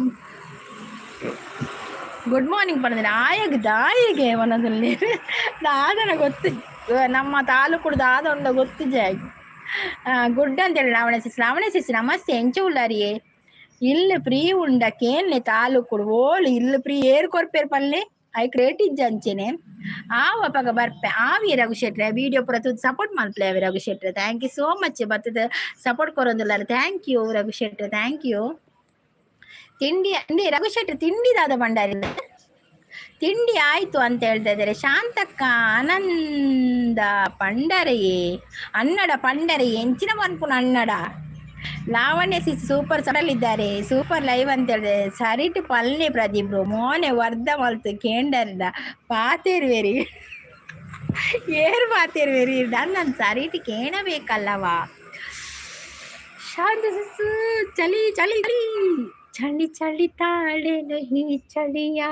ಗುಡ್ ಮಾರ್ನಿಂಗ್ ಪನಂದ್ರೆ. ಆಯಗ್ ದಾಯಿಗೆ ಪನಂದುಲ್ಲೇರು. ದಾದನ ಗೊತ್ತು, ನಮ್ಮ ತಾಲೂಕು ದಾದ ಉಂಡ ಗೊತ್ತು ಜಾಗ್. ಗುಡ್ ಅಂತೇಳಿ ಲಾವಣ್ಯ ಸಿಸ್. ಲಾವಣ್ಯ ಸಿಸ್ ನಮಸ್ತೆ, ಎಂಚ ಉಲ್ಲರಿಯೇ? ಇಲ್ಲು ಫ್ರೀ ಉಂಡ ಕೇನ್ಲೆ ತಾಲೂಕು ಓಲು ಇಲ್ಲು ಫ್ರೀ ಏರ್ ಕೊರ್ಪೇರ್ ಪಲ್ಲೆ? ಐಕ್ ರೇಟ್ ಇಜ್ಜ ಅಂಚೆನೆ. ಆವ ಅಪಗ ಬರ್ಪೆ ಆವಿ. ರಘು ಶೆಟ್ರೆ, ವಿಡಿಯೋ ಪೂರ ತೂದು ಸಪೋರ್ಟ್ ಮಲ್ಪಲೆ ಅವೆ. ರಘು ಶೆಟ್ರೆ, thank you so much. ಬತ್ತದ ಸಪೋರ್ಟ್ ಕೊರೊಂದುಲ್ಲಾರ. Thank you Raghu ಶೆಟ್ರೆ, thank you. ತಿಂಡಿ ಅಂದೆ ರಘು ಶೆಟ್ರೆ, ತಿಂಡಿ ದಾದ ಭಂಡಾರಿ? ತಿಂಡಿ ಆಯ್ತು ಅಂತ ಹೇಳ್ತಾ ಇದ್ದಾರೆ. ಶಾಂತಕ್ಕ, ಆನಂದ ಪಂಡರೆಯೇ, ಅನ್ನಡ ಪಂಡರೆ ಎಂಚಿನ ಪನ್ಪುನ ಅನ್ನಡ. ಲಾವಣ್ಯ ಸಿಸ್ ಸೂಪರ್ ಇದ್ದಾರೆ, ಸೂಪರ್ ಲೈವ್ ಅಂತ ಹೇಳಿದೆ. ಸರಿಟ್ ಪಲ್ಲೆ ಪ್ರದೀಪ್ ಬ್ರೋ, ಮೋನೆ ವರ್ಧ ಮಲ್ತು ಕೇಂಡರ್ದ ಪಾತೇರ್ವೇರಿ, ಏರ್ ಪಾತೇರ್ವೇರಿ? ನನ್ನ ಸರಿಟ್ ಕೇಳಬೇಕಲ್ಲವಾ? ಶಾಂತ ಸಿಸ್, ಚಳಿ ಚಳಿ ಚಳಿ ಚಳಿ ಚಳಿ ತಾಳೆ ನಹಿ ಚಳಿಯಾ.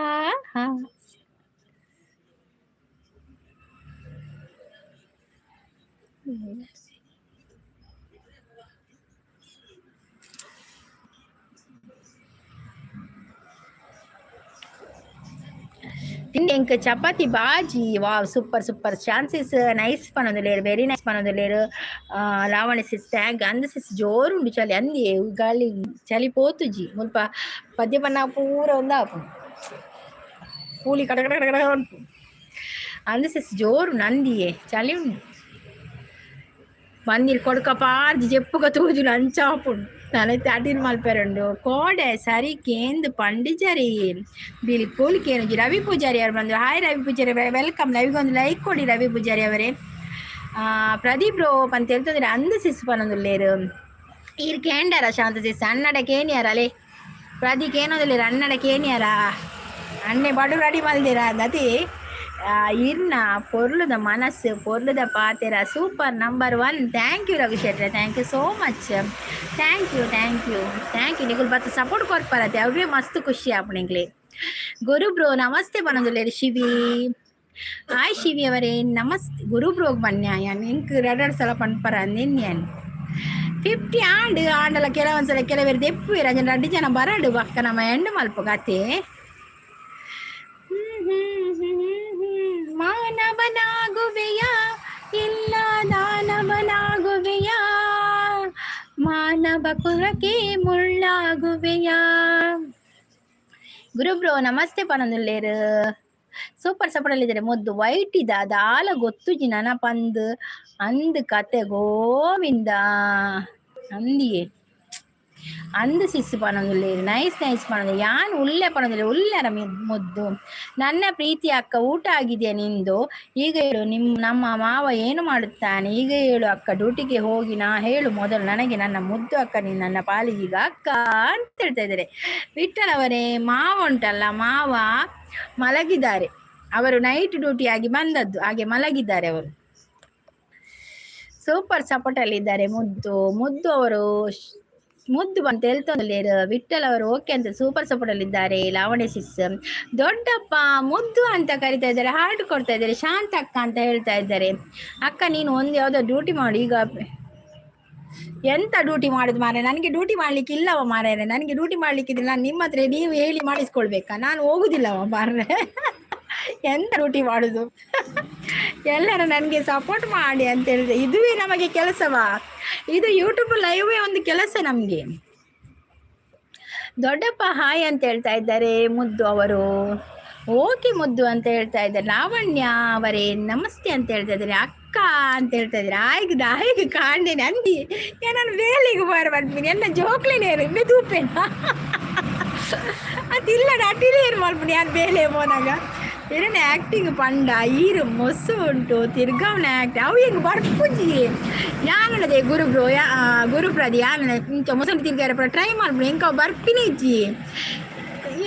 ತಿಂಡಿ ಎಂಕ್ ಚಪಾತಿ ಬಾಜಿ. Wow, super super. Chances nice ಪನೊಂದುಲ್ಲೇರು, ವೆರಿ ನೈಸ್ ಪನೊಂದುಲ್ಲೇರು. Lavanya sis thank. ಅಂದ್ ಸಿಸ್, ಜೋರುಂಡು ಚಳಿ ಅಂದಿ. ಗಾಳಿ ಚಳಿ ಪೋತುಜಿ. ಮುಲ್ಪ ಪದ್ಯ ಪನ್ನ ಪೂರ ಒಂದಾಪುಂಡು, ಕೂಲಿ ಕಡ ಕಡ ಕಡ ಕಡ ಉಂಟು. ಅಂದ್ ಸಿಸ್, ಜೋರು ನಂದಿಯೇ ಚಳಿ ಉಂಡು. ಬಂದಿರು ಕೊಡ್ಕ ಪಾರ್ಜಿ ಜೆಪ್ಪುಗ ತೋಜುಂಡು, ಅಂಚಾಪುಂಡು. ನನ ಅಡಿಲ್ ಮಲ್ಪೆರುಂಡು. ಕೋಡೆ ಸರಿ ಕೇಂದ್ ಪಂಡಿಜರಿ, ಬಿಲ್ಕುಲ್ ಕೇನುಜಿ. ರವಿ ಪೂಜಾರಿ ಅವರು ಬಂದ್ರು. ಹಾಯ್ ರವಿ ಪೂಜಾರಿ, welcome. ಲೈವ್ಗೆ ಒಂದು ಲೈಕ್ ಕೊಡಿ ರವಿ ಪೂಜಾರಿ ಅವರೇ. ಪ್ರದೀಪ್ ಬ್ರೋ ಅಂತ ಹೇಳ್ತಂದ್ರೆ ಅಂದ ಸಿಸ್ ಪನೊಂದುಲ್ಲೇರು. ಈರ್ ಕೇಂಡಾರ ಶಾಂತ ಸಿಸ್? ಅನ್ನಡ ಕೇನಿಯಾರ ಅಲೆ ಪ್ರದೀಕ್ ಏನೊಂದುಲ್ಲೇರು? ಅನ್ನಡ ಕೇನಿಯಾರ? ಅಣ್ಣೆ ಬಡು ರೆಡಿ ಮಲ್ದಿರ ಅಂದತಿ. ಇರ್ನ ಪೊರ್ಲುದ ಮನಸ್ಸು, ಪೊರ್ಲುದ ಪಾತೆರ, super number one. Thank you Raghu ಶೆಟ್ರೆ, thank you so much, thank you, thank you, thank you. ನಿಗುಲ್ ಬತ್ತ ಸಪೋರ್ಟ್ ಕೊರ್ಪರತೆ, ಅವೇ ಮಸ್ತ್ ಖುಷಿ ಆಪುಂಡು. ಗುರು ಬ್ರೋ ನಮಸ್ತೆ ಪನೊಂದುಲ್ಲೇರು ಶಿವಿ. ಹಾಯ್ ಶಿವಿ ಅವರೇ, ನಮಸ್ತೆ. ಗುರು ಬ್ರೋಗ್ ಬನ್ಯ ಯಾನ್ ಎಂಕ್ ರಡಡ್ ಸಲ ಪನ್ಪರ ಅಂದೇನ್. ಯಾನ್ 50 ಆಂಡ್ ಆಂಡಲ ಕೆಲವೊಂದ್ಸಲ ಕೆಲವರು ದೆಪ್ಪುವೆರ್. ಅಂಚನೆ ರಡ್ಡ್ ಜನ ಬರಡು, ಬಕ್ಕ ನಮ ಎಂಡ್ ಮಲ್ಪುಗ ಅತೆ. ಮಾನವ ಕುಲಕ್ಕೆ ಮುಳ್ಳಾಗುವೆಯ. ಗುರು ಬ್ರೋ ನಮಸ್ತೆ ಪನೊಂದುಲ್ಲೇರು. Super support. ಮುದ್ದು ವೈಟ್ ಇದ ದಾಲ ಗೊತ್ತುಜಿ ನನ ಪಂದ್ ಅಂದ್ ಕತೆ ಗೋವಿಂದ ಅಂದಿಯೇ ಅಂದ್ ಸಿಸ್ ಪನೊಂದುಲ್ಲೇರು. Nice nice ಪನೊಂದು. ಯಾನ್ ಉಲ್ಲೆ ಪನೊಂದುಲ್ಲೆ. ಉಲ್ಲೆರ ಮುದ್ದು. ನನ್ನ ಪ್ರೀತಿ ಅಕ್ಕ, ಊಟ ಆಗಿದೆಯಾ ನಿಂದು? ಈಗ ಹೇಳು, ನಮ್ಮ ಮಾವ ಏನು ಮಾಡುತ್ತಾನೆ? ಈಗ ಹೇಳು ಅಕ್ಕ. ಡ್ಯೂಟಿಗೆ ಹೋಗಿ ನಾ ಹೇಳು ಮೊದಲು ನನಗೆ. ನನ್ನ ಮುದ್ದು ಅಕ್ಕ, ನೀನು ನನ್ನ ಪಾಲಿಗೆ ಈಗ ಅಕ್ಕ ಅಂತ ಹೇಳ್ತಾ ಇದ್ದಾರೆ ವಿಠಲ್ ಅವರೇ. ಮಾವ ಉಂಟಲ್ಲ, ಮಾವ ಮಲಗಿದ್ದಾರೆ. ಅವರು ನೈಟ್ ಡ್ಯೂಟಿ ಆಗಿ ಬಂದದ್ದು, ಹಾಗೆ ಮಲಗಿದ್ದಾರೆ ಅವರು. ಸೂಪರ್ ಸಪೋರ್ಟ್ ಅಲ್ಲಿ ಇದ್ದಾರೆ ಮುದ್ದು. ಮುದ್ದು ಅವರು ಮುದ್ದು ಅಂತ ಹೇಳ್ತೊಂದುಲ್ಲೇರು. ವಿಠಲ್ ಅವರು ಓಕೆ ಅಂತ ಸೂಪರ್ ಸಪೋರ್ಟ್ ಅಲ್ಲಿ ಇದ್ದಾರೆ. ಲಾವಣ್ಯ ಸಿಸ್ ದೊಡ್ಡಪ್ಪ ಮುದ್ದು ಅಂತ ಕರಿತಾ ಇದ್ದಾರೆ, ಹಾರ್ಟ್ ಕೊಡ್ತಾ ಇದ್ದಾರೆ. ಶಾಂತ ಅಕ್ಕ ಅಂತ ಹೇಳ್ತಾ ಇದ್ದಾರೆ. ಅಕ್ಕ, ನೀನು ಒಂದು ಯಾವ್ದೋ ಡ್ಯೂಟಿ ಮಾಡು ಈಗ. ಎಂತ ಡ್ಯೂಟಿ ಮಾಡುದು ಮಾರೆ? ನನಗೆ ಡ್ಯೂಟಿ ಮಾಡ್ಲಿಕ್ಕೆ ಇಲ್ಲವ ಮಾರ್ರೆ. ನನಗೆ ಡ್ಯೂಟಿ ಮಾಡ್ಲಿಕ್ಕೆ ಇದ್ರೆ ನಾನು ನಿಮ್ಮ ಹತ್ರ ನೀವು ಹೇಳಿ ಮಾಡಿಸ್ಕೊಳ್ಬೇಕಾ? ನಾನು ಹೋಗುದಿಲ್ಲವ ಮಾರ್ರೆ. ಎಂತ ಡ್ಯೂಟಿ ಮಾಡುದು? ಎಲ್ಲರೂ ನನಗೆ ಸಪೋರ್ಟ್ ಮಾಡಿ ಅಂತ ಹೇಳಿದ್ರೆ, ಇದುವೇ ನಮಗೆ ಕೆಲಸವಾ? ಇದು ಯೂಟ್ಯೂಬ್ ಲೈವೇ ಒಂದು ಕೆಲಸ ನಮಗೆ. ದೊಡ್ಡಪ್ಪ ಹಾಯ್ ಅಂತ ಹೇಳ್ತಾ ಇದ್ದಾರೆ ಮುದ್ದು ಅವರು. ಓಕೆ ಮುದ್ದು ಅಂತ ಹೇಳ್ತಾ ಇದ್ದಾರೆ. ಲಾವಣ್ಯ ಅವರೇ ನಮಸ್ತೆ ಅಂತ ಹೇಳ್ತಾ ಇದ್ದಾರೆ. ಅಕ್ಕ ಅಂತ ಹೇಳ್ತಾ ಇದ್ದಾರೆ. ಆಯ್ತು ಆಯ್ತು ಕಾಂಡೇನೆ ಅಂದಿ. ನಾನು ಬೇಲಿಗೆ ಬಾರ ಬರ್ತೀನಿ ಎಲ್ಲ ಜೋಕ್ಲೇನೆ ಮೆದೂಪೇನ ಅದಿಲ್ಲ. ಅಟಿಲೇ ಏನು ಮಲ್ಪುನಿ ಯಾನ್ ಬೇಲೆ ಪೋನಾಗ? ಇರನೆ ಆ್ಯಕ್ಟಿಂಗ್ ಪಂಡ ಈರು ಮೊಸು ಉಂಟು ತಿರ್ಗವನ ಆ್ಯಕ್ಟ್ ಅವು ಹೆಂಗೆ ಬರ್ಪುಜಿ. ಯಾನದೆ ಗುರು ಬ್ರೋ, ಯಾ ಗುರುಪ್ರದಿ ಯಾನ ಇಂಚ ಮೊಸರು ತಿರ್ಗಾರ ಟ್ರೈ ಮಲ್ಪುನಿ. ಎಂಕ ಅವು ಬರ್ಪಿನಿ ಇಜ್ಜಿ.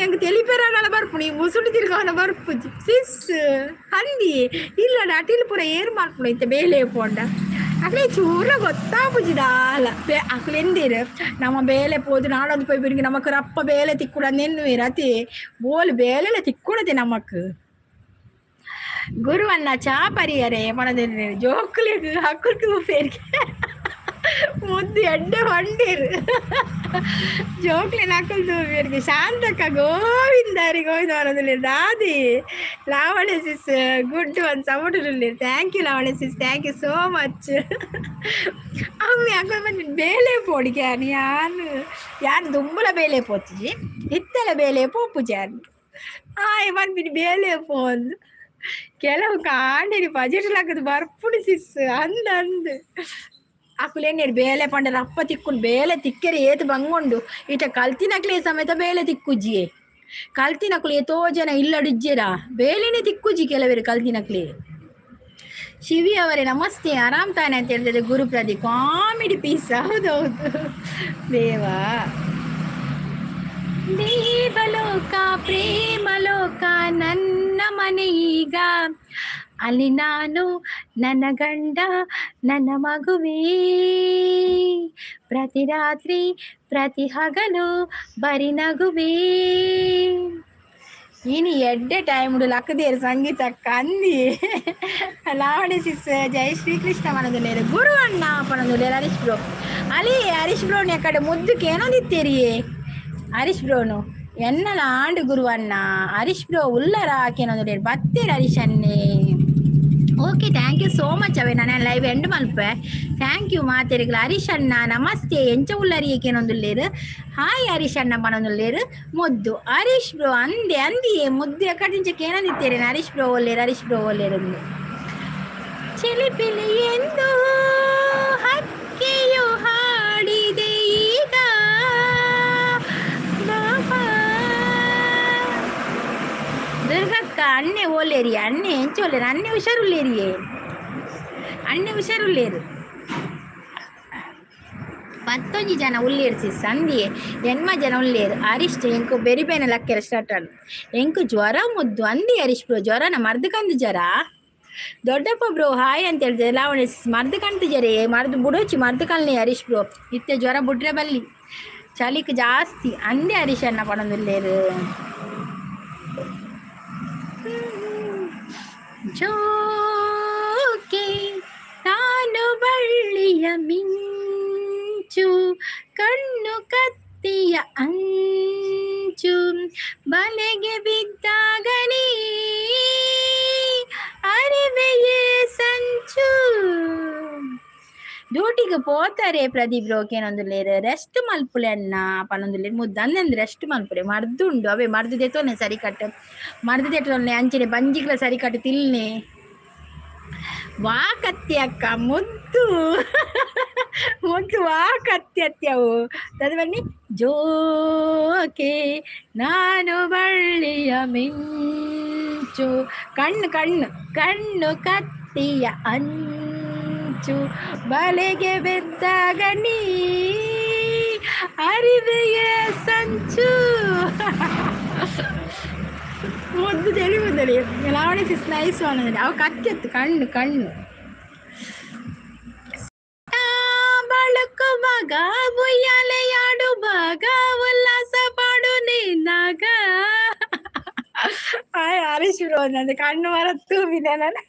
ಎಂಕ್ ತೆಲಿಪೆರಾಡಲ ಬರ್ಪುನಿ, ಮುಸುಡು ತಿರ್ಗವನ ಬರ್ಪುಜಿ ಸಿಸ್ ಹಂದಿ. ಇಲ್ಲ, ಅಟಿಲ್ ಪೂರ ಏರ್ ಮಲ್ಪುನು ಇತ್ತೆ ಬೇಲೆ ಪೋಂಡ. ಅಕ್ಲೆ ಚೂರ ಗೊತ್ತಾಪುಜಿ ದಾಲ. ಅಕ್ಲು ಎಂದಿರು ನಮ್ಮ ಬೇಲೆ ಪೋದು ನಾಡೊಂದು ಪೋಯಿ ಬಿಡಿಗೆ ನಮಕ್ ರಪ್ಪ ಬೇಲೆ ತಿಕ್ಕುಡ ನೆನ್ನುವೆರ್ ಅತಿ ಬೋಲು ಬೇಲೆಲ ತಿಕ್ಕುಡದೆ ನಮಕ್. ಗುರುವನ್ನ ಚಾ ಪರಿಯರೆ ಪಣದಿರು. ಜೋಕುಲೆಗ್ ಅಕುಲು ತೂಪೆರ್ಗೆ. ಮುದ್ದು ಎಡ್ಡೆ ಪಂಡೇರು, ಜೋಕ್ಲೆನ ಅಕುಲು ತೂಪೆರ್ಗೆ. ಶಾಂತಕ್ಕ ಗೋವಿಂದಾರಿ ಗೋವಿಂದ ಪನೊಂದುಲ್ಲೆರ್. ದಾದಿ Lavanya sis good one support ಉಲ್ಲೆರ್. Thank you Lavanya sis, thank you so much. ಅಮ್ಮೆ ಅಕುಲು ಬಂದು ಬೇಲೆ ಪೋಡಿಗೆ ಯಾನ್ ಯಾನ್ ಯಾನ್ ದುಂಬುಲ ಬೇಲೆ ಪೋತುಜಿ, ಇತ್ತಲ ಬೇಲೆ ಪೋಪುಜಿ ಯಾನ್. ಆಯ್ ಪನ್ಪಿನಿ ಬೇಲೆ ಪೋಂದು. ಕೆಲವು ಕಾಂಡೆನಿ ಬಜೆಟ್ ಲಕ್ಕದು ಬರ್ಪುಂಡು ಸಿಸ್. ಅಂದ್ ಅಂದ್ ಅಕುಲು ಎನ್ನೇರು ಬೇಲೆ ಪಂಡ ರಪ್ಪ ತಿಕ್ಕುಂಡು. ಬೇಲೆ ತಿಕ್ಕೆರೆ ಏತ್ ಬಂಗುಂಡು. ಇಟ ಕಲ್ತಿನಕ್ಲೆ ಸಮೇತ ಬೇಲೆ ತಿಕ್ಕುಜ್ಜಿಯೇ. ಕಲ್ತಿನಕ್ಲು ಏತೋ ಜನ ಇಲ್ಲಡಿಜ್ಜೆರಾ, ಬೇಲೆನೆ ತಿಕ್ಕುಜಿ ಕೆಲವರು ಕಲ್ತಿನಕ್ಲೆ. ಶಿವಿ ಅವರೇ ನಮಸ್ತೆ, ಆರಾಮ್ ತಾನೆ ಅಂತ ಹೇಳ್ತಿದ್ದೆ. ಗುರುಪ್ರದಿ ಕಾಮಿಡಿ ಪೀಸ್. ಹೌದೌದು ದೇವಾ. ದೇವಲೋಕ ಪ್ರೇಮಲೋಕ ನನ್ನ ಮನೆ ಈಗ. ಅಲ್ಲಿ ನಾನು, ನನ್ನ ಗಂಡ, ನನ್ನ ಮಗುವೇ. ಪ್ರತಿ ರಾತ್ರಿ ಪ್ರತಿ ಹಗಲು ಬರಿ ನಗುವೇ. ಇನಿ ಎಡ್ಡೆ ಟೈಮ್ ಲಕ್ಕದೇರು ಸಂಗೀತಕ್ಕ ಅಂದಿ. ಲಾವಣಿ ಸಿಸ್ ಜೈ ಶ್ರೀಕೃಷ್ಣ ಪನೊಂದುಲ್ಲೇರು. ಗುರು ಅಣ್ಣ ಪನೊಂದುಲ್ಲೇರು. ಹರೀಶ್ ಬ್ರೋ ಅಲ್ಲಿ. ಹರೀಶ್ ಬ್ರೋನ್ ಕಡೆ ಮುದ್ದುಕ್ಕೆ ಏನೊಂದಿತ್ತೇರಿಯೇ ಹರೀಶ್ ಬ್ರೋನು? ಎನ್ನಲ ಆಂಡ್ ಗುರುವಣ್ಣ. ಹರೀಶ್ ಬ್ರೋ ಉಲ್ಲರ ಕೇನೊಂದುಲ್ಲೇರು. ಬತ್ತೇರು ಹರೀಶ್ ಅನ್ನೇ. Okay, thank you so much ಅವೇ. ನಾನು ಲೈವ್ ಎಂಡ್ ಮಲ್ಪೆ. Thank you ಮಾತೆರಿಗ್ಲ. ಹರೀಶ್ ಅಣ್ಣ ನಮಸ್ತೆ, ಎಂಚ ಉಲ್ಲರಿ ಕೇನೊಂದುಲ್ಲೇರು. ಹಾಯ್ ಹರೀಶ್ ಅಣ್ಣ ಪನೊಂದುಲ್ಲೇರು ಮುದ್ದು. ಹರೀಶ್ ಬ್ರೋ ಅಂದೆ ಅಂದಿಯೇ ಮುದ್ದು ಎಕ್ಕದಿಂಚ ಕೇನೊಂದಿತ್ತೇರೆ. ಹರೀಶ್ ಬ್ರೋ ಒಲ್ಲೇರು, ಹರೀಶ್ ಬ್ರೋ ಒಲ್ಲೇರು. ಚಿಲಿಪಿಲಿ ಎಂದು ಹಕ್ಕಿಯು ಹಾಡಿದೆ ಈಗ ಬಾಬಾ. ದುರ್ಗಕ್ಕ ಅಣ್ಣೆ ಓಲೇರಿ? ಅಣ್ಣೆ ಎಂಚ ಓಲೇರು? ಅಣ್ಣೆ ಹುಷಾರುಲ್ಲೇರಿಯೇ? ಅಣ್ಣೆ ಹುಷಾರುಲ್ಲೇರು. 11 ಜನ ಉಲ್ಲೇರು ಸಿಸ್ ಸಂದಿಯೇ. ಎನ್ಮ ಜನ ಉಲ್ಲೇರು. ಹರೀಶ್ ಎಂಕು ಬೆರಿ ಬೇನೆ ಲಕ್ಕೆರ ಸ್ಟಾರ್ಟ್ ಆಂಡ್. ಎಂಕು ಜ್ವರ ಮುದ್ದು ಅಂದಿ ಹರೀಶ್ ಬ್ರೋ. ಜ್ವರನ ಮರ್ದು ಕಂದು ಜ್ವರ. ದೊಡ್ಡಪ್ಪ ಬ್ರೋ ಹಾಯ್ ಅಂತ ಹೇಳ್ತಾರೆ ಲಾವಣ್ಯ ಸಿಸ್. ಮರ್ದು ಕಂತು ಜರೆ, ಮರ್ದು ಬುಡೋಚಿ ಮರ್ದು ಕಲ್ನಿ ಹರೀಶ್ ಬ್ರೋ. ಇತ್ತೆ ಜ್ವರ ಬುಡ್ರೆ ಬಲ್ಲಿ, ಚಳಿಕ್ ಜಾಸ್ತಿ ಅಂದೆ. ಹರೀಶ್ ಅಣ್ಣ ಪಣೊಂದುಲ್ಲೇರು. ಜೋಕೆ ನಾನು ಬಳ್ಳಿಯ ಮಿಂಚು, ಕಣ್ಣು ಕತ್ತಿಯ ಅಂಚು, ಬಲೆಗೆ ಬಿದ್ದಾಗನೇ ಅರಿವೆಯೇ ಸಂಚು. ಡ್ಯೂಟಿಗೆ ಡ್ಯೂಟಿಗೆ ಪೋತಾರೆ ಪ್ರದೀಪ್ ರೋಕೇನೊಂದುಲ್ಲೇರು ರೆಸ್ಟ್ ಮಲ್ಪುಲೆ ಅಣ್ಣ ಪನೊಂದುಲ್ಲೇರು. ಮುದ್ದಂದು ರೆಸ್ಟ್ ಮಲ್ಪುಲೆ. ಮರ್ದು ಉಂಡು ಅವೇ ಮರ್ದು ದೆತ್ತೊನೆ ಸರಿ ಕಟ್ಟು, ಮರ್ದು ದೆತ್ತೊನೆ ಅಂಚನೆ ಬಂಜಿಗ್ಲ ಸರಿ ಕಟ್ಟು ತಿಲ್ನೆ. ವಾ ಕತ್ತಿ ಅಕ್ಕ ಮುದ್ದು ಮುದ್ದು ವಾ ಕತ್ತಿ ಅತ್ತಿ ಅವು ತದ ಬನ್ನಿ. ಜೋಕೆ ನಾನು ಬಳ್ಳಿಯ ಮಿಂಚು, ಕಣ್ಣು ಕಣ್ಣು ಕಣ್ಣು ಕತ್ತಿಯ ಅಂಚು, ಬಲೆಗೆ ಬಿದ್ದಾಗ ನೀ ಅರಿವೆಯ ಸಂಚು. ಮುದ್ದು ತೆಲಿವುದಲಿ ಲಾವಣಿ ಸಿಸ್ ನೈಸ್ ಅನ್ನೋದು ಅವು ಕತ್ತೆತ್ತು ಕಣ್ಣು ಕಣ್ಣು. ಬಳುಕು ಮಗ ಉಯ್ಯಾಲೆಯಾಡು ಬಾಗ ಉಲ್ಲಾಸ ಪಾಡು ನೀನಾಗ. ಆಯ್ ಹರೀಶ್ ಬ್ರೋ, ನಂದು ಕಣ್ಣು ಮರ ತೂಬಿದೆ ನಾನು.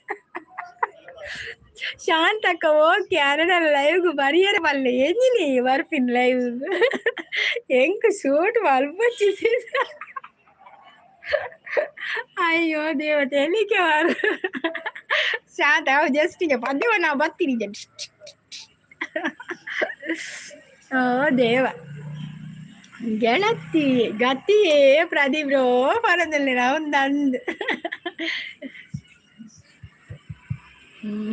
ಶಾಂತಕ್ಕ ಓಕೆ. ಅರಡ ಲೈವ್ಗೆ ಬರಿಯರ ಬಲ್ಲೆ ಎಂಜಿನಿ ಬರ್ಪಿನ್ ಲೈವ್ ಎಂಕ್ ಶೂಟ್ ಮಲ್ಪೊಚ್ಚಿ. ಅಯ್ಯೋ ದೇವತೆ, ಎಲ್ಲಿಗೆ ಬಾರು ಶಾಂತ. ಜಸ್ಟ್ ಈಗ ಪದ್ಯವ ನಾವು ಬರ್ತೀನಿ. ಓ ದೇವ ಗೆಳತಿ ಗತಿಯೇ ಪ್ರದೀಪ್ ಬ್ರೋ ಪರದಲ್ಲಿ ಒಂದಂದು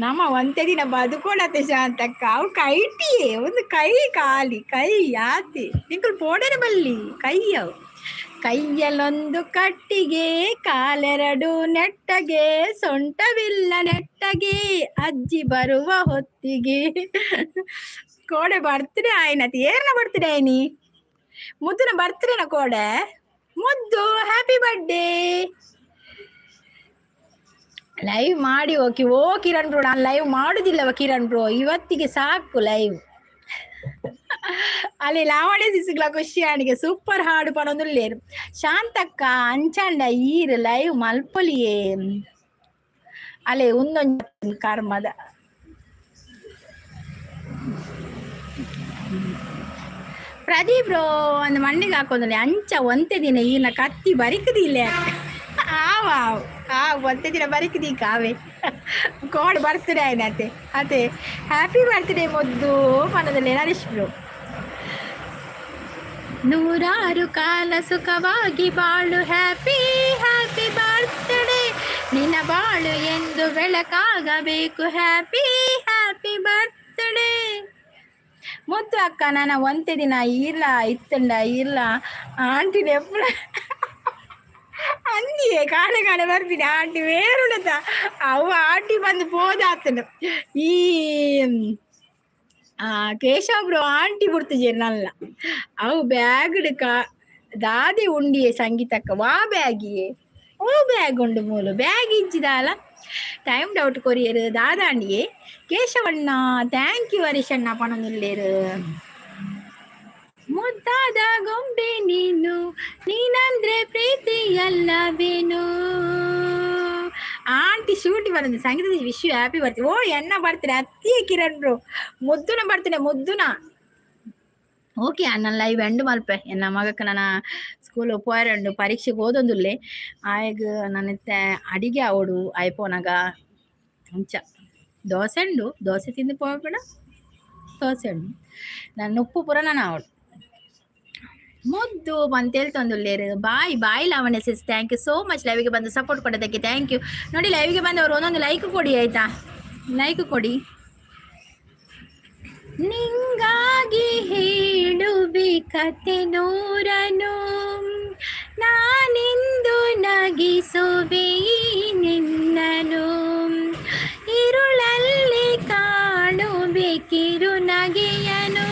ನಮ್ಮ ಒಂತೆ ದಿನ ಬದುಕೊಳತೆ ಶಾಂತಕ್ಕ. ಅವು ಕೈಟಿಯೇ ಒಂದು ಕೈ ಖಾಲಿ ಕೈ ಯಾತಿ ನಿಂಕುಲು ಪೋಡರೆ ಬಲ್ಲಿ ಕೈ ಅವು. ಕೈಯಲ್ಲೊಂದು ಕಟ್ಟಿಗೆ, ಕಾಲೆರಡು ನೆಟ್ಟಗೆ, ಸೊಂಟವಿಲ್ಲ ನೆಟ್ಟಗೆ, ಅಜ್ಜಿ ಬರುವ ಹೊತ್ತಿಗೆ. ಕೋಡೆ ಬರ್ತ್ಡೇ ಆಯ್ನತಿ ಏರ್ನ ಬರ್ತ್ಡೇ ಆಯ್ನಿ ಮುದ್ದುನ ಬರ್ತ್ಡೇನ ಕೋಡೆ. ಮುದ್ದು ಹ್ಯಾಪಿ ಬರ್ತ್ಡೇ. ಲೈವ್ ಮಾಡಿ. ಓಕೆ ಓ ಕಿರಣ್ ಬ್ರೋ, ನಾನು ಲೈವ್ ಮಾಡುದಿಲ್ಲವ ಕಿರಣ್ ಬ್ರೋ, ಇವತ್ತಿಗೆ ಸಾಕು ಲೈವ್. ಅಲ್ಲಿ ಲಾವಣೆ ಸಿಸುಗ್ಲ ಖುಷಿ ಆಣಿಗೆ ಸೂಪರ್ ಹಾಡು ಪಡೊಂದುಲ್ಲೇರು. ಶಾಂತಕ್ಕ ಅಂಚಾಂಡ ಈರ್ ಲೈವ್ ಮಲ್ಪೊಲಿಯೇ ಅಲೆ ಉಂದೊಂಜಿ ಕರ್ಮದ. ಪ್ರದೀಪ್ ಬ್ರೋ ಒಂದು ಮಣ್ಣಿಗೆ ಹಾಕೊಂದಲ್ಲಿ ಅಂಚ ಒಂತೆ ದಿನ ಈನ ಕತ್ತಿ ಬರಿಕದಿಲ್ಲ. ಆವ ಆ ಒಂತೆ ದಿನ ಬರಿಕದಿ ಕಾವೆ ಕೋಡ್ ಬರ್ತ್ಡೇ ಆಯ್ನತೆ ಅತೆ. ಹ್ಯಾಪಿ ಬರ್ತ್ಡೇ ಮೊದ್ದು ಮನದಲ್ಲಿ ಹರೀಶ್ ಬ್ರೋ. ನೂರಾರು ಕಾಲ ಸುಖವಾಗಿ ಬಾಳು, ಹ್ಯಾಪಿ ಹ್ಯಾಪಿ ಬರ್ತ್ಡೇ. ನಿನ್ನ ಬಾಳು ಎಂದು ಬೆಳಕಾಗಬೇಕು, ಹ್ಯಾಪಿ ಹ್ಯಾಪಿ ಬರ್ತ್ಡೇ. ಮುದ್ದು ಅಕ್ಕ ನನ್ನ ಒಂತೆ ದಿನ ಇಲ್ಲ ಇತ್ತಂಡ ಇಲ್ಲ ಆಂಟಿ ಎಪ್ಪಡ ಅಂದಿಯೇ ಕಾಣೆ ಕಾಣೆ ಬರ್ತೀನಿ ಆಂಟಿ ಬೇರುಣತ ಅವು ಆಂಟಿ ಬಂದು ಪೋದಾತನು. ಈ ಕೇಶವ ಬ್ರೋ ಆಂಟಿ ಬುಡ್ತುಜೆರ್ ನಲ್ಲ ಅವು ಬ್ಯಾಗ್ ಕಾ ದಾದೆ ಉಂಡಿಯೇ ಸಂಗೀತಕ್ಕ ವಾ ಬ್ಯಾಗಿಯೇ ಓ ಬ್ಯಾಗ್ ಉಂಡು ಮೂಲು ಬ್ಯಾಗ್ ಇಜ್ಜಿದಾಲ ಟೈಮ್ ಡೌಟ್ ಕೊರಿಯರ್ ದಾದಾಂಡಿಯೇ. ಕೇಶವಣ್ಣ thank you. ಹರೀಶಣ್ಣ ಪಣೊಂದುಲ್ಲೇರು. ಮುದ್ದಾದ ಗೊಂಬೆ ನೀನು, ನೀನಂದ್ರೆ ಪ್ರೀತಿಯಲ್ಲವೇನು. ಆಂಟಿ ಶೂಟಿ ಬರಂದು ಸಂಗೀತ ವಿಶ್ ಹ್ಯಾಪಿ ಬರ್ತೀವಿ. ಓ ಎನ್ನ ಬರ್ತಾರೆ ಅತ್ತಿಯೇ ಕಿರಣ್ ಬ್ರೋ. ಮುದ್ದುನ ಬರ್ತೀನಿ ಮುದ್ದುನ. ಓಕೆ ನನ್ನ ಲೈವ್ ಎಂಡ್ ಮಲ್ಪೆ. ಎನ್ನ ಮಗಕ್ಕೆ ನನ್ನ ಸ್ಕೂಲ್ ಪೋಯರಂಡು ಪರೀಕ್ಷೆಗೆ ಓದೊಂದುಲ್ಲೆ ಆಯಗ್ ನನ್ನ ಅಡಿಗೆ ಅವಡು ಆಯ್ಪೋನಾಗ ಅಂಚ ದೋಸೆ ಉಂಡು, ದೋಸೆ ತಿಂದು ಪೋಪಡ ದೋಸೆ ಉಂಡು ನನ್ನ ಉಪ್ಪು ಪೂರ ನಾನು ಅವಳು ಮುದ್ದು ಅಂತೇಳ್ತೊಂದುಲ್ಲೇರು. Bye bye Lavanya sis, thank you so much ಲೈವಿಗೆ ಬಂದು ಸಪೋರ್ಟ್ ಕೊಡೋದಕ್ಕೆ thank you. ನೋಡಿ ಲೈವಿಗೆ ಬಂದವರು ಒಂದೊಂದು ಲೈಕ್ ಕೊಡಿ ಆಯ್ತಾ, ಲೈಕ್ ಕೊಡಿ. ನಿಂಗಾಗಿ ಹೇಳುವೆ ಕತೆ ನೂರನು, ನಾನಿಂದು ನಗಿಸುವೆ ನಿನ್ನನು, ಇರುಳಲ್ಲಿ ಕಾಣುವೆ ಕಿರು ನಗೆಯನು,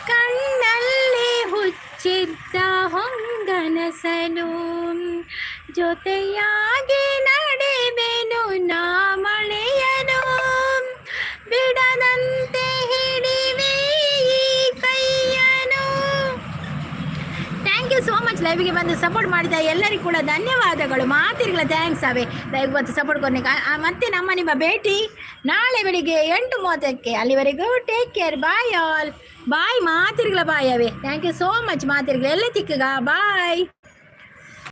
ಕಣ್ಣಲ್ಲಿ ಹುಚ್ಚಿದ್ದ ಹೊಂಗನಸನು, ಜೊತೆಯಾಗಿ ನಡೆವೆನು ನಾ ಮಳೆಯನು, ಬಿಡದಂತೆ ಹಿಡಿವೆ ಈ ಕೈಯನು. Thank you so much ಲೈವ್ಗೆ ಬಂದು ಸಪೋರ್ಟ್ ಮಾಡಿದ ಎಲ್ಲರಿಗೂ ಕೂಡ ಧನ್ಯವಾದಗಳು. ಮಾತಿರ್ಗಳ thanks ಅವೆ ಲೈವ್ ಬಂದು ಸಪೋರ್ಟ್ ಕೊಡ್ಲಿಕ್ಕೆ. ಮತ್ತೆ ನಮ್ಮ ನಿಮ್ಮ ಭೇಟಿ ನಾಳೆ ಬೆಳಿಗ್ಗೆ 8:30ಕ್ಕೆ. ಅಲ್ಲಿವರೆಗೂ take care, bye all, bye. ಮಾತಿರ್ಗಳ ಬಾಯ್ ಅವೇ. Thank you so much ಮಾತಿರ್ಗಳ ಎಲ್ಲ ತಿಕ್ಕಗ ಬಾಯ್.